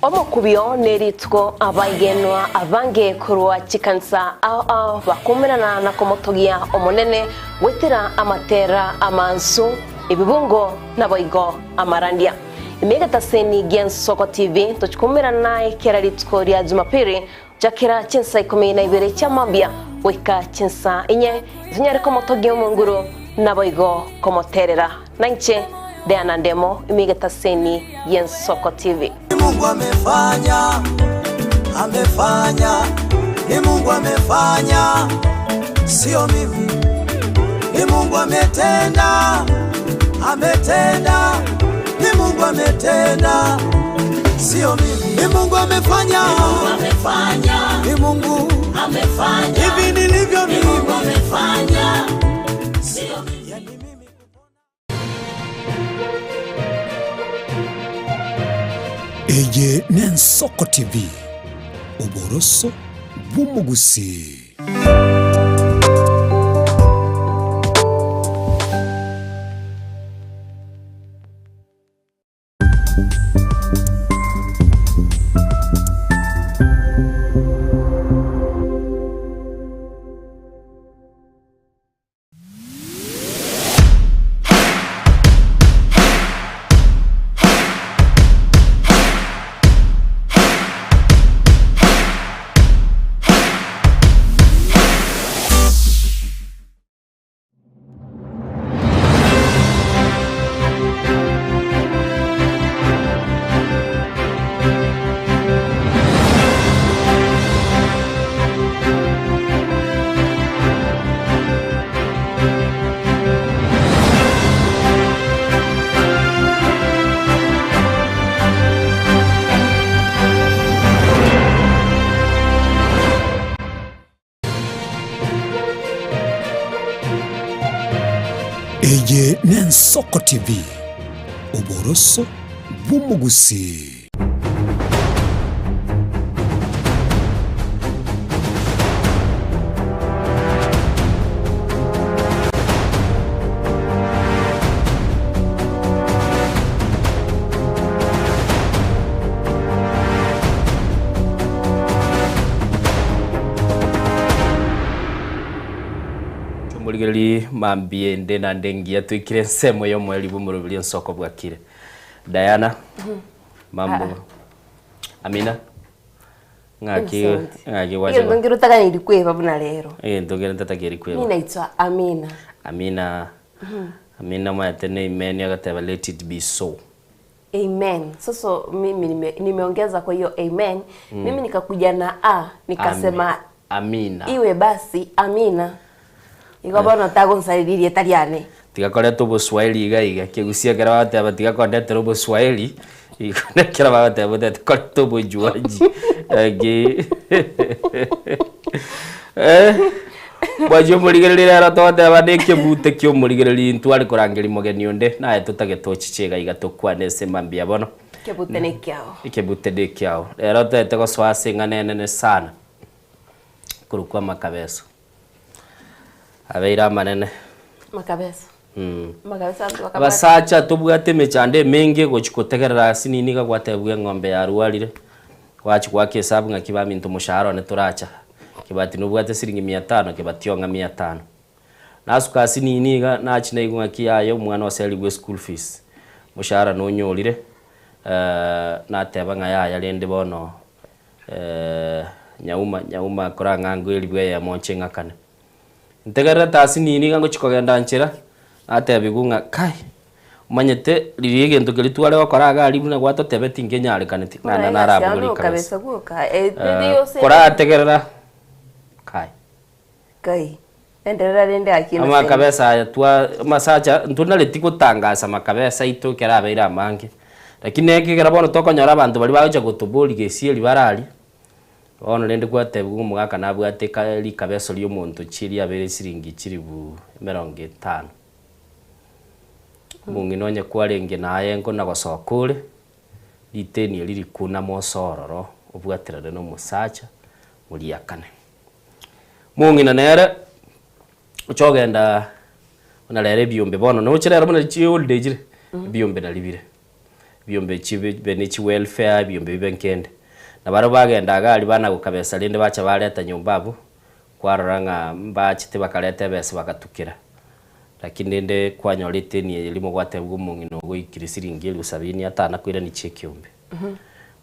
Omokubio nerituko abaigenwa abange korwa chikanisa ao ao bakumerana na komotogia Omonene goetera amatera amansu, ebibungo naboigo amarandia. Ime egetaseni gi'Ensoko TV tochikumerana naye kera rituko ria Jumapili gochakera chinsa ikomi na ibere chia mambia goika chinsa inye, tonyare komotogia Omonguru naboigo komoterera. Nainche Diana Ndemo ime egetaseni gi'Ensoko TV. Mungu amefanya, amefanya, ni Mungu amefanya, sio mimi. Ni Mungu ametenda, ametenda, ni Mungu ametenda, sio mimi. Ni Mungu amefanya, ni Mungu amefanya, ni Mungu amefanya, hivi nilivyo mimi, ni Mungu amefanya, sio mimi. Eye n'Ensoko TV, oboroso bw'omogusii. Eye n'Ensoko TV, oboroso bw'omogusii. Omorigereria mambia ende naende engiya toikire ensemo y'omoerio bw'omoroberi ensoko bwakire. Diana, mambo, Amina, ng'aki ng'aki gwacha Egento nkere otaganeiri kweba buna rero. Egento nkere ntatakeiri kweba. Mi naitwa Amina. Amina, Amina omanyete ne amen agateba let it be so. Amen. Sasa mimi nime, nimeongeza kwa hiyo amen. Mimi nikakuja na a nikasema Amina. iwe basi amina. Igo bono tagonsariria erieta riane. Tiga koreta oboswahili iga iga, ekegusia ekero bagoteba tiga kondetera oboswahili, igo nekero bagoteba otete koreta obojuaji naki eh, mwanche omorigereria rero togoteba na ekebute kia omorigereria intwe are korangeria mogeni onde, naye totagete ochiche iga iga tokwane ase mambia bono. Ekebute ne ekiao. Ekebute ne ekiao. Rero toete gosoa ase eng'ana enene sana, korokwa amakabeso. Abeire amanene. Makabeso. Makabeso abanto bakabwata. Abasacha tobwate emechando emenge gochia kotegerera ase nini iga gwatebwa eng'ombe yarwarire, gwachia goaka esabu ng'aki baminto omoshahara one toracha, kebati nobwate siringi mia tano kebati ong'a mia tano. Nasuka ase nini iga nachia naigwa ng'aki yaya omwana oserigwe eschool fees, omoshahara nonyorire, nateba ng'a yaya rende bono Nyauma, nyauma korang'angwe eribwa eyemo nche ng'akane. Ntegererete ase nini iga ngochia kogenda nchera, natebigwa ng'a kai, omanyete riria egento keria tware gokora iga aria buna gwatotebetie nkenyarekaneti, naende narabogori kabisa. Korategerera kai. Kai, enderera rende gaki Innocent. Amakabesa aya twa amasacha ntonareti gotangasa amakabesa aito ekero abeire amange, lakini ekegera bono tokonyora abanto baria bagocha gotoboria gesieri bararia, bono rende gwatebiwa ng'a omogaka nabwate eka rikabeso ria omonto chi riabeire siringi chilifu emerongo etano. Omong'ina onye kwarenge naye nkona gosoka ore, riteni eri rikuname ose ororo obwaterane na omosacha moriakane. Mong'ina nere ocha ogenda buna rero ebiombe bono noche rero buna chiholiday chire, ebiombe naria bire, ebiombe chibe bibe ne chiwelfare, ebiombe bibe nkende. Na barabwo bagenda iga aria bana gokabesa rende bacha bareta nyomba abwo, kwarora ng'a mbachete bakareta ebesa bagatukera. Lakini rende kwanyora eteni eye rimo gwatebiwa omong'ina ogoikire siringi elifu sabini atanakoirania chiekiombe.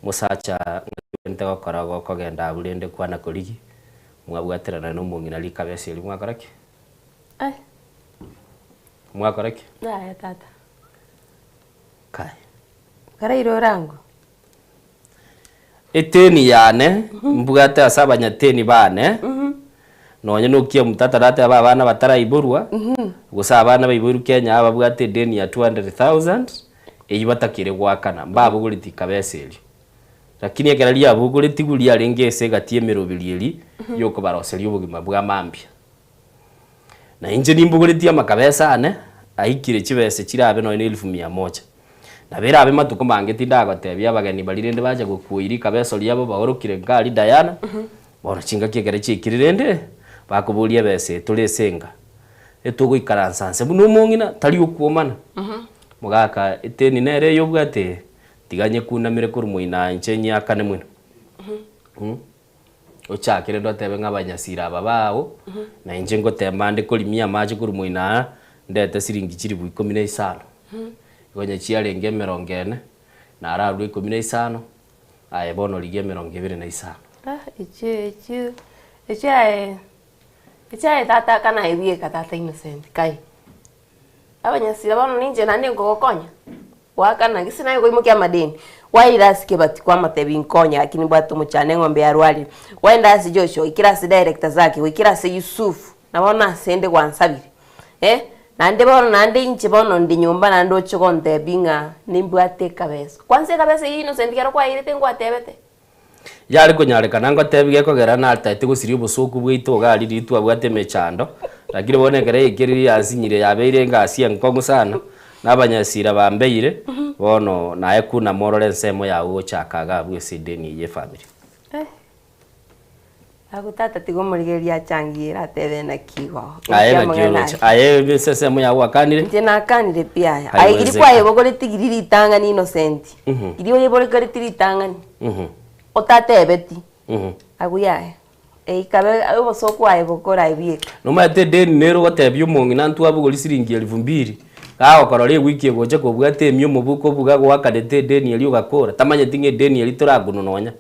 Mosacha ng'aki ogente gokora gokogenda abwo rende kwana korigia, mwabwaterana na omong'ina rikabesa erio mwakora ki? Ai. Mwakora ki? Yaya tata. Kai. Karaire orango. Eteni yane mbwate ase abanyateni bane, nonye nokia mtata natebe abana bataraiborwa, gose abana baiboirwe Kenya aba babwate edeni ya 200,000, eyio batakire goakana, mbabogoreti kabesa erio. Lakini ekero riabogoretigwe riarenge ase egati y'emeroberi eria yokobaroseria obogima bwa mambia. Na inche nimbogoretie amakabesa ane, aikire chibesa chirabe nonya na elfu mia moja. Nabo erabe matuko mange tindagotebia abageni baria rende bacha gokuoiria rikabeso riabo baorokire nka aria Diana, bono chingaki ekero chiaikire rende, bakoboria ebesa eye tore ase enka, etogoikaransa nse buna omong'ina, tari okwomana. Mogaka eteni nere eye obwate eye, tiga nyekunamere korwa moino aye inche nyiakane moino. Ochake rende otebe ng'a abanyasira aba bao, na inche ngotema nde korimia amache korwa moino aa, ndete siringi chilifu ikomi na isano. Igo onye chiarenge emerongo ene, nararue ikomi na isano, aye bono rigia emerongo ebere na isano. Ah, echio echio echio aye echio aye tata aka naye bweka tata Innocent kai. Abanyasira bono ninche naende nkogokonya, goakana gese naye koimokia amadeni, kwaira ase kebati kwamotebia nkonye gaki nimbwate omochando eng'ombe yarwarire, kwaenda ase Joshua goikera ase director Zaki, goikera ase Yusufu, na bono ase nde gwansabire eh, naende bono naende inche bono ndi nyomba naende oche gontebia ng'a nimbwate ekabesa. Kwanza ekabesa eyio Innocent ekero kwairete ngwatebete? Yare konyarekana ngotebi gekogera nataete gosiria obosoku bwaito iga aria riria twabwate emechando, lakini bono ekero yaikeririe yansinyire yabeire engasi enkong'u sana, na abanyasira bambeire, bono naye kunama orore ensemo yago gochaka iga abwo ase edeni eye y'efamiri. Eh. Agwo tata tiga omorigereria achangie atebe naki igo. Aye naki oroche? Aye ase ensemo yago gwakanire? Inche nakanire pi aya. Aye iri Haiwezekani. kwayebogoretie iri ritang'ani Innocent. Iri oyeborekereti ritang'ani. Otatebeti. Agwo yaya. Eikabe obosoku aye bokora aye bweka. Nomanyete edeni nere ogotebia omong'ina ntwabogori siringi elfu mbili, gagokorora ewiki egocha kobwate emia omobuko obuga goakanete edeni eria ogakora, tamanyeti ng'a edeni eria torakunwa nonya.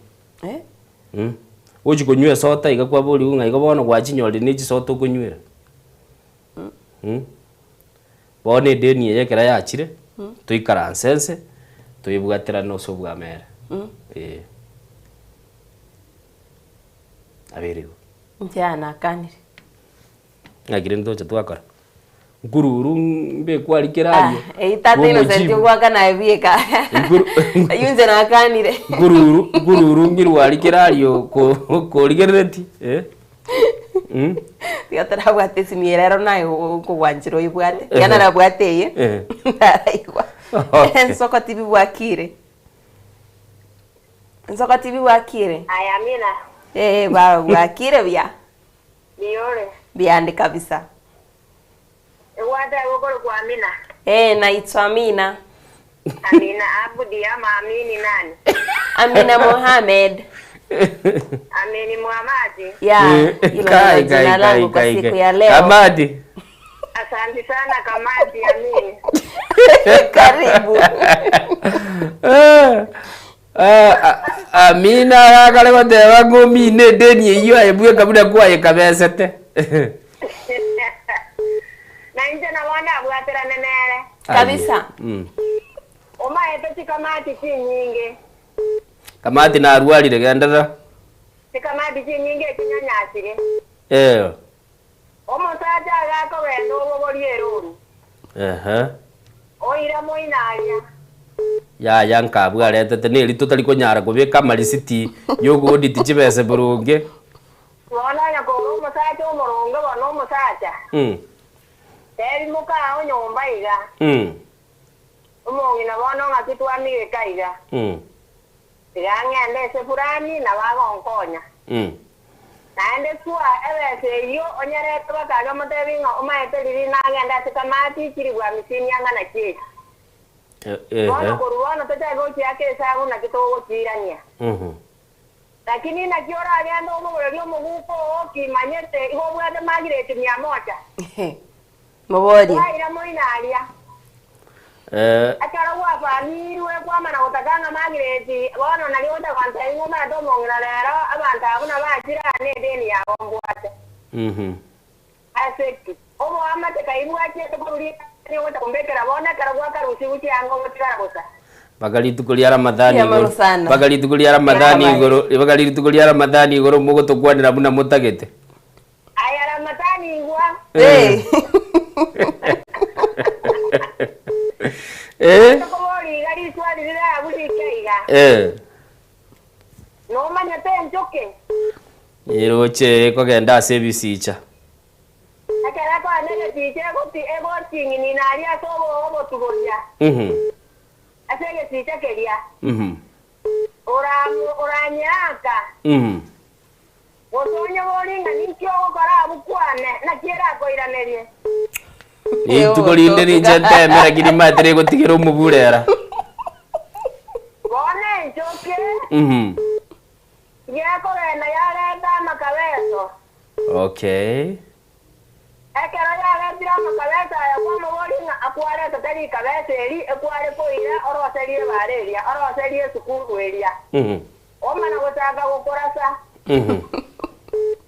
Gochi konywa esota iga kwaborigwe ng'a igo bono gwachinyorire ne chisota okonywera. Bono edeni eye ekero yachire, toikaranse nse, toyebwaterane ase obwamere. Eeh. Nabo ere igo. Inche yaya nakanire. Ng'aki rende togocha twakora? Nkururu mbekwe aria kera aria. Eyio tata Innocent ogwakana aye bweka. Eyio inche nakanire. Nkururu nkururu ng'irwe aria kera aria korigereretie eh. Tiga torabwate esimi ere ero naye okogwanchera oyebwate. Tiga narabwate eye naraigwa. Ensoko tibibwakire. Ensoko tibibwakire. Aya Amina. Eh baba bwakire buya. Mbuya ore? Mbuyande kabisa. Egwateba okorokwa Amina. Eh, naitwa Amina. Amina Abdi ama Amini nani? Amina Mohamed. Amini Muhamadi. Ya, hilo ndilo Kai, jina kai, langu kai, kwa kai, siku kai. ya leo. Kamati. Asante sana Kamati Amini. Karibu. Eh, eh, Amina gakare goteba ng'a omine edeni eyio aye bweka buna kwayekabesete. Na inche nabo ndabwaterane nere. Kabisa. Omaete chikamati chinyinge. Kamati narwarire genderera. Chikamati chinyinge echinyanyasire. Eh. Omosacha agakogenda obogorie erori. Ehe. Oira moino aria. Yaya nkabwo aretete neri totari konyara kobeka amarisiti yogooditi chibese boronge. Bono onye kore omosacha omoronge bono omosacha, tebi mokao nyomba iga, omong'ina bono ng'aki twamigeka iga, tiga ng'ende ase fulani nabo agonkonya. Naende sua ebesa eyio onyarete bakaria omotebi ng'a omaete riria nagenda ase kamati chilifu hamsini ang'ana chieri. Bono korwa bono tochake gochiaka esabu naki togochiirania. Lakini naki oragende obogorerie omoguko oo okimanyete igo obwate magireti mia moja? Moborie. Kwaira moino aria. Ekero gwafamirwe kwamana gotaka ng'a magireti bono nario otagontebia ng'a omanyete omong'ina rero abanto abwo nabachire aa nedeni yabo mbwate. Ase ki? Oboamate kai bwachiete korwa ritang'ani ogocha kombekera bono ekero gwakarusigwe chianga ogotigara bosa. Mpaka rituko ria Ramadhani Mbuya mono igoro, sana. mpaka rituko ria Ramadhani Bye. igoro, mpaka rituko ria Ramadhani igoro mogotokwanera buna motagete. Aya Ramadhani igwa. Eh. Eh. Tokoboria iga riswali rire abwo rike iga. Eh. Nomanyete enchoke? Eroche ekogenda ase ebisicha. Ekero ekoenda egesicha egoti egoting'inina aria ase obotuboria. Ase egesicha keria. Oranyeaka, gose onyebori ng'a ninki ogokora abwo kwane, naki erakoiranerie? Rituko rinde ninche nteme, lakini nimanyete rigotigera omoburera. Bono enchoke gekogenda yareta amakabeso. Okay. Ekero yaretire amakabeso aya kwamoboria ng'a akwaretete rikabeso eri ekware koira oroserie ebaara eria, oroserie esukuru eria. Omana gochaka gokorasa.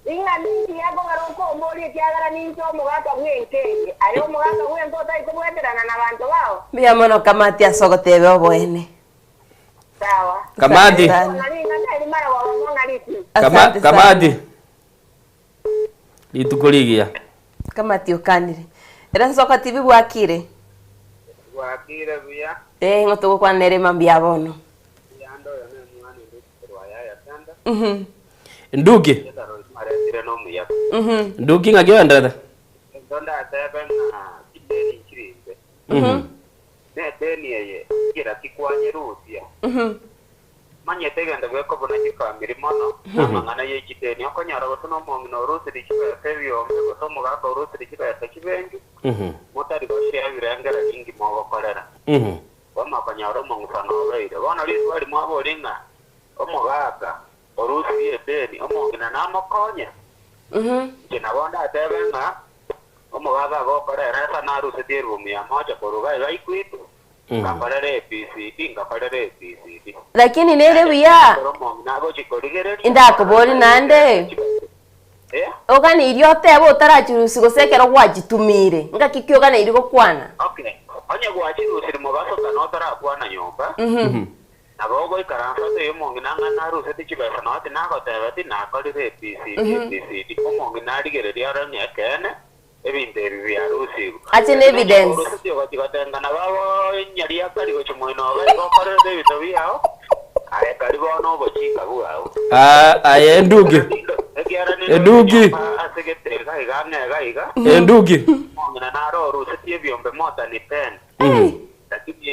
Ing'a ninki gekogera okomboria ekiagera ninche omogaka bw'enka eye? Aye omogaka bw'enka otari kobweterana nabanto bao? Mbuya mono Kamati ase ogoteba oboene. Sawa. Kamati. Bono ring'ana eri maragoba mong'aritie. Asante sana. Kamati. Rituko rigiya. Kamati okanire. Ere nsoka TV bwakire? Bwakire buya. Eh, ng'o togokwana nere mambia bono? Mbuya ande oyo ne omwana ende korwa Yaya Center. Nduki. Aretire nomuya. Nduki ng'aki oenderete? Ento ndatebe ng'a chideni nchirimbe. Ne edeni eye kera tikwanyerusia. Manyete egento gekobuna chifamiri mono, amang'ana ye chideni. Okonyora gose nomong'ina orusiri chibesa ebiombe gose omogaka orusiri chibesa chibengi, motari goshare ebirengererio inki mogokorera. Bono okonyora omong'usano obeire. Bono riswali mwaboria ng'a omogaka orusirie edeni, omong'ina namokonye? Inche nabo ndatebe ng'a omogaka agokora ere ase narusetie eroom ya mocha korwa iga iga Equity, ngakorera ABCD, ngakorera ABCD. Lakini nere buya. Ekero omong'ina agochia korigereria, Indakoborie naende, Eh? oganeirie otebe otarachirusia gose ekero gwachitumire, ngaki ki oganeirie gokwana? Okay, onye gwachirusirie mobaso kana otarakwana nyomba, Nabo ogoikaransa ase ey'omong'ina ng'a naruseti chibesa nonya tinagotebeti nakorire ABCD, ABCD. Omong'ina arigererie arore ng'a ekeene ebinto ebi biarusigwe. Ache na Lakini onye evidence. koruseti ogochia gotengana babo nyariakari gochia moino obe igo okorerete ebinto biao, aye kari bono obochika bwao. Ah, aye enduki. Ekiagera ninde Enduki. nyomba ase gete iga iga ang'e iga iga, Enduki. omong'ina naro orusetie ebiombe more than ten. Lakini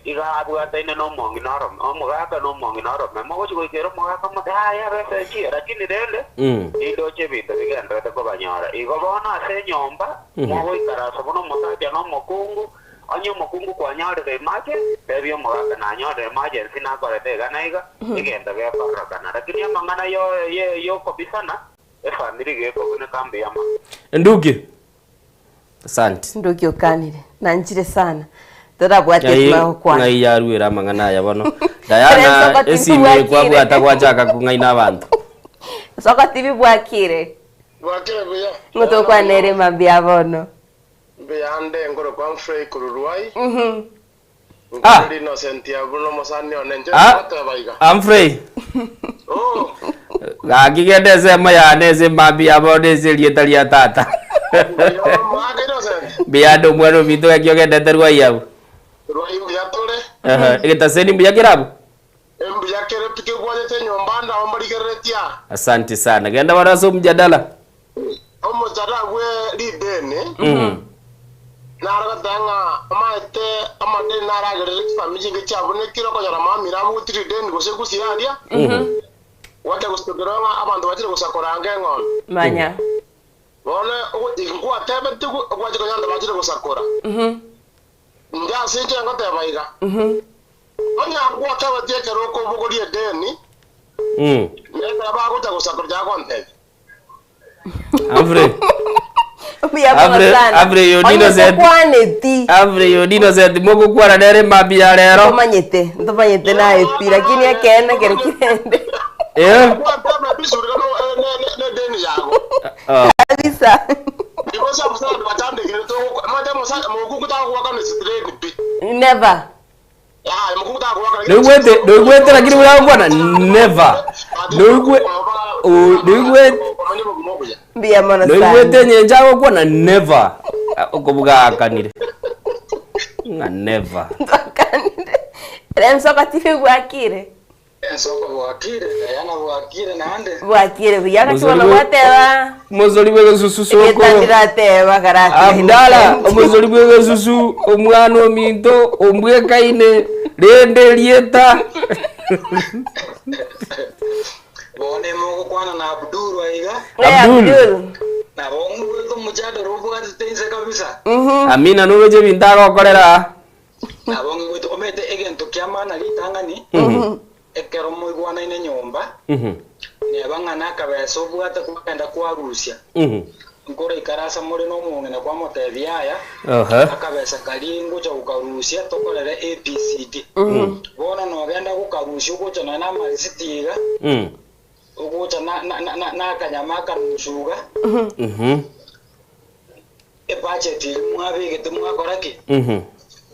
iga abwataine nomong'ina orome, omogaka nomong'ina orome, mogochia goika ere omogaka omote, Aye besa echiya, lakini rende nindoche ebinto bigendererete kobanyora. Igo bono ase enyomba mogoikaransa buna omosacha na omokungu, onye omokungu kwanyorire emergency, tebia omogaka nanyorire emergency nakorete iga na iga, egento gekororokana. Lakini amang'ana yo ye yokobisana, efamiri iga ekobuneka mbuya mono. Nduki. Asante. Ndoki okanire. Nanchire sana. Torabwate Ng'ai etima gokwana. ng'ai yaruera amang'ana aya bono. Diana Soko TV esimi eye bwakire. kwabwata gwachaka kong'aina abanto. Soko TV bwakire. Bwakire buya. Ng'o tokwanere mambia bono. Mbuya nde ngoro kwa Humphrey korwa Ruai. Ah. Nkore Innocent abwo nomosani one inche Ah. ngoteba iga. Humphrey. Oh. Gaki genda ensemo yane ase mambia bono ase erieta ria tata. Omogaka Innocent. Mbuya ande omwana ominto gaki ogendete Ruai abwo. Ruai mbuya tore. Ehe, egetaseni mbuya kere abwo? Mbuya kere pi kegwachete enyomba ande abo mbarigereretie aa. Asante sana. Genda bono ase omjadala. Omochara bwe rideni nare goteba ng'a omanyete amadeni naragerere chifamiri chinge chiabunekire okonyora mamira abuti rideni gose gusii aria, gwacha gositokera ng'a abanto bachire gosakora ange eng'ombe. Manya. Bono ngwatebetigwe gwacha konyora abanto bachire gosakora. Inche ase inche ngoteba iga, onye ngwatebetie ekero okobogoria edeni, na ekero bagocha gosakora chaka gontebia. Humphrey. Mbuya mono Humphrey- sana. Humphrey you Onye innocent. tokwaneti. Humphrey you innocent mogokwana nere mambia ya rero. Ntomanyete, ntomanyete naye pi, lakini ekeene kere kirende. Eh? Oh. Kabisa. Never. Noigwete noigwete lakini buna agokwana never. Noigwe o- noigwete Mbuya mono noigwete sana. enyencho agokwana never. Okobuga aakanire. Ng'a never. Ere nsoko TV bwakire. Ensoko bwakire, Diana bwakire naende. Bwakire buya gaki Mosori bono bwe- gwateba. Omosori bw'egesusu sokoro. Egetandira karate. Abdala, omosori bw'egesusu, omwana ominto, ombwekaine, rende erieta. Bono imogokwana na Abdul aiga. Abdul. Abdul. Nabo ngwete omochadara obwatete inse kabisa. Amina noroche ebinto agokorera aa. Nabo ngwete omete egento kia maana ritang'ani. Ekero moigwanaine nyomba. Neba ng'a nakabesa obwate kwagenda kwarusia. Nkoraikare ase more nomong'ina kwamotebia aya. Akabesa karia ngocha gokarusia tokorere ABCD. Bono nogenda gokarusia ogocha nonya na amarisiti iga. Ogocha na na na na akanyama akanusu iga. Ebudget eria mwabegete mwakora ki?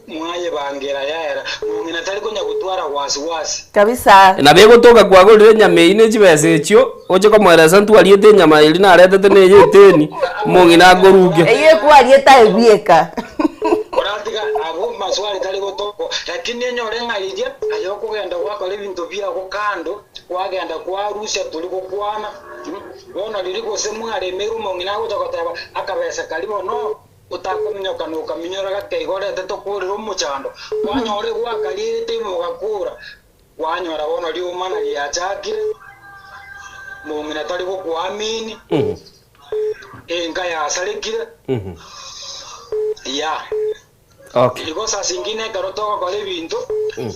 Mwayebangera yaera. Mong'ina tari konya gotwara wasi wasi. Kabisa. Nabo egotoka kwagorire enyama eyio ne chibesa echio, oche komoeresa ntwariete enyama eria naretete neye eteni, omong'ina akoruge. Eyio ekwariete aye bweka. Oratiga. Abwo maswali tari gotokwa, lakini enyore ng'a riria aye okogenda gwakora ebinto biago kando, kwagenda kwarusia tori gokwana, bono riria gose mwaremeire omong'ina agocha goteba akabesa karia bono otakominyoka nokaminyora gake igo orete tokorere omochando, kwanyora egwakarierete ime ogakora, kwanyora bono riomana riachakire, mong'ina tari gokoamini, enka yasarekire, ya. Okay. Igo sasingine ekero togokora ebinto,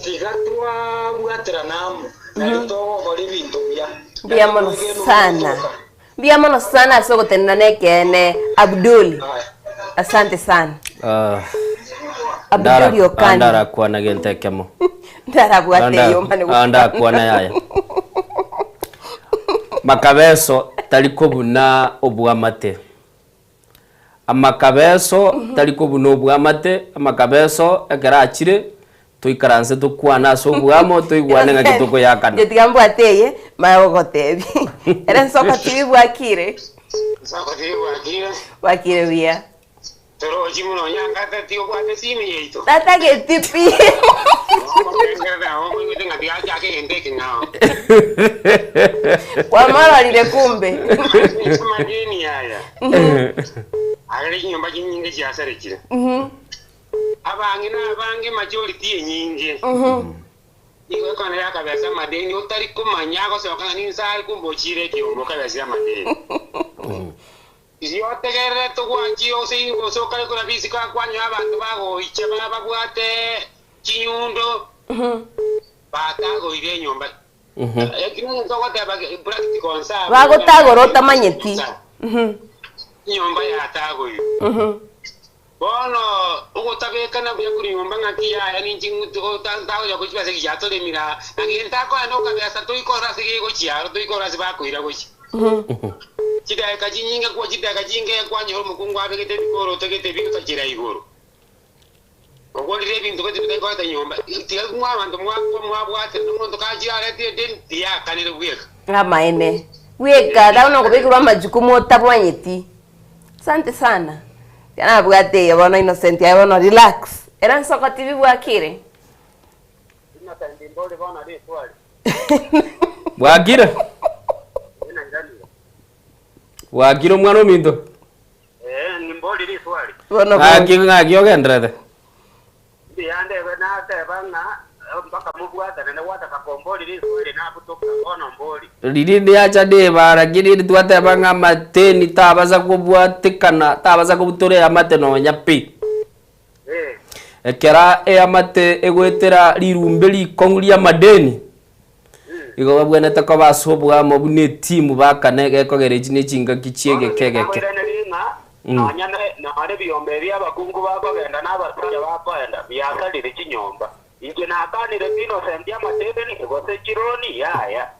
tiga twabwaterana amo, nario togokora ebinto buya. Mbuya mono sana. Mbuya mono sana ase ogotenena nekeene Abdul. Asante sana. Ah, Abdul Okandi. ndarakwana gento ekemo. Ndarabwate eyo mane Ah, ndakwana yaya. Makabeso tari kobuna obwamate. Amakabeso tari kobuna obwamate, amakabeso ekero achire toikaranse tokwane ase obwamo toigwane ng'aki tokoyakana. Inche tiga mbwate eye maya gogotebi. Ere nsoko TV bwakire. Nsoko TV bwakire. Bwakire buya. Torochi buna onyangate tiobwate esimi yaito. Tatageti pi. Omokengerere ao omoigwete ng'a tigachaka egento ekeng'ao. Kwamororire kumbe. Ase amadeni aya, agere chinyomba chinyinge chiasarekire. Abang'ina abange majority enyinge nigo ekona yakabesa amadeni otari komanya agosoka ng'a ninse are kumbe ochire ekeombe okabesire amadeni. Riria otegererete ogwanchia ose gose okare korabia isiko akwanyora abanto bagoicha bababwate chinyundo batagoire enyomba. Eki negento ogoteba practical nsa abwo Bagotagora otamanyeti. Enyomba yatagoirwe. Bono ogotabekana buya korwa nyomba ng'aki yaya ninche ntagocha gochia ase egiatoremire aa, na gento akoenda okabesa toikorora ase gegochia aro toikorora ase bakoira gochia. Chidaeka chinyinge kwa chidaeka chinge kwanyora omokungu abegete ebikoro otagete ebigotachera igoro. Ogorire ebinto gete bitaikoreta nyomba. Tiga mwa abanto mwakwa mwabwatire nomonto kachire aretire edeni tiyakanire bweka. Amaene. Bweka tari nokobekerwa amajukumu otabwanyeti. Asante sana. Tiga nabwate eye bono Innocent aye bono relax. Era nsoko TV bwakire. Innocent mbori bono riswali. Bwakire? Bwakire omwana ominto? Ee, nimbori riswali. Bono Ng'aki ng'aki ogenderete? Mbuya ndebe nateba ng'a mpaka mobwatane na gwataka kombori riswali nabutoka bono mbori. Riria ndiacha ndeba lakini twateba ng'a amateni tabasa kobwatekana tabasa kobutora eamate nonya pi. Ekero eamate egoetera rirumbe rikong'u ri'amadeni, igo babwenerete koba ase oboamo buna etimu bakane gekogera echi ne chingaki chi'egeke egeke. Naboiranerie ng'a nonya nore ebiombe ebi abakungu bakogenda na abasacha bakoenda biasarire chinyomba. Inche nakanire Innocent amatebeni gose chironi, yaya.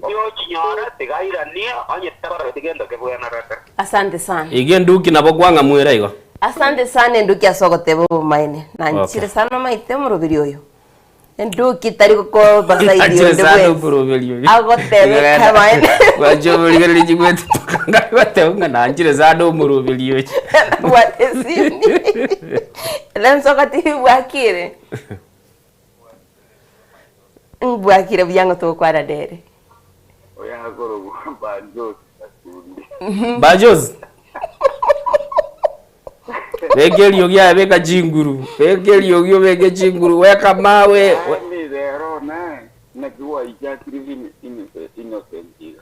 Oyochinyora tiga airanie, onye takoreti gento kebwenerete. Asante sana. Iga enduki nabo kwang'amuera igo. Asante sana enduki ase ogoteba obomaene. Nanchire Okay. sana omaete omoroberi oyo. Enduki tari gokobasaidia Nanchire onde sana bwensi. omoroberi oyo. Agoteba ekamaene. Gwancha omorigereria chigwete mpaka ngoteba ng'a nanchire sana omoroberi oyo. Bwate esimi. Lensoka TV bwakire. Bwakire buya ng'o togokwana nere. Oyakorogwa Banjosi Gasundi. Banjosi. Beka eriogi aye beka chinguru. Beka eriogi obeke chinguru weka mawe. Yaani rero ne naki gwaichakire innocent iga.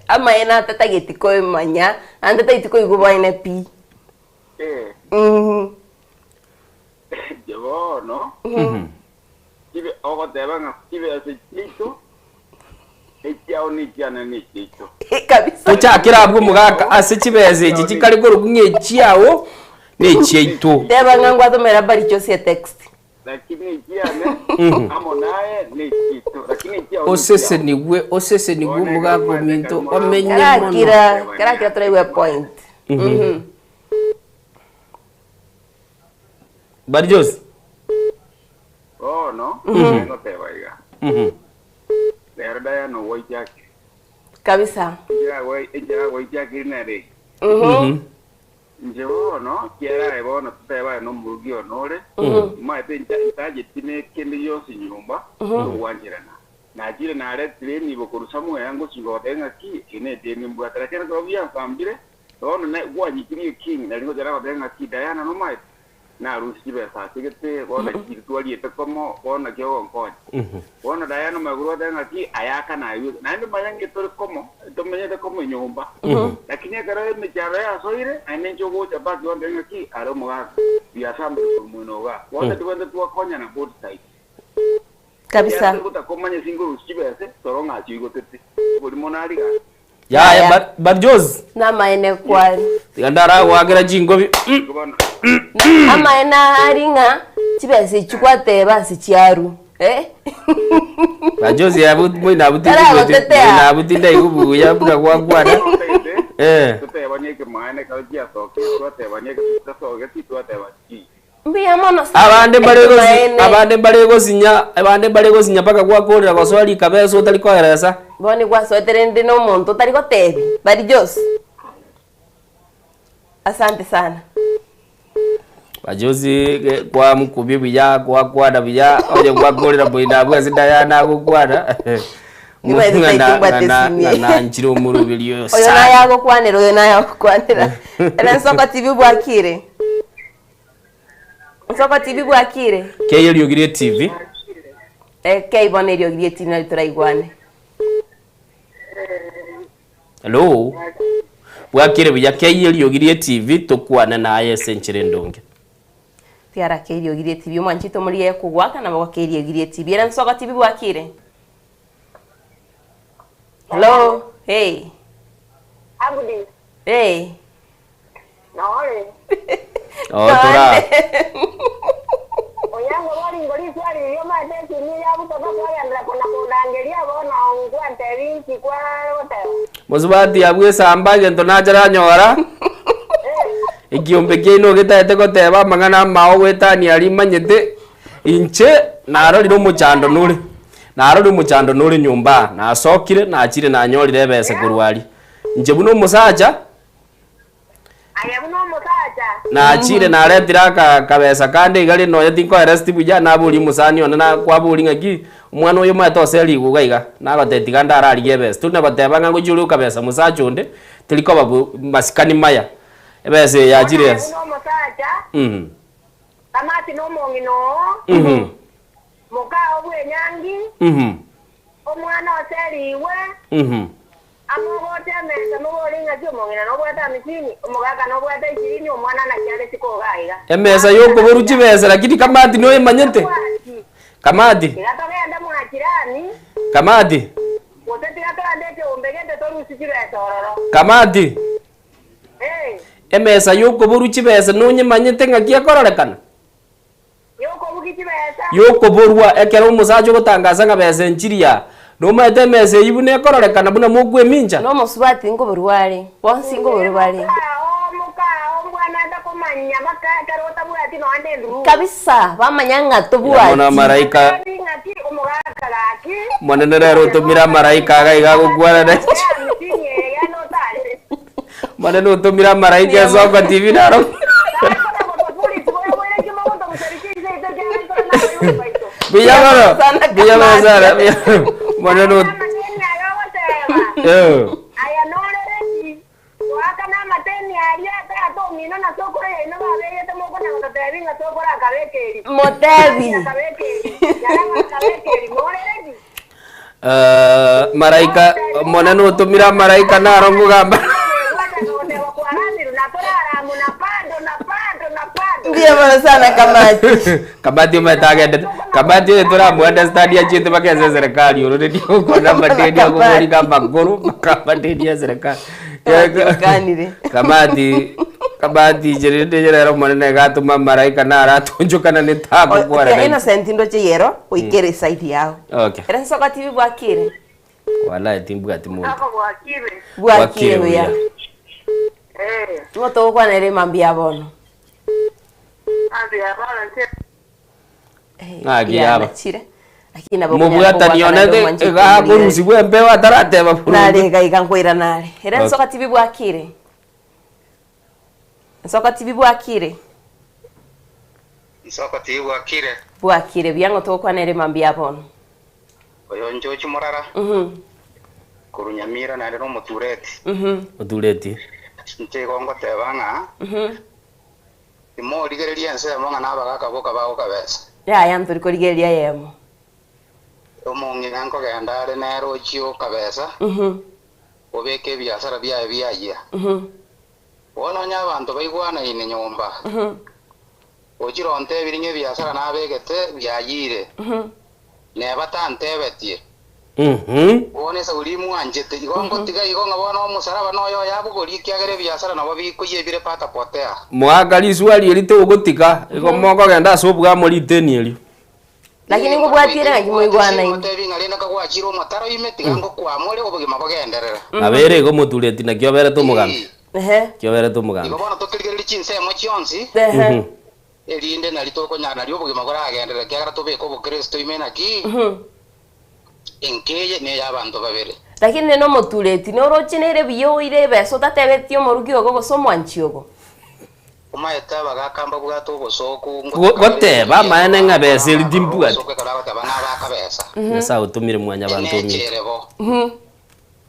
Amaene atatageti koimanya, naende tatageti koigwa boene pi. Eh. Inche bono chibe ogoteba ng'a chibesa chiaito echiao na echiane na echiaito. Kabisa. Tochakere abwo omogaka ase chibesa echi chikare korokwa ng'a echiao na echiaito. Teba ng'a ngwatomera Barichosi etext. Lakini echiane amo naye na echiaito, lakini echiao na echiao. Osesenigwe, osesenigwe omogaka ominto, omenye mono. Karakira, karakira toraigwe point. Barjosi. Bono ngoteba iga, rero Diana ogwaichakire. Kabisa. Enchera agwaichakire nere eye. Inche bono, kiagera aye bono totebe aye nomorugi one ore, omanyete ntacheti nekende gionsi nyomba togwancherana. Nachire naretire enibo korwa somewhere ngochia goteba ng'aki eye nedeni mbwate, lakini ekero biansambire bono kwanyikirie king nari ngochia nagoteba ng'aki Diana nomanyete Narusia chibesa ase gete, bono chiria twariete komo, bono naki ogonkonya? Bono Diana omanye goteba ng'aki ayaka naye, naende manya ng'a tore komo, tomenyete komo enyomba. Lakini ekero emechando yasoire, naende inche ogocha back gontebia ng'aki are omogaka, biasambire korwa moino igaa. Bono tobwenerete twakonyana both sides. Kabisa. Ekiagera togotakomanya ase inkorusia chibesa, toro ng'a achiigotete. Oborimo nari gaki. Yaya Bar- Barjozi Namaene kwari. tiga ndaragoakera chinkobi Amaene ari ng'a chibesa echi kwateba ase chiaru. Eh? Barjozi abu moino abu Taragotetea. moino abu tindaigu buya buna gwakwana eh Totebanie ekemaene ekero chiasokire, twatebania ekero chitasogeti, twateba chi. Mbuya mono sana. Abande mbare gosi Ekemaene. abande mbare gosinya abande mbare gosinya mpaka gwakorera gosoa rikabesa otari koeresa. Bono gwasoete rende na omonto otari gotebi bari Jos. Asante sana. Bajosi ge kwamokubia buya gwakwana buya onye gwakorera moino abwo ase Diana agokwana Nibaete ng'a taito mbwate ng'a esimi. ng'a nanchire omoroberi oyo Oyo sana. naye agokwanera oyo naye agokwanera. Ere Nsoko TV bwakire. Nsoko TV bwakire. Kei eriogi rie TV. Eh, kei bono eriogi rie TV nari toraigwane. Hello. Bwakire buya kei eriogi rie TV tokwane naye ase enchera endonge. Tiara kei eriogi rie TV omwanchete omorigie kogwaka nabo goka eriogi rie TV. Ere Nsoko TV bwakire. Hello. Hey. Abdi. Hey. Nore. Oo tora. Onyango boringo riswali riria omanyete esimi ya butoka kwagenderera kona kondangeria bono ngwantebi nki kwagoteba. Mosubati abwo esamba egento nacha ranyora ekiombe kiaino getaete goteba amang'ana amao goetania aria manyete inche narorire omochando nore narorire omochando nore nyomba aa nasokire nachire nanyorire ebese korwa aria inche buna omosacha Aye buna omosacha. Nachire naretire aka kabesa kande iga rende nonya tinkoeresti buya, naboria omosani one na kwaboria ng'aki, omwana oyo omanyete ose riguga iga, nagotebia tiga ndararigie ebesa. Tori nagoteba ng'a ngochia ore okabesa mosacha onde, teri koba bo masikani maya, ebesa eye yachire Bono aye ase buna omosacha, mh. Kamati nomong'ina oo, Mh. mokao bw'enyangi, Mh. omwana oserigwe, Mh. Amogote emesa, mobore ng'aki omong'ina nobwate amisini, omogaka nobwate ishirini, omwana naki are isiko iga iga. Emesa yokoborwa chibesa lakini kamati noyemanyete? Kamati? Tiga togende mwachirani, Kamati? gose tiga togende ekeombe gete torusie chibesa ororo. Kamati? Eh. Emesa yokoborwa chibesa nonyemanyete ng'aki ekororekana? Yokobugia chibesa. Yokoborwa ekero omosacha ogotangasa ng'a besa enchiria, nomaete emesa eyio buna ekororekana buna mokwemincha. Na omosubati nkoborwa are, bonsi nkoborwa bare. Mokao, mokao, mbwana takomanya baka ekero otabwati nonya nendururu. Kabisa, bamanya ng'a Mono tobwati. amaraika. Tari ng'aki omogaka gaki. Omonene rero otomire amaraika iga iga agokwana nainche. Omonene otomire amaraika Esoko TV naro. Buya mono, buya mono sana, buya. Omonene ot- Eh. Aya norereti, goakana amateni aria tata omino na sokoro yaino babegete mokona gototebi ng'a sokoro akabeka eri. Motebi. Akabeka eri, Nyarang'a akabeka eri, norereti? Eh, maraika omonene otomire amaraika naro nkogamba. Mbuya mono sana Kamati. Kamati omanyete agendete Kamati oyo toramounderstand achiete mpaka ase eserekari oro rende ogokwana amadeni akoborika amakoro mpaka amadeni ya eserekari. Okanire. Kamati Kamati inche rende inche rero omonene iga atoma amaraika naro atonchokana netakokwana Tiga nainche. Innocent ndoche yero oikere eside yao. Okay. Ere nsoka TV bwakire. Walai timbwati monto. Bwakire. Bwakire buya. buya. Eh, Nigo togokwana ere mambia bono. mambia bono nche Ng'aki yaba. Yanachire. Lakini nabo okonyara Mobwatani kogwakana one naende te omwanchete iga omoriri. akorusigwa embeo atarateba Nare burundu. iga iga nkoirana are. Ere Okay. nsoka TV bwakire. Nsoko TV bwakire? Nsoko TV bwakire. Bwakire buya ng'o togokwana ere mambia bono. Oyo Njochi Morara. Korwa Nyamira naende nomotureti. Otureti. Inche igo ngoteba ng'a timorigereria ensemo ng'a nabagaka boka bagokabesa. Yaya ntori korigereria eyemo. Omong'ina nkogenda are nere ochie okabesa, obeke ebiasara biaye biayia. Bono onye abanto baigwanaine nyomba, ochire ontebirie ng'a ebiasara nabegete biayiire, neba tantebetie. Bono esauri imwanchete, igo ngotiga igo ng'a bono omosaraba noyo oye abogorie, ekiagera ebiasara nabo bikoyia ebire patapotea. Moaka riswari eri togotiga, igo mokogenda ase obwamo riteni erio. Lakini ngobwatiere ng'aki moigwanaine. Motebi ng'a rende kagwachire omotaro ime, tiga ngokwamore, obogima bogenderere. Nabo ere igo omotureti naki oberete omogambi. Naki oberete omogambi. Igo bono tokerigererie chinsemo chionsi, erinde nari tokonyara nari obogima boragenderere, ekiagera tobeke obokristo ime naki enka eye neya abanto babere. Lakini nene omotureti noroche nere buya oire ebesa otatebetie omorugi ogo gose omwanchi ogo. Omaete abagaka mbabwate obosooku Goteba amaene ng'a besa eri timbwati. Obosooku ekero bagoteba ng'a abaka besa. Nyasae otomire mwanyabanto ominto. Enechere bo.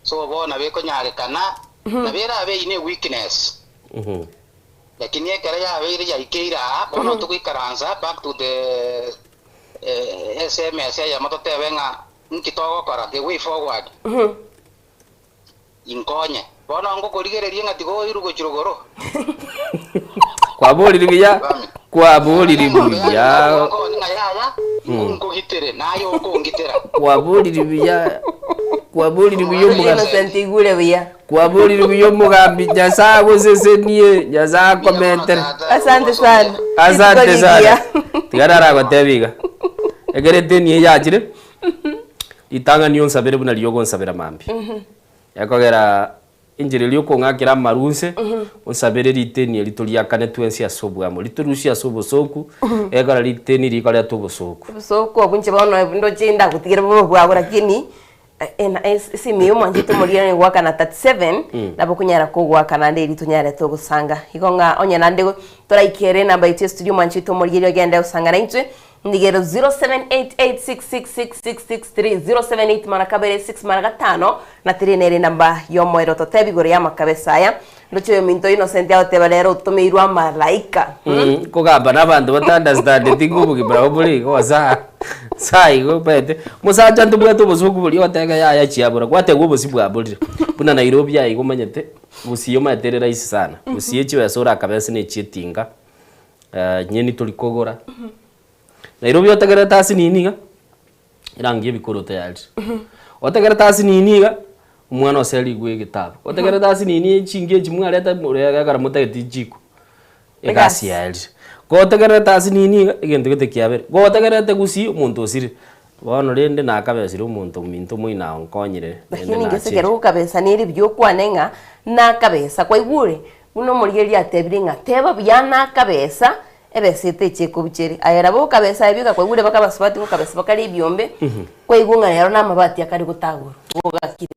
So bono nabo ekonyarekana, nabo erabe eyio ne weakness. Lakini ekero yabeire yaikeire aa, bono togoikaransa back to the SMS eyemo totebe ng'a nki togokora, the way forward. Inkonye. Bono ngokorigereria ng'a tiga oirwe gochia rogoro. Kwaborire buya, kwaborire buya. Nkonye ng'a yaya, nkogitere, naye okongitera. Kwaborire buya, kwaborire buya omogambi. Innocent igure buya. Kwaborire buya omogambi, Nyasaye agosesenie, Nyasaye akomentere. Asante sana. Asante Rituko sana. rigiya. Tiga naragotebia iga. Ekero eteni eye yachire, ritang'ani onsabere buna riria ogonsabera mambia. Ekogera enchera eria okong'akera amaru inse, onsabere riteni eri toriakane twensi ase obwamo, ritorusie ase obosooku, ekero riteni rikoreta obosooku. Obosooku obwo inche bono ndoche ndagotigere bobe bwago lakini esimu eye omwanchete omorire nigo goakana 37 nabo okonyara kogoaka naende erio tonyarete ogosanga. Igo ng'a onye naende toraikere enamba yaito ya studio omwanchete omorigereria ogende gosanga naintwe nigo ere 0788666663 078 mara kabere 6 mara gatano na tiri nere enamba ya omoerio totebe igoro ya amakabesa aya. Ndoche oyominto Innocent agoteba rero otomeirwe amalaika. Kogamba na abanto bata understandeti ng'a obogima nabo bore igo saa saa igo omanyete, omosacha ntobwate obosoku boria ogoteba yaya chiabora, gwatebiwa obosie bwaborire. Buna Nairobi aye igo omanyete, gusii omanyete ere rahisi sana, gusii echibesa orakabese na echia etinga, nyeni tori kogora. Nairobi otegererete ase nini iga, erangi ya ebikoroto yarire. Otegererete ase nini iga, omwana oserigwe egetabu. Otegererete ase nini echingi echi mwareta ekero motagete echiko, egasi yarire. Gotegererete ase nini iga, egento gete kiabere. Gotegererete gusii, omonto osirire. Bono rende nakabesire omonto ominto moino onkonyire, rende Lakini inche ase nachire. ekero okabesa nere buya okwane ng'a nakabesa kwaigure? Buna omorigereria atebire ng'a teba buya nakabesa, ebesa eteche ekobuchere. Aye nabo okabesa aye bioka kwaigure baka abasubati gokabesa bakare ebiombe, kwaigwa ng'a rero namabati akare gotagorwa, gogakire.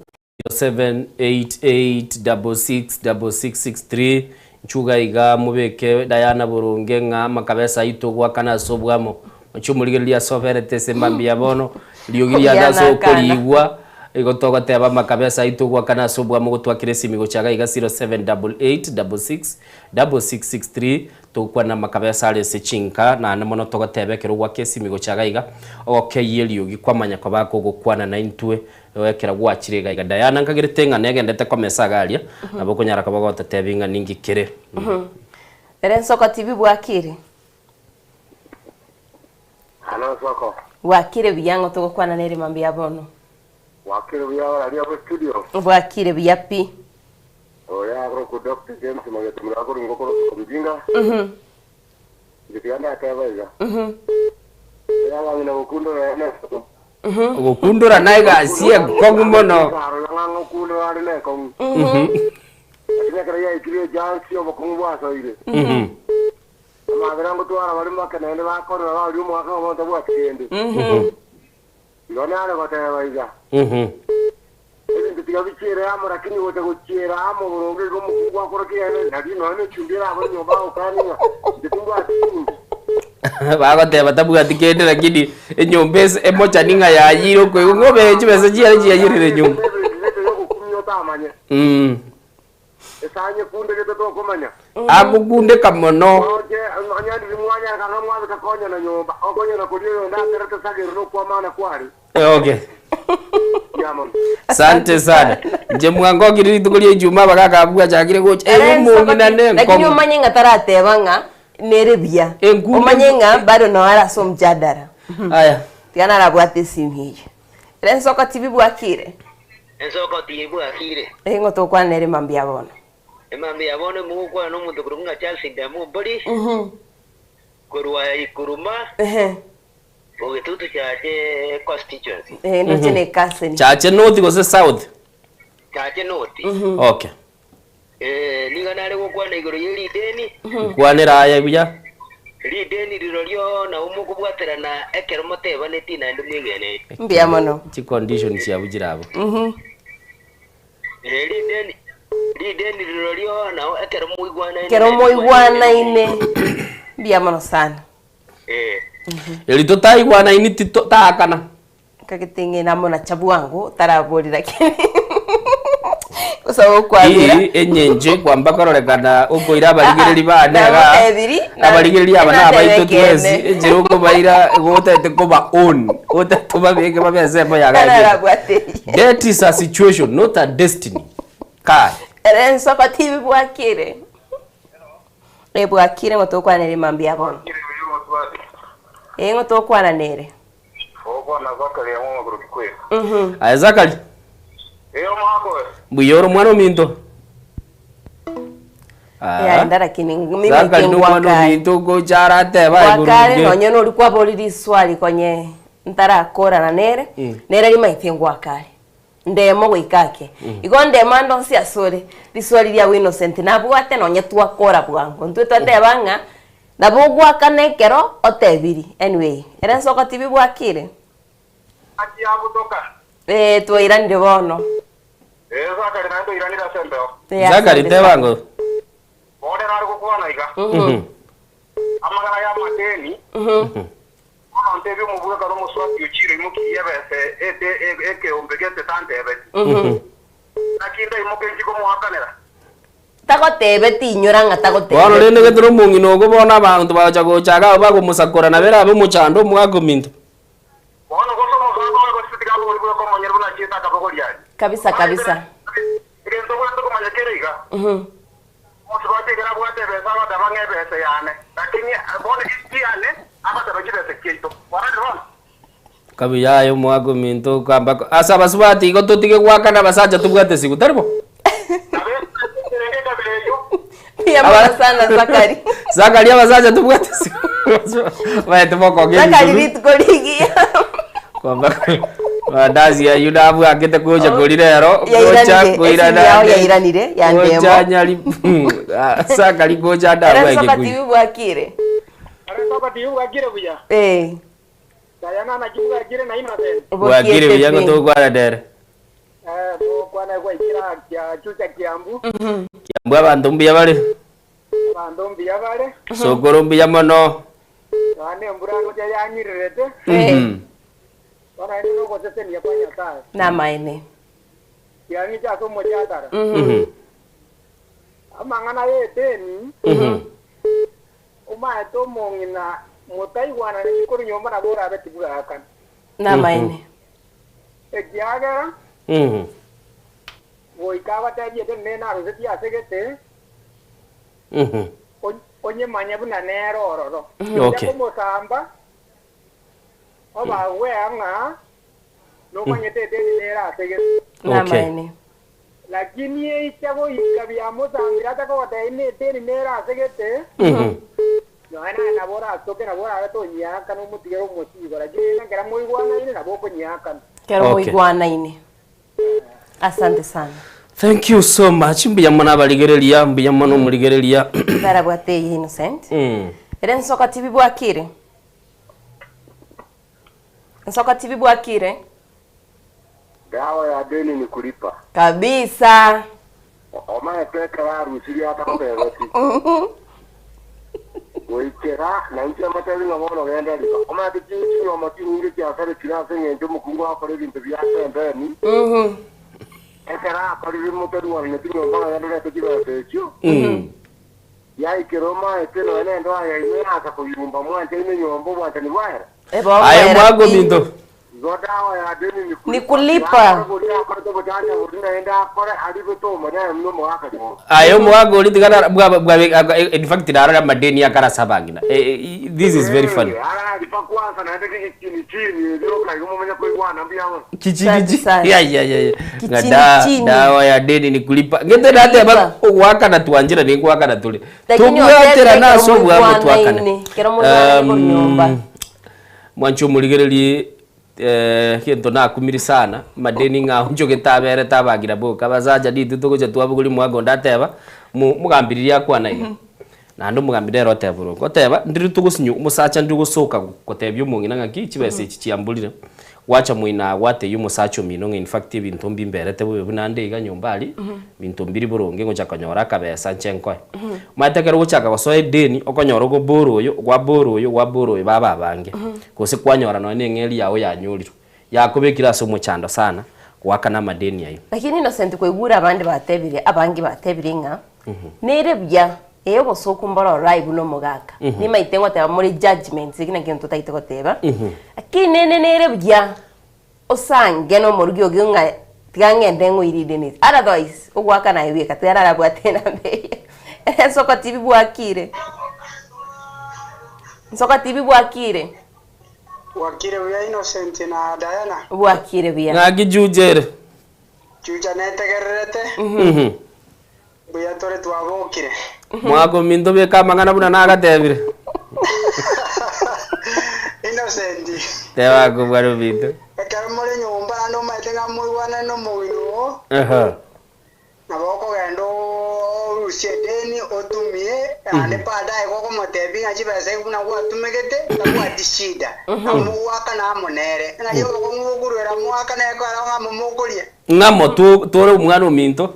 0788666663 Nchuga iga mobeke Diana boronge ng'a amakabesa aito goakana ase obwamo. Mochie omorigereria ase oberete ase embambi ya bono, riogi riane ase okorigwa, igo togoteba amakabesa aito goakana ase obwamo gotwakera esimi gocha iga iga 0788666663 Togokwana amakabesa are ase chinka, naende mono togoteba ekero ogwaka esimi gocha iga iga, ogokeyia eriogi kwamanya koba kogokwana naintwe ekero gwachire iga iga. Diana nkagerete ng'a negendete komesa iga aria, nabo okonyara koba gototebi ng'a ninki kere. Ere nsoko tibi bwakire. Halo nsoko. Bwakire buya ng'o togokwana nere mambia bono. Bwakire buya orari abwo studio. Bwakire buya pi. Oria akorokwa Doctor James Mageto Mura akorungwa korwa Mjinga. Inche tiga ndateba iga. Oria abang'ina gokundora ere nesoko. Gokundora na egasi enkong'u mono. Arora ng'a ngokundora are nenkong'u. Lakini ekero yaikire ejansi obokong'u bwasoire. Amabera ngotwara baria make naende bakorora baria omwaka ng'a bono tabwati kende. Igo nare goteba iga. Ebinto. Tiga bichiere amo, lakini gocha gochiera amo boronge igo omokungu akore kiene, nario nonya ne echumbi erabe nyomba agokania ng'a inche timbwati chumbi. Bagoteba tabwati kende lakini enyomba ase emochani ng'a yayire okoigwa ng'a obe chibesa chiare chiayerire nyomba. Ebinto yogokumia otamanye. Mm. Esanye kundegete tokomanya. Agokundeka mono. Oche onye ndiri mwanyareka ng'a mwabeka konyana nyomba, okonyana koria oyonde aterete sagero nokwamana kware. Okay. Mbuya mono. Asante sana. Inche mwangokire rituko ria Ijumaa abagaka abwo bwachakire gocha. Ere Ewe omong'ina ensoko ne lakini enkong'u. omanye ng'a tarateba ng'a nere buya. Enkunde Omanye ng'a bado noo are ase omjadara. Aya. Tiga narabwate esimu eyio. Ere ensoko tibi bwakire. Ensoko tibwakire. Ee ng'o tokwana nere mambia bono. Emambia bono mogokwana nomonto korwa ng'a Charles Ndemo Mbori, korwa Ikuruma, Bogetutu Chache constituency. Ee ndoche ne cousin. Chache North gose South? Chache North. Okay. Eh, nigo nare gokwana igoro ye rideni. Nkwanera aye buya. Rideni rirorio nabo mokobwaterana ekero motebaneti naende mwegeneti. Mbuya mono. Chi condition chiabo chire abwo. Eh, rideni rideni rirorio nabo ekero moigwanaine Ekero naende moigwanaine. Mbuya mono sana. Eh. Eri totaigwanaini tito taakana. Nkagete ng'ina amo na chabwango otarabori lakini gosaba okwabera. Ii enyencho ekwamba kororekana okoira abarigereri bane iga, Namotebiri, abarigereri aba natebe nabaito ekeene. twensi, enchera okobaira igo otagete koba own, otagete obabeke babe ensemo ya gaya gete. Narabwateri. Debt is a situation not a destiny. Kai. Ere ensoko tibibwakire. Eh bwakire ng'o tokwana nere mambia bono. Eh ng'o tokwana nere. Ogokwana Zakaria mw'amagoro Gikuyu. Aye Zakari, Ee omwaka oyo. mbuya ore omwana ominto? Ah. Yaenda lakini mimi Zakari nomwana ngwakare. ominto ogocha arateba aye Ngwakare burunge. nonye nori kwaborire riswali konye ntarakorana nere nere rimaete ngwakare. Ndemo goika ake. Igo ndemo ande onsi asore, riswali riago Innocent nabwate nonye twakora bwango. Intwe twateba ng'a nabo ogoakana ekero otebiri. Anyway, ere nsoko tibi bwakire? Achia gotoka. Ee, twairanire bono. Ee, Zakari naende oiranire ase embeo. Ee, Zakari asante teba sana. ng'o. Bono nare gokwana iga, Amang'ana y'amadeni, bono ntebie omobwekano omosubati ochiire oimokirie ebesa ete ekeombe gete tantebeti. Naki ndaimoke inche komoakanera? Tagotebeti inyora ng'a Bono tagotebeti. rende getera omong'ina ogo bono abanto bagocha gocha iga abwo bagomosakora nabo erabe omochando omwaka ominto. Bono gose omosubati oye gose tiga abogori bweka omonyene buna achiete akabogoria aria. Kabisa kabisa. Egento obwenerete komanya kere iga, Omosubati ekero abwate ebesa agoteba ng'a ebesa yane, lakini bono echiane agoteba chibesa chiaito. Kwarorire bono? Kabuya aye omwaka ominto okamba ko ase abasubati igo totige goakana abasacha tobwate sigu tari bo? Ekerenge ekabira eyio. Mbuya mono sana Zakari. Zakari abasacha tobwate sigu baete bokonga Zakari ebisuru. rituko rigiya. Kwamba mandazi ayio nabwakete gocha kori rero gocha Yairanire, koirana esimu yao ande, yairanire, ya gocha ndemo. nyari Zakari gocha Ere ndabwa nsoka egekuyu. TV bwakire. Ere nsoka TV bwakire buya. Eh. Diana naki bwakire na Innocent. Bwakire buya ng'o tokwana nere. Eh, mokwana gwaikira kia chucha Kiambu. Kiambu abanto mbuya bare. Abanto mbuya bare. Sokoro mbuya mono. Nonya embura ngocha yanyirerete. Bono naende nogosesenia kwa Nyasae. Namaene. Kiang'iche ase omochatara. Amang'ana y'Edeni, omaete omong'ina motaigwananeti korwa nyomba nabo orabe tibwaakana. Namaene. Ekiagera goika abatebie Edeni nere narusetie ase gete, onyemanye buna nere ororo. Okay. Komosamba, obagwea ng'a nomanyete Edeni nere ase gete. Namaene. Lakini eicha goika biamosambire atakogotebia ng'a Edeni nere ase gete, nonya naye nabo orasoke nabo orabe tonyiakana omotigere omosigo, lakini rende ekero moigwanaine nabo okonyiakana. Kero Okay. moigwanaine. Asante sana. Thank you so much mbuya mono abarigereria mbuya mono omorigereria. Tarabwate eye Innocent. Ere nsoka tibi bwakire. Nsoka tibi bwakire. Dawa ya deni ni kulipa. Kabisa. Omanyete ekero arusirie atakobebeti. Goikera na inche mbatebi ng'a bono genda riko. Omanyete chinyoma chinyinge chiasarekire ase eng'encho omokungu agokora ebinto bia pembeni. Ekero akorire motarwaneti nyomba ng'a genda orete chibesa echio. Yaikera omaete nonya nendoa yaino yacha koyumba mwanchaine nyomba obwanchani bwaera. Aye mwango minto. Igo dawa ya deni ni Ni kulipa. Akore boria akorete obochanja boria naende akore aribe tomanya aye buna omogaka nyomba. Aye omogaka oria tiga nara- bwa- bwa- bwa- in fact narore amadeni akare ase abang'ina. Eh, eh, this is very funny. Araripa kwanza naende kigichini chini erio okaiga momanye koigwana mbuya mono. Kichi kichi. Ya ya ya ya. Ng'a Kichini da- chini. dawa ya deni ni kulipa. Ngete nateba ogwakana twanchera ningwakana tore. Lakini Tobwaterana otebire ase kero obwamo twakane. moigwanaine, kero moigwanaine korwa nyomba. Mwanche omorigererie egento nakumiri sana, amadeni ng'a onchogete aberete abagina boka, abasacha nintwe togocha twabogoria omwaka onde ateba, mo mogambi riria akwana iga, naende omogambi nere oteba boronge, oteba ndiri togosinywa omosacha ndiri gosoka gotebia omong'ina ng'aki chibesa echi chiamborire, gwacha moino aa gwatebia omosacha omino ng'a infact ebinto mbimberete bobe buna ande iga nyomba aria, binto mbiri boronge ngocha konyora akabesa nche nkoe. Omanyete ekero ogochaka gosoa edeni, okonyora ogobora oyo, gwabora oyo, gwabora oyo baba abange. Gose kwanyora nonya na eng'eri yao yanyorirwe, yakobekire ase omochando sana, goakana amadeni ayio. Lakini Innocent kwaigure abande batebire, abange batebire ng'a nere buya ee obosoku mbore ororai buna omogaka. Nimaete ngoteba more judgments eki nakio totagete goteba. Lakini nende nere buya Osange nomorugi oge ng'a tiga ng'ende ng'oire ideni. Otherwise, ogoakana aye bweka tiga narabwate enamba eye. Ensoko tibi bwakire. Nsoko tibi bwakire. Bwakire buya Innocent na Diana. Bwakire buya. Ng'aki Juja ere? Juja netegererete. Mbuya tore twabokire. Mwaka ominto beka amang'ana buna nagatebire. Innocent. Teba akobua ominto. Ekero more nyomba naende omanyete ng'a moigwanane nomogeni oo, Aha. nabo okogenda orusie edeni otumie, naende baadaye gokomotebia ng'a chibesa echi buna gwatumegete tabwati shida, nabo mogoakana amo nere. Ng'ai obokong'u bokorwera moakane ekero ng'a amo mokoria. Ng'amo tore omwana ominto.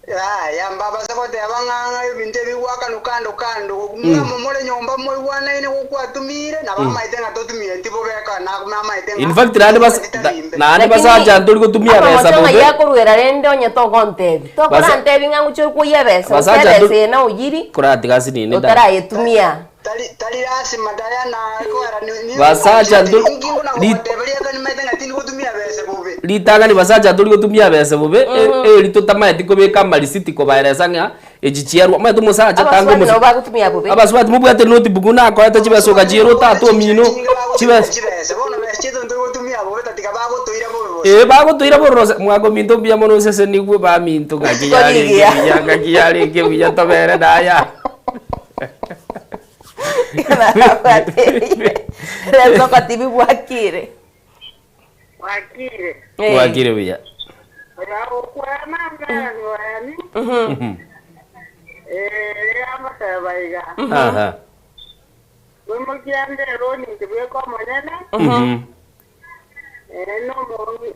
Yaya, mbabase goteba ng'a ng'a ebinto ebi bigwakanwa kando kando, ng'a momore nyomba moigwanaine gokwatumiire, na bamaete ng'a totumieti bobe ekero namaete ng'a In fact naende bas totumieti tabimbe. naende basacha ntori gotumia Amamocho besa ng'ai bobe. akoruera rende onye togontebi. Tokorantebi ng'a ngochia koyia ebesa, gose Basacha ebesa ntori eye naoyiri, koratiga ase nini da. otarayetumia. Tari tari lasima Diana ekwera ni ni Basacha ntori inki ngona ri gogoteberia ekero nimaete ng'a tindi gotumia besa bobe. Ritang'ani basacha ntori gotumia besa bobe, e- eri totamaeti kobeka amarisiti kobaeresa ng'a echi chiarwa. Omanyete omosacha tanga Abasubati omosa nabo bagotumia bobe. Abasubati mobwate notebook nakoete chibesa ogachiera tata omino, chibesa. Chibesa bono besa chiaito ntori gotumia bobe tatiga bagotoira bobe bosa. Ee bagotoira bororo ase mwaka ominto mbuya mono osesenigwe baminto ng'aki yarenge Torigia. buya ng'aki yarenge buya tobere naya. Ensoko tibi bwakire. Bwakire. Bwakire buya. Orakwana ngani. Eh, amasaba iga. Aha. Bwemokiande roni ndibweka omonene. Eh,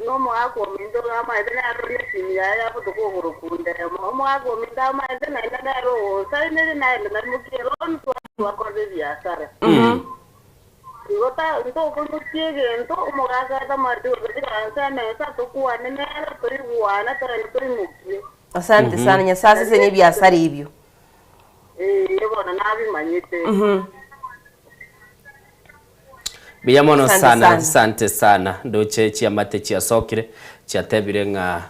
nomwaka ominto amaete naro nesimi yaye yabotuko ogorokunda omwaka ominto amaete naende naro osainere naende naimokie roni twakore ebiasara igo ntokoimokia egento omogaka atamate gotigansa emesa tokwane nere toigwane toende toimokie. Asante sana Nyasaye asesenie ebiasara ebio. Ee bono nabimanyete. Mbuya mono Asante sana, sana. asante sana. Ndoche chiamate chiasokire, chiatebire ng'a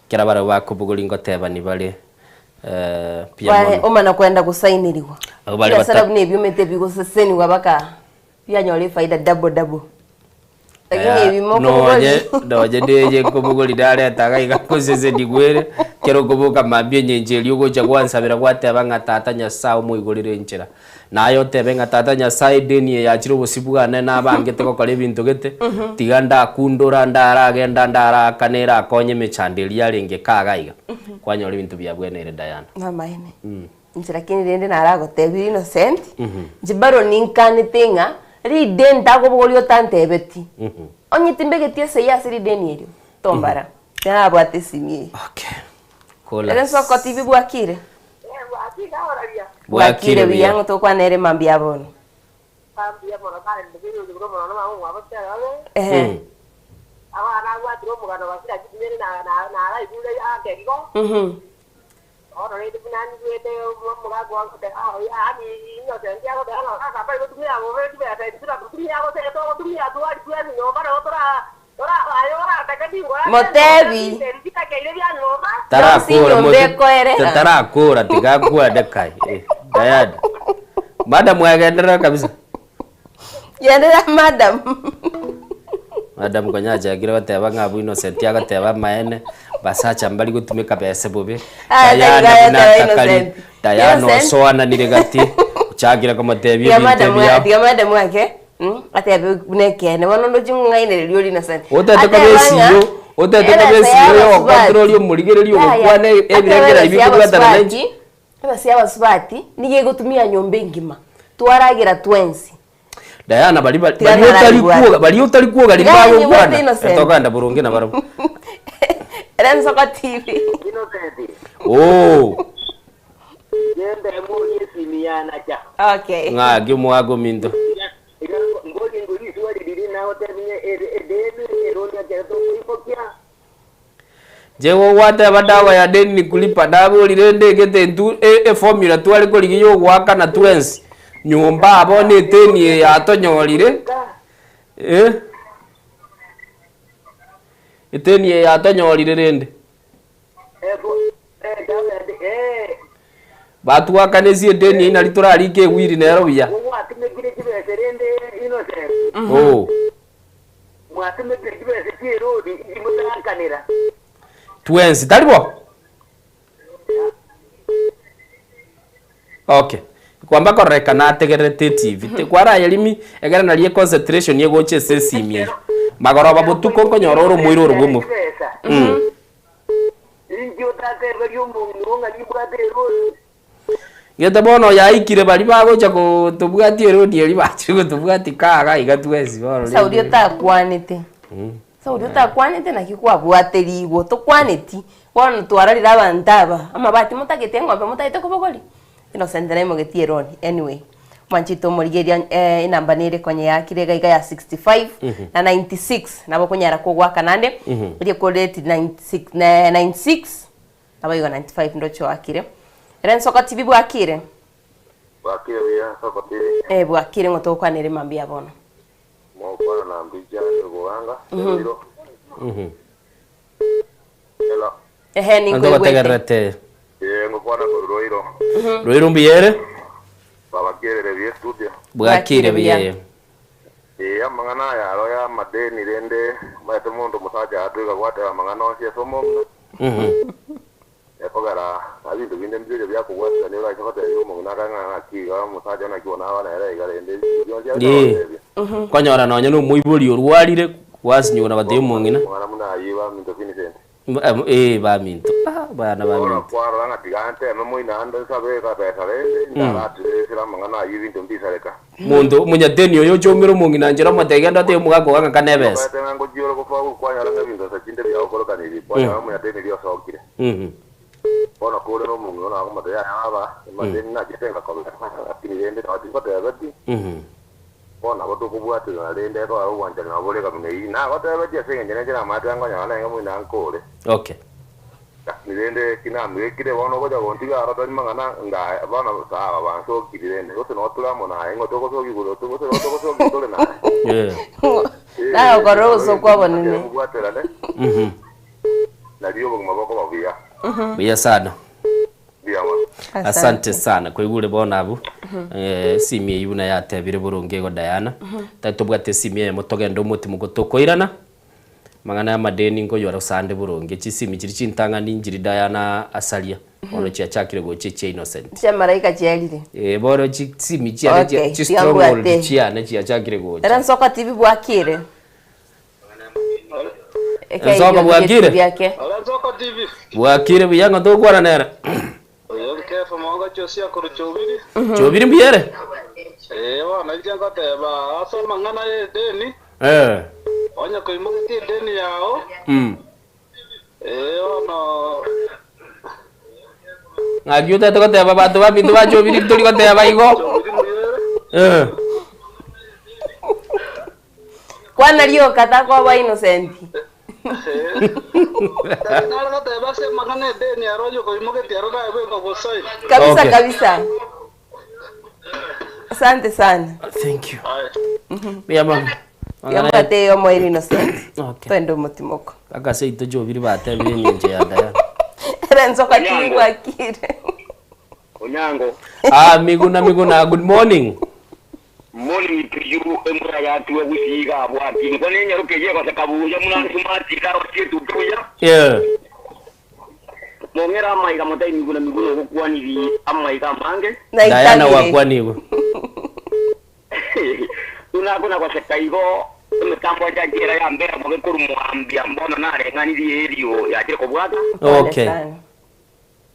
kera barabwo bakobogori ngotebani bare eh, mbuya Bare mono. omana kwenda gosaineriwa. Abwo bare Ebiasara bata buna ebio omanyete bigoseseniwa baka bianyora efaida double double. Lakini Aya, ebi nonye mokobogori. nonye neye nkobogori nareta iga iga ngosesenigwa ere, ekero okoboka mambia enyencho eria ogocha gwansabera gwateba ng'a tata nyasaye omoigorere enchera. Naye otebe ng'a tata nyasaye edeni eye yachire obosio bwane nabangete gokora ebinto gete, tiga ndakundora ndaragenda ndaraakana erakonye emechando eria yarenge kaa iga iga. Kwanyora ebinto biabweneire Diana. Namaene. Inche lakini rende naragotebirie Innocent, inche bado ninkanete ng'a rideni ntakobogoria otantebeti. Onye timbegeti esegi ase rideni erio, tombara. Narabwate esimi eye. Kola. Ere nsoko TV bwakire? Bwakire Bwakire buya ng'o tokwana ere mambia bono. Ehe. Mhm. Motebi. Tarakura Nyomba mote- ekoerera. tarakura tigakwende kai. Eh, Diana. Madam agenderera kabisa. Genderera madam. Madam konya achakire goteba ng'a abwo Innocent agateba amaene, basacha mbari gotumeka bese bobe. Ah, Diana taiga buna yateba atakari, Innocent. Diana Innocent. osoananire gati, ochakire komotebia Tiga ebinto madam ebiao. tiga madam ake. Atebe buna ekeene bono ndoche ng'ainereria ore Innocent. Otete koba Ateba ng'a, esiyo, otete koba ebesa esiyo ya yogokontrol abasubati. omorigereria Yaya, ogokwana ateba ebirengera ebesa ebi ya bikobwatana na abasubati, ebesa ya abasubati nigo egotumia nyomba engima. Twaragera twensi. Diana bari bari Tiga bari otari narabibwate. kuoga bari otari kuoga Tiga rimbago nanyibwate kwana Innocent. etoganda burungi na barabo Ere nsoko TV. oh Genda ngori esimi yanacha. Okay. ng'aki omwago minto Ngori ngori swali liri nawe tebinye edeni eroni akere tokuipokia. jego gwateba dawa ya deni ni kulipa ndaborire ndegete ntu e formula tware korigia ya ogwakana twensi nyomba abo na eteni eye yatonyorire eh eteni eye yatonyorire rende batwakanesie edeni eye nari torarike ewiri nero buya Mwatumikire chibese rende Innocent. oh Mwatumikire chibese chierodi imutakanira. twensi tari bo okay kwamba kororekana ategererete tv Te- kwaraya rimi egere nari concentration yegocha ase esimi eye magoroba botuko nkonyora ore omoiro ore bwomo Inki otatebe riomongo ng'a nibwate erodi. Gete bono yaikire bari bagocha gotobwati erodi eri bachire gotobwati kaga iga twensi bono Saudi rende. otakwanete. Saudi otakwanete naki kwabwaterigwe tokwaneti bono twarorire abanto aba amabati motagete eng'ombe motagete kobogori Innocent naimogetie eroni anyway mwanchete omorigeria eh, enamba nere konya yakire iga iga ya 65 Mhm. na 96 nabo okonyara kogwaka naende eria ekoreti 96 na 96 nabo igo 95 ndoche oakire ere nsoko TV bwakire Bwakire buya soko TV. eh bwakire ng'o togokwanera emambia bono Mokwana na mbija nigoganga. Ero. Hello. Ehe Anto ninkoigwete gotegererete Eh ngokwana ko Roiro. roiro mbuyere Babakierere bie studio. bwakire buya Eh amang'ana yaro ya madeni rende maete mundu musaja atwika gwatera mang'ana osie somo. Ekogera abindu binde mbire byakugwatira ni uracha gotebia omong'ina akang'ang'a kiga omusacha naki ona abana ere iga rende bionsi Ii. Konyora nonya na omoibori orwarire gwasinywa na batebia omong'ina Mwana muna ayiba minto Vincent. Eh baminto Ah, bana baminto Kwarora ng'a tiga nteme moina ande nsabe kabesa rende ndaratirĩra mang'ana ayi binto mbisareka. Monto omonyateni oyo ochomire omong'ina nchera omotebia genda otebie omogaka ogo ng'a kane ebesa. Omanyete ng'a ngochiore gofa gokwanyora ng'a ebinto ase chinde biagokorokanirie kwanyora omonyateni riria osokire. Bono kore na omong'ina nakomotebia yaya aba amadeni nachete ngakobera lakini rende nabo tingotebeti bono nabo tokobwaterana rende ekogera obwanchani nabo bore kabuna eywo nagotebeti ase eng'encho nenche namanyete ngonyora naye moina nkore. Okay. Lakini rende kinamwekire bono ogocha gontiga aro tari mang'ana nga bono sawa bansokiri rende gose notore amo naye ng'o togosoki igoro gose togosoki tore naye. Yeah. Nagokora obosokwa obonene. Mobwaterane nari obogima bokoba buya. Buya sana. Buya mono. Asante sana kwaigure bono abwo eh, esimi eywo buna yatebire boronge igo Diana tari tobwate esimi eyemo togende omotimo tokoirana mang'ana ya amadeni nkoyora osande boronge chisimi chiri chintang'ani nchiri Diana asaria bono chiachakire gocha echia Innocent Chia malaika chiarire. eh, bono chisimi chiane Okay, chi stronghold tiga mbwate. chiane chiachakire gocha Ere nsoko TV bwakire. Eke Nsoko irio bwakire? biake. Nsoko TV. Bwakire buya ng'o tokwana nere Oyo nkefa mongo chosia kuru chobiri. Chobiri mbuyere Eh wana ije ngoteba ase mang'ana ye deni. eh Onye koimogeti edeni yao. Ee bono. Ng'aki otagete goteba abanto baminto bachobiri tori goteba igo? Eh. Kwana rioka takoba innocent. Nare goteba ase amang'ana edeni aro oye okoimogetie aro naye bweka ogosoe. Kabisa Okay. kabisa. Asante sana. Thank you. Mbuya mono. Yabwate eyomo ere innocent. Okay. Twende omotimoko. Mpaka seito chobiri batebire eng'encho ya Diana. Ere nsoka tibwakire. Onyango. Ah, Miguna Miguna, good morning. Morning to you embura yatue gusii iga abwati niko nenyaroke eye egoseka buya muna nsumati iga arosie etuki buya Yeah. mong'ere amaiga motai miguna miguna ogokwaniri amaiga amange Diana wakwanigwe. Buna akona goseka igo emetambo enchera ya mbere mobe korwa mwambia mbono nareng'anirie erio yachire kobwata. Okay.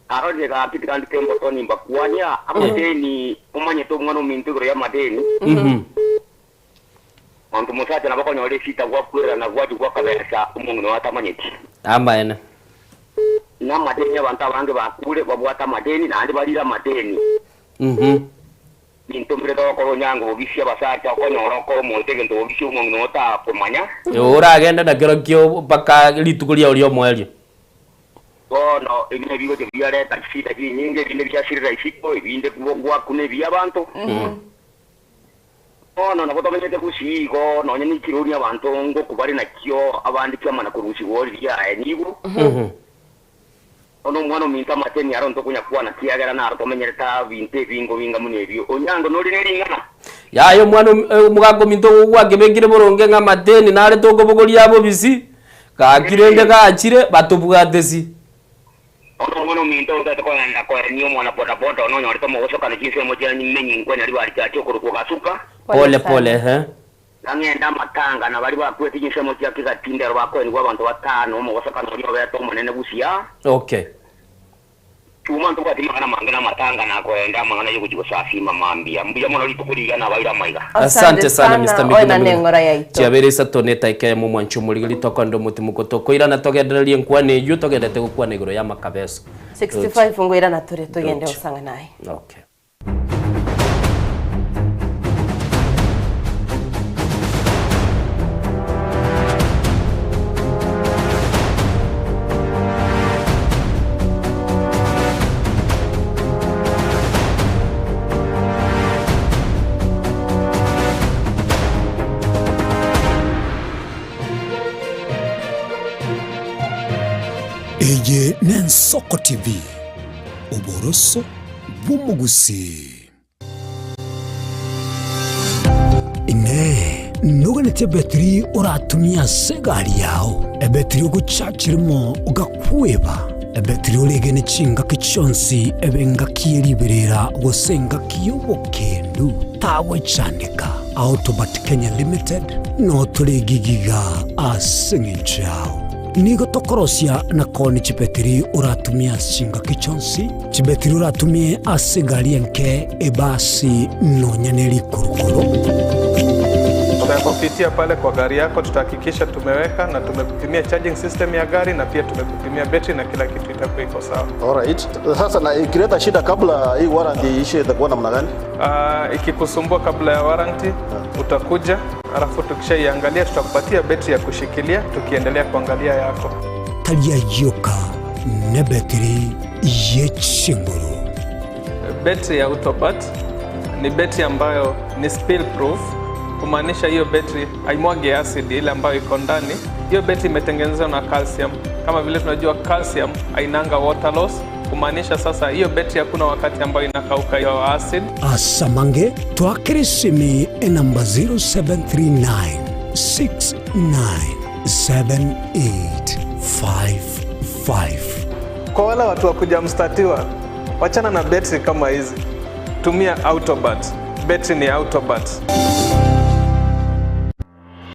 Arorire gaki tiga ndike emboto nimbakwania amadeni omanyete omwana ominto igoro y'amadeni Monto mosacha nabo okonyora esita gwakwerana gwachia gwakabesa omong'ina oye atamanyeti. Amaene. Na amadeni abanto abange bakure babwate amadeni naende barire amadeni. Ninto mbire togokora onyango bobisia abasacha okonyora okore omonto egento bobisia omong'ina oye otakomanya. Oragende na kerokio mpaka rituko riao ri'omoerio. Bono ebi nebigochia biareta chisida chinyinge, ebinde biasirera isiko, ebinde gwakuna ebi'abanto. Bono nabo tomenyete gusii igo, nonya ne chironi abanto ngokwa bare nakio, abande chiamana korusigwa riria aye nigo. Bono omwana ominto amateni aro ntokonyakwana, kiagera naro tomenyerete abinto ebingo binga buna ebio. Onyango nore ne ring'ana? Yaya omwana omogaka ominto gwakebekire boronge ng'a amateni nare tokobogoria abobisi, gaki rende gachire batobwatesi. Bono omwana ominto otagete kogenda koenia omwana bodaboda one onyorete omogosokano chinsemo chia Menyinkwa Nyaribari Church okorokwa Gasuka. Pole pole ehe. Nang'ende amatanga na baria bakwete chinsemo chia Kigati ndero bakoenigwa abanto batano omogosokano oria obete omonene busia. Okay. Chuma ntobwati mang'ana mange namatanga nakoenda amang'ana yogochia gosasima mambia. Mbuya mono rituko riria nabaire amaiga. Asante sana Mister Miguna Oenane Miguna. eng'ora yaito. Chiabeire isato ne etaika eyemo omwanchi omorigeri tokonde omotimoko tokoirana togendererie enkwana eyio togendete gokwana igoro y'amakabeso. 65 ngoirana tore togende Doche. gosang'ana aye. Okay. Eye n'Ensoko TV, oboroso bw'omogusii. Inee! Noganetie ebetiri oratumie ase egari yao, ebetiri ogochachirimo ogakweba, ebetiri oregene chingaki chionsi ebe engaki ye riberera gose engaki y'obokendu? Tagwechandeka. Autobat Kenya Limited notore egigiga ase eng'encho yao. Nigo tokorosia na koonia chibetiri oratumie ase chingaki chionsi, chibetiri oratumie ase egari enke, ebasi, nonya ne rikurukuru. Tutakupitia pale kwa gari yako, tutahakikisha tumeweka na tumekupimia charging system ya gari na pia tumekupimia betri na kila kitu itakuwa iko sawa. Alright. Sasa na ikileta shida kabla hii warranty iishe itakuwa namna gani? Uh, ikikusumbua kabla ya warranty utakuja, alafu tukishaiangalia tutakupatia betri ya kushikilia tukiendelea kuangalia yako. Tari ayio oka, nebetiri ye chinguru. Betri ya Autobat ni betri ambayo ni spill proof, kumaanisha hiyo betri haimwagi acid ile ambayo iko ndani. Hiyo betri imetengenezwa na calcium. Kama vile tunajua calcium hainanga water loss, kumaanisha sasa hiyo betri hakuna wakati ambayo inakauka hiyo acid. Asamange twakere esimi enamba 0739 697855. Kwa wale watu wa kuja mstatiwa, wachana na betri kama hizi, tumia Autobat. Betri ni Autobat.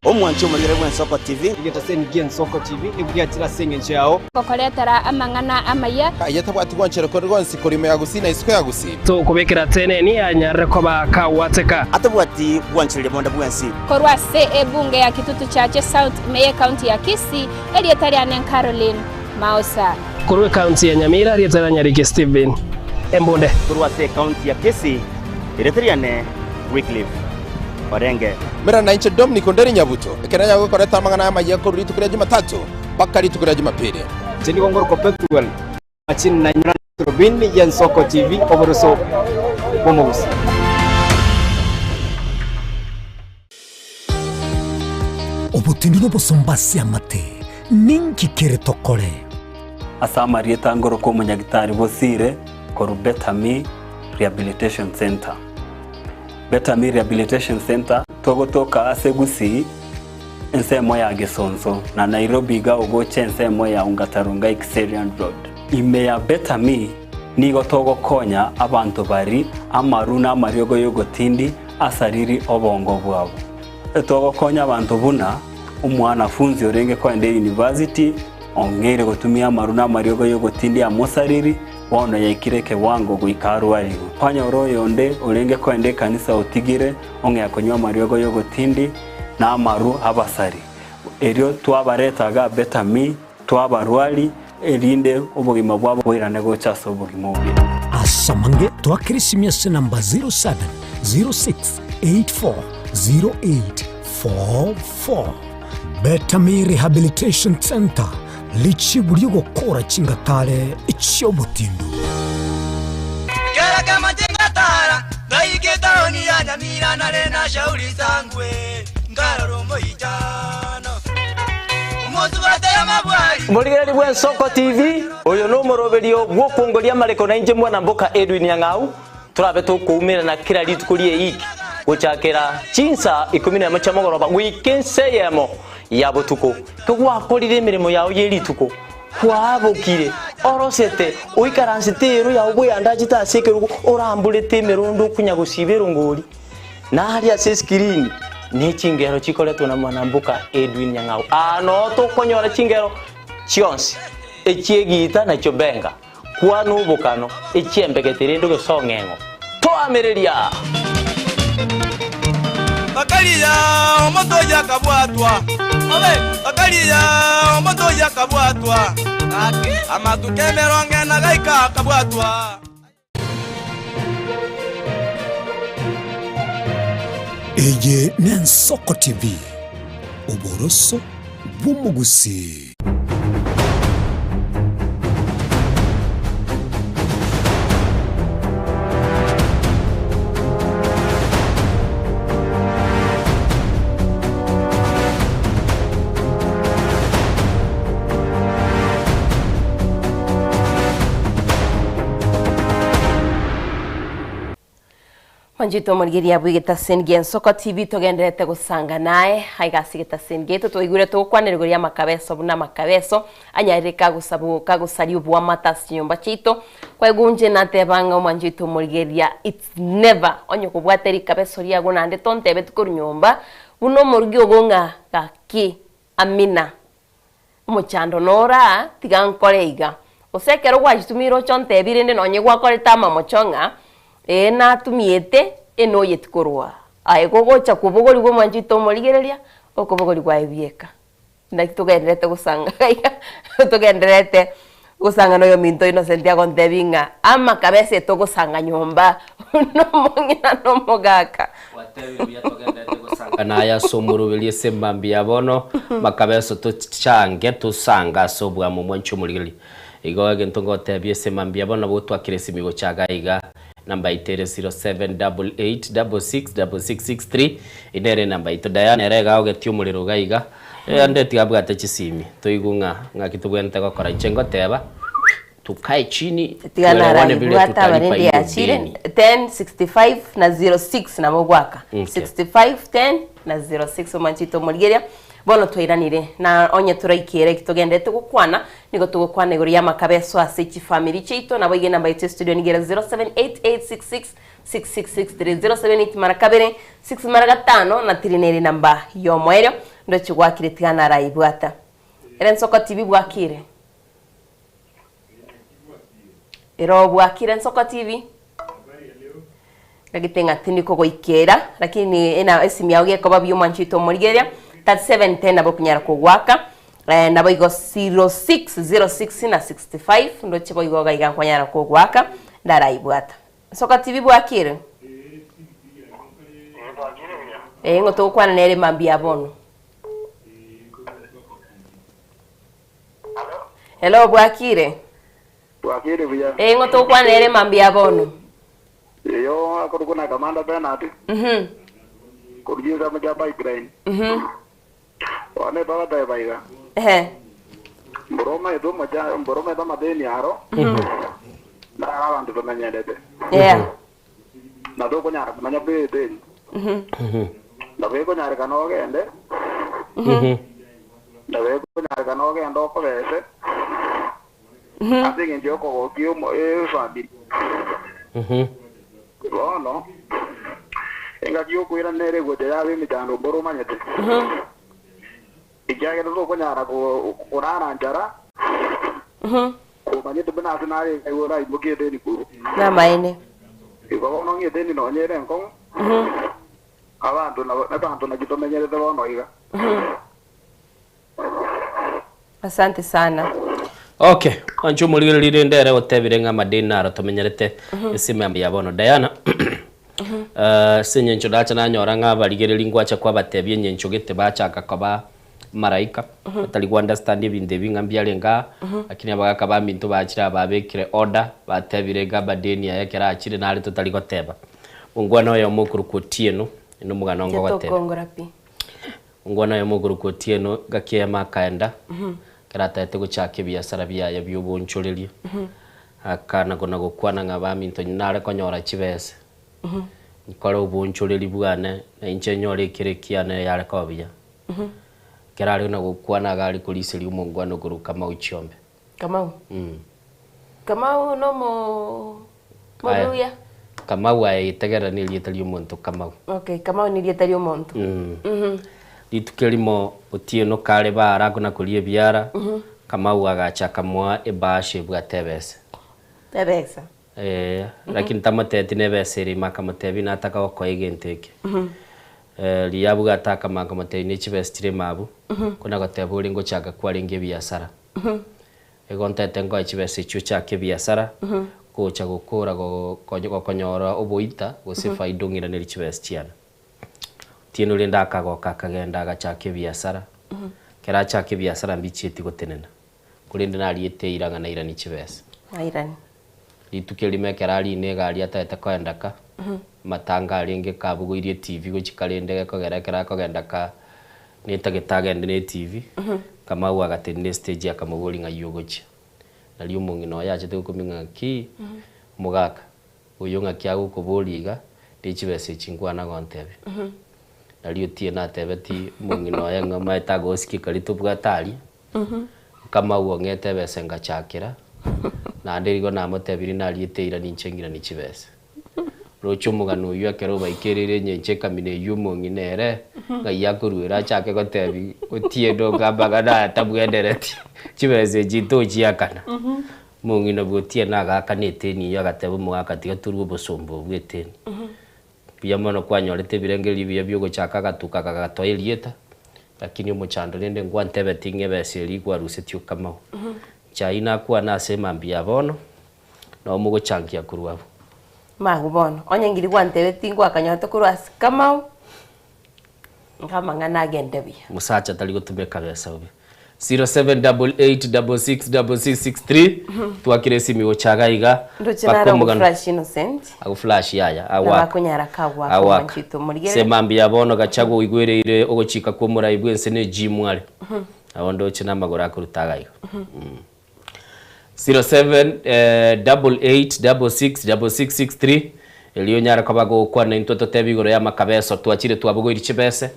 Omwanche omorigere bw'Ensoko TV. Egetaseni gi'Ensoko TV nigo giachire ase engencho yao. Gokoretera amang'ana amaya. Aye tabwati gwanchera kore gwonsi korwa ime ya Gusii na isiko ya Gusii. Tokobekera teneni anyarire koba kagwateka. Atabwati gwanchereria bonde bwensi. Korwa ase ebunge ya Kitutu Chache South ime y'ecounty ya Kisii, erieta riane Caroline Maosa. Korwa ekaunti ya Nyamira, rieta ria Nyariki Stephen Embunde. Korwa ase ekaunti ya Kisii, erieta riane Wycliffe Orenge. Mera nainche Dominic Onderi Nyabuto, ekero nyagokorete amang'ana amayia korwa rituko ria Jumatatu mpaka rituko ria Jumapili. Inche nigo ngorokwa Pethuel Machini na nyora Turubini y'Ensoko TV oboroso bw'omogusi. Obotindu nobosomba ase amate, ninki kere tokore? Ase amarieta ngorokwa omonyagitari Bosire korwa Better Me Rehabilitation Centre. Better Me Rehabilitation Centre togotoka ase Gusii ensemo ya Gesonso na Nairobi iga ogocha ensemo ya Ongata Rongai Kiserian Road. Ime ya Better Me nigo togokonya abanto bari amaru na amariogo y'ogotindi asariri obongo bwabo. Togokonya abanto buna omwanafunzi orenge koenda eyunivasiti ong'eire gotumia amaru na amariogo y'ogotindi amosariri bono yaikire ekewango goika arwarigwe. Kwanyora oyonde orenge koenda ekanisa otigire ong'ea konywa amariogo y'ogotindi na amaru abasari. Erio twabareta iga Better Me Twabarwari, erinde obogima bwabo boirane gocha ase obogima obuya. Ase amange twakere esimi ase namba 0706840844. Betami Rehabilitation Centre, richibu ri'ogokora chingatare chi'obotindu. Kera kama chingatara ngaika etaoni ya Nyamira nare na shauri sangwe nkarora omoichano. Morigereria bw'Ensoko TV, oyo nomoroberio bw'okwongoria amareko na inche mwana mboka Edwin Nyang'au, torabe tokoumerana kera rituko ri'eiki gochakera chinsa ikomi nemo chia mogoroba goika ensa eyemo ya botuko. Kegwakorire emeremo yao ye rituko, kwaabokire, orosete, oikaransete eero yao bweyandachete ase ekerogo, oramborete emerondo okonya gosiba erongori. Na aria ase eskirini ne chingero chikoretwa na mwanamboka Edwin Nyang'au. Aa noo tokonyora chingero chionsi, echi'egiita na chiobenga, kwana obokano, echi'embegete rende ogesong'eng'o. Toamereria! Bakaria omonto oyio akabwatwa, bakaria omonto oyio akabwatwa, amatuko emerongo ena gaika akabwatwa. Eye n'Ensoko TV, oboroso bw'omogusii. Mwanchete omorigereria bw'egetaseni gia Ensoko TV togendererete gosanga naye aiga ase egetaseni giaito twaigure togokwanera igoro y'amakabeso buna amakabeso anyarire kagosabu kagosaria oboamate ase chinyomba chiaito kwaigwa inche nateba ng'a omwanchete omorigereria it's never onye kobwate rikabeso riago naende tontebeti korwa nyomba buna omorugi ogo ng'a gaki amina Omochando noro aa, tiga nkore iga. Gose ekero gwachitumire oche ontebie rende nonye gwakorete amamocho ng'a ee natumiete enoyeti korwa aa. Aye gogocha kobogorigwa omwancho oito omorigereria, okobogorigwa aye bieka. Naki togendererete gosanga iga, togendererete gosanga na oyominto Innocent agontebia ng'a amakabesa etogosanga nyomba buna omong'ina na omogaka. Gwatebire buya togenderete gosanga naye ase omoroberi ase emambia ya bono, makabeso tochange tosange ase obwamo mwanche omorigereria. Igo egento ngotebia ase emambia ya bono nabo twakire esimi gocha iga iga, namba yaito ere 0788666663 ere enamba yaito. Diana ere iga aogetie omorero iga iga, ande tiga abwate chisimi, toigwe ng'a ng'aki tobwenerete gokora. Inche ngoteba tukae chini Tiga tuelewane vile narayebwate tutalipa abarende hiyo yachire deni. 10 65 na 06 nabo gwaka Okay. 65 10 na 06 omwanchete omorigeria bono twairanire na onye toraikere eki togenderete gokwana nigo togokwana igoro y'amakabeso ase chifamiri chiaito nabo iga enamba yaito ya studio nigo ere 0788666663 078 mara kabere 6 mara gatano na tiri nere enamba y'omoerio ndoche gwakire tiga narayebwata ere ensoko tibi bwakire Ero bwakire Nsoko TV. Gagete ng'a tindi kogoikera lakini ena esimi yao gekoba buya omwanchi oito omorigereria 3710 nabo okonyara kogwaka. Eh, nabo igo 06 06 na 65 ndoche boigo iga iga nkwanyara kogoaka ndaraibwata. Soka TV bwakire? Eh, ng'o togokwana nere mambia bono. Hello, bwakire? Bwakire buya. Eh, ng'o togokwana nere mambia bono. Eyo akorokwa na Kamanda Bernard. Mhm. Korwa chinsemo chia Pipeline. Mhm. Bono etogoteba iga. Ehe. Mboro omaete omocha mboro omaete amadeni aro. Naro abanto tomenyerete. Yeah. Na tokonyara komenya buna edeni. Mhm. Nabo ekonyarekana ogende. Nabo ekonyarekana ogende okobese. Ase eng'encho yokogokia omo efamiri. Bono, engaki y'okoirana nere egocha yaba emechando mboro omanyete, ekiagera tokonyara korara nchara, komanyete buna ase nare iga oraimokie edeni korwa. Namaene. Igo bono ng'a edeni nonya ere enkong'u, abanto nabo abanto naki tomenyerete bono iga. Asante sana. Okay, anche omorigereria rende ere otebire ng'a amadeni naro tomenyerete ase emambia ya bono. Diana, ase eng'encho ndacha nanyora ng'a abarigereria ngwacha kwabatebia eng'encho gete bachaka koba amaraika, batari go understand ebinto ebi ng'a mbiarenge aa, lakini abagaka baminto bachire aba babekire order, batebire ng'a amadeni aya ekero achire nare totari goteba. Omongwana oyomo okorokwa Otieno, nomogano Inche ngogotebia. tokongora pi. Omongwana oyomo okorokwa Otieno, ngaki eyemo akaenda, ekero atagete gochaka ebiasara biaye bi'oboonchoreria, akana kona gokwana ng'a baminto nare konyora chibesa, nkore oboonchoreri bwane, na inche nyore ekere ekiane yare koba buya. Ekero are na gokwana iga are koriseria omongwana okorokwa Kamau chiombe. Kamau? Kamau nomo moruya? Kamau aye itegerera nerieta riomonto Kamau. Okay, Kamau nerieta riomonto. Rituko erimo Otieno kare baara kona koria ebiara, Kamau agacha akamoa ebahasha ebwate ebesa. Ebesa? Ee, lakini tamotebeti nebesa ere ime akamotebia nataka gokoa egento eke. Riria abwate akamanya akamotebia ne chibesa chire ime abwo, kona goteba ore ngochaka kwarenge ebiasara. Igo ntete nkoe chibesa echio ochake ebiasara, gocha gokora gokonyora oboita gose efaida ong'iranerie chibesa chiane. Otieno rende akagoka akagenda agachaka ebiasara, ekero achaka ebiasara mbichieti gotenena, korende nariete eira ng'a nairanie chibesa. Nairanie. Rituko erimo ekero arina egari atagete koenda ka, amatanga arenge kabogoirie etv gochia karende gekogera ekero akogenda ka netagete agende ne etv, Kamau agatenena estage akamoboria ng'ai ogochia. Nario omong'ina oye achete gokumia ng'a ki, omogaka, oyo ng'aki agokoboria iga, ne chibesa echi nkwana gontebia. Nario Otieno atebeti omong'ina oye ng'a omanyete agosikia karia tobwate aria, Kamau ong'ete ebesa engachakera, naende rigo namotebirie nariete eira ninche ng'iranie chibesa. Roche omogano oyio ekero obaikereire enyencho ekamina eyio omong'ina ere, ng'ai akoruera achake gotebi Otieno ng'a amang'ana aya tabwenereti, chibesa echi ntochiakana. Omong'ina bwa Otieno agaakana eteni eyio agateba omogaka tiga torue obosomba obwo eteni. Mbuya mono kwanyorete ebirengererio ebiya biogochaka agatuko aka gagatoa erieta, lakini omochando rende ngwantebeti ng'a ebesa eria igwarusetie okamau. Inche ayio nakwane ase emambia ya bono, nabo mogochangia korwa abwo. Magwe bono, onye ngiri gwantebeti ngwakanyorete korwa ase Kamau, nkamang'ana agende buya. Mosacha tari gotumeka besa bobe. 0788666663 twakire esimi gocha iga iga Ndoche mpaka nare omogano ogoflash Innocent. agoflash yaya Nabo agwaka akonyara kagwaka agwaka omwanchito omorigereri. ase mambia bono Gachagua oigwereire ogochika kwa omorai bwense ne gym are nabo ndoche namagoro akoruta iga iga 0788666663 erio onyare koba gokwana intwe totebe igoro y'amakabeso twachire twabogoirie chibese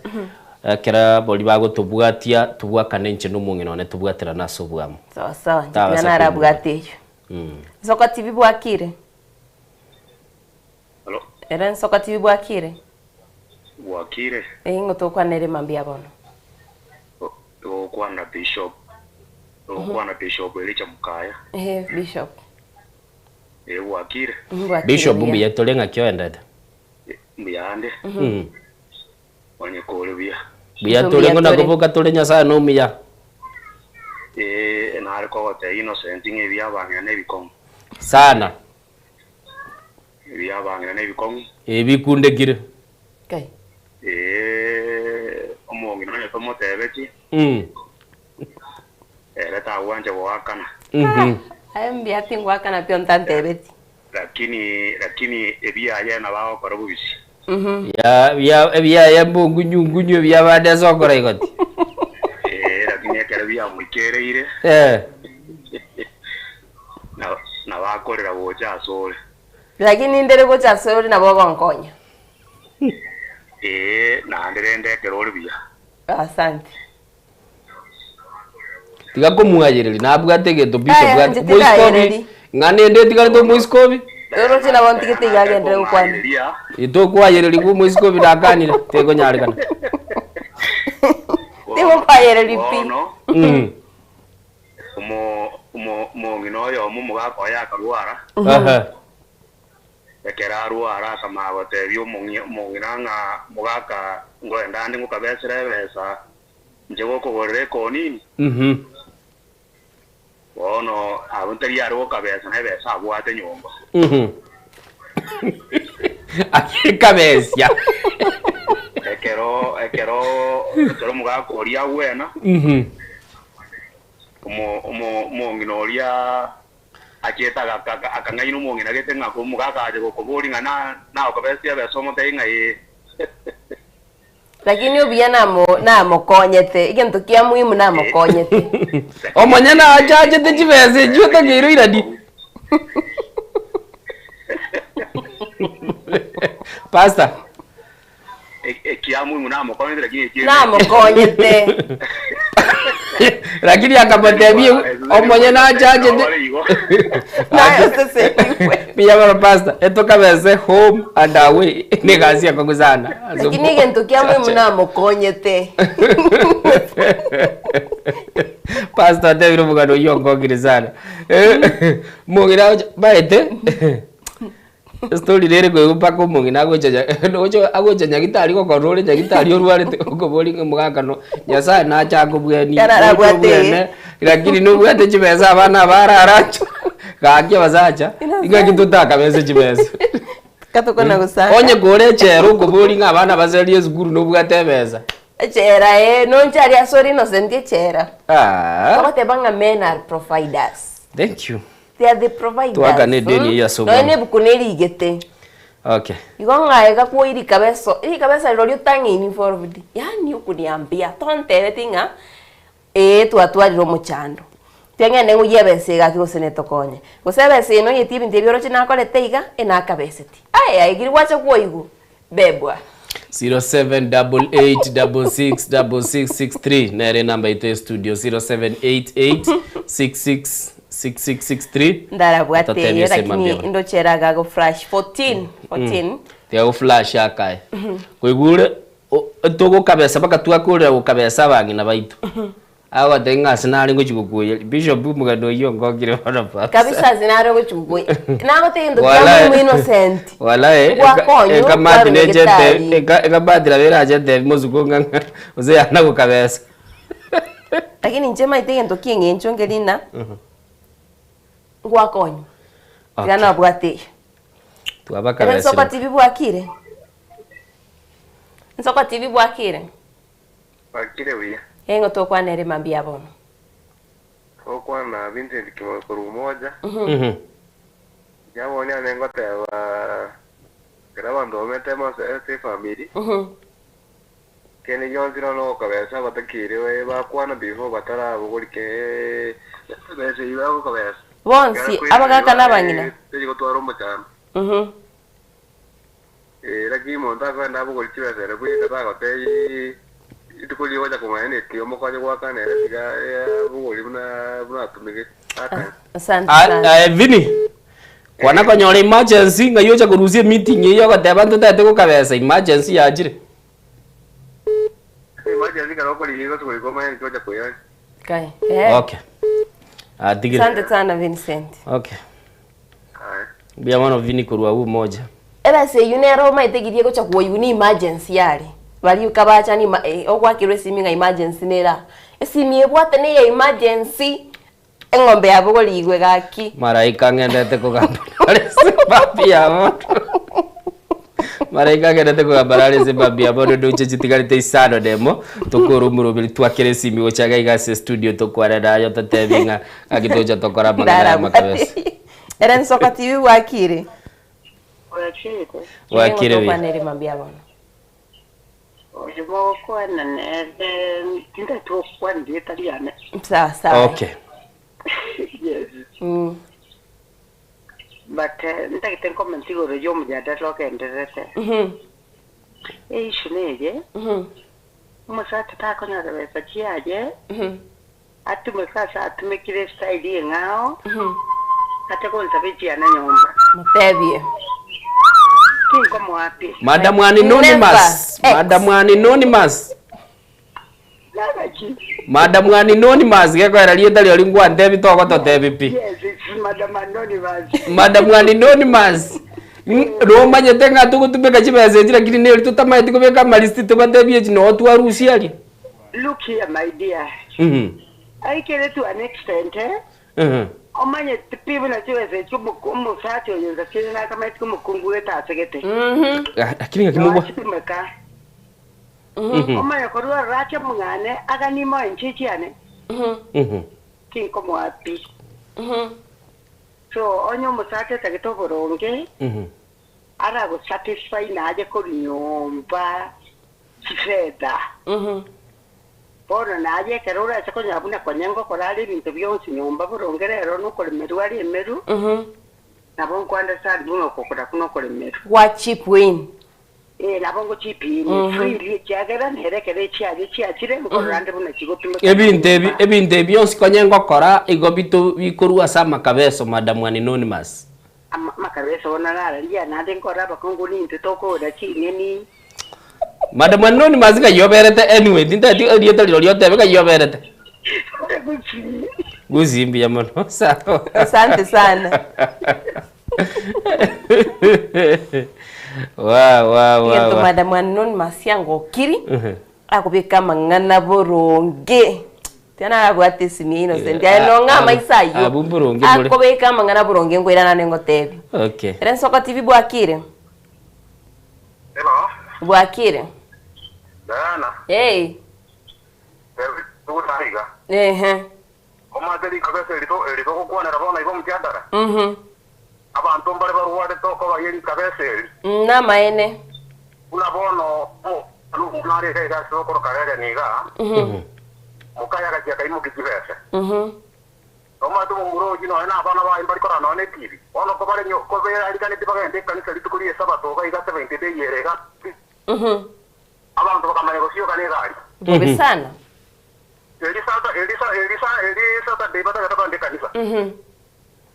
ekero boria bagotobwatia tobwakane inche na omong'ina one tobwaterane ase obwamo. Sawa sawa, inche tiga Tabasa narabwate eyio. Mm. Nsoka TV bwakire? Hello. Ere Nsoka TV bwakire? Bwakire. Ee ng'o tokwanere mambia bono? Togokwana Bishop. Togokwana Bishop Elijah Mukaya. Ehe Bishop. Ee bwakire. Bwakire Bishop buya. mbuya tore ng'aki oendete? Mbuyande. Mm. Onye kore buya. Buya tore ng'o nakoboka tore Nyasaye nomuya. Ee, nare kogotebia Innocent ng'a ebiabang'ina nebikong'u. Sana. Ebiabang'ina nebikong'u. Ebikundekire. Ee, omong'ina onye tomotebetie, ere tagwancha goakana. Aye mbuya tingwakana pi ontantebetie. Lakini, lakini ebiaye nabo agokora bobisi. Ya, bia, ebiaye mbongunyu ngunyu ebiabande ase okora igoti. Ee, lakini ekero biamoikereire, Eh. na- nabo akorera gocha asore. Lakini ndere gocha asore nabo ogonkonya. Ee, naende rende ekero ore buya. Asante. Tiga komuayereria, nabwate egento bishop Aya, bwate inche omoisikobi, tindayereria. ng'a nende etigarete omoisikobi. Oroche nabo ntigete iga agenderere gokwana. Tokwayereria omoisikobi nakanire, tekonyarekana. Tigokwayereria pi. Bono, omo- omo- omong'ina oyomo omogaka oye akarwara. Aha. Ekero arwara akamanya gotebia omong'i- omong'ina ng'a mogaka ngoenda ande ngokabesera ebesa Inche gokogorera ekonini? Bono abwo ntari are gokabesa na ebesa abwate nyomba. Akekabesia. Ekero ekero ekero omogaka oria agwena, omo omo omong'ina oria achiete aga aga akang'aina omong'ina gete ng'a omogaka ache gokoboria ng'a na nagokobesia ebesa omotebie ng'a ee. Lakini obuya namo namokonyete, egento kia muhimu namokonyete. Omonyene achachete chibesa echio otakeire oiranie. Pastor. Ekia muhimu namokonyete lakini eki Namokonyete. Lakini akamotebia omonyene achachete. Mbuya mono pastor, etokabese home and away negasi enkong'u sana. Ase Lakini egento kia muhimu namokonyete. Pastor atebire omogano oyio onkongire sana. Omong'ina agocha maete Estori nere koigwa mpaka omong'ina agocha nya nocha agocha nyagitari gokorora ore nyagitari orwarete okoboria ng'a omogaka no Nyasaye nache akobweni Ekero noche arabwate obwene lakini nobwate chibesa abana aba ararache gaki abasacha ingaki totakabese chibesa. Katokona gosanga. Onye kore echela okoboria ng'a abana baserie esukuru nobwate ebesa. Echela eh, nonche aria ase ore innocent echela. Aah. Ogoteba ng'a men are providers. Thank you. They are the providers. Twakane edeni eyio ase Nonya obwango. nebuku nerigete. Okay. Igo ng'a iga kwoirika beso, erika besa rirorio otang'e involved. Yaani okoniambia, tontebeti ng'a ee twatwarire omochando. Tiang'ende ng'oyie ebesa eye gaki gose netokonye. Gose ebesa eye noyetie ebinto ebi oroche nakorete iga, enakabeseti. Aye aye keri gwacha kwoigwa, bebwa. 0788666663 nere enamba yaito ya studio 0788666663 Ndarabwate Totebie eyo ase lakini mambia. ndoche eraga go flash 14 14 Tiga goflash akaye koigure togokabesa mpaka twakorera gokabesa abang'ina baito Agoteba ng'a ase nare ngochia gokuoyeria. Bishop omogeni oyio ongokire bono pastor. Kabisa ase nare ogochia gokuoyia. Nagotebi egento kia Walai. muhimu innocent. Walai, Gwakonywa, ekamati kwarwa nechete, nyagetari. ekamati nabo erache etebi mosuko ng'a ng'a gose yana gokabesa. Lakini inche maete egento kia eng'encho nkeri ng'a, ngwakonywa. Tiga Okay. nabwate eye. Twabakabesire. Ensoko TV bwakire? Ensoko TV bwakire? Bakire buya. Eng'o tokwana ere mambia bono? Tokwana Vincent Kimoi korwa Umoja. Inche bono yane ngoteba ekero abanto bamenyete ase efamiri, kende gionsi nonya okobesa batakeire bakwana before batarabogoria kee ebesa eyio bagokobesa. Bonsi, abagaka na abang'ina? Teri gotwara omochando. Ee, lakini omonto akogenda abogorie chibesa ere bweka tagotebi rituko rigocha komanya neki omokonye goakana ere tiga abogorie buna buna atumegete akane. Asante Ah, sana. eh, Vini, kwana konyora emergency ng'ai ocha korusia emeeting eyio ogoteba ntotagete gokabesa emergency yachire. Emergency ekero okorigia gose goika omanye naki ocha koyani. Kai. Eh. Okay. Atigire. Asante sana Vincent. Okay. Mbuya mono Vini korwa agwo Umoja. Ebesa eyio nere omaete giria egocha kwoigwa ni emergency yare. Baria kabacha ni eh, ogwakerwa esimi ng'a emergency nere aa. Esimi ebwate ne ya emergency, eng'ombe yabogorigwe gaki. Maraika ng'endete kogamba nare ase ya bono. Maraika ng'endete kogamba nare ase ya bono ndoche chitigarete isano nemo tokore omoroberi twakere esimi gocha iga iga ase studio tokwane naye ototebi ng'a ng'aki tocha tokore amang'ana aya makabesa. Ere Nsoko TV bwakire? Bwakire. Bwakire buya. Tokwanere mambia bono. Oyo mogokwana nere tindati gokwana erieta riane. Sawa sawa. Okay. Yes. But eh, ntagete ncomment igoro ya omojadala ogendererete. Eissue neye, omosacha takonyora besa chiaye, atumeke ase atumekire estyle eng'ao, ache gonsaba echiane nyomba. Motebie. Tinkomoa pi. Madam Anonymous. Madam Anonymous. Nabaki. Madam Anonymous gekoera rieta riori ngwantebi togototebi pi. Yes, it's Madam Anonymous. Madam Anonymous. Nomanyete ng'a togotumeka chibesa echi lakini neri totamaeti kobeka amalisti tobatebie echi noo twarusia aria. Look here, my dear. Aikere to an extent, eh? Omanyete pi buna chibesa echi omosacha oyo nsa nakamaeti omokungu getasegete. Lakini ng'aki mobwa. Noachitumeka. Omanye korwa orache omong'ane aganime oenche echiane tinkomoa pi. So onye omosacha etagete oboronge aragosatisfy naye korwa nyomba chifedha. Bono naye ekero orache konyora buna konya ngokora are ebinto bionsi nyomba boronge rero nokoremerwa are emeru nabo nkwandasari buna okokora buna okoremerwa. Gwa chip win. Eh, nabo ngochipini freely ekiagera nere ekero echiaye chiachire nkorora nde buna chigotumeka. Ebinto ebi ebinto ebi bionsi konye ngokora igo bito bikorwa ase amakabeso Madam Anonymous. Amakabeso bono nararia naende nkore abakungu nintwe tokogora ching'eni. Madam Anonymous ng'ai oberete anyway tintageti erieta rirorio otebe ng'ai oberete. Gusii mbuya mono sawa. Asante sana. Wa wa wa Egento wa. Madam Anonymous yangokiri akobeka amang'ana boronge. Tiana arabwate esimi ya Innocent. Aye nong'a amaiso ayio. Abwo mboronge more. Akobeka amang'ana boronge nkoirana nengotebi. Okay. Ere Nsoko TV bwakire? Hello. Bwakire? Diana. Hey. Iga. Ehe. Omate rikabesa eri to- eri togokwanera bono igo omochiandara. Abanto mbare barwarete okobaria rikabesa eri. Namaene. Buna bono nare iga iga ase okoroka rere niga. Mokaya agachia akaimokia chibesa. Omate omomura oyio nonya na abana baye mbari korora nonya na etibi. Bono kobare nyo koberariganeti bagende ekanisa rituko ria esabato iga iga seventh day ere iga. Abanto bakamanya gosioka na egari. Bobe sana. Eri sata eri sa eri sa eri Saturday batagete kogenda ekanisa.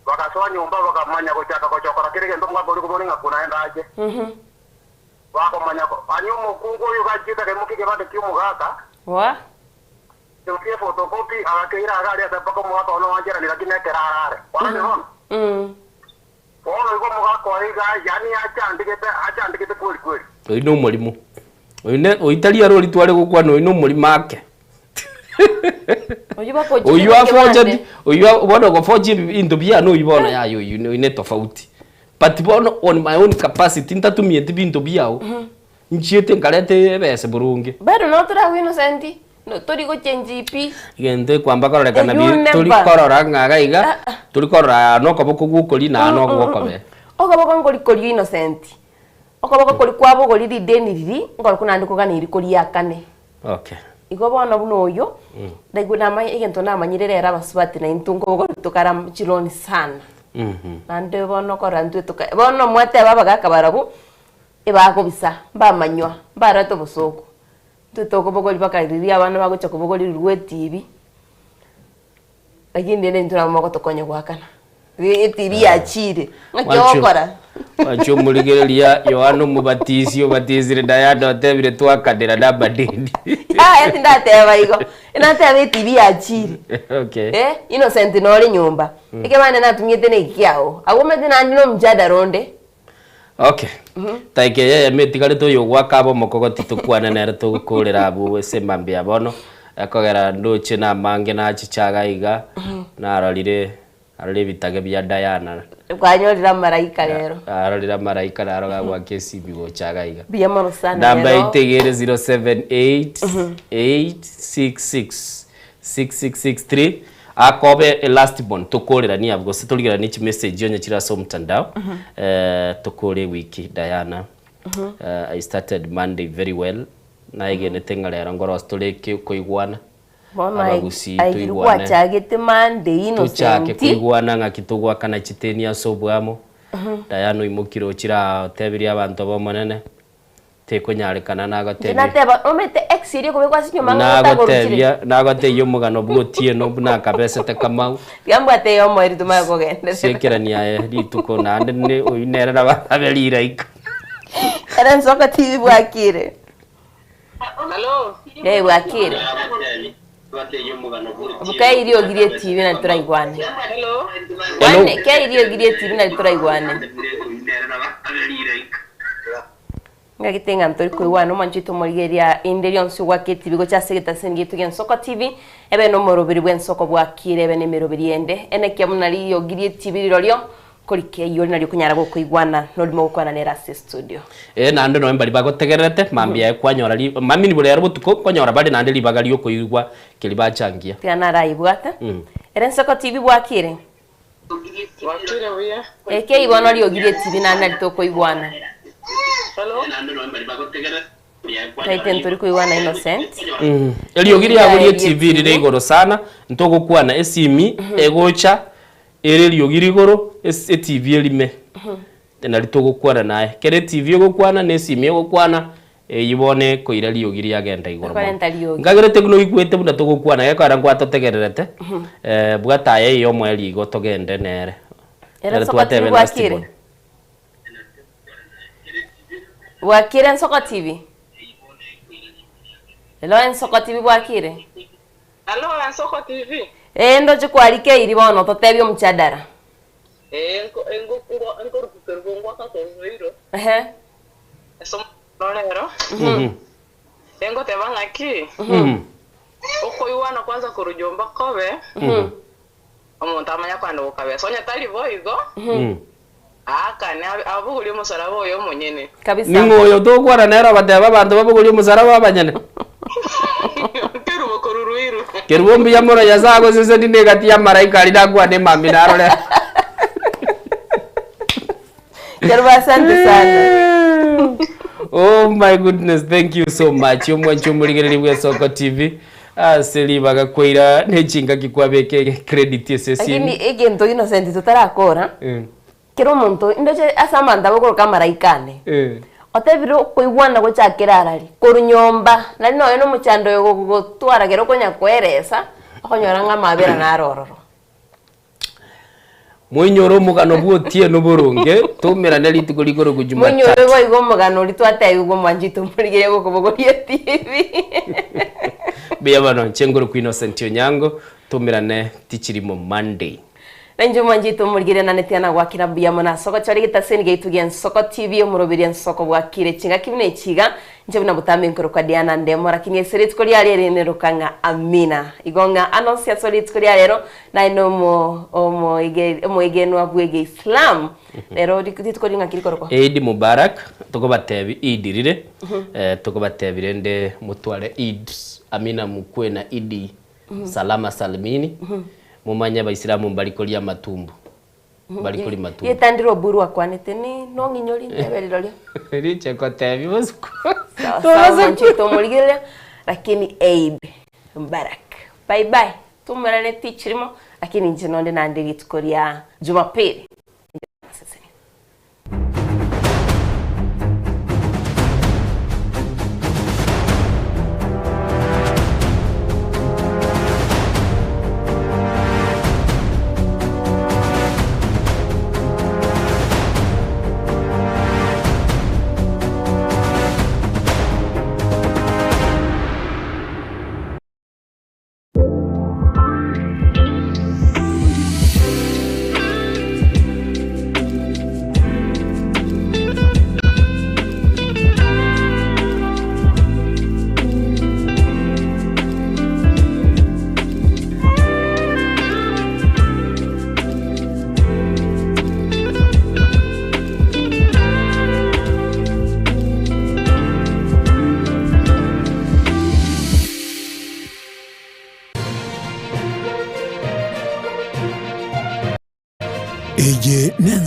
Bagasoa nyomba bakamanya gochaka gochokora kera egento omogaka oria kobori ng'a kunaende ache. Bakomanya ko anya omokungu oyo gachiete akaimokia ekebande kia omogaka. Wa? Egokia ephotocopy agakeira iga aria ase mpaka omogaka one oancherani lakini ekero arare. Kwarorire bono? Bono igo omogaka oye iga yaani achandegete achandegete kweli kweli. Oyio na omorimo. Oyio ne oyio tari aro oria tware gokwana oyio na omorimo ake. Oyio bakochire Oyio ekebande. afocheti oyio bono ogofochi ebinto biane oyio bono yaya oyio oyio ne tofauti. But bono on my own capacity ntatumieti binto biao, nchiete nkareta ebese boronge. Bado no toragwa Innocent, no tori gochenji pi. Egento ekwamba kororekana You bi never. tori korora ng'a iga iga, tori korora aa na okoboko gwa okoria na aa na ogwa okobee. Okoboko nkori koria Innocent, okoboko koria kwabogori rideni riria, nkoroku naende koganeiri koriakane. Okay. Igo bono buna oyo, naigwe namanye egento namanyire rero abasubati naintwe nkobogori tokara chiloni sana. Naende bono okorora intwe toka bono mwateba abagaka barabwo, ebakobisa, mbamanywa, mbarete obosooku. Intwe tokobogori mpaka riria abana bagocha kobogori rurwa etibi, lakini rende intwe nabo mogotokonya goakana. Etibi yachire, ng'aki Mwancho- ogokora? Mwancho omorigereria Yohana Omobatisi obatisire Diana otebire twakanera na amadeni. Yaya tindateba igo, nateba etibi yachire. Okay. Eh, Innocent nore nyomba. Ekebande natumiete na ekiao. Abwo omanyete naende na omjadala onde. Okay. Taika eye eyemo etigarete oyo ogwaka abe omokogoti tokwane nere togokorera abwo ase emambia bono. Ekogera ndoche namange nachicha iga iga, narorire narorire ebitage bia Diana. Kwanyorire amaraika rero. Narorire amaraika naro gagoaka esimi gocha iga iga. Mbuya mono sana Namba rero. yaito iga ere 078 866 6663 akobe e last born tokoreranie abwo gose torigeranie chimessage onye chire ase omtandao tokore ewiki Diana I started Monday very well Naegenete ng'a rero ngoro tore ki koigwana, Bono abagusii aigire toigwane, gwachagete Monday tochake Innocent. koigwana ng'aki togoakana chiteni ase oboamo. Diana oimokire ochire aa otebirie abanto b'Omonene, tekonyarekana Inche nagotebie. nateba omanyete ex eria ekobekwa ase nyuma ng'a otagoruchire. Nagotebia nagotebia omogano bwa Otieno buna akabesete Kamau. Tiga mbwate eyomo erio tomanye kogenderera. Siekerani aye rituko naende ne oyio nere nabo arabe riraika. Ere nsoko TV bwakire. Hello. Eh bwakire. Obo kei riogi rie TV nari toraigwane. Hello. Wane kei riogi rie TV nari toraigwane. Ngagete ng'a ntori koigwana omwancho oito omorigereria inde rionsi ogwaka etibi gocha ase egetaseni giaito gia Ensoko TV ebe nomoroberi bw'ensoko bwakire ebe nemeroberi ende enekia buna riogi rie TV rirorio Korika eyio nario okonyara gokoigwana norimo gokwana nere ase estudio. Ee, naende nonya mbaria bagotegererete, mambia aye kwanyora ri, mamini buna ere botuko, nkonyora bare naende ribaga ri'okoigwa keria bachangia. Tiga naraibwate. Ere ensoko TV bwakire? Bwakire buya. Eke igo riogi rie TV naende nari tokoigwana. Hello. Taite ntori koigwana Innocent. Eriogi riago rie TV rire igoro sana, ntogokwana esimi egocha Ere eriogi rigoro, ase etibi erime, nari togokwana naye. Kera etibi egokwana na esimi egokwana, eyio bono ekoira riogi riagenda igoro mono. Ekorenta riogi. Nkagerete buna oigwete buna togokwana, gekogera nkwatotegererete, bwata aye eye omoerio igo togende nere. Ere Ere nsoko twatebe TV last bwakire? born. Bwakire nsoko TV? Hello ensoko TV bwakire? Hello Ensoko TV. Ee ndoche kwarikeiri bono totebie omchadara. Ee nko engo ngo nkoruku kerubo ngwaka koruboiro. Ehe. Ase omorero rero. Engoteba ng'aki? Okoigwana kwanza korwa kobe. Omonto amanye kwanda gokabesa. Onye tari boigo, aakane abogorie omosalaba oye omonyene. Ning'o oyo togokwana nere ogateba abanto babogorie omosalaba abanyene? Kerubo korwa Ruiru. Kerubo mbuya mono Nyasae agosesenie na egati y'amaraika aria nakwane mambia narore. Kerubo asante sana. Oh my goodness, thank you so much. Omwanchi omorigereria bw'Esoko TV. Ase ribaga kwaira ne chingaki kwabeka credit ase Lakini esimi. egento Innocent totarakora, kera omonto indoche ase abanto abakoroka amaraika ane, otebire okoigwana gochakera arari, korwa nyomba, nari nonya na omochando oyo gogotwara kero okonya koeresa, okonyora ng'a amabera naro ororo. Moinyore omogano bw'otieno boronge, toumerane rituko rikorokwa Moinyore Jumatatu. boigo omogano oria twatebigwa omwancho oito omorigereria gokobogoria etibi. Mbuya mono, inche nkorokwa Innocent Onyango, toumerane tichirimo Monday. Na inche omwancho oito omorigereria nane tiana gwakera mbuya mono ase ogochora egetaseni giaito gia Ensoko TV, omoroberio Ensoko bwakire chingaki buna echi iga, Inche buna botambe nkorokwa Diana Ndemo, lakini ase rituko ria rero neroka ng'a Amina. Igo ng'a anonsi ase rituko ria rero naye nomo omoege omoegenwa bw'Egeislam. Rero rituko ring'aki rikorokwa? Eid Mubarak, tokobatebi Eid rire, tokobatebi rende motware Eid, Amina mokwe na Eid salama salmini, momanye abaisilamu mbari koria amatumbo. Mbari koria matumbo. Rietandire Oburu akwanete ni nong'inyori ntebe rirorio. Riche kotebi bosuku. Sawa sawa mwancho tomorigereria lakini Eid Mubarak. Bye bye. Tumerane tichirimo lakini inche nonde nande rituko ria Jumapili. Eye nense.